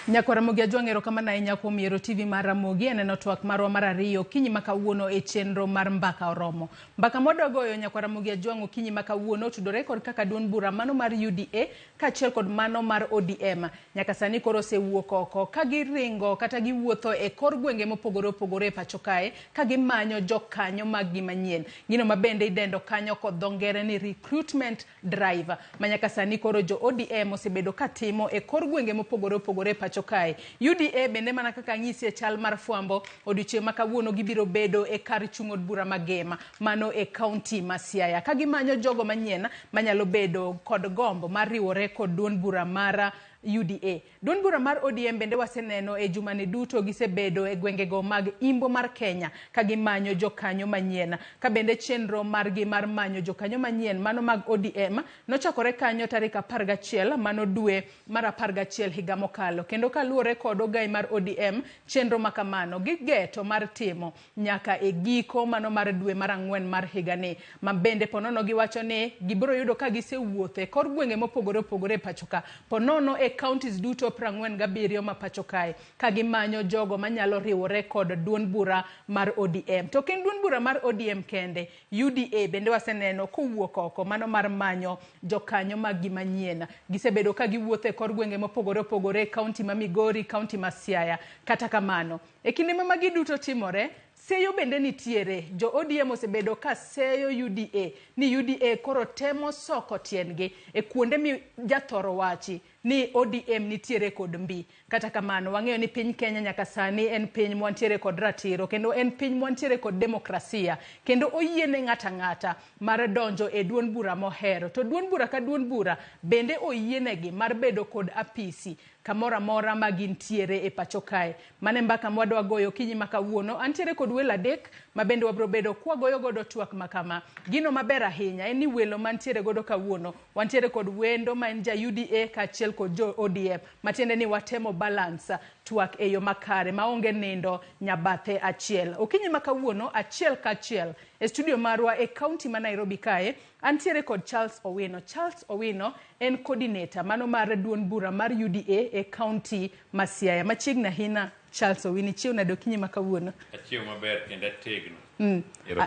Nyakwar Ramogi Ajwang' erokamano ahinya kuom yiero TV mar Ramogi. Aneno twak marwa mar ariyo okinyi ma kawuono e chenro mar Mbaka Oromo. Mbaka mwadwa goyo Nyakwar Ramogi Ajwang' okinyi ma kawuono otudore kod kaka duond bura mano mar UDA kaachiel kod mano mar ODM nyaka sani koro osewuok oko ka giringo kata giwuotho e kor gwenge mopogore opogore e pacho kae ka gimanyo jokanyo mag gi manyien. Gino ma bende idendo kanyo kod dho ngere ni recruitment drive ma nyaka sani koro jo ODM osebedo katimo e kor gwenge mopogore opogore e pacho kae. UDA bende mana kaka anyisi e chal mar fwambo odiochieng' ma kawuono gibiro bedo e kar chung' od bura ma Gema mano e kaunti ma Siaya ka gimanyo jogo manyien manyalo bedo kod gombo mar riwore kod duond bura mar UDA. Duond bura mar ODM bende waseneno e jumani duto gisebedo e gwengego mag imbo mar Kenya ka gimanyo jokanyo manyien. Ka bende chenro margi mar manyo jokanyo manyien mano mag ODM nochakore kanyo tarik 11 mano dwe mar 11 higa mokalo. Kendo kaluwore kod ogai mar ODM chenro makamano gigeto mar timo nyaka e giko mano mar dwe mar 4 mar higani. Ma bende ponono giwacho ni gibiro yudo ka gisewuotho e kor gwenge mopogore opogore e pacho ka. Ponono e counties duto 47 ma pacho kae ka gimanyo jogo manyalo riwore kod duond bura mar ODM. To ok en duond bura mar ODM kende, UDA bende waseneno kowuok oko mano mar manyo jokanyo mag gi manyien. Gisebedo ka giwuotho e kor gwenge mopogore opogore, kaunti ma Migori, kaunti ma Siaya. Kata kamano, e kinde ma magi duto timore, seyo bende nitiere. Jo ODM osebedo ka seyo UDA ni UDA koro temo soko tiendgi e kuonde mi jathoro wachi ni ODM nitiere kod mbi. Kata kamano, wang'eyo ni piny Kenya nyaka sani en piny mwantiere kod ratiro kendo en piny mwantiere kod demokrasia kendo oyiene ng'ata ang'ata mar donjo e duond bura mohero. To duond bura ka duond bura bende oyienegi mar bedo kod apisi kamoro amora ma gintiere e pacho kae. Mane mbaka mwadwa goyo okinyi ma kawuono. Antiere kod welo adek ma bende wabiro bedo kwagoyo godo twak makama. Gino maber ahinya en ni welo mantiere godo kawuono, wantiere kod wendo ma en ja UDA kaachiel kod jo ODM, matiende ni watemo balance twak e yo makare maonge nindo nyabathe achiel. Okinyi ma kawuono achiel kachiel e studio marwa e kaunti ma Nairobi kae antiere kod Charles Owino. Charles Owino en coordinator mano mar duond bura mar UDA e kaunti ma Siaya. Machiegni ahinya Charles Owino, ichiew nade okinyi ma kawuono? Achiew maber kendo ategno.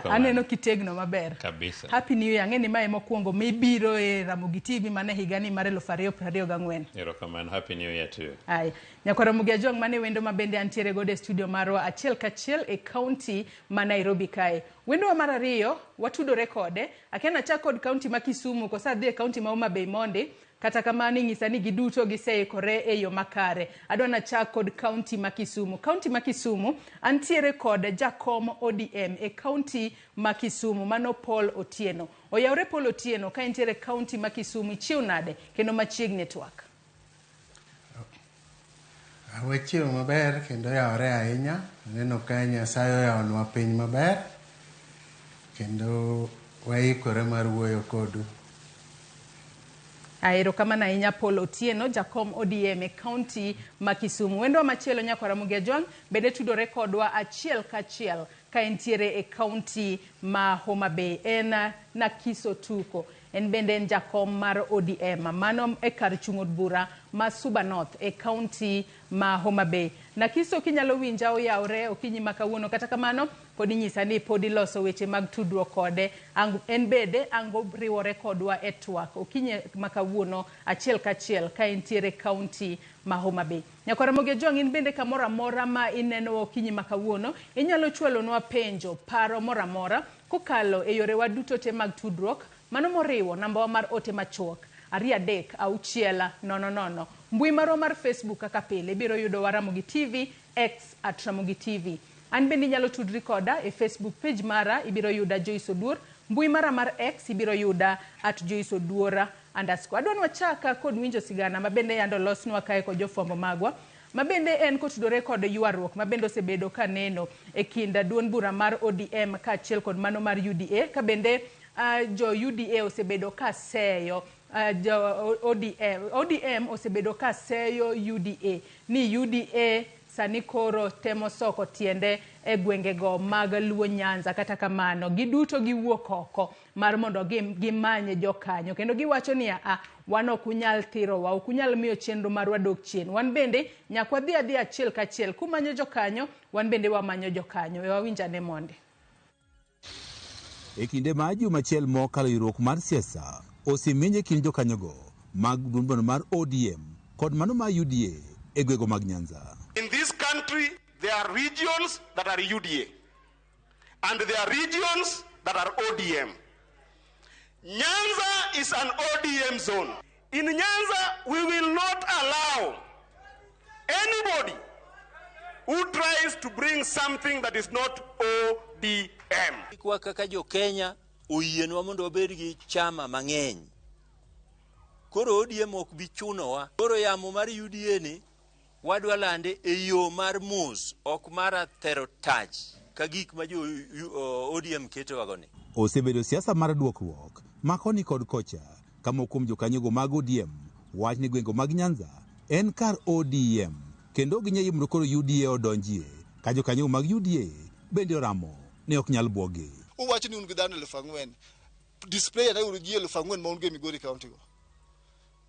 Aneno kitegno maber. Kabisa. Happy New Year. Ang'e ni mae mokwongo mibiro e Ramogi TV mana higani mar 2024. Erokamano. Happy New Year to you. Ai. Nyakwar Ramogi Ajwang' mane wendo ma bende antiere godo e studio marwa achiel kachiel e kaunti ma Nairobi kae. Wendowa mar ariyo watudore kode. Akia nachak kod kaunti ma Kisumu koso adhi e kaunti ma Homa Bay mondi. Kata kamano inyisa ni giduto giseikore e yo makare. Adwa nachak kod kaunti ma Kisumu. Kaunti ma Kisumu antiere kod jakom ODM e kaunti ma Kisumu, mano Paul Otieno. Oyawre Paul Otieno, ka intiere kaunti ma Kisumu, ichiew nade kendo machiegni e twak? Wachiew maber kendo oyawore ahinya. Aneno ka Nyasaye oyawonwa piny maber kendo waikore mar wuoyo kodu. Erokamano ahinya Paul Otieno, jakom ODM e kaunti ma Kisumu. Wendwa machielo Nyakwar Ramogi Ajwang' bende tudore kodwa achiel kachiel ka entiere e kaunti ma Homa Bay. En Nakiso Tuko. En bende en jakom mar ODM. Mano e kar chung' od bura ma Suba North e kaunti ma Homa Bay. Nakiso, kinyalo winja oyawre okinyi ma kawuono. Kata kamano, pod inyisa ni pod iloso weche mag tudruok kode. En bende ango riwore kodwa e twak okinyi ma kawuono achiel kachiel ka entiere kaunti ma Homa Bay. Nyakwar Ramogi Ajwang', in bende kamoro amora ma ineno okinyi ma kawuono, inyalo chwalonwa penjo, paro moro amora kokalo e yorewa duto te mag tudruok, mano moriwo nambawa mar ote machuok 2 3 6 0 0. Mbui marwa mar Facebook kaka pile ibiro yudowa Ramogi TV, X at Ramogi TV. An bende inyalo tudri koda e Facebook page mara, ibiro yuda Joyce Oduor. Mbui mara mar X ibiro yuda at Joyce Oduor underscore. Adwa ni wachak kod winjo sigana ma bende yando losnwa kae kod jofwambo magwa, ma bende en kotudore kod ywaruok ma bende osebedo ka neno e kind duond bura mar ODM kaachiel kod mano mar UDA, ka bende jo UDA osebedo ka seyo jo ODM, ODM osebedo ka seyo UDA ni UDA sani koro temo soko tiende e gwengego mag Luo Nyanza. Kata kamano giduto giwuok oko mar mondo gimany jokanyo kendo giwacho ni a wan ok unyal thirowa, ok unyal miyo chenro marwa dok chien, wan bende nyaka wadhi adhiya achiel kachiel kumanyo jokanyo, wan bende wamanyo jokanyo. We wawinj ane mondi. E kinde ma juma achiel mokalo, ywaruok mar siasa osemenyo e kind jokanyogo mag duond bura mar ODM kod mano mar UDA e gwenge mag Nyanza. In this country, there are regions that are UDA, and there are regions that are ODM. Nyanza is an ODM zone. In Nyanza, we will not allow anybody who tries to bring something that is not ODM. Kwa kaka jo Kenya oyienwa mondo wabed gi chama mang'eny. Koro ODM ok bi chunowa. Koro yamo mar UDA ni wadwa lande e yo mar mos, ok mar athero tach ka gik ma jo ODM ketowago ni. Osebedo siasa mar duokruok ma koni kod kocha ka moko kuom jokanyogo mag ODM wach ni gwenge mag Nyanza en kar ODM kendo ok ginyal yie mondo koro UDA odonjie ka jokanyogo mag UDA bende oramo ni ok nyal buogi. Uwacho ni un gi dhano 4,000. Display ane uru ji 4,000 ma un go e Migori County go.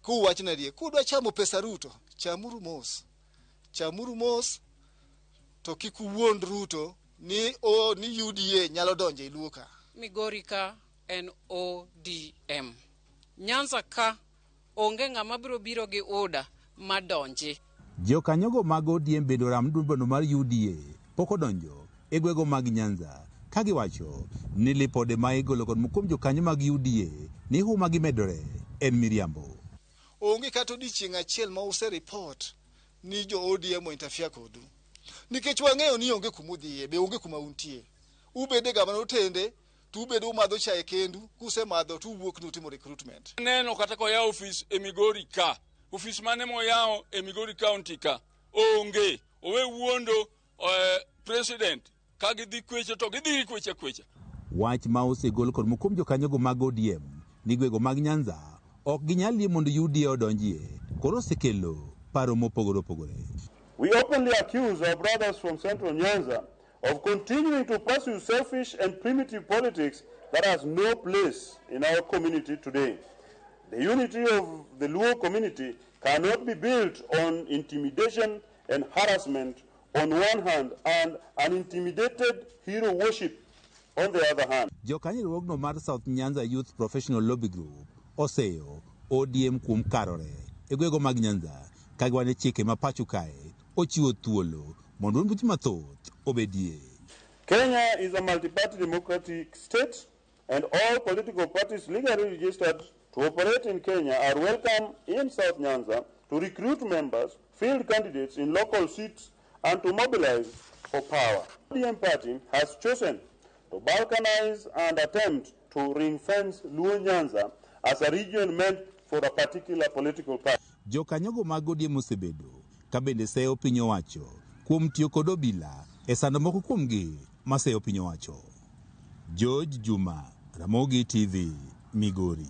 Kuwacho na adier, kudwa chamo pesa Ruto, chamuru mos. Chamuru mos to kik uwuond Ruto ni UDA nyalo donjo e Luo ka. Migori ka en ODM. Nyanza ka onge ng'ama biro biro gi UDA madonji. Jokanyogo mag ODM bende oramo ni duond bura mar UDA pok odonjo e gwenge mag Nyanza ka giwacho ni lipode ma igolo kod moko kuom jokanyo mag UDA ni huma gimedore en miriambo. Onge kata odiechieng' achiel ma use report ni jo ODM o interfere kodu. Nikech wang'eyo ni onge kuma udhiye, be onge kuma untie. Ubede ga mana otende, to ubedo umadho chae kendu, kusemadho to uwuok ni utimo recruitment. Neno kata koyawo ofis e Migori ka, ofis mane moyawo e Migori County ka onge. Owe wuondo president ka gidhi kwecho to gidhi kwecha kwecha. Wach ma osegol kod moko kuom jokanyogo mag ODM ni gwenge mag Nyanza ok ginyal yie mondo UDA odonjie koro osekelo paro mopogore opogore. We openly accuse our brothers from Central Nyanza of continuing to pursue selfish and primitive politics that has no place in our community today. The unity of the Luo community cannot be built on intimidation and harassment on one hand and an intimidated hero worship on the other hand. Jokanyo riwruogno mar South Nyanza Youth Professional Lobby Group oseyo ODM kuom karore e gwenge mag Nyanza ka giwacho ni chike ma pacho kae ochiwo thuolo mondo duond buche mathoth obedie. Kenya is a multi-party democratic state and all political parties legally registered to operate in Kenya are welcome in South Nyanza to recruit members, field candidates in local seats, and to mobilize for power. The ODM party has chosen to balkanize and attempt to ring-fence Luo Nyanza as a region meant for a particular political party. Jokanyogo mag ODM osebedo ka bende seyo piny owacho kuom tiyo kod obila e sando moko kuomgi maseyo piny owacho. George Juma, Ramogi TV, Migori.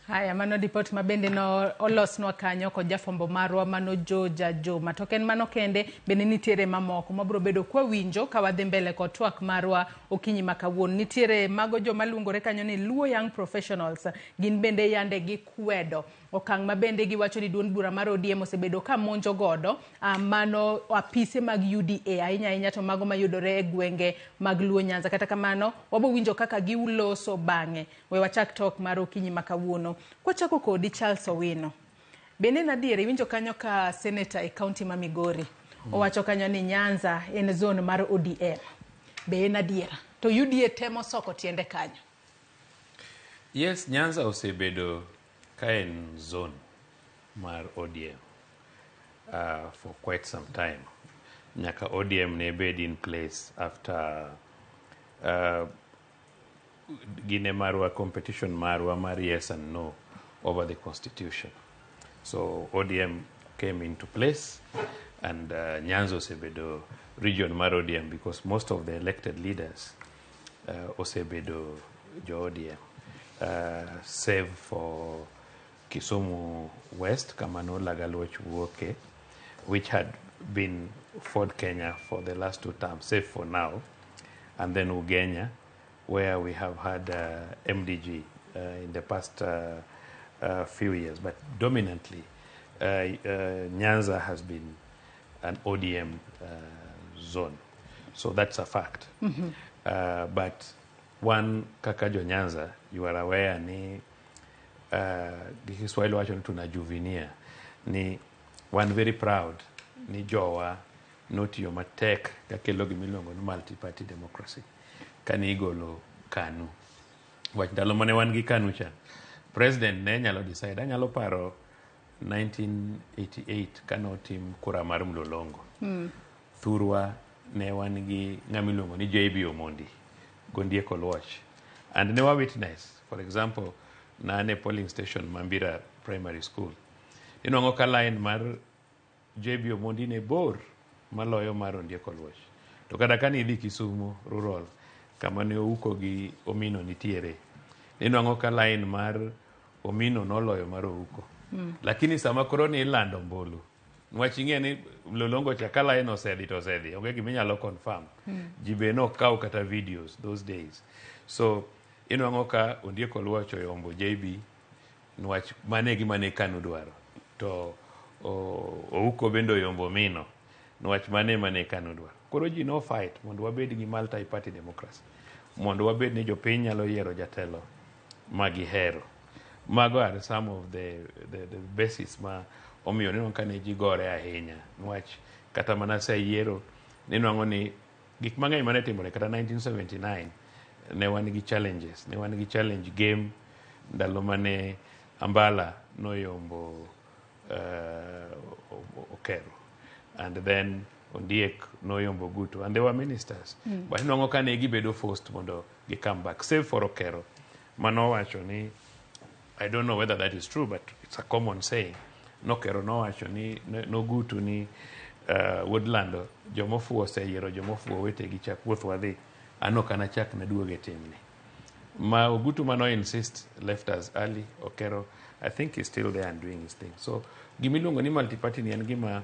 Haya, mano ripot ma bende no olosnwa kanyo kod jafwambo marwa mano Joja Joma. To ok en mano kende, bende nitiere mamoko mabiro bedo kwawinjo ka wadhi mbele kod twak marwa okinyi ma kawuono. Nitiere mago joma luongore kanyo ni Luo Young Professionals, gin bende yande gikwedo okang' ma bende giwacho ni duond bura mar ODM osebedo ka monjo godo mano apise mag UDA ahinya ahinya to mago mayudore e gwenge mag Luo Nyanza. Kata kamano, wabo winjo kaka giloso bang'e. We wachak twak mar okinyi ma kawuono. Kwachako kodi Charles Owino. Bende en adier iwinjo kanyo ka senator e kaunti ma Migori owacho kanyo ni Nyanza en zone mar ODM. Be en adier? To UDA temo soko tiende kanyo. Yes, Nyanza osebedo ka en zone mar ODM for quite some time. Nyaka ODM ne bed in place after gine marwa competition marwa mar yes and no over the constitution. So ODM came into place and Nyanza osebedo region mar ODM because most of the elected leaders osebedo jo ODM, save for Kisumu West, kama no Lagaluoch wuoke, which had been Ford Kenya for the last 2 terms, save for now, and then Ugenya, where we have had MDG in the past few years. But dominantly, Nyanza has been an ODM zone. So that's a fact. But one kaka jo Nyanza, you are aware ni Kiswahili wacho ni tunajivunia ni one very proud ni jowa notiyo matek kakelo gimiluongo ni multi-party democracy kane igolo KANU. Wach ndalo mane wan gi KANU cha, president ne nyalo decide. Anyalo paro 1988 kane otim kura mar mlolongo. Thurwa ne wan gi ng'ama iluongo ni JB Omondi Gondiek Oluoch. And ne wa witness, for example, na ane polling station Mambira Primary School. Inwang'o ka line mar JB Omondi ne bor maloyo mar Ondiek Oluoch. To kata kane idhi Kisumu rural, kama ne Ouko gi Omino nitiere, inwang'o ka line mar Omino noloyo mar Ouko. Lakini sama koro ni ilando ombulu, niwach ing'e ni mlolongo cha ka line osedhi to osedhi, onge gima inyalo confirm. Ji be nok kaw kata videos those days. So inwang'o ka Ondiek Oluoch oyombo JB, niwach mano e gima ne KANU dwaro. To Ouko bende oyombo Omino, niwach mano ema ne KANU dwaro. Koro ji no fight mondo wabed gi multi-party democracy, mondo wabed ni jopiny nyalo yiero jatelo ma gihero. Mago are some of the basis ma omiyo ninwang'o ka ne ji gore ahinya. Niwach kata mana sa yiero, ninwang'o ni gik mang'eny mane timore kata 1979 ne wan gi challenges. Ne wan gi challenge game ndalo mane Ambala noyombo Okero. And then Ondiek noyombo Guto. And they were ministers. But ninwang'o ka ne gibedo forced mondo gi come back. Save for Okero. Manowacho ni, I don't know whether that is true, but it's a common saying. Nokero nowacho ni, nogutu ni wuod Lando, jomofuwo oseyiero jomofuwo wetegi chak wuoth wadhi, an ok anachak naduog e timni. Ma Ogutu mano insist left us early. Okero, I think he's still there and doing his thing. So gimiluongo ni multi-party ni en gima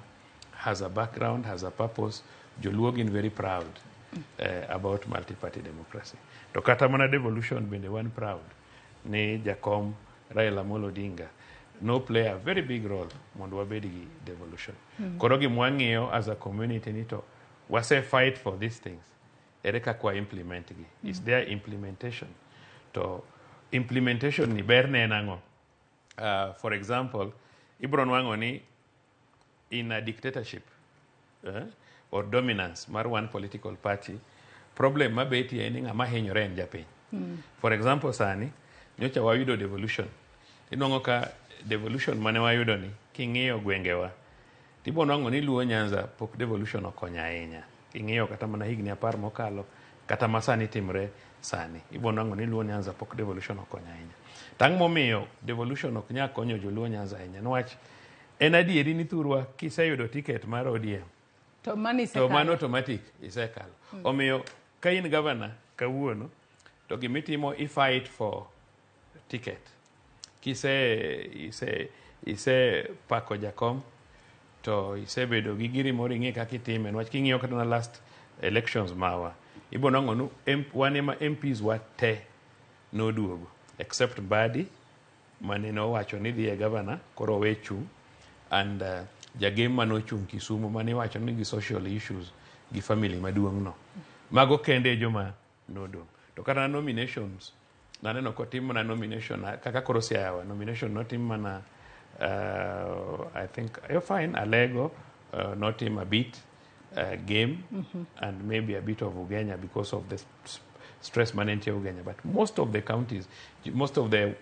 has a background, has a purpose. Joluo gin very proud about multi-party democracy. To kata mana devolution bende wan proud ni Jakom Raila Amolo Odinga no play a very big role mondo wabed gi devolution. Koro gima wang'iyo as a community ni to wase fight for these things. Ere kaka wa implement gi? Is there implementation? To implementation ni ber ne en ang'o? For example, ibro nwang'o ni in a dictatorship or dominance mar one political party, problem mabetie en ni ng'ama hinyore en japiny. For example, sani, Nyocha wayudo devolution. Inuang'o ka devolution mane wayudo ni king'iyo gwengewa tibo nwang'o ni Luo Nyanza pok devolution okonyo ahinya. King'iyo kata mana higni 10 mokalo kata ma sani timre sani, ibo nwang'o ni Luo Nyanza pok devolution okonyo ahinya. Tang' momiyo devolution ok nyal konyo joluo Nyanza ahinya niwach en adieri ni thurwa kiseyudo ticket mar ODM To mano to isekalo. mano automatic isekalo. Omiyo ka in governor kawuono to gimitimo i fight for ticket. Kise ise ise pako jakom to isebedo gi giri moro ing'e kaka itime niwach king'iyo kata na last elections mawa ibo nwang'o nu wan ema MPs wa te noduogo except Mbadi mane nowacho ni dhi e governor koro owe chung' and jagem manochung' Kisumu mane iwacho ni gi social issues gi family maduong' no mago kende e joma nodong'. To kata nominations naneno kotim mana nomination kaka koro Siaya nomination notim mana I think fine Alego notim a bit game and maybe a bit of Ugenya because of the stress mane nitie Ugenya, but most of the counties, most of the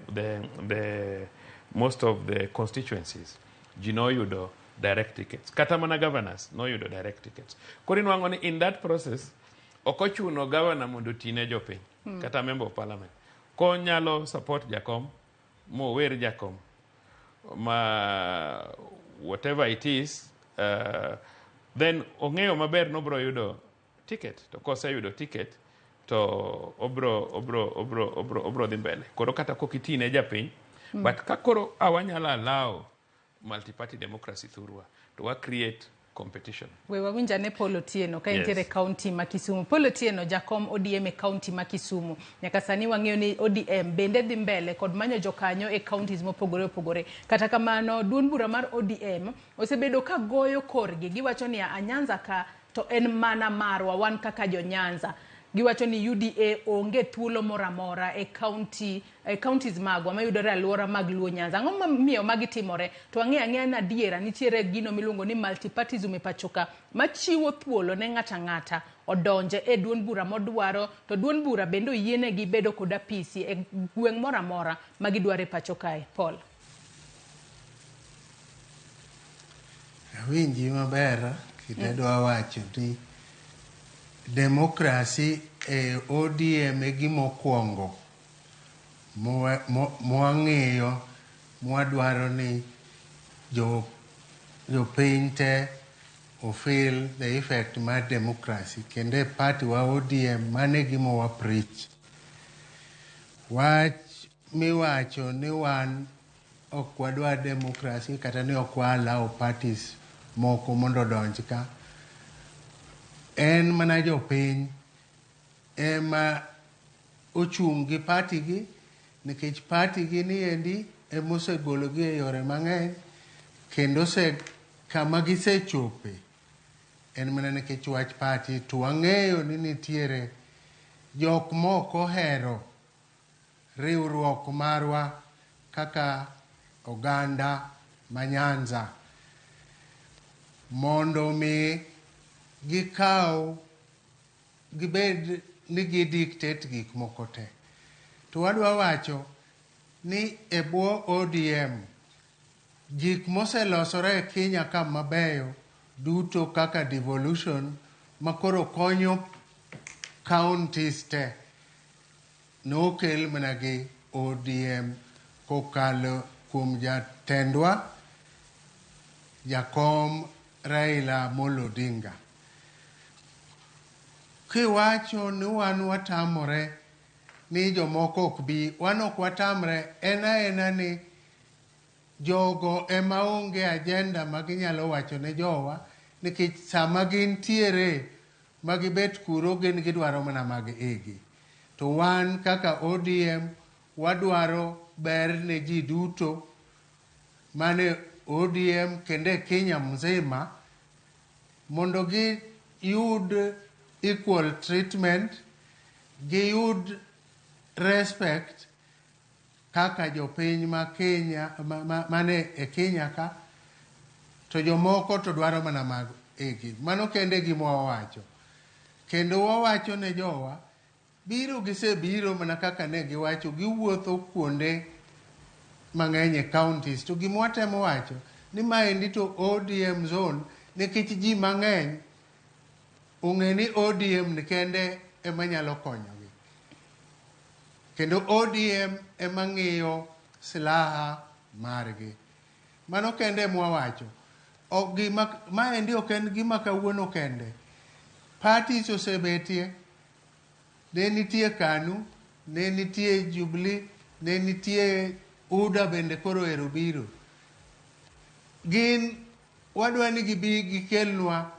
most of the constituencies ji noyudo direct tickets, kata mana governors noyudo direct tickets. Koro inwang'o ni in that process ok ochuno governor mondo otine jopiny kata member of parliament konyalo support jakom mower jakom ma whatever it is, then ong'eyo maber nobro yudo ticket, to koseyudo ticket to obro obro obro obro obro dhi mbele. Koro kata kok itine japiny but ka koro awanyalo allow multi-party democracy thurwa to wa create competition. We wawinj ane Paul Otieno ka entiere Yes. kaunti ma Kisumu. Paul Otieno, jakom ODM e kaunti ma Kisumu. Nyaka sani wang'eyo ni ODM bende dhi mbele kod manyo jokanyo e counties mopogore opogore. Kata kamano, duond bura mar ODM osebedo ka goyo korgi. Giwacho ni a Nyanza ka to en mana marwa wan kaka jo Nyanza. Giwacho ni UDA onge thuolo moro amora e county e counties magwa mayudore e alwora mag Luo Nyanza. Ang'o momiyo magi timore? To wang'eyo ang'eya ni adiera nitiere gino miluongo ni multipartyism e pacho ka machiwo thuolo ne ng'ato ang'ata odonje e duond bura modwaro to duond bura bende oyienegi bedo kod apisi e gweng' moro amora ma gidwaro e pacho kae. Paul. Awinji maber kendo adwa wacho ni demokrasi e ODM e gima okwongo mwang'iyo mwadwaro ni jopiny te ofeel the effect mar democracy kendo e party wa ODM mano e gima wa preach. Wach miwacho ni wan ok wadwar democracy kata ni ok wa allow parties moko mondo odonj ka en mana jopiny ema ochung' gi party gi nikech party gi ni endi emosegologi e yore mang'eny kendo ose kama gisechope en mana nikech wach party to wang'eyo ni nitiere jok mok ohero riwruok marwa kaka oganda ma Nyanza mondo mi gikaw gibed ni gi dictate gik moko te. To wadwa wacho ni e bwo ODM gik moselosore e Kenya ka mabeyo duto kaka devolution makoro konyo counties te nokel mana gi ODM kokalo kuom jatendwa jakom Raila Amolo Odinga. Kiwacho ni wan watamore ni jomoko ok bi, wan ok watamre, en aena ni jogo ema onge agenda ma ginyalo wacho ne jowa nikech sama gintiere ma gibet kuro gin gidwaro mana mag igi. To wan kaka ODM wadwaro ber ne ji duto mane ODM kendo e Kenya mzima mondo giyud equal treatment, giyud respect kaka jopiny ma Kenya mane e Kenya ka to jomoko to dwaro mana mag igi. Mano kende e gima wawacho. Kendo wawacho ne jowa Biro gisebiro mana kaka ne giwacho, giwuotho kuonde mang'eny e counties. To gima watemo wacho ni maendi to ODM zone nikech ji mang'eny ong'e ni ODM ni kende ema nyalo konyogi. Kendo ODM ema ng'iyo silaha margi. Mano kende ema wawacho. Ok gima, maendi ok en gima kawuono kende. Parties osebetie. Ne nitie KANU, ne nitie Jubilee, ne nitie UDA bende koro ero biro. Gin wadwa ni gibi gikelnwa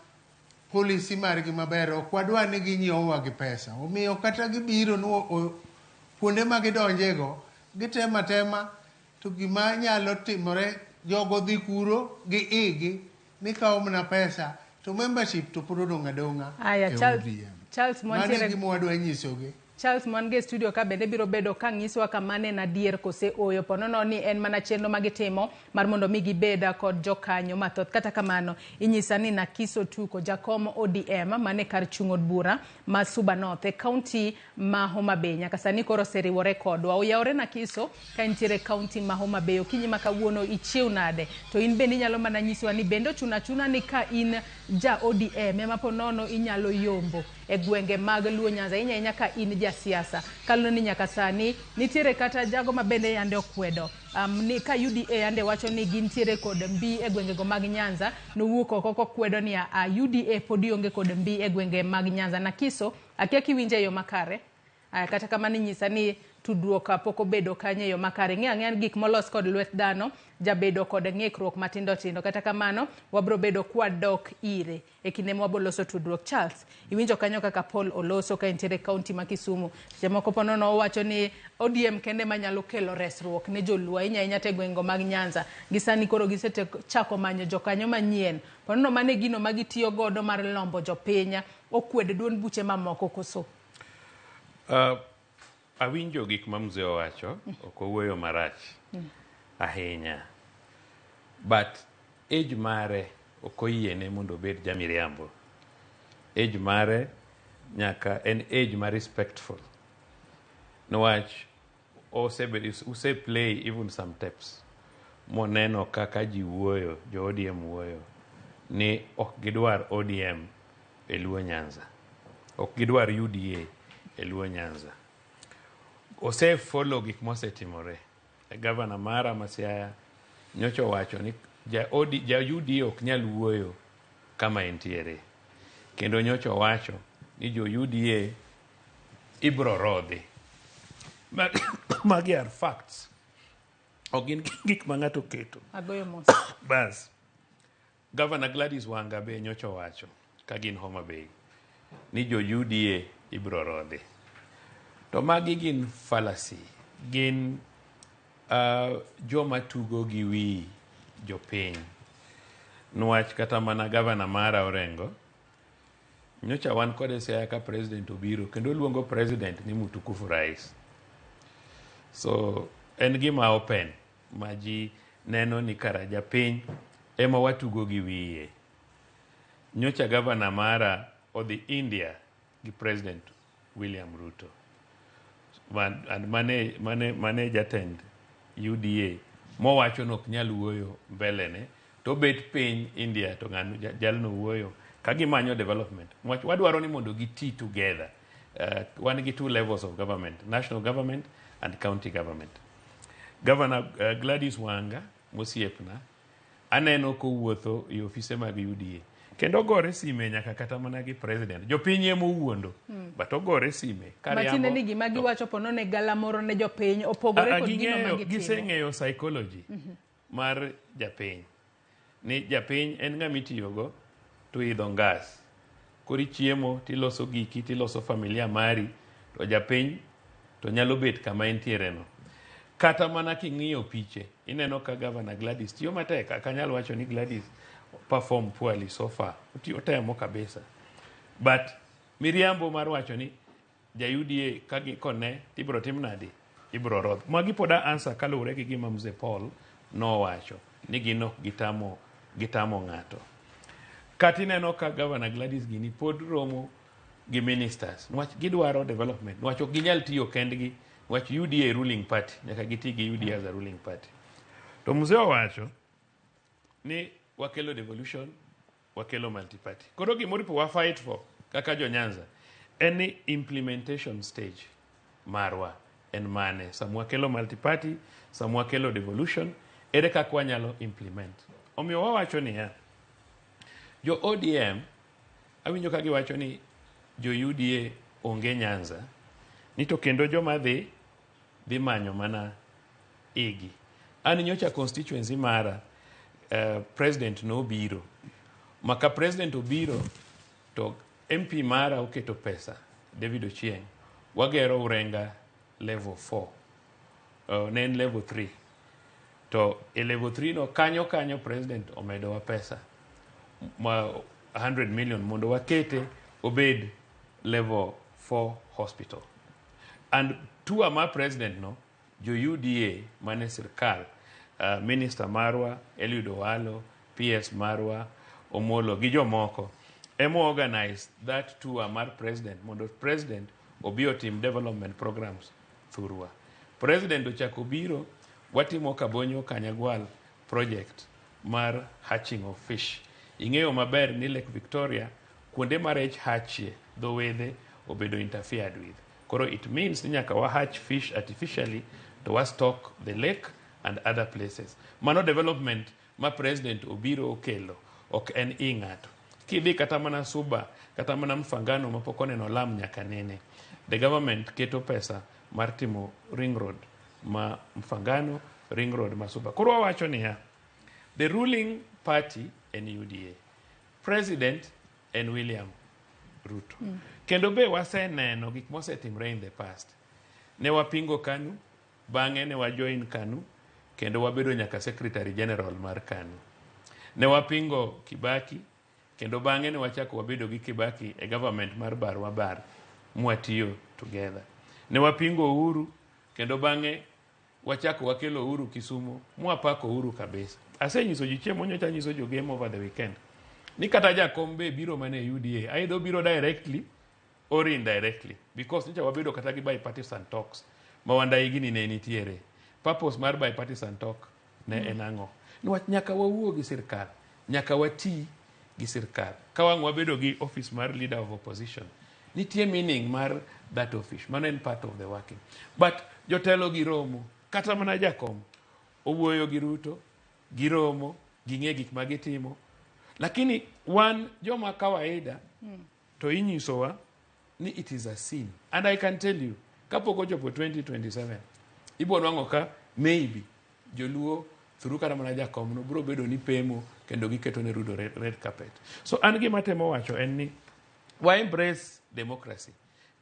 policy margi maber, ok wadwa ni ginyiewwa gi pesa. Omiyo kata gibiro ni kuonde ma gidonjego, gitemo atema to gima nyalo timore jogo dhi kuro gi igi ni kawo mana pesa to membership to pod odong' adong'a Aya, e Charles, ODM. Charles Mano e mwantiere gima wadwa nyisogi. Charles Mwangi e studio ka bende biro bedo ka nyisowa ka mano en adier kose oyo ponono ni en mana chenro ma gitimo mar mondo mi gibed kod jokanyo mathoth. Kata kamano inyisa ni Nakiso Tuko jakom ODM mane kar chung' od bura ma Suba North e kaunti ma Homa Bay nyaka sani koro oseriwore kodwa. Oyawore Nakiso ka intiere e kaunti ma Homa Bay okinyi ma kawuono ichiew nade? To in bende inyalo mana nyisowa ni bende ochuno achuna ni ka in ja ODM ema ponono inyalo yombo e gwenge mag Luo Nyanza ahinya ahinya ka in jasiasa. Kaluwore ni nyaka sani nitiere kata jago ma bende yande okwedo ni ka UDA yande wacho ni gintiere kod mbi e gwengego mag Nyanza, nowuok oko kokwedo ni a UDA pod onge kod mbi e gwenge mag Nyanza. Nakiso, akia kiwinje e yo makare. Aya, kata kamano inyisa ni tudruok pok obedo kanyo e yo makare. Ng'e ang'eya ni gik molos kod lwet dhano jabedo kod ng'ikruok matindo tindo. Kata kamano, wabro bedo kwadok ire e kinde ma waboloso tudruok. Charles, iwinjo kanyo kaka Paul oloso ka entiere e kaunti ma Kisumu. Seche moko po nono owacho ni ODM kende manyalo kelo resruok ne joluo ahinya ahinya to e gwengego mag Nyanza. Gi sani koro gisechako manyo jokanyo manyien. Po nono mano e gino ma gitiyo godo mar lombo jopiny okwed duond buche mamoko koso? Awinjo gik ma mzee owacho, ok owuoyo marach ahinya. But age mare ok oyiene mondo obed jamiriambo. Age mare nyaka en age ma respectful. Niwach use play even some tapes moneno kaka ji wuoyo, jo ODM wuoyo ni ok gidwar ODM e Luo Nyanza. Ok gidwar UDA e Luo Nyanza. Ose follow gik mosetimore. Gavana mara ma Siaya nyocha owacho ni ja UDA ok nyal wuoyo kama entiere. Kendo nyocha owacho ni jo UDA ibro rodhi. Magi are facts. Ok gin gik ma ng'ato oketo. Agoyo mos. Bas. Governor Gladys Wanga be nyocha owacho ka gin Homa Bay ni jo UDA ibro rodhi. To magi gin fallacy. Gin joma tugo gi wi jopiny. Niwach kata mana gavana mara Orengo, nyocha wan kode Siaya ka president obiro kendo oluongo president ni mtukufu rais. So en gima open ma ji neno ni kara japiny ema watugo gi wiye. Nyocha gavana mara odhi India gi president William Ruto. And mane jatend UDA mowacho ni ok nyal wuoyo mbele ne to bet piny India to ng'ano jalno wuoyo ka gimanyo development. Wadwaro ni mondo giti together. Wan gi two levels of government, national government and county government. Governor Gladys Wanga mosiepna aneno kowuotho e ofise mag UDA kendo ogore sime nyaka kata mana gi president. Jopiny ema owuondo but ogore sime Matiende ni gima giwacho pono ne galamoro ne jopiny opogore kod gino ma gitimo. Giseng'eyo psychology mar japiny. Ni japiny en ng'ama itiyogo to idho ngas. Koro ichiemo tiloso giki tiloso familia mari to japiny to nyalo bet kama entiere no. Kata mana king'iyo piche ineno ka Governor Gladys tiyo matek. Ok anyal wacho ni Gladys perform poorly so far. Otemo kabisa. But miriambo mar wacho ni ja UDA ka kone tibro tim nadi? Ibro rodh. Magi pod a answer kaluwore gi gima Mzee Paul nowacho ni gin ok gitamo ng'ato. Kata ineno ka Governor Gladys gini pod romo gi ministers niwach gidwaro development, niwach ok ginyal tiyo kendgi, niwach UDA ruling party nyaka giti gi UDA as a ruling party. To mzee owacho ni wakelo devolution, wakelo multi-party. Koro gimoripo wa fight for kaka jo Nyanza en ni implementation stage marwa en mane. Sama wakelo multi-party, sama wakelo devolution, ere kaka wanyalo implement. Omiyo wawacho niya, jo ODM awinjo ka giwacho ni jo UDA onge Nyanza, ni to kendo joma dhi dhi manyo mana igi. An nyocha constituency mara president nobiro. Maka president obiro to MP mara oketo pesa, David Ochieng', wagero Urenga level 4. Ne en level 3. To e level 3 no kanyo kanyo president omedowa pesa ma 100 million mondo wakete obed level 4 hospital. And tour ma president no, jo UDA mane sirkal, minister marwa, Eliud Owalo, PS marwa, Omolo gi jomoko, emo organize that tour mar president mondo president obi otim development programs thurwa. President ochako biro, watimo Kabonyo Kanyagwal project mar hatching of fish. Ing'eyo maber ni Lake Victoria, kuonde ma rech hatchie, dho wedhe obedo interfered with. Koro it means ni nyaka wa hatch fish artificially to wa stock the lake and other places. Mano development ma president obiro okelo, ok en i ng'ato. Kidhi kata mana Suba, kata mana Mfangano mapok oneno lam nyaka nene. The government keto pesa mar timo ring road ma Mfangano, ring road ma Suba. Koro wawacho niya, the ruling party en UDA, president en William Ruto. Kendo be waseneno gik mosetimre in the past. Ne wapingo KANU, bang'e ne wajoin KANU, kendo wabedo nyaka secretary general mar KANU. Ne wapingo Kibaki, kendo bang'e ne wachako wabedo gi Kibaki e government mar bar wa bar, mwatiyo together. Ne wapingo Uhuru, kendo bang'e wachako wakelo Uhuru Kisumu, mwapako Uhuru kabisa. Asenyiso ji chiemo nyocha nyiso jo game over the weekend. Ni kata jakom be biro mana e UDA, either obiro directly or indirectly, because nyocha wabedo kata gi bipartisan talks ma Wandayi gini ne nitiere. Purpose mar bipartisan talk ne en ang'o? Niwach nyaka wawuo gi sirkal, nyaka wati gi sirkal. Ka wang' wabedo gi office mar leader of opposition, nitie meaning mar that office, mano en part of the working. But jotelo gi romo, kata mana jakom owuoyo gi Ruto, giromo, ging'e gik ma gitimo. Lakini wan joma kawaida to inyisowa ni it is a sin. And I can tell you, kapok ochopo 2027, ibo nwang'o ka maybe joluo through kata mana jakom no biro bedo ni pemo kendo giketo ne Ruto red carpet. So an gima temo wacho en ni wa embrace democracy.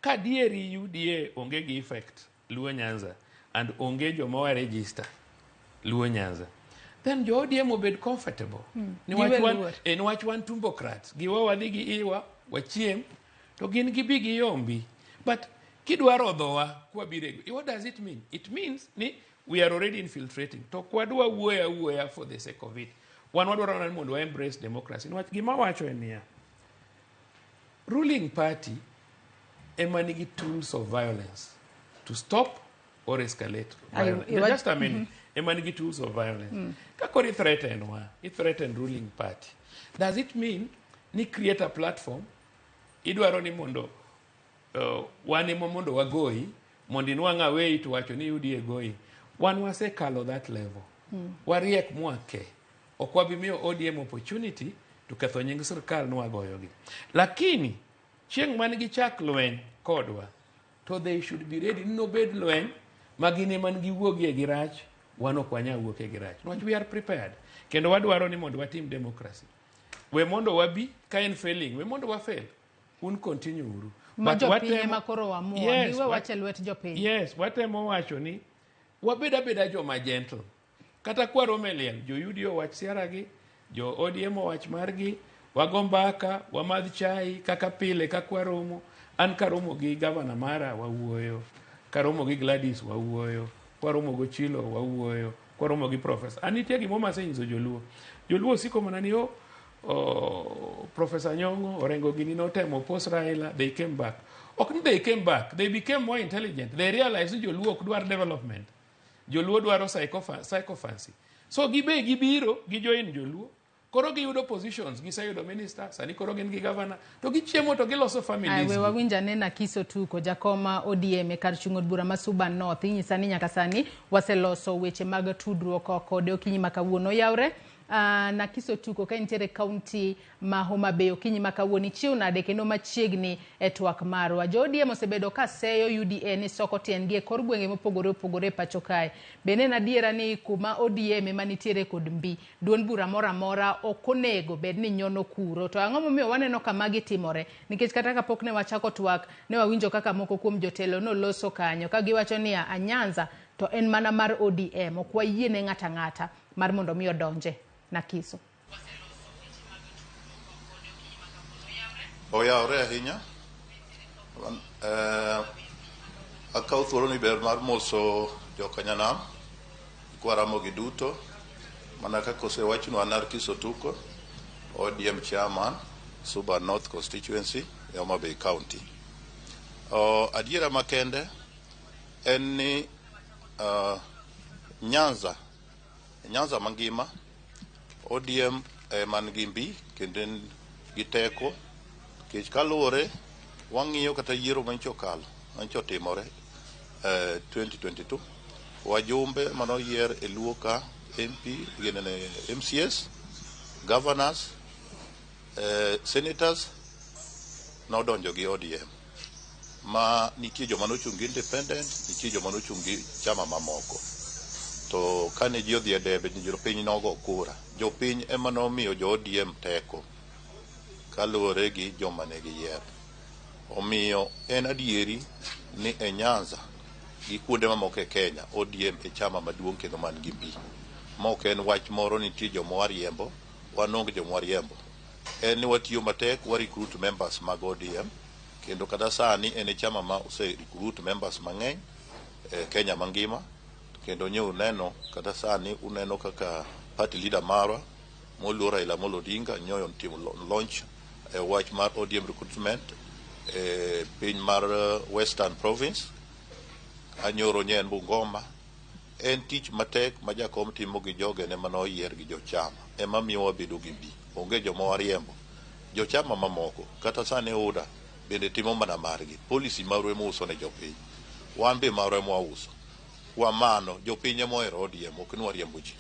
Ka dieri UDA onge gi effect Luo Nyanza and onge joma wa register Luo Nyanza, then jo ODM obed comfortable. Niwach wan, niwach wan tumbocrats. Giwa wadhi gi iwa, wachiem, to gin gibi giyombi. But kidwaro dhowa kwabire, what does it mean? It means ni we are already infiltrating. To kwadwa wuoya wuoya for the sake of it. Wan wadwaro ni mondo wa embrace democracy. Niwach gima wacho en niya, ruling party ema nigi tools of violence to stop or escalate violence. Just a minute. Ema nigi tools of violence. Ka koro i threaten wa, i threaten ruling party. Does it mean ni create a platform idwaro ni mondo wan ema mondo wagoyi mondo inwang' away to wacho ni UDA goyi. Wan wasekalo that level. Wariek mwake. Ok wabi miyo ODM opportunity to ketho nying sirkal nwagoyogi. Lakini chieng' man gichak lweny kodwa, to they should be ready ni nobed lweny ma gin ema giwuogie gi rach, wan ok wanyal wuokie gi rach. Niwach we are prepared. Kendo wadwaro ni mondo watim democracy. We mondo wabi, ka en failing, we mondo wa fail. Un continue uru. Ma jopiny ema koro amua. Yes, Giwe wach e lwet jopiny. Yes, watemo wacho ni wabed abeda joma gentle. Kata kwaromo e liel, jo UDA owach siaragi, jo ODM owach margi, wago mbaka, wamadh chai kaka pile kaka waromo. An karomo gi gavana mara wawuoyo, karomo gi Gladys wawuoyo, kwaromo go Chilo wawuoyo, kwaromo gi professor. An nitie gimoro masenyiso joluo. Joluo siko mana ni oh, Oh, Professor Nyong'o, Orengo gini notemo oppose Raila, they came back. Ok ni they came back, they became more intelligent. They realized ni joluo ok dwar development. Joluo dwaro sycophancy. So gibe gibiro, gijoin joluo. Koro giyudo positions, giseyudo minister, sani koro gin gi governor. To gichiemo to giloso families. We wawinj ane Nakiso Tuko, jakom ODM e kar chung' od bura ma Suba North. Inyisa ni nyaka sani waseloso weche mag tudruok kode okinyi ma kawuono. Oyawre Nakiso Tuko ka intiere kaunti ma Homa Bay okinyi ma kawuono ichiew nade kendo machiegni e twak marwa. Jo ODM osebedo ka seyo UDA ni soko tiendgi e kor gwenge mopogore opogore e pacho kae. Bende en adiera ni kuma ODM ema nitiere kod mbi, duond bura moro amora ok onego bed ni nyono kuro. To ang'o momiyo waneno ka magi timore? Nikech kata kapok ne wachako twak, ne wawinjo kaka moko kuom jotelo noloso kanyo ka giwacho niya, Anyanza to en mana mar ODM, ok wayie ne ng'ato ang'ata mar mondo mi odonje. Nakiso. Oyawre ahinya. Akawo thuolo ni ber mar moso jokanyanam kwaramogi duto mana kaka osewachnwa an Narkiso Tuko, ODM chairman, Suba North Constituency e Homa Bay County. Adiera makende en ni Nyanza mangima ODM man gi mbi kendo en gi teko nikech kaluwore wang'iyo kata yiero manyicho okalo manyicho otimore 2022 wajumbe manoyier e Luo ka MP gin MCS governors senators nodonjo gi ODM ma nitie joma nochung' gi independent, nitie joma nochung' gi chama mamoko. To kane ji odhi e debe jopiny nogo kura. Jopiny ema nomiyo jo ODM teko kaluwore gi joma ne giyiero. Omiyo en adieri ni e Nyanza gi kuonde mamoko e Kenya, ODM e chama maduong' kendo man gi mbi. Ma ok en wach moro nitie joma wariembo, wan onge joma wariembo. En ni watiyo matek, wa recruit members mag ODM, kendo kata sani en e chama ma ose recruit members mang'eny e Kenya mangima. Kendo nye uneno kata sani uneno kaka party leader marwa moluor Raila Amolo Odinga nyoyo timo launch e wach mar ODM recruitment e piny mar Western Province anyoro nye en Bungoma. En tich matek ma jakom timo gi jogene mane oyier gi jochama ema miyo wabedo gi mbi. Onge joma wariembo. Jochama mamoko kata sani UDA bende timo mana margi. Policy marwa ema uso ne jopiny. Wan be marwa ema wauso. Kwa mano jopiny ema ohero ODM ok ni wariembo ji.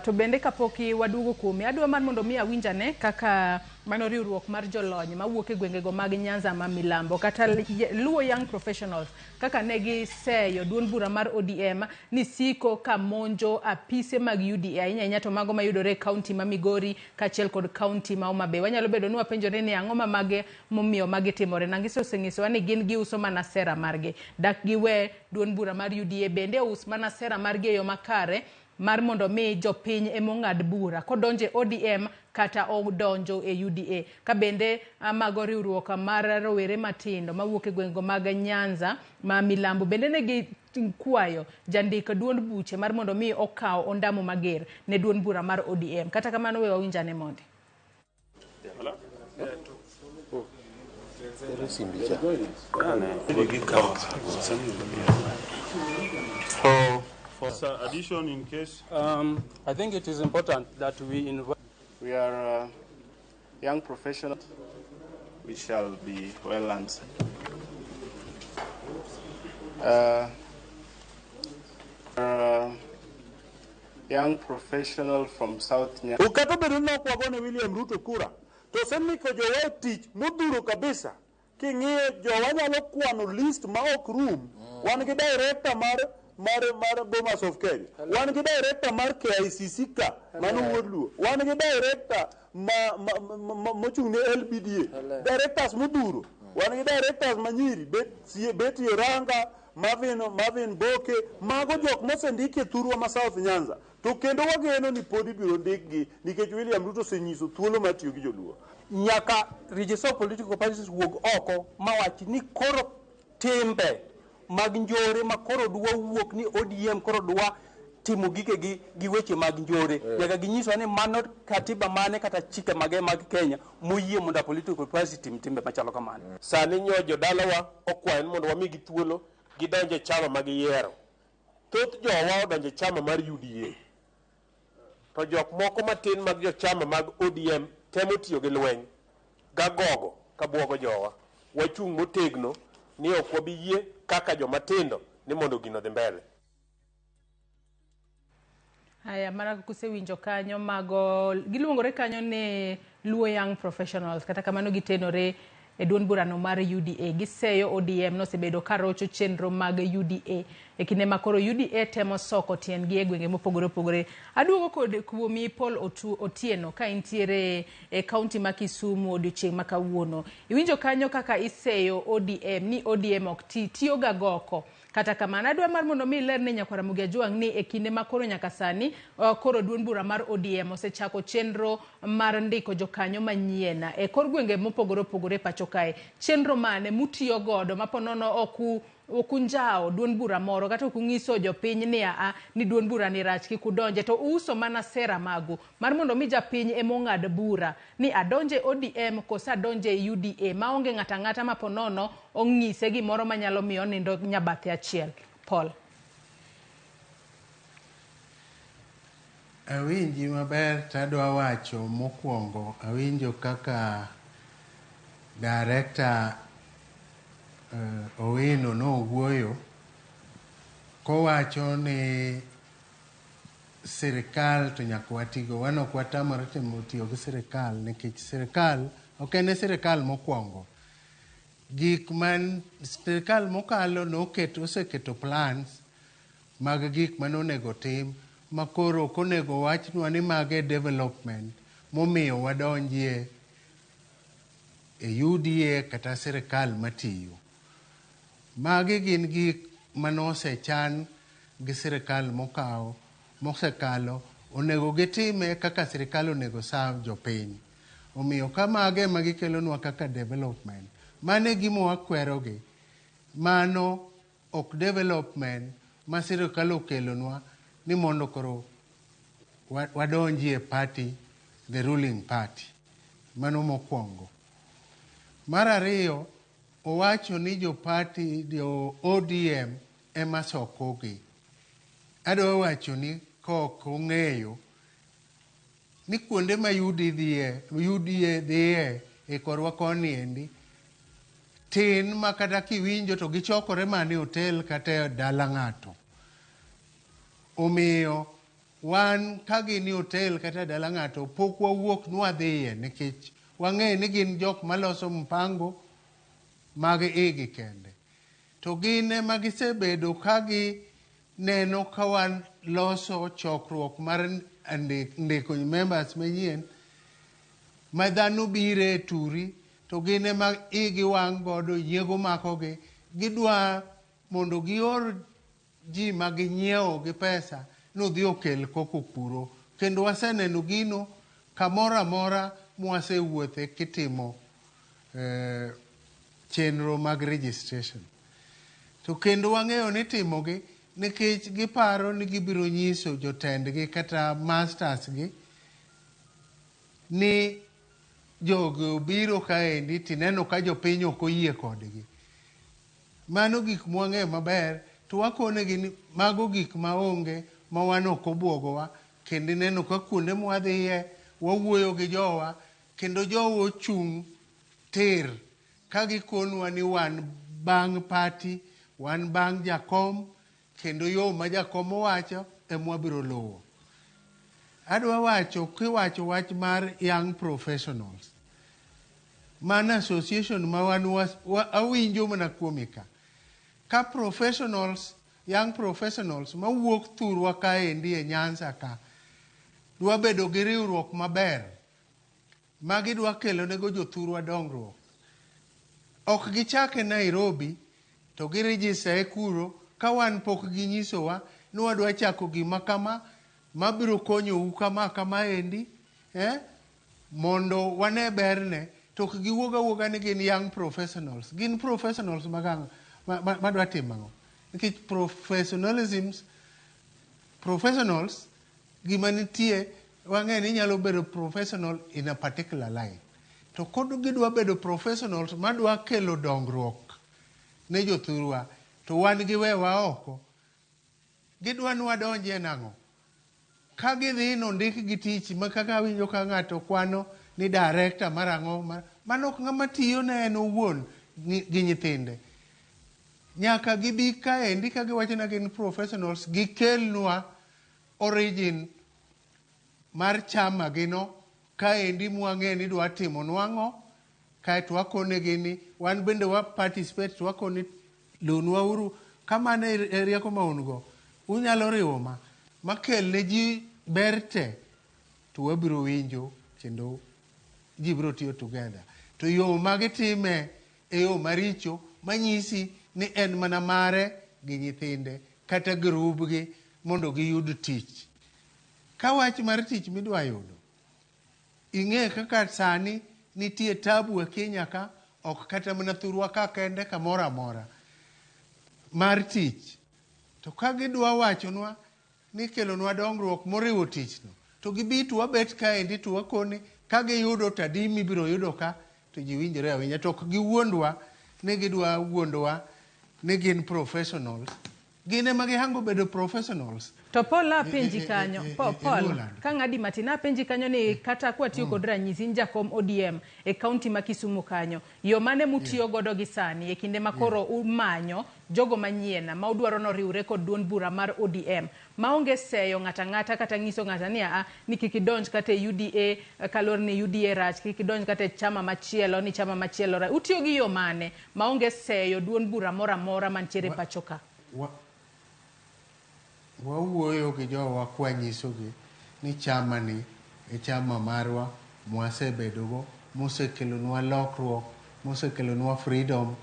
To bende kapok waduogo kuome, adwa mar mondo mi awinj ane kaka mano riwruok mar jolony mawuok e gwengego mag Nyanza ma Milambo kata Luo Young Professionals kaka ne giseyo duond bura mar ODM ni siko ka monjo apise mag UDA ahinya ahinya to mago mayudore e kaunti ma Migori kaachiel kod kaunti ma Homa Bay. Wanyalo bedo ni wapenjore ni ang'o ma mage momiyo magi timore. Nangiso osenyisowa ni gin giuso mana sera margi. Dak giwe duond bura mar UDA bende ous mana sera margi e yo makare mar mondo mi jopiny ema ong'ad bura kodonjo e ODM kata odonjo e UDA. Ka bende mago riwruok mar rowere matindo mawuok e gwengego mag Nyanza ma Milambo bende ne gi kwayo jandik duond buche mar mondo mi okaw ondamo mager ne duond bura mar ODM. Kata kamano we wawinj ane mondi. For addition in case. I think it is important that we invite. We are young professionals. We shall be well answered. Young professional from South Nyanza. Ukata bedo ni ok wagone William Ruto kura to osemiko jowa tich modhuro kabisa. King'iyo jowa nyalo kwano list ma ok rum. Wan gi director mar Bomas of Kenya. Wan gi director mar KICC ka mano wuod Luo. Wan gi director ma mochung' ne LBDA. Directors modhuro. Wan gi directors manyiri Betty Oranga, Marvin Boke, mago jok mosendik e thurwa ma South Nyanza. To kendo wageno ni pod ibiro ndikgi nikech William Ruto osenyiso thuolo mar tiyo gi joluo. Nyaka register of political parties wuog oko mawach ni koro timbe mag njore ma koro dwa wuok ni ODM koro dwa timo gikegi gi weche mag njore. Nyaka ginyiswa ni mano katiba mane kata chike mage mag Kenya moyie mondo a political party tim timbe machalo kamano. Sani nyo jodalawa okwayo ni mondo wamigi thuolo gidonje chama ma giyiero. Thoth jowa odonje chama mar UDA. To jok moko matin mag jochama mag ODM temo tiyo gi lweny gagogo kabuogo jowa. Wachung' motegno ni ok wabi yie kaka joma tindo ni mondo gino dhi mbele. Haya, mana kusewinjo kanyo mago giluongore kanyo ni Luo Young Professionals, kata kamano gitenore e duond burano mar UDA. Giseyo ODM nosebedo karocho chenro mag UDA e kinde ma koro UDA temo soko tiendgi e gwenge mopogore opogore. Aduogo kod kuomi Paul Otieno ka intiere e kaunti ma Kisumu odiochieng' ma kawuono. Iwinjo kanyo kaka iseyo ODM ni ODM ok ti, tiyo ga goko. Kata kamano adwa mar mondo mi iler ne nyakwar Ramogi Ajwang' ni e kinde ma koro nyaka sani koro duond bura mar ODM osechako chenro mar ndiko jokanyo manyien e kor gwenge mopogore opogore pacho kae. Chenro mane mutiyo godo ma ponono ok okunjao duond bura moro kata ok ung'iso jopiny ni aa ni duond bura ni rach kik udonje, to uuso mana sera magu mar mondo mi japiny ema ong'ad bura ni adonje ODM koso adonje UDA maonge ng'ato ang'ata ma ponono ong'ise gimoro manyalo miyo onindo nyabathe achiel. Paul. Awinji maber tadwa wacho mokwongo, awinjo kaka director Owino nowuoyo kowacho ni sirikal to nyaka watigo. Wan ok watamore timo tiyo gi sirikal nikech sirikal ok en sirikal mokwongo. Gik man sirikal mokalo noketo oseketo plans mag gik manonego tim ma koro ok onego wachnwa ni mage development momiyo wadonjie e UDA kata sirikal matiyo. Magi gin gik manosechan gi sirikal mokawo mosekalo, onego gitime kaka sirikal onego serve jopiny. Omiyo ka mage ema gikelonwa kaka development, mano e gima wakwerogi. Mano ok development ma sirikal okelonwa ni mondo koro wadonjie party, the ruling party. Mano mokwongo. Mar ariyo, owacho ni jo party, jo ODM ema sokogi. Adwa wacho ni kok ong'eyo ni kuonde ma UDA dhiye e korwa koni endi tin ma kata kiwinjo to gichokore mana e hotel kata e dala ng'ato. Omiyo wan ka gin e hotel kata e dala ng'ato pok wawuok nwadhiye nikech wang'eyo ni gin jok maloso mpango mag igi kende. To gin ema gisebedo ka gineno ka waloso chokruok mar ndiko members manyien ma dhano bire e turi to gin ema igi wang' godo, nyiego makogi. Gidwa mondo gior ji ma ginyiewo gi pesa nodhi okel koko kuro. Kendo waseneno gino kamoro amora mwasewuothe kitimo chenro mag registration. To kendo wang'eyo ni timogi nikech giparo ni gibiro nyiso jotendgi kata masters gi ni jogi obiro kaendi tineno ka jopiny ok oyie kodgi. Mano gik mwang'eyo maber to wakonegi ni mago gik maonge ma wan ok obwogowa, kendo ineno ka kuonde mwadhiye wawuoyo gi jowa kendo jowa ochung' tir ka gikonwa ni wan bang' party, wan bang' jakom, kendo yo ma jakom owacho ema wabiro luwo. Adwa wacho kiwacho wach mar young professionals. Mano association ma wan awinjo mana kuome ka. Ka professionals, young professionals mawuok thurwa kaendi e Nyanza ka dwa bedo gi riwruok maber ma gidwa kelonego jothurwa dongruok. Ok gichake Nairobi to giregister e kuro ka wan pok ginyisowa ni wadwa chako gima kama mabiro konyou kama kama endi mondo wane berne. To ok giwuog awuoga ni gin young professionals. Gin professionals mag ang'o? Madwa timo ang'o? Nikech professionalism Professionals, gima nitie wang'e ni inyalo bedo professional in a particular line. To kod gidwa bedo professionals madwa kelo dongruok ne jothurwa, to wan giwewa oko. Gidwa ni wadonjie nang'o? Ka gidhi nondik gi tich ma kaka awinjo ka ng'ato kwano ni director mar ang'o mano ok ng'ama tiyo ne en owuon gi nyithinde. Nyaka gibi kaendi ka giwacho ni gin professionals, gikelnwa origin mar chama gino kaendi mwang'e ni dwa timonwa ang'o, kaeto wakonegi ni wan bende wa participate to wakoni lunwa uru kamano e rieko ma un go unyalo riwo ma makel ne ji ber te to wabiro winjo kendo ji biro tiyo together. To yo ma gitime e yo maricho manyisi ni en mana mare gi nyithinde kata grubgi mondo giyud tich. Ka wach mar tich midwa yudo, ing'e kaka sani nitie tabu e Kenya ka, ok kata mana thurwa ka kende kamoro amora mar tich. To ka gidwa wachonwa ni kelonwa dongruok moriwo tichno, to gibi to wabet kaendi to wakoni ka giyudo to adi mibiro yudo ka to ji winjore awinja. To ok giwuondwa ni gidwa wuondowa ni gin professionals. Gin ema gihango bedo professionals. To Paul apenji kanyo, Paul, Luoland. ka ng'adi matin apenji kanyo ni kata kwatiyo kod ranyisi in jakom ODM e kaunti ma Kisumu kanyo, yo mane mutiyo godo gi sani e kinde ma koro umanyo jogo manyien ma udwaro noriwre kod duond bura mar ODM maonge seyo ng'ata ang'ata kata nyiso ng'ata ni aa ni kik idonj kata e UDA kaluwore ni UDA rach, kik idonj kata e chama machielo ni chama machielo rach. Utiyo gi yo mane maonge seyo duond bura moro amora mantiere pacho ka? Wawuoyo gi jowa kwanyisogi ni chama ni e chama marwa mwasebedogo, mosekelonwa lokruok, mosekelonwa freedom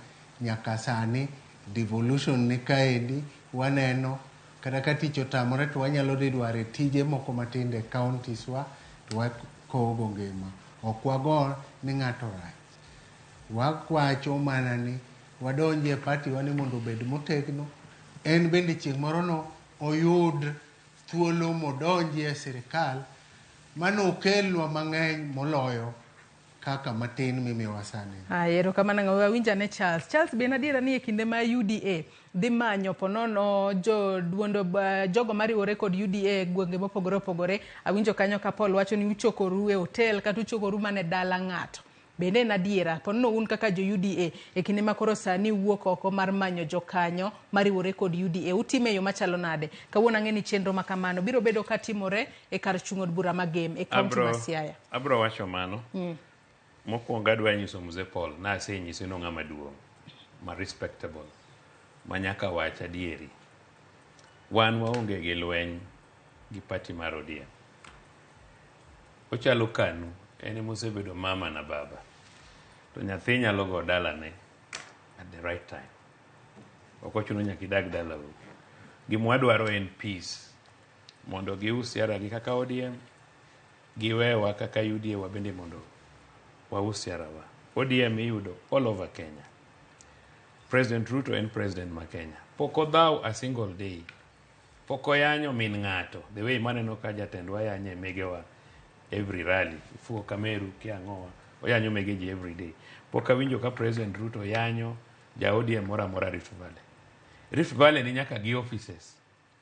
nyaka sani. Devolution ni kaendi waneno kata ka tich otamore to wanyalo dhi dware tije moko matindo e counties wa to wakowo ngima. Ok wago ni ng'ato rach. Wakwacho mana ni wadonji e party wa ni mondo obed motegno. En bende chieng' moro no oyud thuolo modonji e sirikal manokelnwa mang'eny moloyo kaka matin mimiyowa sani. Aya, erokamano ng'awa winja ne Charles. Charles, be en adiera ni e kinde ma UDA dhi manyo ponono jo duondo jogo mariwore kod UDA e gwenge mopogore opogore, awinjo kanyo ka Paul wacho ni uchokoru e hotel kata uchokoru mana e dala ng'ato. Bende en adiera ponono un kaka jo UDA e kinde ma koro sani wuok oko mar manyo jokanyo mariwore kod UDA, utime e yo machalo nade? Kawuono ang'e ni chenro ma kamano biro bedo katimore e kar chung' od bura ma Gem e kaunti ma Siaya. Abro wacho mano. Mokwongo adwa nyiso Mzee Paul nasenyise no ng'ama duong' ma respectable ma nyaka wach adieri. Wan waonge gi lweny gi party mar ODM. Ochalo KANU, en emosebedo mama na baba. To nyathi nyalo go dalane at the right time. Ok ochuno nyaka idag dalau. Gima wadwaro en peace. Mondo gius siara gi kaka ODM, giwewa kaka UDA wabende mondo waus siarawa. ODM iyudo all over Kenya. President Ruto en president ma Kenya. Pok odhaw a single day. Pok oyanyo min ng'ato. The way maneno ka jatendwa yanye megewa every rally. Ifuo Kameru, kia ang'owa. Oyanyo mege ji every day. Pok awinjo ka President Ruto yanyo ja ODM moro amora Rift Valley. Rift Valley ni nyaka gi offices.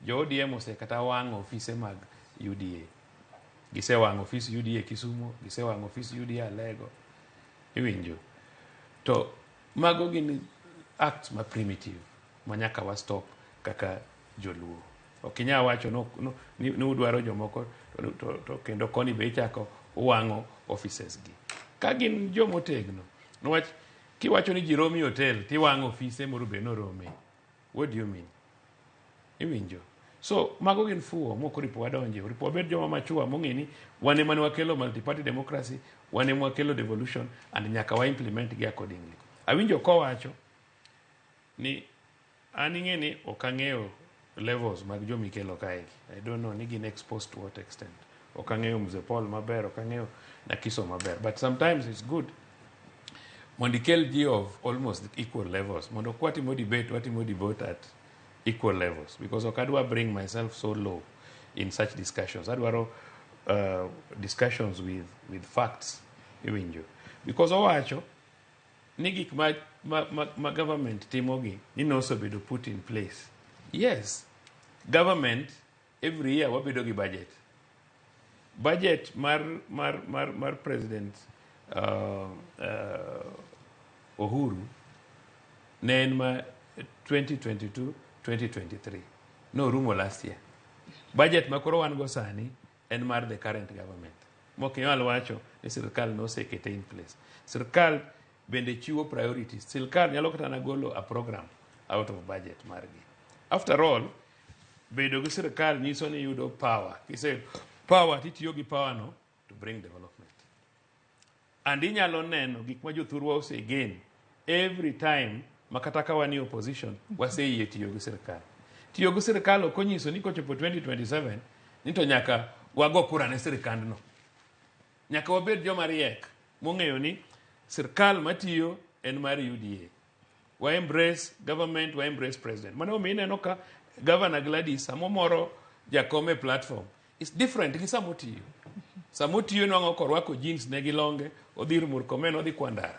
Jo ODM ose kata wang'o ofise mag UDA. Gisewang'o ofis UDA Kisumu, gisewang'o ofis UDA Alego. Iwinjo. To mago gin acts ma primitive ma nyaka wa stop kaka joluo. Ok inyal wacho no, no, ni udwaro jomoko to kendo koni be ichako uwang'o offices gi. Ka gin jomotegno, niwach kiwacho ni ji romi hotel tiwang'o ofise moro be norome. What do you mean? Iwinjo. So mago gin fuwo mok oripo wadonje, oripo wabed joma machua mong'e ni wan ema ne wakelo multi-party democracy, wan ema wakelo devolution and nyaka wa implement gi accordingly. Awinjo kowacho ni an ing'e ni ok ang'eyo levels mag jomikelo kaegi. I don't know ni gin exposed to what extent. Ok ang'eyo Mzee Paul maber, ok ang'eyo Nakiso maber. But sometimes it's good mondo ikel ji of almost equal levels. Mondo kwatimo debate, watimo debate at equal levels. Because ok adwa bring myself so low. in such discussions. Adwaro discussions with facts, iwinjo. Because owacho ni gik ma government timogi ni nosebedo put in place. Yes, government every year wabedo gi budget. Budget mar President Uhuru ne en ma 2022-2023. Norumo last year. Budget ma koro wan go sani en mar the current government. Mok inyal wacho ni sirkal nosekete in place. Sirkal bende chiwo priorities. Sirkal nyalo kata na golo a program out of budget margi. After all, bedo gi sirkal nyiso ni yudo power. Kise power titiyo gi power no to bring development. And inyalo neno gik ma jothurwa ose gain every time makata ka wan e opposition waseyie tiyo gi sirkal. Tiyo gi sirkal ok onyiso ni kochopo 2027 ni to nyaka wago kura ne sirkandno. Nyaka wabed joma riek mong'eyo ni sirkal matiyo en mar UDA. Wa embrace government, wa embrace president. Mano omiyo ineno ka Governor Gladys samomoro jakom e platform is different gi samotiyo. Samotiyo nwang'o korwako jeans ne gi longe, odhi ir Murkomen, odhi Kwandara.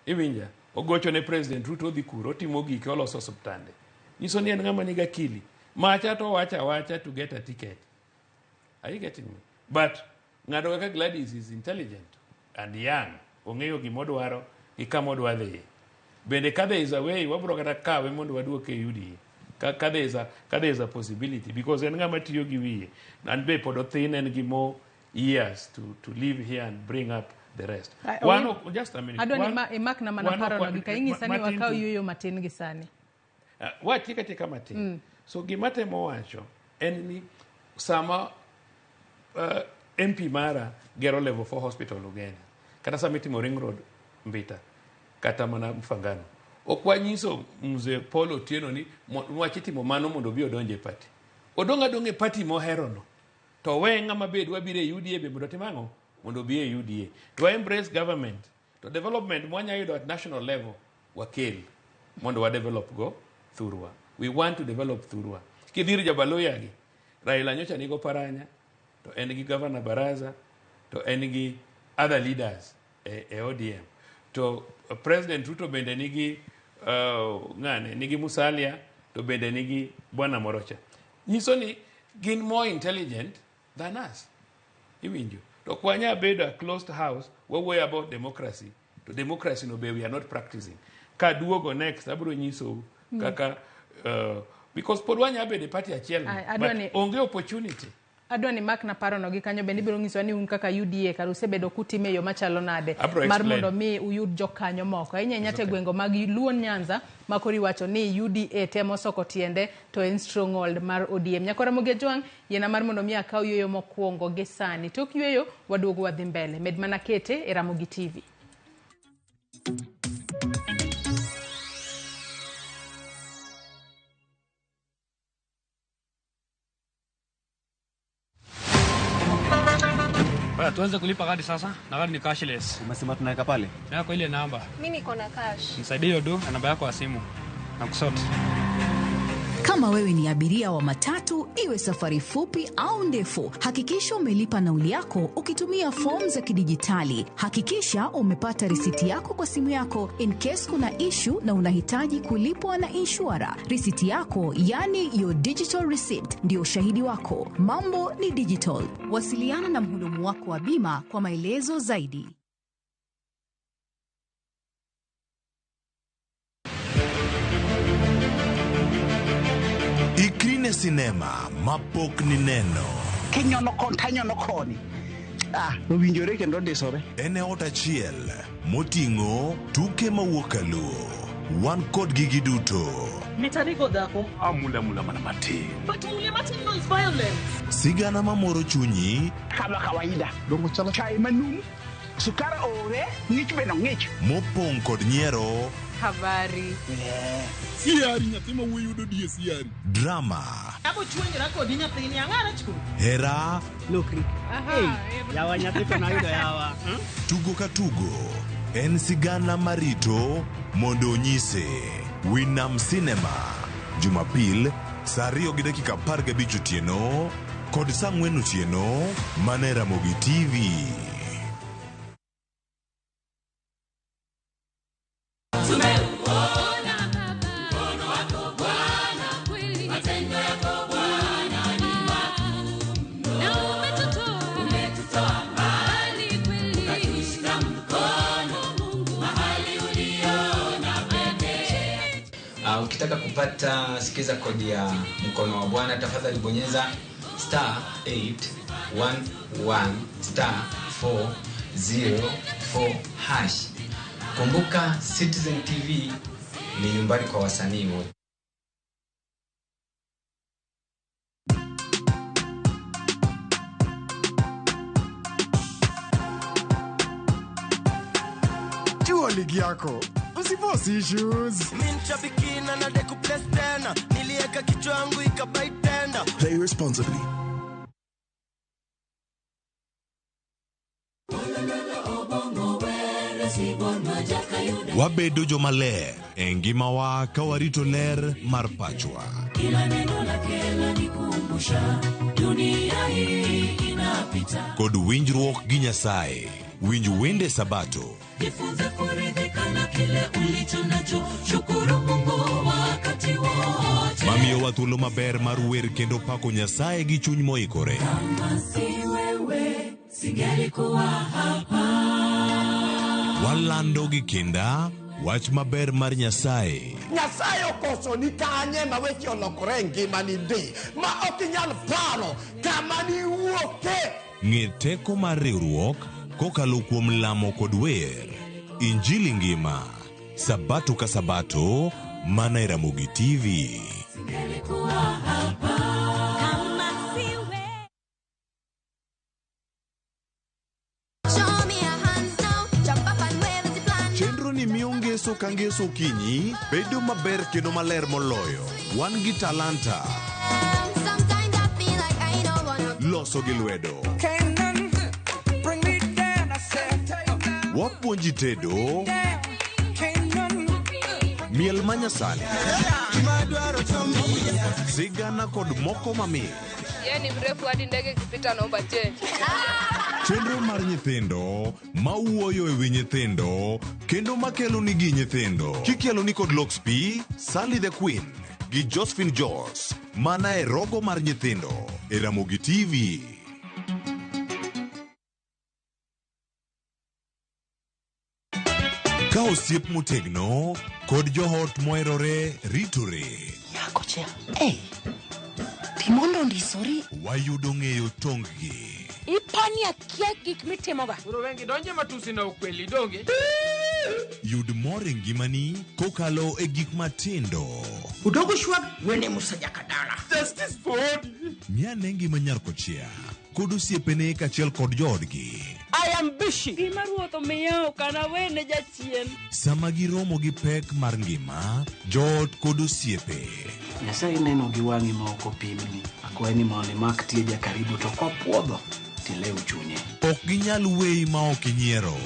Iwinja? Ogocho ne President Ruto, odhi kuro, otimo gike, oloso osiptande. Nyiso ni en ng'ama nigi akili. Macha to wacha awacha to get a ticket. Are you getting me? But ng'ato kaka Gladys is intelligent and young. Ong'eyo gimodwaro gi kama odwa dhiye. Bende ka there is a way, wabro kata kawe mondo waduoke e UDA. Ka there is a possibility, because en ng'ama tiyo gi wiye. And be pod othin, en gi more years to live here and bring up the rest. One of, just a minute. Adwa ni imakna mana paro no gi ka inyisa ni wakaw yueyo matin gi sani. Watiek atieka matin. So gima temo wacho en ni sama MP mara gero level 4 hospital Ugenya, kata sama itimo ring road Mbita, kata mana Mfangano, ok wanyiso mzee Paul Otieno ni wach itimo mano mondo obi odonj e party. Odong' adong' e party moherono. To we ng'ama bed wabiro e UDA be mondo otim ang'o? Mondo obi e UDA. To wa embrace government. To development mwanya yudo at national level wakel mondo wa develop go thurwa. We want to develop thurwa. Kidhir Jabaluya gi, Raila nyocha nigo Paranya, to en gi Governor Baraza, to en gi other leaders e ODM. To President Ruto bende nigi ng'ane, nigi Musalia, to bende nigi bwana morocha. Nyiso ni gin more intelligent than us. Iwinjo. To ok wanya bedo a closed house, wawuoyo about democracy. To democracy no be we are not practicing. Ka duogo next, abiro nyisou kaka because pod wanya bedo e party achiel no, Adwa but onge opportunity. Adwa ni mak na paro no gi kanyo bende ibiro nyisowa ni un kaka UDA kar usebedo kutime e yo machalo nade Abro mar explain. mondo mi uyud jokanyo moko ahinya ahinya It's to e okay. gwenge mag Luo Nyanza ma koro iwacho ni UDA temo soko tiende to en stronghold mar ODM. Nyakora Ramogi Ajwang' yiena mar mondo mi akaw yueyo mokwongo gi sani. Tok yueyo waduogo wadhi mbele. Med mana kete e Ramogi TV. Baya, tuanze kulipa kadi sasa na kadi ni cashless. Umesema tunaweka pale? Yako ile namba. Mi niko na cash. Nisaidie hiyo do na namba yako ya simu. Na kusort. Kama wewe ni abiria wa matatu, iwe safari fupi au ndefu, hakikisha umelipa nauli yako ukitumia fomu za kidijitali. Hakikisha umepata risiti yako kwa simu yako in case kuna issue na unahitaji kulipwa na inshura. Risiti yako, yani your digital receipt, ndio ushahidi wako. Mambo ni digital. Wasiliana na mhudumu wako wa bima kwa maelezo zaidi. Ikri ne sinema mapok nineno. Kinyono kon tanyono koni. Ah, owinjore kendo ndisore. En e ot achiel moting'o tuke mawuok kaluo. Wan kodgi giduto. Mitarigo dhako. Amula mula mana matin. But mule matin no is violence. Sigana mamoro chunyi Kama kawaida. Dongo chalo chai manum. Sukar ore, ng'ich be no ng'ich. mopong' kod nyiero, Habari. Siari nyathi ma wuoyi yudo die siari. drama, Abo chuenjora kodi nyathini ang'ara chu. hera, Lokri. Yawa nyathi to nayudo yawa. tugo ka tugo. En sigana marito mondo onyise. Winam Cinema. Jumapil Sa 2:15 otieno kod sa 4 otieno mana e Ramogi TV. Tumeuona mkono wako Bwana, matendo yako Bwana ni makuu mno. Umetutoa mbali ukatushika mkono mahali uliona pekee. Ukitaka kupata sikiza kodi ya mkono wa Bwana, tafadhali bonyeza star 811 star 404 hash. Kumbuka Citizen TV ni nyumbani kwa wasanii wote. Jua ligi yako, usiforce issues. Mi nshabikina na deku place tena, nilieka kichwa yangu ikabai tena. Play responsibly. Wabedo jomaler e ngimawa ka warito ler mar pachwa. Kila neno lake lanikumbusha dunia hii inapita. Kod winjruok gi Nyasaye. Winj wende Sabato. Jifunze kuridhika na kile ulicho nacho, shukuru Mungu wakati wote. Mamiyowa thuolo maber mar wer kendo pako Nyasaye gi chuny moikore. Kama si wewe singelikuwa hapa. Walando gi kinda wach maber mar Nyasaye. Nyasaye okoso ni kanye ma weche olokore e ngimani ndi ma ok inyal paro kama niwuoke. Ng'e teko mar riwruok kokalo kuom lamo kod wer. Injili ngima. Sabato ka Sabato mana e Ramogi TV. Singelikuwa hapa. Kama si wewe. Show me your hands now, jump up and wave as you plan. Chenro ni miyo ngeso ka ngeso okinyi bedo maber kendo maler moloyo. Wan gi talanta, Sometimes I feel like I don't wanna. loso gi lwedo. Bring me down, I said. Wapuonji tedo, miel manyasani, sigana kod moko mamit. Yeye ni mrefu hadi ndege ikipita naomba change. Chenro mar nyithindo mawuoyo e wi nyithindo kendo makelo nigi nyithindo. Kikelo ni kod Lox P, Sally the Queen gi Josephine Jos mana e rogo mar nyithindo e Ramogi TV. Ka osiep motegno kod joot moherore ritore. Nyakocha, ei, timondo ndisori. Wayudo ng'eyo tong-gi. Ipani akia gik mitimoga. Koro wengi donje matusi na ukweli donge. Yud mor e ngimani kokalo e gik matindo. Udogo shwag wene Musa Jakadala. Justice for Odi. Ng'ane ngima nyar kochia kod osiepene kaachiel kod joodgi. I am busy. Gima ruoth omiya ok anawene jachien. Sama giromo gi pek mar ngima, joot kod osiepe. Nyasaye neno gi wang'i ma ok opimni. Akwayi ni mondo imak tieja karibu to kopuodho tilew chunye. Ok ginyal weyi ma ok inyiero.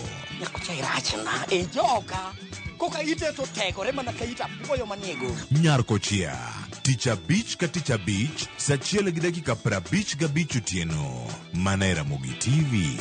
Nyakocha irachna e joka. Koka ite to tegore mana ka it apuoyo manie go. Nyar kochia, tich abich ka tich abich, sa 1:55 otieno, mana e Ramogi TV.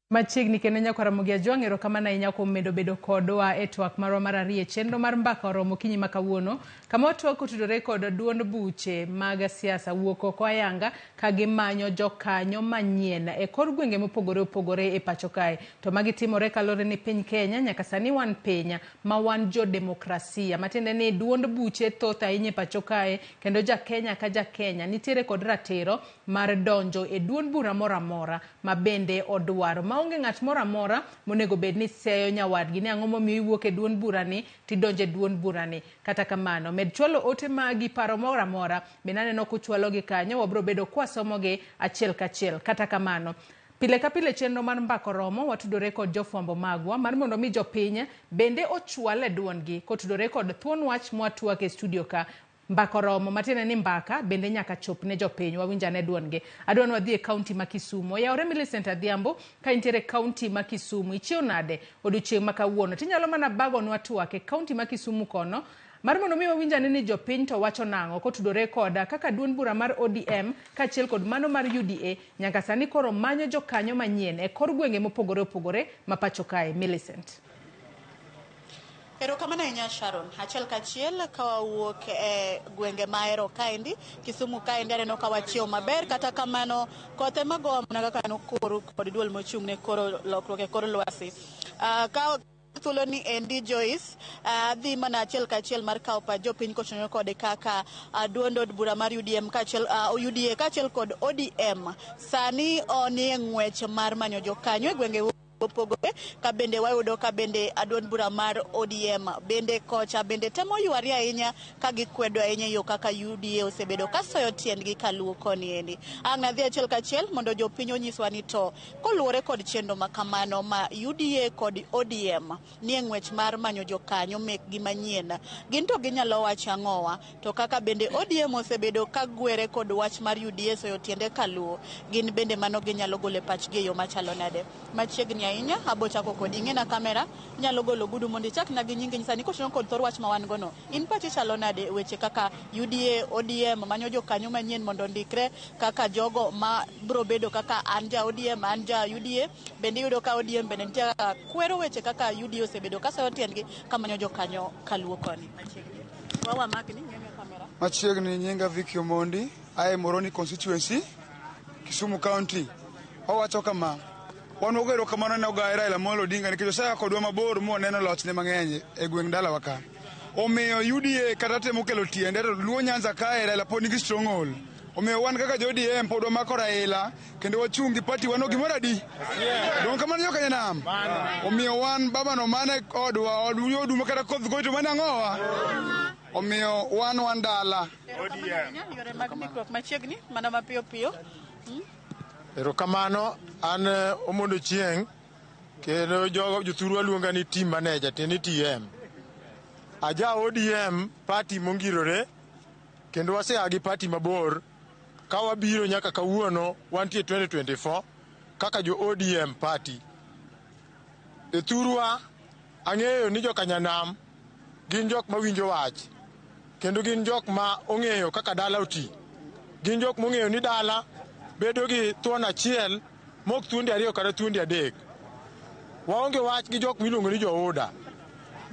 Machiegni kendo nyaka Ramogi Ajwang', erokamano ahinya kuom medo bedo kodwa e twak marwa mar ariyo e chenro mar mbaka oromo okinyi ma kawuono, kama watwak otudore kod duond buche mag siasa wuok oko ayanga ka gimanyo jokanyo manyien e kor gwenge mopogore opogore e pacho kae. To magi timore kaluwore ni piny Kenya nyaka sani wan piny ma wan jo demokrasia, matiende ni duond buche thoth ahinya e pacho kae kendo ja Kenya ka ja Kenya nitiere kod ratiro mar donjo e duond bura moro amora ma bende odwaro. Maonge ng'at moro amora monego bed ni seyo nyawadgi ni ang'o momiyo iwuok e duond burani tidonjo e duond burani. Kata kamano, med chwalo ote magi paro moro amora bende aneno kuchwalogi kanyo, wabiro bedo kwasomogi achiel kachiel. Kata kamano, pile ka pile chenro mar mbaka oromo watudore kod jofwambo magwa mar mondo mi jopiny bende ochwal e duondgi kotudore kod thuon wach mwatwak e studio ka. Mbaka oromo, matiende ni mbaka bende nyaka chop ne jopiny. Wawinj ane duondgi. Adwa ni wadhi e kaunti ma Kisumu. Oyawore Millicent Adhiambo ka intiere e kaunti ma Kisumu. Ichiew nade odiochieng' ma kawuono? Tinyalo mana bagonwa twak e kaunti ma Kisumu kono mar mondo mi wawinj ane ni jopiny to wacho nang'o kotudore koda kaka duond bura mar ODM kaachiel kod mano mar UDA nyaka sani koro manyo jokanyo manyien e kor gwenge mopogore opogore ma pacho kae. Millicent. Erokamano ahinya Sharon. Achiel kachiel ka wawuok e gwenge mahero kaendi, Kisumu kaendi aneno ka wachiew maber, kata kamano koth ema gowa mana kaka nokor kod duol mochung' ne koro lokruok e kor lwasi. Ka thuolo ni endi Joyce, adhi mana achiel kachiel mar kawo pach jopiny kotenore kode kaka duond od bura mar UDM kaachiel UDA kaachiel kod ODM sani nie ng'wech mar manyo jokanyo e gwenge opogore, ka bende wayudo ka bende duond bura mar ODM bende kocha bende temo yware ahinya ka gikwedo ahinya yo kaka UDA osebedo kasoyo tiendgi kaluwo koni endi. Ang' nadhi achiel kachiel mondo jopiny onyiswa ni to koluwore kod chenro makamano ma UDA kod ODM nie ng'wech mar manyo jokanyo mekgi manyien, gin to ginyalo wacho ang'owa? To kaka bende ODM osebedo ka gwere kod wach mar UDA soyo tiende kaluwo, gin bende mano ginyalo golo e pachgi e yo machalo nade? Machiegni ahinya abo chako kodi ing'e na kamera nyalo golo gudu mondo ichakna gi nyingi nyisa ni kotenore kod thor wach ma wan go no, in pachi chalo nade weche kaka UDA ODM manyo jokanyo manyien mondo ondikre kaka jogo ma bro bedo kaka an ja ODM an ja UDA, bende iyudo ka ODM bende nitie kaka kwero weche kaka UDA osebedo kasoyo tiendgi kamanyo jokanyo kaluwo koni. Machiegni wawa makni ng'e kamera. Machiegni nyinga Vicky Omondi, ae Moroni constituency, Kisumu County. Owacho kama, wan wago erokamano ne ogaye Raila Amolo Odinga nikech osea kodwa mabor mwaneno lochne mang'eny e gweng' dalawa ka. Omiyo UDA kata temo kelo tiende to Luo Nyanza kae Raila pod nigi stronghold. Omiyo wan kaka jo ODM pod wamako Raila kendo wachung' gi party wan gimoro adi? Dong' kamano jo Kenya nam. Omiyo wan baba no mane odwa od odumo kata koth goyo to mane ang'owa. Omiyo wan wan dala. Yore mag ndikruok machiegni mana mapiyo piyo. Erokamano, an Omondo Chieng' kendo jogo jothurwa luonga ni team manager tiende ni TM. Aja ODM party mongirore kendo wasea gi party mabor ka wabiro nyaka kawuono wantie 2024 kaka jo ODM party. E thurwa ang'eyo ni jokanyanam gin jok mawinjo wach kendo gin jok ma ong'eyo kaka dala oti. Gin jok mong'eyo ni dala bedo gi thuon achiel mok thuondi ariyo kata thuondi adek. Waonge wach gi jok miluongo ni jouda.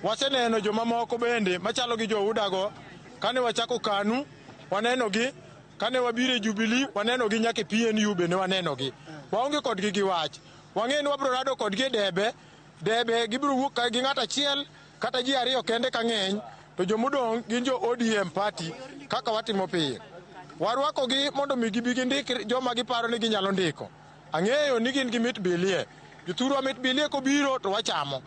Waseneno jomamoko bende machalo gi joudago kane wachako KANU waneno gi, kane wabiro e Jubilee waneno gi, nyaka e PNU bende waneno gi. Waonge kodgi gi wach. Wang'eyo ni wabiro rado kodgi e debe, debe gibiro wuok ka gi ng'ato achiel kata ji ariyo kende ka ng'eny to jomodong' gin jo ODM party kaka watimo pile. Warwakogi mondo mi gibi gindik joma giparo ni ginyalo ndiko. Ang'eyo ni gin gi mit bilie. Jothurwa mit bilie kobiro to wachamo.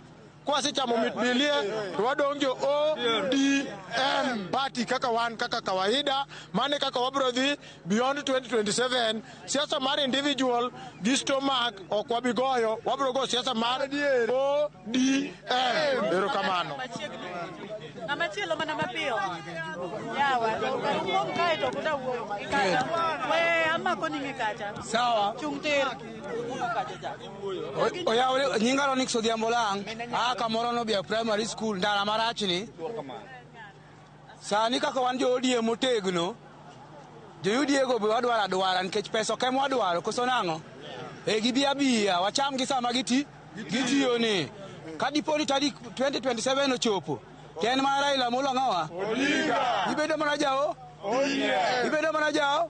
Kwasechamo mit bilie to wadong' jo ODM party kaka wan kaka kawaida, mane kaka wabiro dhi beyond 2027. Siasa mar individual gi stomach ok wabi goyo, wabiro go siasa mar ODM. Erokamano. Ng'ama chielo mana mapiyo. Yawa, karuom kae to kuda wuoyo. We amako ni ng'i kacha. Sawa. Chung' tir. Oyawre nyinga Ronix Odhiambo Lang, aa kamoro Nobia Primary School, ndara marachni. Sani kaka wan jo ODM motegno, jo UDA go be wadwaro adwara nikech pesa ok ema wadwaro, koso nang'o? E gibi abiya, wacham gi sama gitiyo ni. Ka dipo ni tarik 2027 ochopo, to en mana Raila Amolo ang'owa? Ibedo mana jao? Ibedo mana jao?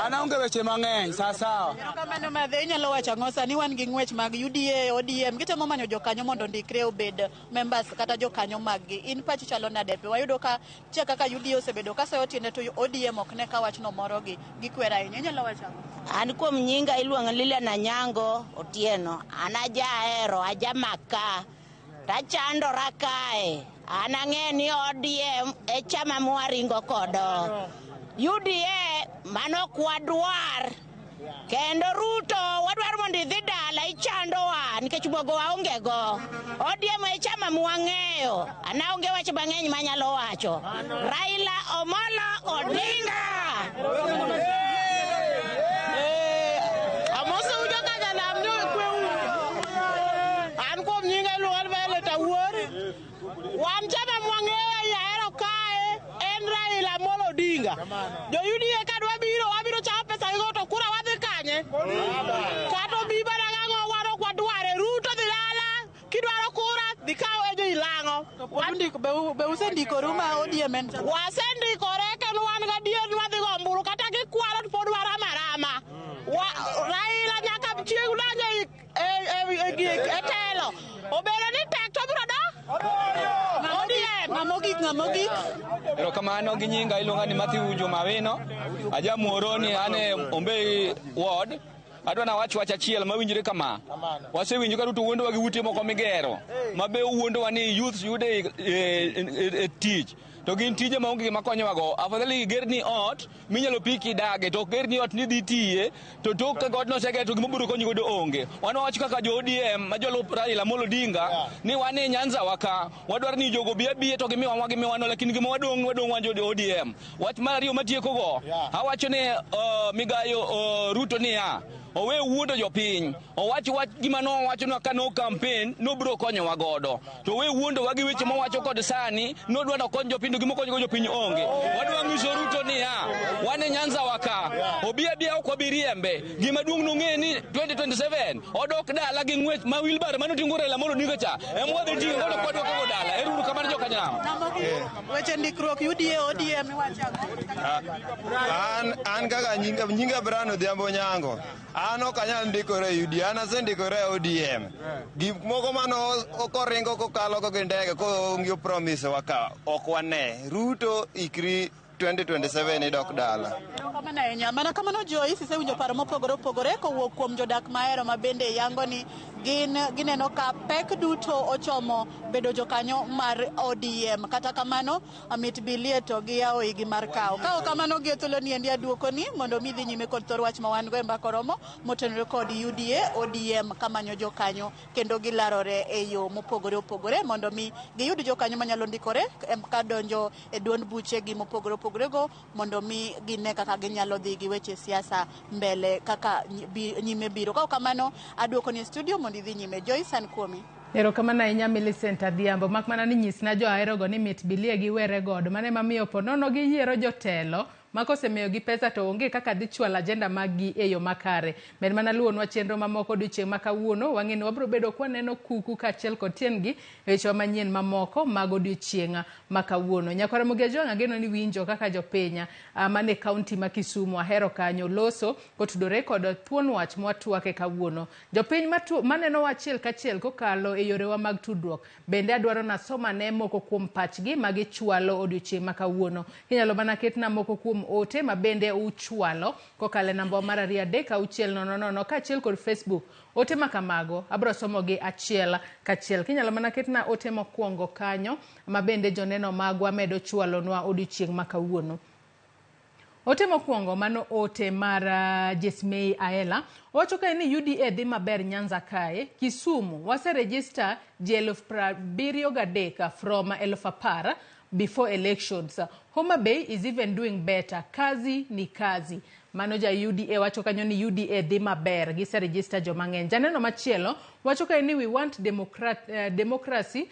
An aonge weche mang'eny, sawa sawa. Erokamano madhe, inyalo wacho ang'o sani wan gi ng'wech mag UDA, ODM, gitemo manyo jokanyo mondo ondikre obed members kata jokanyo mag gi. In pachi chalo nade? Be wayudo ka nitie kaka UDA osebedo ka soyo tiende to ODM ok ne ka wachno morogi, gikwero ahinya. Inyalo wacho ang'o? An kuom nyinga iluongo Lilian Anyango Otieno. An ajahero, ajamaka. Tachandora kae. An ang'e ni ODM e chama mwaringo kodo. UDA mano ok wadwar. Kendo Ruto wadwaro mondo idhi dala ichandowa nikech buogo waonge go. ODM e chama mwang'eyo. An aonge wach mang'eny manyalo wacho. Raila Omolo Odinga. Amosou joka nyanam ni kweuru. An kuom nyinga iluonga ni Violet Awuor. Wan chama mwang'eyo ei Ahero kae en Raila Amolo Odinga. Jo UDA ka dwa biro wabiro chamo pesa gigo to kura wadhi kanye? Kata obi mana gang'o wan ok wadware. Ruto dhi dala kidwaro kura dhi kaw e jo ilang'o. Be usendikoru ma ODM en chama? Wasendikore kendo wan gadier ni wadhi go ombulu kata gikwalo to pod waramo arama. Raila nyaka chieng' donjo e telo. Obedo ni tek to obiro do? ODM. Ng'ama ogik, ng'ama ogik. Erokamano gi nyinga iluonga ni Matthew Juma Wino. Aja Muhoroni an e Ombei ward. Adwa nawach wach achiel mawinjre kama. Wasewinjo ka Ruto wuondowa gi ute moko migero. Ma be owuondowa ni youths yude e tich. To gin tije maonge gima konyowago. Afadhali igerni ot minyalo pi kidage to ok gerni ot ni dhi tiye to tok ka godno oseger to gima obiro konyi godo onge. Wan wawacho kaka jo ODM ma jolup Raila Amolo Odinga ni wan e Nyanza wa ka wadwaro ni jogo obi abiya to gimiwa wagimiwa no lakini gima wadong' wadong' wan jo ODM. Wach mar ariyo matieko go awacho ni migayo Ruto niya owe wuondo jopiny owach wach gima nowachonwa ka no campaign nobiro konyowa godo to owe wuondowa gi weche mowacho kod sani nodwa nokony jopiny to gima okonyogo jopiny onge. Wadwa nyiso Ruto niya wan e Nyanza wa ka obi abiya ok wabi riembe gima duong' nong'e ni 2027 odok dala gi ng'wech ma wheelbarrow manoting'o Raila Amolo Odinga cha ema wadhi ting'o godo kwadwoke go dala. Ero uru kamano jokanyanam. Weche ndikruok UDA ODM iwacho ang'o? An kaka nyinga Brian Odhiambo Nyango. An ok anyal ndikora e UDA, an asendikora e ODM. Gik moko mane koringo kokalo go gi ndege kong'iyo promise wa ka ok wane. Ruto ikri 2027 idok dala. Erokamano ahinya. Mana kamano Joyce, isewinjo paro mopogore opogore kowuok kuom jodak mahero ma bende yango ni gin gineno ka pek duto ochomo bedo jokanyo mar ODM. Kata kamano, mit bilie to giyawo igi mar kawo. Ka ok kamano gi e thuolo ni endi aduokoni mondo mi dhi nyime kod thor wach ma wan go e mbaka oromo motenore kod UDA, ODM kamanyo jokanyo kendo gilarore e yo mopogore opogore mondo mi giyud jokanyo manyalo ndikore kadonjo e duond buchegi mopogore opogore go mondo mi gine kaka ginyalo dhi gi weche siasa mbele kaka nyime biro. Ka ok kamano aduokoni e studio mondo idhi nyime. Joyce, an kuomi. Erokamano ahinya Millicent Adhiambo. Mak mana ni nyisna jo aherogo ni mit bilie giwere godo. Mano ema miyo po nono giyiero jotelo ma kosemiyogi pesa to onge kaka dhi chwalo agenda mag gi e yo makare. Med mana luwonwa chenro mamoko odiochieng' ma kawuono. Wang'e ni wabiro bedo kwaneno kuku kaachiel kod tiendgi e wechewa manyien mamoko mag odiochieng' ma kawuono. Nyakwar Ramogi Ajwang' ageno ni winjo kaka jopiny mane kaunti ma Kisumu ahero kanyo loso kotudore kod thuon wach mwatwake kawuono. Jopiny manenowa achiel kachiel kokalo e yorewa mag tudruok bende adwaro nasomane moko kuom pachgi ma gichwalo odiochieng' ma kawuono. Inyalo mana ketna moko kuom ote ma bende uchwalo kokalo e namba mar 2 3 6 0 0 kaachiel kod Facebook. Ote ma kamago abiro somogi achiel kachiel. Kinyalo mana ketna ote mokwongo kanyo ma bende joneno magwa medo chwalonwa odiochieng' ma kawuono. Ote mokwongo mano ote mar Jesmei Aela owacho kae ni UDA dhi maber Nyanza kae. Kisumu waserejista ji 73,000 from 10,000 before elections. Homa Bay is even doing better. Kazi ni kazi. Mano ja UDA wacho kanyo ni UDA dhi maber. Giserejista joma ng'eny. Janeno machielo wacho kae ni we want democracy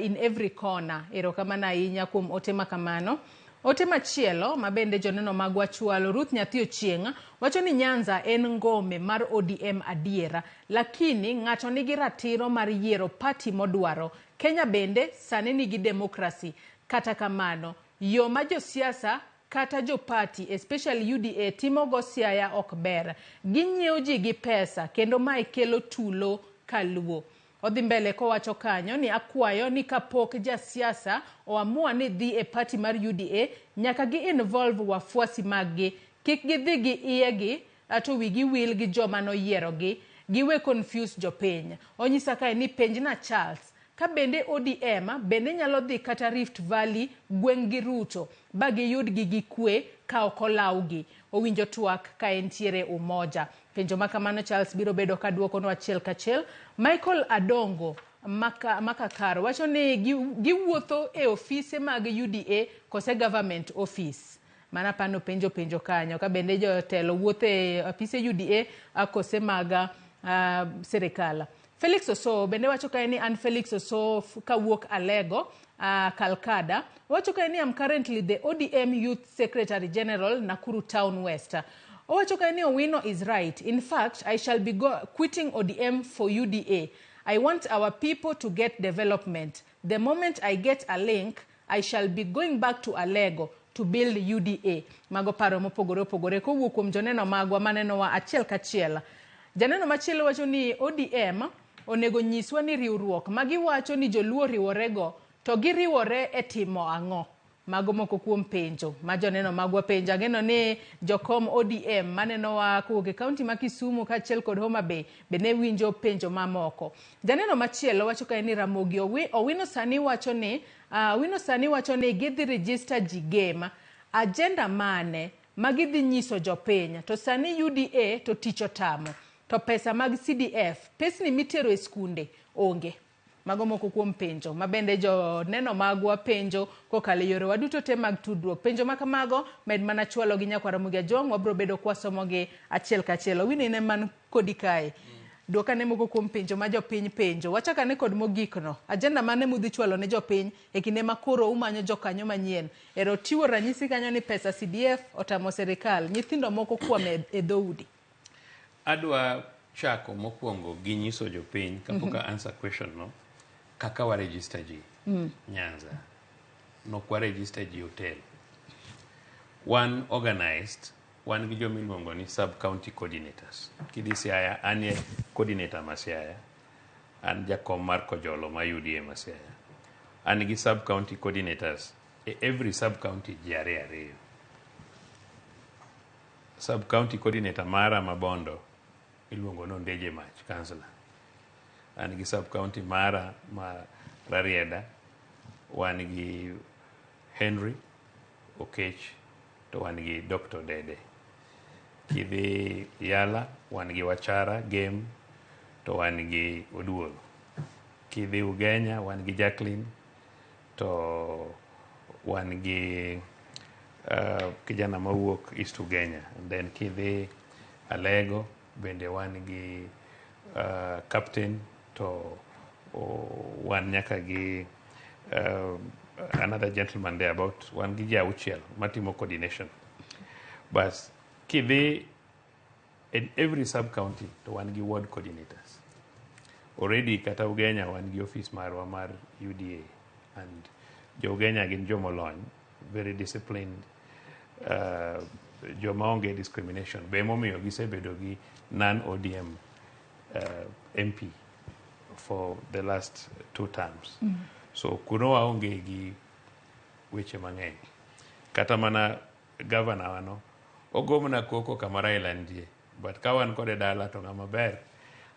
in every corner. Erokamano ahinya kuom ote ma kamano. Ote machielo ma bende joneno magwa chwalo Ruth Nyathi Ochieng' wacho ni Nyanza en ngome mar ODM adiera, lakini ng'ato nigi ratiro mar yiero party modwaro. Kenya bende sani nigi democracy. Kata kamano, yo ma josiasa kata jo party especially UDA timogo siaya ok ber. Ginyiewo ji gi pesa kendo mae kelo tulo kaluo. Odhi mbele kowacho kanyo ni akwayo ni kapok jasiasa oamua ni dhi e party mar UDA nyaka gi involve wafuasi maggi. Kik gidhi gi iyegi to wigi wil gi joma noyierogi. Giwe confuse jopiny. Onyisa kae ni penjna Charles Ka bende ODM bende nyalo dhi kata Rift Valley gweng' gi Ruto ba giyudgi gi kwe ka ok olawgi. Owinjo twak ka entiere Umoja. Penjo ma kamano Charles biro bedo ka dwokonwa achiel kachiel. Michael Adongo maka, Makakaro wacho ni giwuotho e ofise mag UDA kose government office. Mana pano penjo penjo kanyo ka bende jotelo wuotho e ofise UDA kose mag sirikal. Felix Oso bende wacho kae ni an Felix Oso kawuok Alego, Kalkada. Wacho kae ni I'm currently the ODM Youth Secretary General, Nakuru Town West. Owacho kae ni Owino is right. In fact, I shall be quitting ODM for UDA. I want our people to get development. The moment I get a link, I shall be going back to Alego to build UDA. Mago paro mopogore opogore kowuok kuom joneno magwa manenowa achiel kachiel. Janeno machielo wacho ni ODM onego nyiswa ni riwruok ma giwacho ni joluo riworego to giriwore e timo ang'o? Mago moko kuom penjo ma joneno magwa penjo. Ageno ni jokom ODM manenowa kowuok e kaunti ma Kisumu kaachiel kod Homa Bay bende winjo penjo mamoko. Janeno machielo wacho kae ni Ramogi Owino sani wacho ni Owino sani wacho ni gidhi register ji game. Agenda mane ma gidhi nyiso jopiny to sani UDA to tich otamo to pesa mag CDF pesni mitero e skunde onge. Mago moko kuom penjo ma bende joneno magwa penjo kokalo e yorewa duto te mag tudruok. Penjo ma kamago med mana chwalo gi nyakwar Ramogi Ajwang', wabiro bedo kwasomogi achiel kachiel. Owino in ema man kodi kae. Dwok ane moko kuom penjo ma jopiny penjo. Wachak ane kod mogikno. Agenda mane mudhi chwalo ne jopiny e kinde ma koro umanyo jokanyo manyien? Ero chiwo ranyisi kanyo ni pesa CDF otamo sirikal. Nyithindo moko kwame e dhoudi. Adwa chako mokwongo gi nyiso jopiny kapok a answer question no kaka wa register ji Nyanza. Nok wa register ji hotel. Wan organized, wan gi joma iluongo ni sub county coordinators. Kidhi Siaya, an e coordinator ma Siaya. An jakom mar Kojolo ma UDA ma Siaya. An gi sub county coordinators e every sub county ji ariyo ariyo. Sub county coordinator mara ma Bondo iluongo ni Ondeje Mach, councillor. An gi sub county mara ma Rarieda, wan gi Henry Okech to wan gi Dr. Dede. Kidhi Yala, wan gi Wachara Game to wan gi Oduol. Kidhi Ugenya, wan gi Jacqueline to wan gi kijana mawuok East Ugenya. And then kidhi Alego, bende wan gi captain to wan nyaka gi another gentleman there about wan gi ji auchiel matimo coordination. Bas kidhi in every sub county to wan gi ward coordinators. Already kata Ugenya wan gi office marwa mar UDA and jo Ugenya gin jomolony, very disciplined, joma onge discrimination. Be emomiyo gisebedo gi non-ODM MP for the last 2 terms. So kuno waonge gi weche mang'eny. Kata mana governor wano ogo mana koko kama Raila nitie. But ka wan kode dala to ng'ama ber,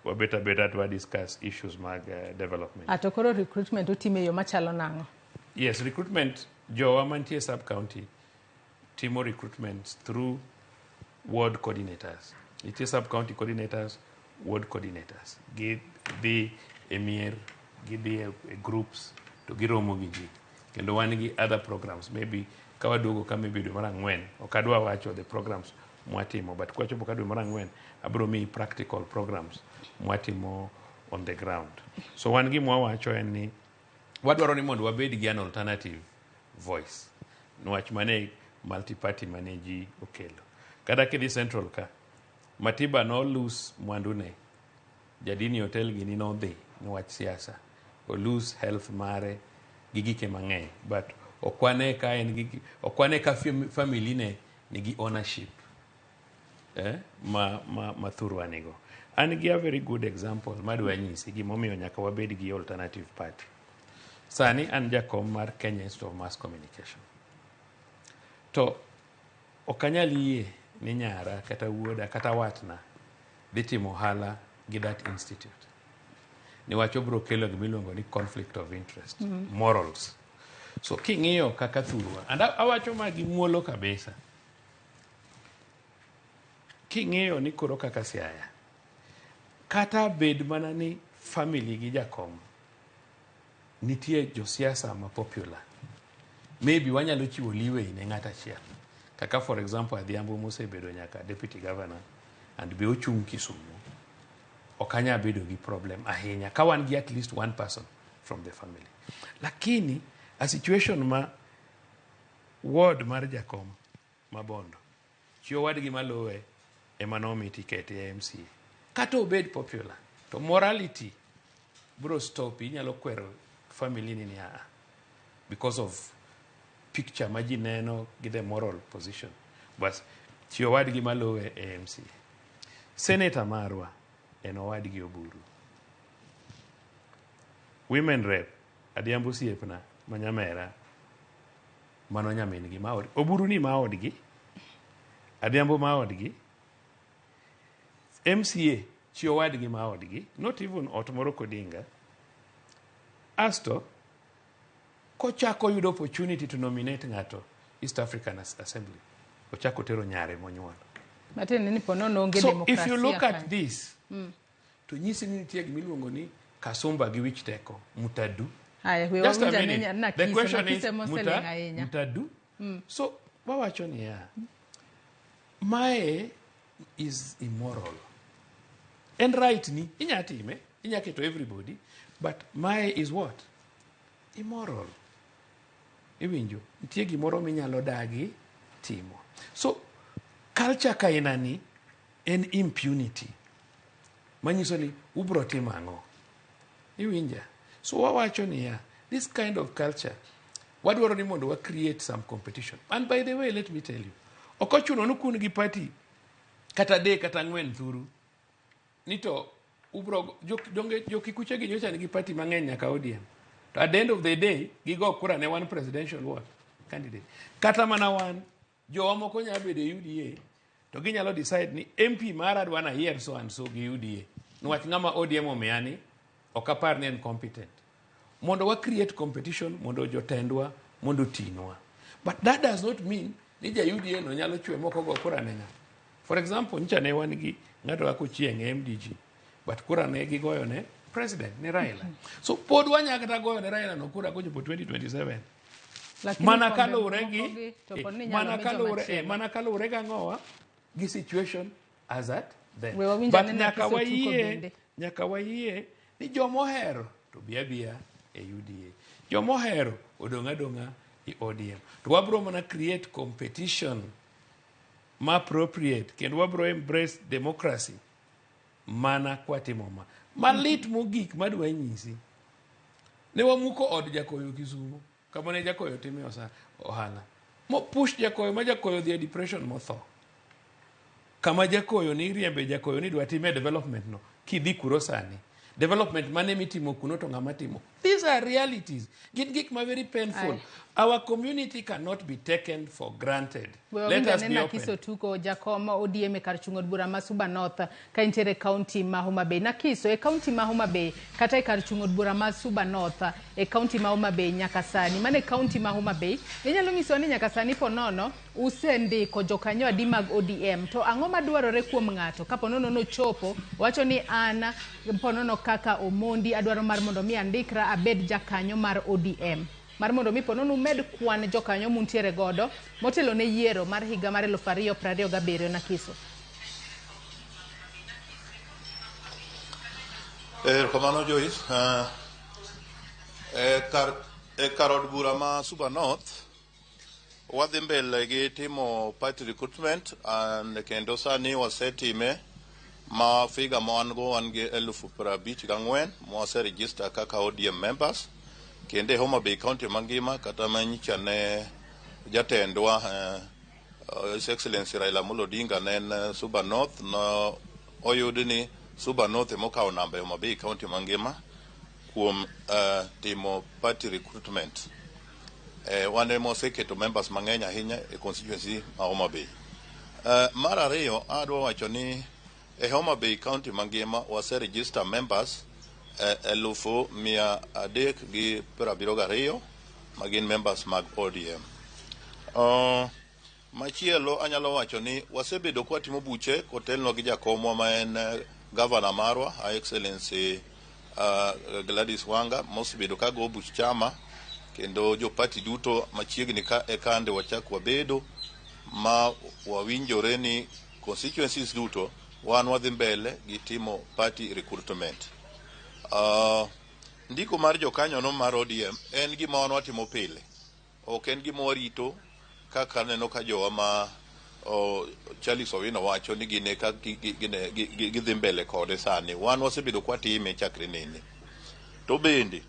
wabet abeta to wa discuss issues mag development. Ato koro recruitment utime yo machalo nang'o? Yes, recruitment, jowa mantie sub county timo recruitment through ward coordinators. Nitie sub county coordinators, ward coordinators. Gidhi e mier, gidhi e groups to giromo gi ji. Kendo wan gi other programs, maybe ka waduogo ka maybe dwe mar ang'wen, ok adwa wacho the programs mwatimo, but kwachopo ka dwe mar ang'wen, abiro miyi practical programs mwatimo on the ground. So wan gima wawacho en ni wadwaro ni mondo wabed gi an alternative voice. Niwach mane multi-party mane ji okelo. Kata kidhi Central ka, Matiba no lose mwandune. Jadini Hotel gini nodhi niwach siasa. O lose health mare gi gike mang'eny. But ok wane ka en gi, ok wane ka family ne nigi ownership ma thurwa nigo. An gi a very good example madwa nyisi gimomiyo nyaka wabed gi alternative party. Sani an jakom mar Kenya Institute of Mass Communication. To ok anyal yie ni nyara kata wuoda kata watna dhi timo ohala gi that institute. Niwach obiro kelo gima iluongo ni conflict of interest, morals. So king'iyo kaka thurwa, and awacho ma gi muolo kabisa. King'iyo ni koro kaka Siaya, kata bed mana ni family gi jakom nitie josiasa ma popular, maybe wanyalo chiwo leeway ne ng'at achiel. Kaka for example Adhiambo mosebedo nyaka deputy governor and be ochung' Kisumu, ok anyal bedo gi problem ahinya ka wan gi at least one person from the family. Lakini a situation ma ward mar jakom ma Bondo, chi owadgi maluwe ema nomi ticket e MCA. Kata obed popular, to morality bro stop inyalo kwero family ni ni aa because of picture ma ji neno gi the moral position. Bas chi owadgi maluwe e MCA. Senator marwa en owadgi Oburu. Women rep Adhiambo osiepna ma nyamera mano nyamin gi ma od Oburu ni ma odgi Adhiambo ma odgi MCA chi owadgi ma odgi not even ot moro Kodinga asto kochako yudo opportunity to nominate ng'ato East African Assembly ochako tero nyare monyuolo. Matiende ni ponono onge So if you demokrasia look at kanyo. this to nyisi ni nitie gimiluongo ni kasumba gi wich teko mutadu. Haya, we Just a wawinj ane minute. The Nakiso, question is Nakiso moseling' ahinya. mutadu. So wawacho niya, mae is immoral. En right ni inya time, inya keto everybody, but mae is what? Immoral. Iwinjo, nitie gimoro minyalo dagi timo. So culture kainani en impunity. Manyiso ni ubro timo ang'o? Iwinja? So wawacho niya, this kind of culture, wadwaro ni mondo wa create some competition. And by the way, let me tell you, ok ochuno ni kun gi party kata adek kata ang'wen thuru, ni to ubro, donge jokikuche gi nyocha nigi party mang'eny nyaka ODM. To at the end of the day, gigo kura ne one presidential what? Candidate. Kata mana wan, jowa moko nyalo bedo e UDA, to ginyalo decide ni MP mara adwa nayier so and so gi UDA. Niwach ng'ama ODM omiya ni, ok apar ni en competent. Mondo wa create competition, mondo jotendwa, mondo otinwa. But that does not mean ni ja UDA no nyalo chwe moko go kura ne ng'ato. For example, nyocha ne wan gi ng'ato kaka Ochieng' e MDG, but kura ne gigoyo ne president, ne Raila. So pod wanyalo kata goyo ne Raila no kura kochopo 2027. Lakini Mana kombe kaluwore moko gi gi to pod ni nyalo mana mi kaluwore jomachielo. mana kaluwore gang'owa gi situation as at then. We wawinj But ane nyaka Nakiso tuko wayie, bende. nyaka wayie ni jomohero to bi abiya e UDA. Jomohero odong' adong'a e ODM. To wabro mana create competition ma appropriate kendo wabro embrace democracy mana kwatimo ma. Malit mogik madwa nyisi. Ne wamuko od Jakoyo Kisumu kama ne Jakoyo time ohala. Mo push Jakoyo ma Jakoyo dhi e depression motho. Kama Jakoyo ni riembe Jakoyo ni dwa time development no kidhi kuro sani. Development mane mitimo kuno to ng'ama timo. These are realities. Gin gik ma very painful. Aye. Our community cannot be taken for granted. We Let wawinj us ane be Nakiso open. tuko jakom ODM e kar chung' od bura ma Suba North ka intiere e kaunti ma Homa Bay. Nakiso e kaunti ma Homa Bay kata e kar chung' od bura ma Suba North e kaunti ma Homa Bay nyaka sani. Mano e kaunti ma Homa Bay. Inyalo nyisowa ni nyaka sani ponono usendiko jokanyo adi mag ODM to ang'o madwarore kuom ng'ato kapo nono nochopo wacho ni an ponono kaka Omondi adwaro mar mondo mi andikra abed jakanyo mar ODM mar mondo mi ponono umed kwan jokanyo muntiere godo motelo ne yiero mar higa mar 2027 Nakiso. Erokamano Joyce. E kar od bura ma Suba North wadhi mbele gi timo party recruitment and kendo sani wasetime ma figa ma wan go wan gi 54,000 mwase register kaka ODM members kendo e Homa Bay County mangima kata manyicha ne jatendwa His Excellency Raila Amolo Odinga ne en Suba North no oyud ni Suba North emokawo namba e Homa Bay County mangima kuom timo party recruitment. Wan ema waseketo members mang'eny ahinya e constituency ma Homa Bay. Mar ariyo adwa wacho ni e Homa Bay County mangima wase register members 372,000 ma gin members mag ODM. Machielo anyalo wacho ni wasebedo kwatimo buche kotelnwa gi jakomwa ma en gavana marwa, Her Excellency Gladys Wanga, mosebedo ka go buch chama kendo jopati duto machiegni ka ekande wachak wabedo ma wawinjore ni constituencies duto wan wadhi mbele gi timo party recruitment. Ndiko mar jokanyono mar ODM en gima wan watimo pile, ok en gima warito kaka aneno ka jowa ma Charles Owino wacho ni gine ka gidhi mbele kode sani. Wan wasebedo kwatime chakre nene. To bende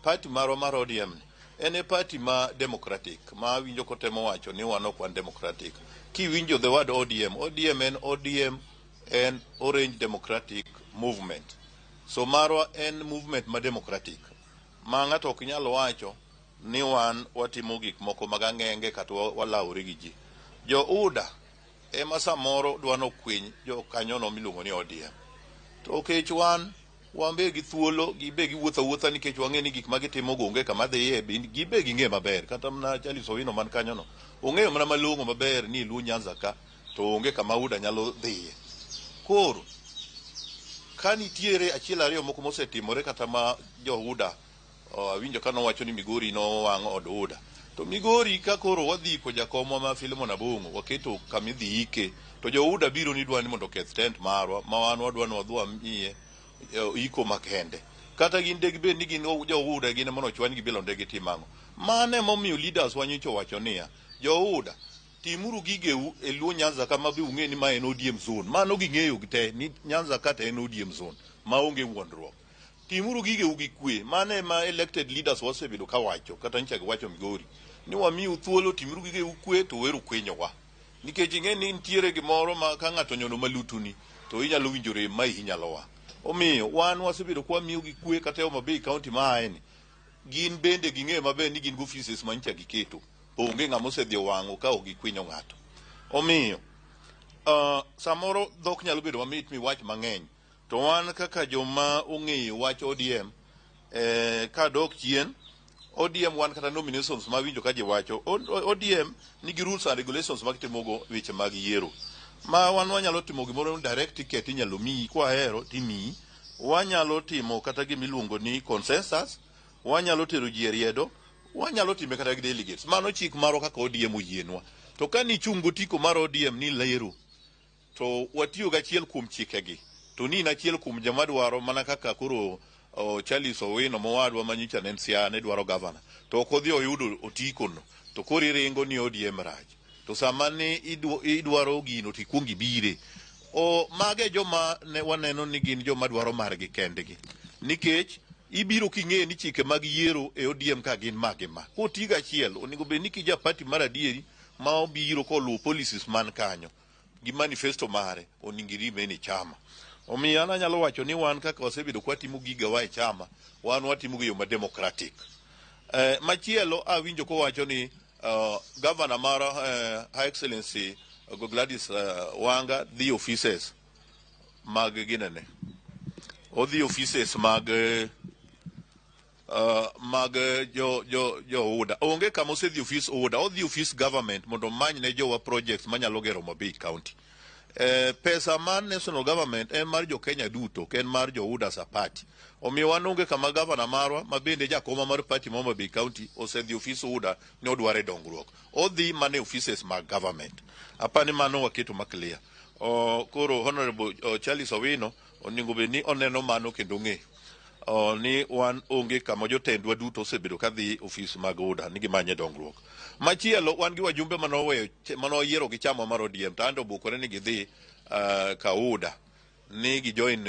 party marwa mar ODM en e party ma democratic, ma winjo kotemo wacho ni wan ok wan democratic. Kiwinjo the word ODM, ODM en ODM en Orange Democratic Movement. So marwa en movement ma democratic ma ng'ato ok nyal wacho ni wan watimo gik moko mag ang'enge kata walawore gi ji. Jo UDA ema samoro dwa nokwiny jokanyono miluongo ni ODM. To okech wan be gi thuolo, gibe giwuotho awuotha nikech wang'e ni gik ma gitimo go onge kama dhiye, gibe ging'e maber. Kata mana Charles Owino man kanyono ong'eyo mana malong'o maber ni Luo Nyanza ka to onge kama UDA nyalo dhiye. Koro ka nitiere achiel ariyo moko mosetimore kata ma jo UDA awinjo ka nowacho ni Migori nowang' od UDA. To Migori ka koro wadhi iko jakomwa ma Philemon Abong'o waketo kama idhi ike, to jo UDA biro ni dwa ni mondo oketh tent marwa ma wan wadwa ni wadhi wamiye iko makende. Kata gin deg bed ni gin jo UDA gin ema nochwany gi bilo ndege tim ang'o. Mano emomiyo leaders wa nyocha owacho niya, jo UDA timuru gigeu e Luo Nyanza kama be ung'e ni ma en ODM zone. Mano ging'eyo te ni Nyanza ka to en ODM zone maonge wuondruok. Timuru gigeu gi kwe. Mano ema elected leaders wasebedo kawacho kata nyocha giwacho Migori ni wamiu thuolo timuru gigeu kwe to weru kwinyowa. Nikech ing'e ni nitiere gimoro ma ka ng'ato onyono malutuni to inyalo winjo rem ma iyi nyalo wang'. Omiyo wan wasebedo kwa miyo gi kwe kata e Homa Bay County ma aeni gin bende ging'eyo maber ni gin gi offices ma nyocha giketo. Onge ng'ama osedhi owang'o ka ok gikwinyo ng'ato. Omiyo samoro dhok nyalo bedo mamit miwach mang'eny, to wan kaka joma ong'eyo wach ODM, kadok chien, ODM wan kata nominations mawinjo ka ji wacho, ODM nigi rules and regulations mag timogo weche mag yiero. Ma wan wanyalo timo gimoro direct ticket inyalo miyi, kwahero timiyi. Wanyalo timo kata gimiluongo ni consensus, wanyalo tero ji e riedo, wanyalo time kata gi delegates. Mano chik marwa kaka ODM oyienwa. To ka nichung' gotiko mar ODM ni lero, to watiyo gachiel kuom chikegi. To ni in achiel kuom joma dwaro mana kaka koro Charles Owino mowadwa ma nyocha ne en Siaya ne dwaro gavana. To ok odhi oyudo otiko no. To koro iringo ni ODM rach. To sama ni idwaro gino to ikuong ibire. Mage joma ne waneno ni gin joma dwaro margi kendgi. Nikech ibiro king'eyo ni chike mag yiero e ODM ka gin mage ma. Koti gachiel, onego bed ni kija party mar adieri ma obiro koluwo policies man kanyo gi manifesto mare onego irime ni chama. Omiyo an anyalo wacho ni wan kaka wasebedo kwatimo gigawa e chama, wan watimo gi yo ma democratic. Machielo awinjo kowacho ni governor mar Her Excellency Gladys Wanga dhi offices mag ginene. Odhi offices mag mag jo UDA. Onge kama osedhi office UDA, odhi office government mondo omany ne jowa projects manyalo gero Homa Bay County. Pesa mar national government en mar jo Kenya duto, ok en mar jo UDA as a party. Omiyo wan onge kama governor marwa ma bende jakoma mar party ma Homa Bay County osedhi office UDA ni odware dongruok. Odhi mana e offices mag government. Apani mano waketo ma clear. Koro Honorable Charles Owino onego bed ni oneno mano kendo ong'e ni wan onge kama jotendwa duto osebedo kadhi ofis mag UDA ni gimanye dongruok. Machielo wan gi wajumbe manoweyo manoyiero gi chama mar ODM to ando obukore ni gidhi ka UDA ni gijoin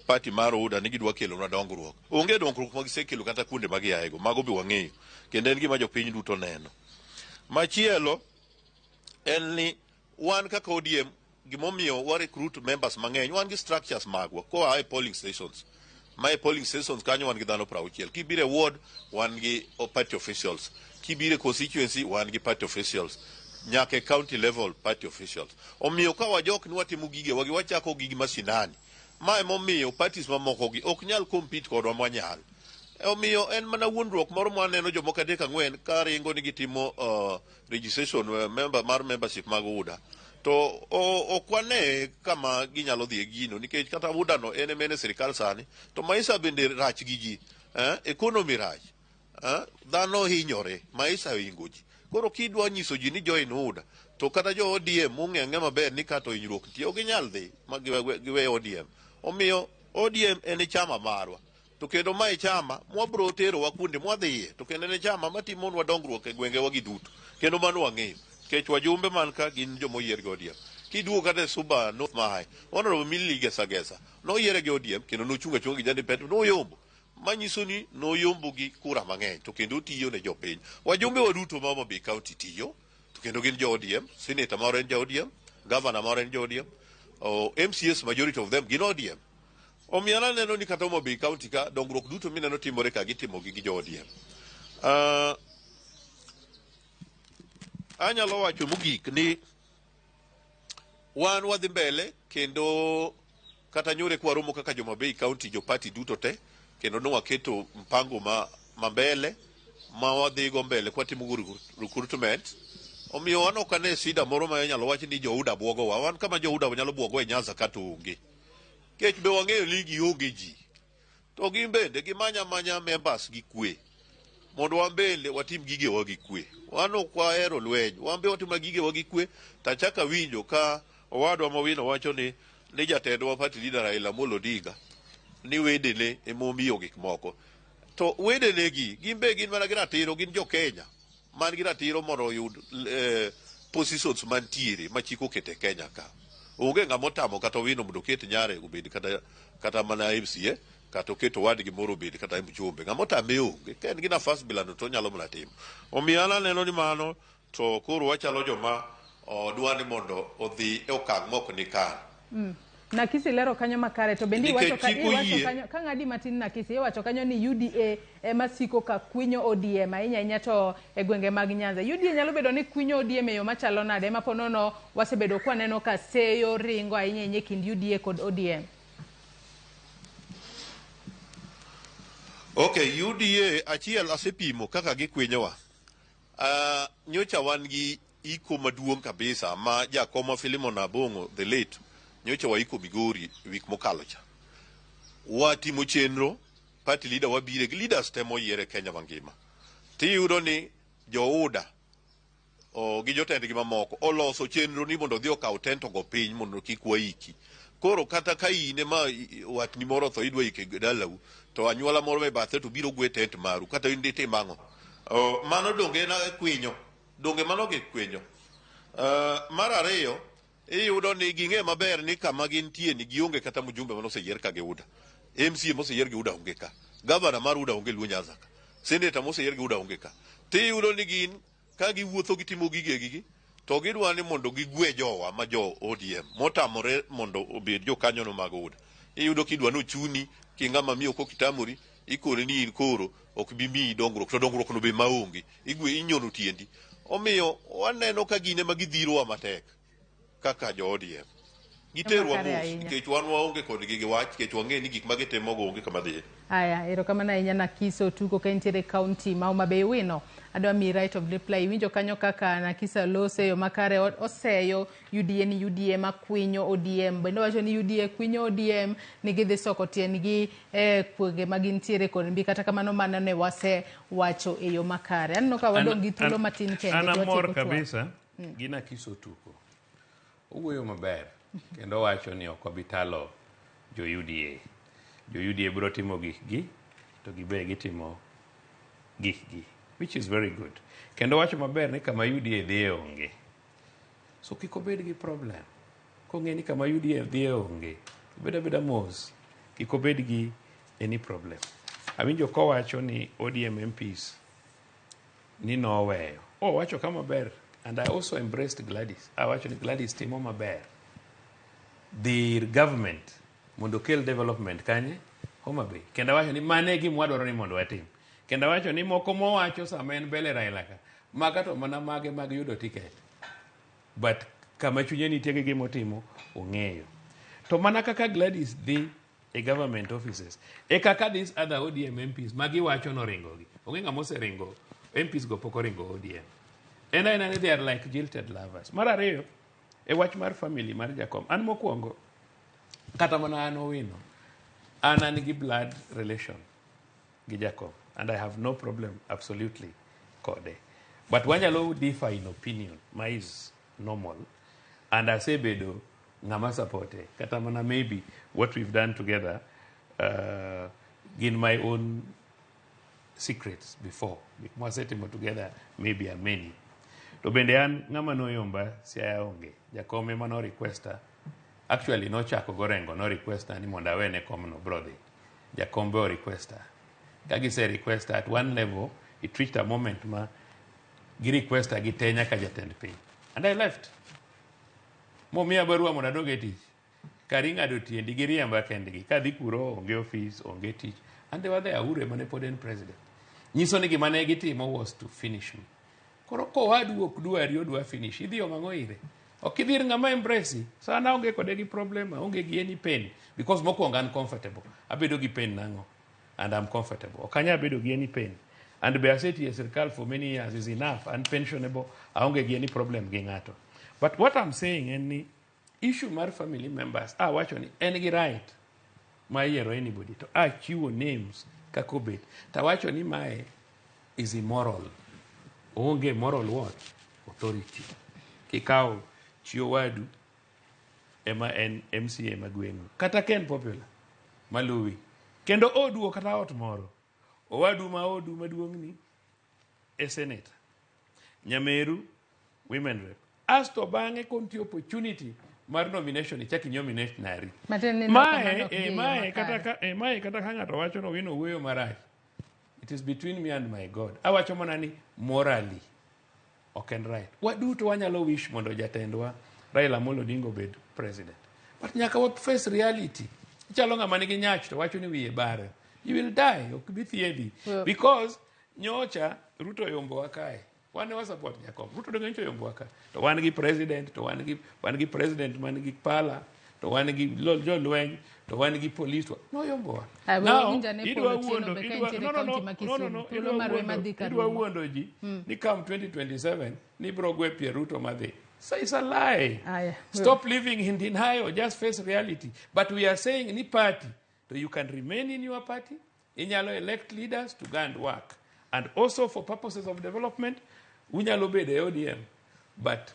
party mar UDA ni gidwa kelonwa dongruok. Onge dongruok ma gisekelo kata kuonde ma giaego, mago be wang'eyo kendo en gima jopiny duto neno. Machielo en ni wan kaka ODM gimomiyo wa recruit members mang'eny, wan gi structures magwa koa e polling stations. Ma e polling stations kanyo wan gi dhano 60. Kibiro e ward wan gi party officials. Kibiro e constituency wan gi party officials. Nyaka e county level party officials. Omiyo ka wajok ni watimo gigewa gi wachako gigi mashinani. Ma emomiyo parties mamoko gi ok nyal compete kodwa mwanyal. Omiyo en mana wuondruok moro mwaneno jomoko adek ang'wen ka ringo ni gitimo registration member mar membership mag UDA. To ok wane kama ginyalo dhiye gino nikech kata UDA no en ema en e sirikal sani to maisha bende rach gi ji. Economy rach. Dhano hinyore, maisha ohingo ji. Koro kidwa nyiso ji ni join UDA to kata jo ODM mong'e ang'e maber ni kato hinyruok nitie ok ginyal dhi ma giwe ODM. Omiyo ODM en chama marwa. To kendo mae chama mwabro terowa kuonde mwadhiye to kendo en chama matimonwa dongruok e gwengewa gi duto. Kendo mano wang'eyo. Nikech wajumbe man ka gin jomoyier gi ODM. Kiduogo kata e Suba North Mahai, Honorable Millie Gesa Gesa noyiere gi ODM kendo nochung' achunga gi jandipet noyombo. Manyiso ni noyombo gi kura mang'eny to kendo otiyo ne jopiny. Wajumbe wa duto ma Homa Bay County tiyo to kendo gin jo ODM, senator moro en ja ODM, governor moro en ja ODM, MCAs majority of them gin ODM. Omiyo an aneno ni kata Homa Bay County ka dongruok duto mineno timore ka gitimo gi jo ODM. Anyalo wacho mogik ni wan wadhi mbele kendo kata nyore kwaromo kaka jo Homa Bay County jo party duto te kendo ne waketo mpango ma mbele ma wadhigo mbele kwatimo go recruitment. Omiyo wan ok ane sida moro ma inyalo wach ni jo UDA bwogowa. Wan kama jo UDA nyalo bwogowa e Nyanza kata onge. Nikech be wang'eyo ni gionge ji. To gin bende gimanya amanya members gi kwe. Mondo wan bende watim gigewa gi kwe. Wan ok wahero lweny. Wan be watimo gigewa gi kwe. Tachako awinjo ka owadwa Mowino wacho ni jatendwa party leader Raila Amolo Odinga ni wedene emomiyo gik moko. To wedene gi gin be gin mana gi ratiro, gin jo Kenya man gi ratiro mondo oyud positions mantiere ma chik oketo e Kenya ka. Onge ng'ama otamo kata Owino mondo oket nyare obed kata mana MCA kata oket owadgi moro obed kata mjumbe. Ng'ama otame onge. Ka en gi nafas bilano to onyalo mana timo. Omiyo an aneno ni mano to koro wachalo joma dwa ni mondo odhi e okang' mok ni kare. Nakisi lero kanyo makare to bende iwacho ka iwacho kanyo ka ng'adi matin Nakisi iwacho kanyo ni UDA ema siko ka kwinyo ODM ahinya ahinya to e gwenge mag Nyanza. UDA nyalo bedo ni kwinyo ODM e yo machalo nade ma po nono wasebedo kwa neno ka seyo ringo ahinya ahinya e kind UDA kod ODM. Okay, UDA achiel asepimo kaka gikwinyowa. Nyocha wan gi iko maduong' kabisa ma jakoma Philemon Abong'o the late nyocha waiko Migori wik mokalo cha. Watimo chenro, party leader wabire gi leaders te moyier e Kenya mangima. Tiyudo ni jo UDA gi jotendgi mamoko oloso chenro ni mondo odhi okaw tent ogo piny mondo kik waiki. Koro kata ka in ema watni moro otho idwa ike dalau to anyuola moro e bathe to biro gwe tent maru kata in ditim ang'o. Mano donge en kwinyo. Donge mano gi kwinyo. Mar ariyo iyudo ni ging'e maber ni kama gintie ni gionge kata mjumbe manoseyier ka gi UDA. MCA moseyier gi UDA onge ka. Governor mar UDA onge Luo Nyanza ka. Senator moseyier gi UDA onge ka. Tiyudo ni gin ka giwuotho gitimo gigegi to gidwa ni mondo gigwe jowa ma jo ODM motamore mondo obed jokanyono mag UDA. Iyudo kidwa nochuni ki ng'ama miyo kok itamori ikone ni in koro ok bi miyi dongruok to dongruok no be maonge igwe inyono tiendi. Omiyo waneno ka gin ema gidhirowa matek kaka jo ODM. Giterwa mos nikech wan waonge kodgi gi wach nikech wang'e ni gik ma gitimogo onge kama dhiye. Aya, erokamano ahinya Nakiso Tuko ka intiere county ma Homa Bay. Wino, adwa miyi right of reply. Iwinjo kanyo kaka Nakisa lose yo makare oseyo UDA ni UDA makwinyo ODM. Bende owacho ni UDA kwinyo ODM ni gidhi soko tiendgi e gwenge ma gintiere kod mbi. Kata kamano mano ne wasewacho e yo makare. Aneno ka wadong' gi thuolo matin kende. An amor kabisa gi Nakiso Tuko. Owuoyo maber kendo wacho ni ok obi talo jo UDA. Jo UDA biro timo gikgi to gibe gitimo gikgi, which is very good. Kendo wacho maber ni kama UDA dhiye onge. So kik obed gi problem. Kong'e ni kama UDA dhiye onge, obed abeda mos, kik obed gi any problem. Awinjo kowacho ni ODM MPs ni noweyo. Owacho kama ber, and I also embraced Gladys. Awacho ni Gladys timo maber. The government mondo okel development kanye Homa Bay. Kendo awacho ni mane e gima wadwaro ni mondo watim. Kendo awacho ni moko mowacho sama en mbele Raila ka, maga to mana mage mag yudo ticket. But kama chunye nitie gi gima otimo, ong'eyo. To mana kaka Gladys dhi e government offices, e kaka these other ODM MPs magiwacho noringogi. Onge ng'ama oseringo, MPs go pok oringo ODM. En aena ni they are like jilted lovers. Mar ariyo, e wach mar family mar Jakom, an mokwongo, kata mana an Owino, an gi blood relation gi Jakom, and I have no problem absolutely kode. But wanyalo differ in opinion, ma is normal, and asebedo ng'ama supporte. Kata mana maybe what we've done together gin my own secrets before. Gik mwasetimo together maybe are many. To bende an ng'ama noyomba Siaya onge. Jakom ema no requesta. Actually nochako gorengo no requesta ni mondo awene komno bro dhi. Jakom be o requesta. Ka gise requesta at one level, it reached a moment ma gi requesta gi te nyaka jatend piny. And I left. Momiya barua mondo adog e tich. Kar ing'ado tiendi giriemba kendgi. Kadhi kuro onge office, onge tich. And they were there, Uhuru ema ne pod en president. Nyiso ni gima ne gitimo was to finish me. Koro kowadu ok dwari odwa finish, idhi omo ang'o ire? Ok idhi ir ng'ama embrace. So an aonge kode gi problem, aonge gi any pain. Because mokwongo an comfortable. Abedo gi pain nang'o? And I'm comfortable. Ok anyal bedo gi any pain. And be asetiyo e sirkal for many years is enough. An pensionable, aonge gi any problem gi ng'ato. But what I'm saying en ni issue mar family members, awacho ni en gi right mar yiero anybody. To achiwo names kaka obet. Tawacho ni mae is immoral. Onge moral what? Authority. Kikawo chi owadu ema en MCA ma gweng'u. Kata ka en popular, maluwi. Kendo odu ok kata ot moro. Owadu ma odu maduong' ni e senator. Nyameru, women rep. Asto bang'e kontie opportunity mar nomination ichak i-nominate nari. Matiende ni Mae, kamano ok eh, dhi e yo mae, kata makare. ka, mae kata ka ng'ato wacho no wino wuoyo marach. It is between me and my God. Awacho mana ni morally ok en right. Waduto wanyalo wish mondo jatendwa Raila Amolo Odinga obed president. But nyaka wa face reality. Ichalo ng'ama nigi nyach to wacho ni wiye bare. You will die, ok bi thiedhi. Well- Because nyocha Ruto oyombowa kae. Wan ne wa support Jakom. Ruto donge nyocha oyombowa kae. To wan gi president, to wan gi president man gi pala, to wan gi jolweny, to wan gi police. To noyombowa. Ah, we Now, winjo ane idwa Paul Otieno wuondo, be ka idwa, entiere no, no, kaunti no, ma no, no, Kisumu. no, Thuolo idwa marwa ema wuondo, dhi ka idwa rumo. wuondo ji ni come 2027 ni bro gwe pier Ruto madhi. So it's a lie. Aya. Stop living in denial, just face reality. But we are saying ni party, so you can remain in your party, inyalo elect leaders to go and work. And also for purposes of development, unyalo bedo e ODM. But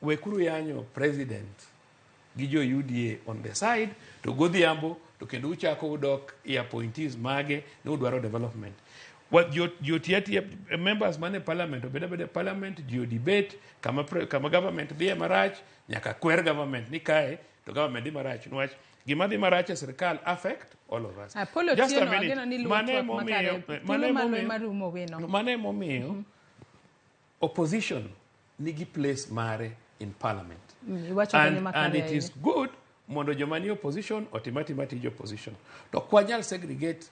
wekuru yanyo president gi jo UDA on the side to godhiambo to kendo uchako udok e appointees mage ni udwaro development. What jo tiatia members mane parliament obed abeda e parliament ji debate kama, kama government dhiye marach nyaka kwer government ni kae to government dhi marach niwach gima dhi marach e sirkal affect all of us. Ah, Paul Just a Otieno, minute. ageno ni luwo Mano twak emomiyo- makare. mano Thuolo marwa emomiyo- ema rumo wino. mano emomiyo opposition nigi place mare in parliament. Iwacho kanyo And, makare and it is ahinya. good mondo joma ni opposition otim atima tij opposition. To ok wanyal segregate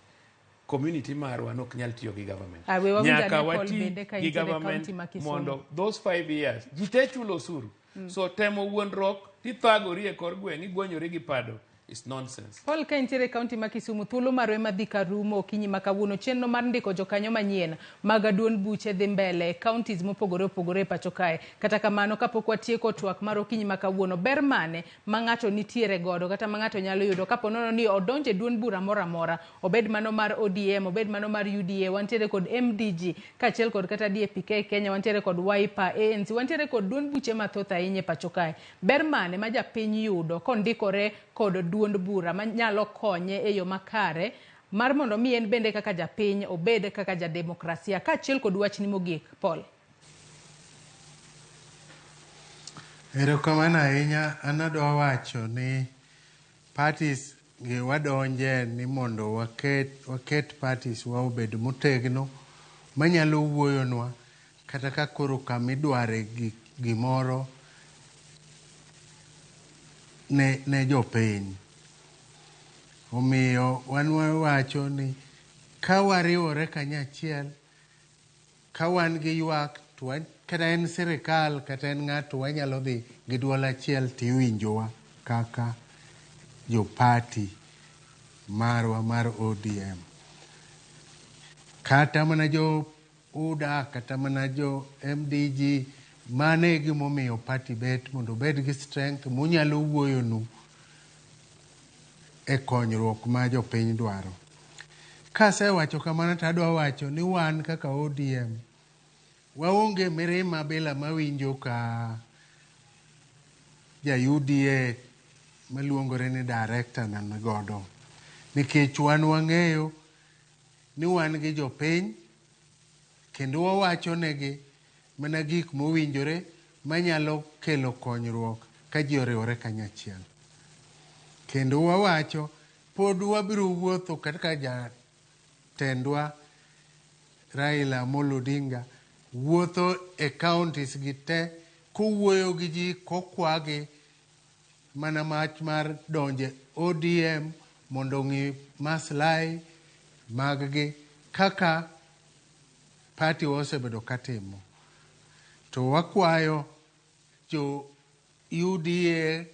community marwa nok nyal tiyo gi government. Ah, we wawinj Nyaka ane Paul wati bende ka gi entiere government kaunti ma Kisumu. mondo those 5 years ji te chulo osuru. So temo wuondruok tithagori e kor gweng' igwonyori gi pado is nonsense. Paul ka entiere e kaunti ma Kisumu, thuolo marwa ema dhi ka rumo okinyi ma kawuono. Chenro mar ndiko jokanyo manyien mag duond buche dhi mbele e counties mopogore opogore e pacho kae. Kata kamano, kapok watieko twak mar okinyi ma kawuono, ber mane ma ng'ato nitiere godo kata ma ng'ato nyalo yudo kapo nono ni odonjo e duond bura moro amora, obed mano mar ODM, obed mano mar UDA, wantiere kod MDG, kaachiel kod kata DAP-K Kenya, wantiere kod Wiper, ANC, wantiere kod duond buche mathoth ahinya e pacho kae. Ber mane ma japiny yudo kondikore kod duond bura manyalo konye e yo makare mar mondo mi en bende kaka japiny obed kaka jademokrasia kaachiel kod wachni mogik Paul. Erokamano ahinya. An adwa wacho ni parties gi wadonje ni mondo waket parties wa obed motegno manyalo wuoyonwa kata ka koro kamidware gimoro ne jopiny. Omiyo wan wawacho ni ka wariwore kanyachiel, ka wan gi ywak to kata en sirikal kata en ng'ato wanyalo dhi gi duol achiel tiwinjowa kaka jo party marwa mar ODM. Kata mana jo UDA, kata mana jo MDG, mano e gimomiyo party bet mondo obed gi strength monyalo wuoyonu e konyruok ma jopiny dwaro. Kasewacho kamano to adwa wacho ni wan kaka ODM waonge mirima bila mawinjo ka ja UDA maluongore ni director na nigodo. Nikech wan wang'eyo ni wan gi jopiny kendo wawacho negi mana gik mowinjore manyalo kelo konyruok ka ji oriwore kanyachiel. Kendo wawacho pod wabiro wuotho kaka jatendwa Raila Amolo Odinga wuotho e counties gi te kowuoyo gi ji kokwagi mana mach mar donje ODM mondo ong'i maslahi mag-gi kaka party wa osebedo katimo. To wakwayo jo UDA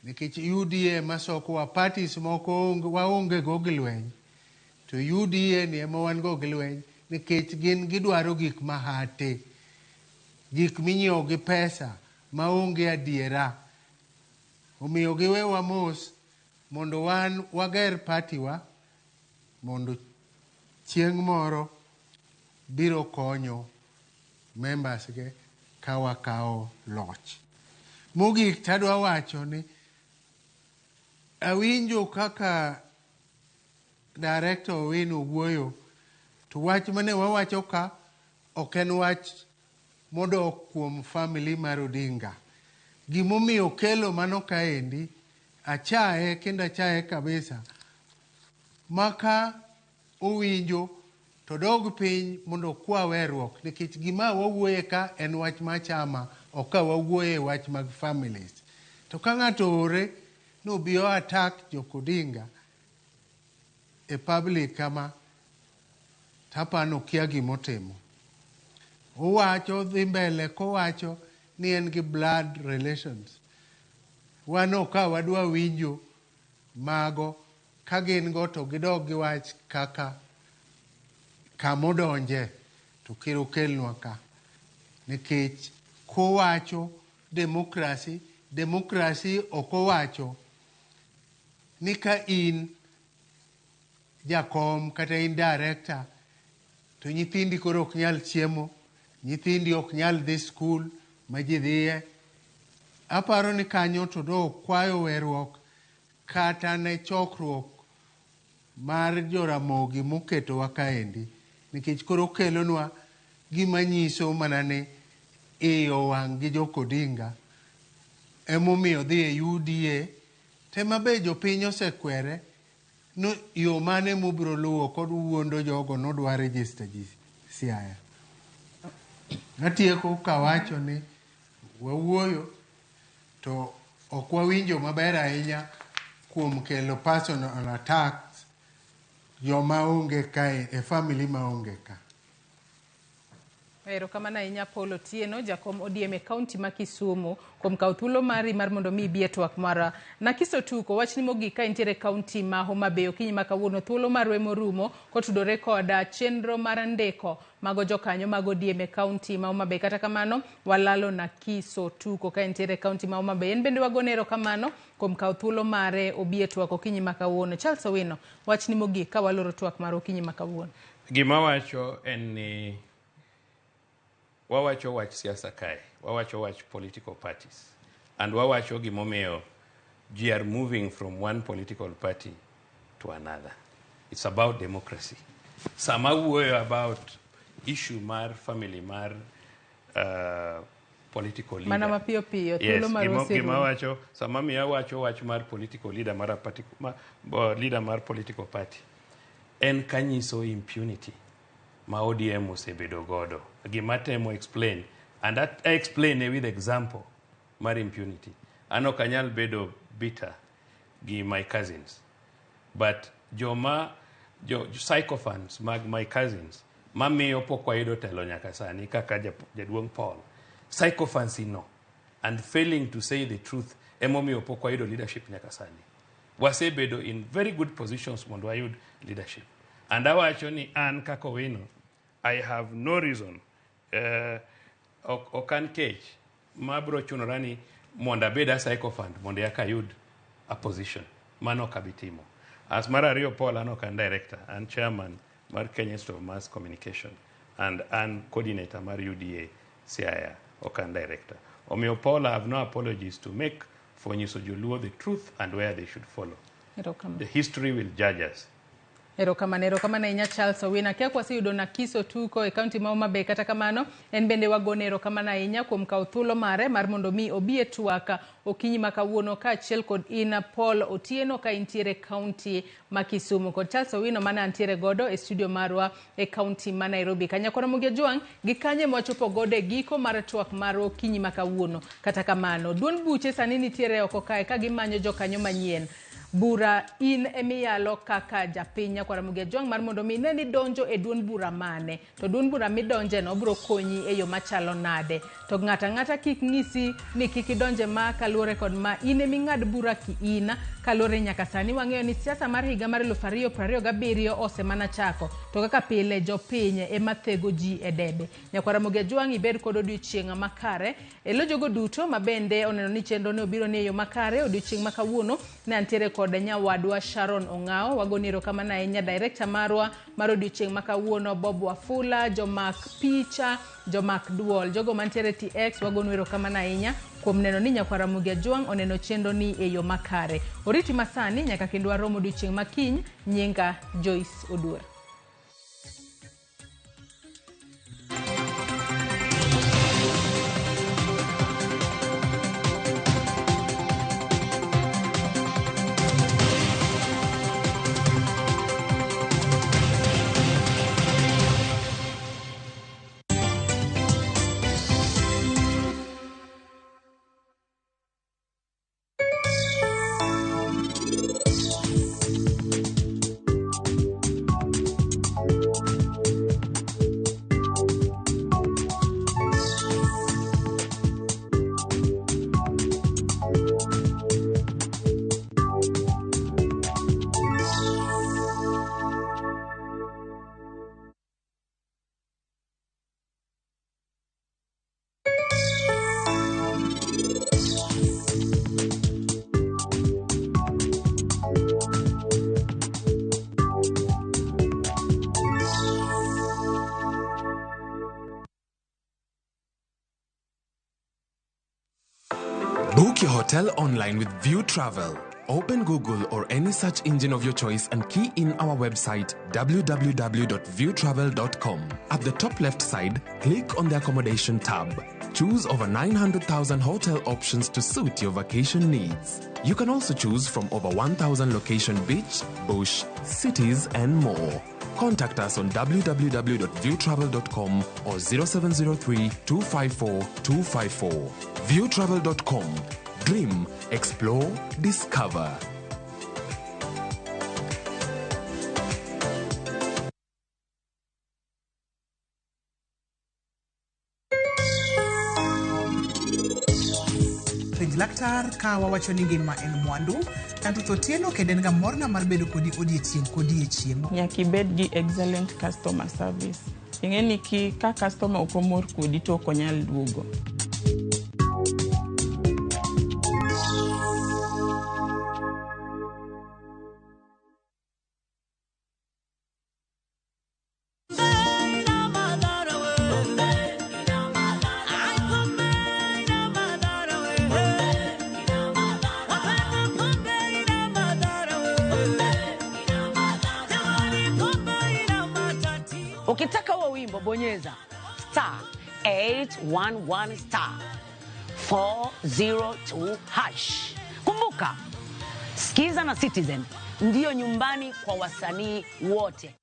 nikech UDA masokowa parties moko waonge go gi lweny to UDA ni ema wan go gi lweny nikech gin gidwaro gik mahate gik minyiewo gi pesa maonge adiera. Omiyo giwewa mos mondo wan wager party wa mondo chieng' moro biro konyo members ge ka wakawo loch. Mogik tadwa wacho ni awinjo kaka director Owino wuoyo to wach mane wawacho ka ok en wach modok kuom family mar Odinga. Gimomiyo kelo mano kaendi achaye kendo achaye kabisa maka owinjo to dog piny mondo okwa weruok nikech gima wawuoye ka en wach mar chama ok ka wawuoye wach mag families. To ka ng'ato oore nobi o attack jok Odinga e public kama tapano okia gimotimo. Owacho dhi mbele kowacho ni en gi blood relations. Wan ok ka wadwa winjo mago ka gin go to gidog giwach kaka kamodonje to kik okelnwa ka. Nikech kowacho democracy, democracy ok owacho ni ka in jakom kata in director to nyithindi koro ok nyal chiemo, nyithindi ok nyal dhi skul ma ji dhiye. Aparo ni kanyo to do kwayo weruok kata ne chokruok mar joramogi moketowa kaendi nikech koro kelonwa gima nyiso mana ni iye owang' gi jok Odinga emomiyo dhi e UDA tema be jopiny osekwere no yo mane mobiro luwo kod wuondo jogo nodwa register ji Siaya. Atieko kawacho ni wawuoyo to ok wawinjo maber ahinya kuom kelo personal attacks joma onge kae e family maonge ka. Erokamano ahinya Paul Otieno, jakom ODM e kaunti ma Kisumu kuom kawo thuolo mari mar mondo mi ibi e twak marwa. Nakiso Tuko, wachni mogik ka intiere e kaunti ma Homa Bay okinyi ma kawuono thuolo marwa emorumo kotudore koda chenro mar ndiko mago jokanyo mag ODM e kaunti ma Homa Bay. Kata kamano, walalo Nakiso Tuko ka entiere e kaunti ma Homa Bay. En bende wagone erokamano kuom kawo thuolo mare obi e twak okinyi ma kawuono. Charles Owino, wachni mogik ka waloro twak mar okinyi ma kawuono. Gima wacho en ni wawacho wach siasa kae, wawacho wach political parties and wawacho gimomiyo ji are moving from one political party to another. It's about democracy. Sama wuoyo about issue mar family mar political leader. Mana mapiyo piyo, thuolo Yes, marwa gima oserumo. wacho sama miya wacho wach mar political leader mar a party, ma, leader mar political party en kanyiso impunity ma ODM osebedo godo. Gima temo explain and that I explain with example mar impunity. An ok anyal bedo bitter gi my cousins but joma jo sycophants mag my cousins mamiyo pok wayudo telo nyaka sani kaka jaduong' Paul sycophancy no and failing to say the truth emomiyo pok wayudo leadership nyaka sani. Wasebedo in very good positions mondo wayud leadership. And awacho ni an kaka Owino, I have no reason, ok an kech mabro chunora ni mondo abed a sycophant mondo eka ayud a position. Mano ok abi timo. As mar ariyo, Paul, an ok an director, an chairman mar Kenya Institute of Mass Communication and an coordinator mar UDA Siaya, ok an director. Omiyo Paul, I have no apologies to make for nyiso joluo the truth and where they should follow. Erokamano. The history will judge us. Erokamano, erokamano ahinya Charles Owino. Akia kwaseyudo Nakiso Tuko e kaunti ma Homa Bay, kata kamano en bende wagone erokamano ahinya kuom kawo thuolo mare mar mondo mi obi e twak okinyi ma kawuono kaachiel kod in Paul Otieno ka intiere kaunti ma Kisumu kod Charles Owino mane antiere godo e studio marwa e kaunti ma Nairobi. Kanyakwa Ramogi Ajwang' gi kanye mwachopo godo e giko mar twak marwa okinyi ma kawuono. Kata kamano, duond buche sani nitiere oko kae ka gimanyo jokanyo manyien. Bura in emiyalo kaka japiny nyakwar Ramogi Ajwang' mar mondo mi ine ni donjo e duond bura mane, to duond bura midonje no biro konyi e yo machalo nade, to ng'ato ang'ata kik ng'isi ni kik idonje ma kaluwore kod ma in eming'ad bura ki in kaluwore nyaka sani wang'eyo ni siasa mar higa mar 2027 osemana chako to kaka pile jopiny ema thego ji e debe. Nyakwar Ramogi Ajwang' ibed kod odiochieng' makare elo jogo duto ma bende oneno ni chenro ne obiro ni e yo makare odiochieng' ma kawuono ne antiere kod nyawadwa Sharon Ong'ao, wagoni erokamano ahinya director marwa mar odiochieng' ma kawuono Bob Wafula, jomak picha, jomak duol, jogo mantiere TX wagonu erokamano ahinya kuom neno ni nyakwar Ramogi Ajwang' oneno chenro ni e yo makare. Oriti masani nyaka kendo warom odiochieng' ma kiny, nyinga Joyce Oduor. Book your hotel online with View Travel. Open Google or any search engine of your choice and key in our website www.viewtravel.com. At the top left side, click on the accommodation tab. Choose over 900,000 hotel options to suit your vacation needs. You can also choose from over 1,000 location beach, bush, cities, and more. Contact us on www.viewtravel.com or 0703 254 254. Viewtravel.com. Dream, explore, discover. Penj laktar ka wawacho ni ngima en mwandu. Tanto Otieno kendo en ga morna mar bedo kodi odiechieng' kodiechieng'. Nyaka ibed gi excellent customer service. Ing'e ni ka customer ok omor kodi to ok onyal duogo. Ukitaka huo wimbo bonyeza star 811 star 402 hash. Kumbuka, Skiza na Citizen ndiyo nyumbani kwa wasanii wote.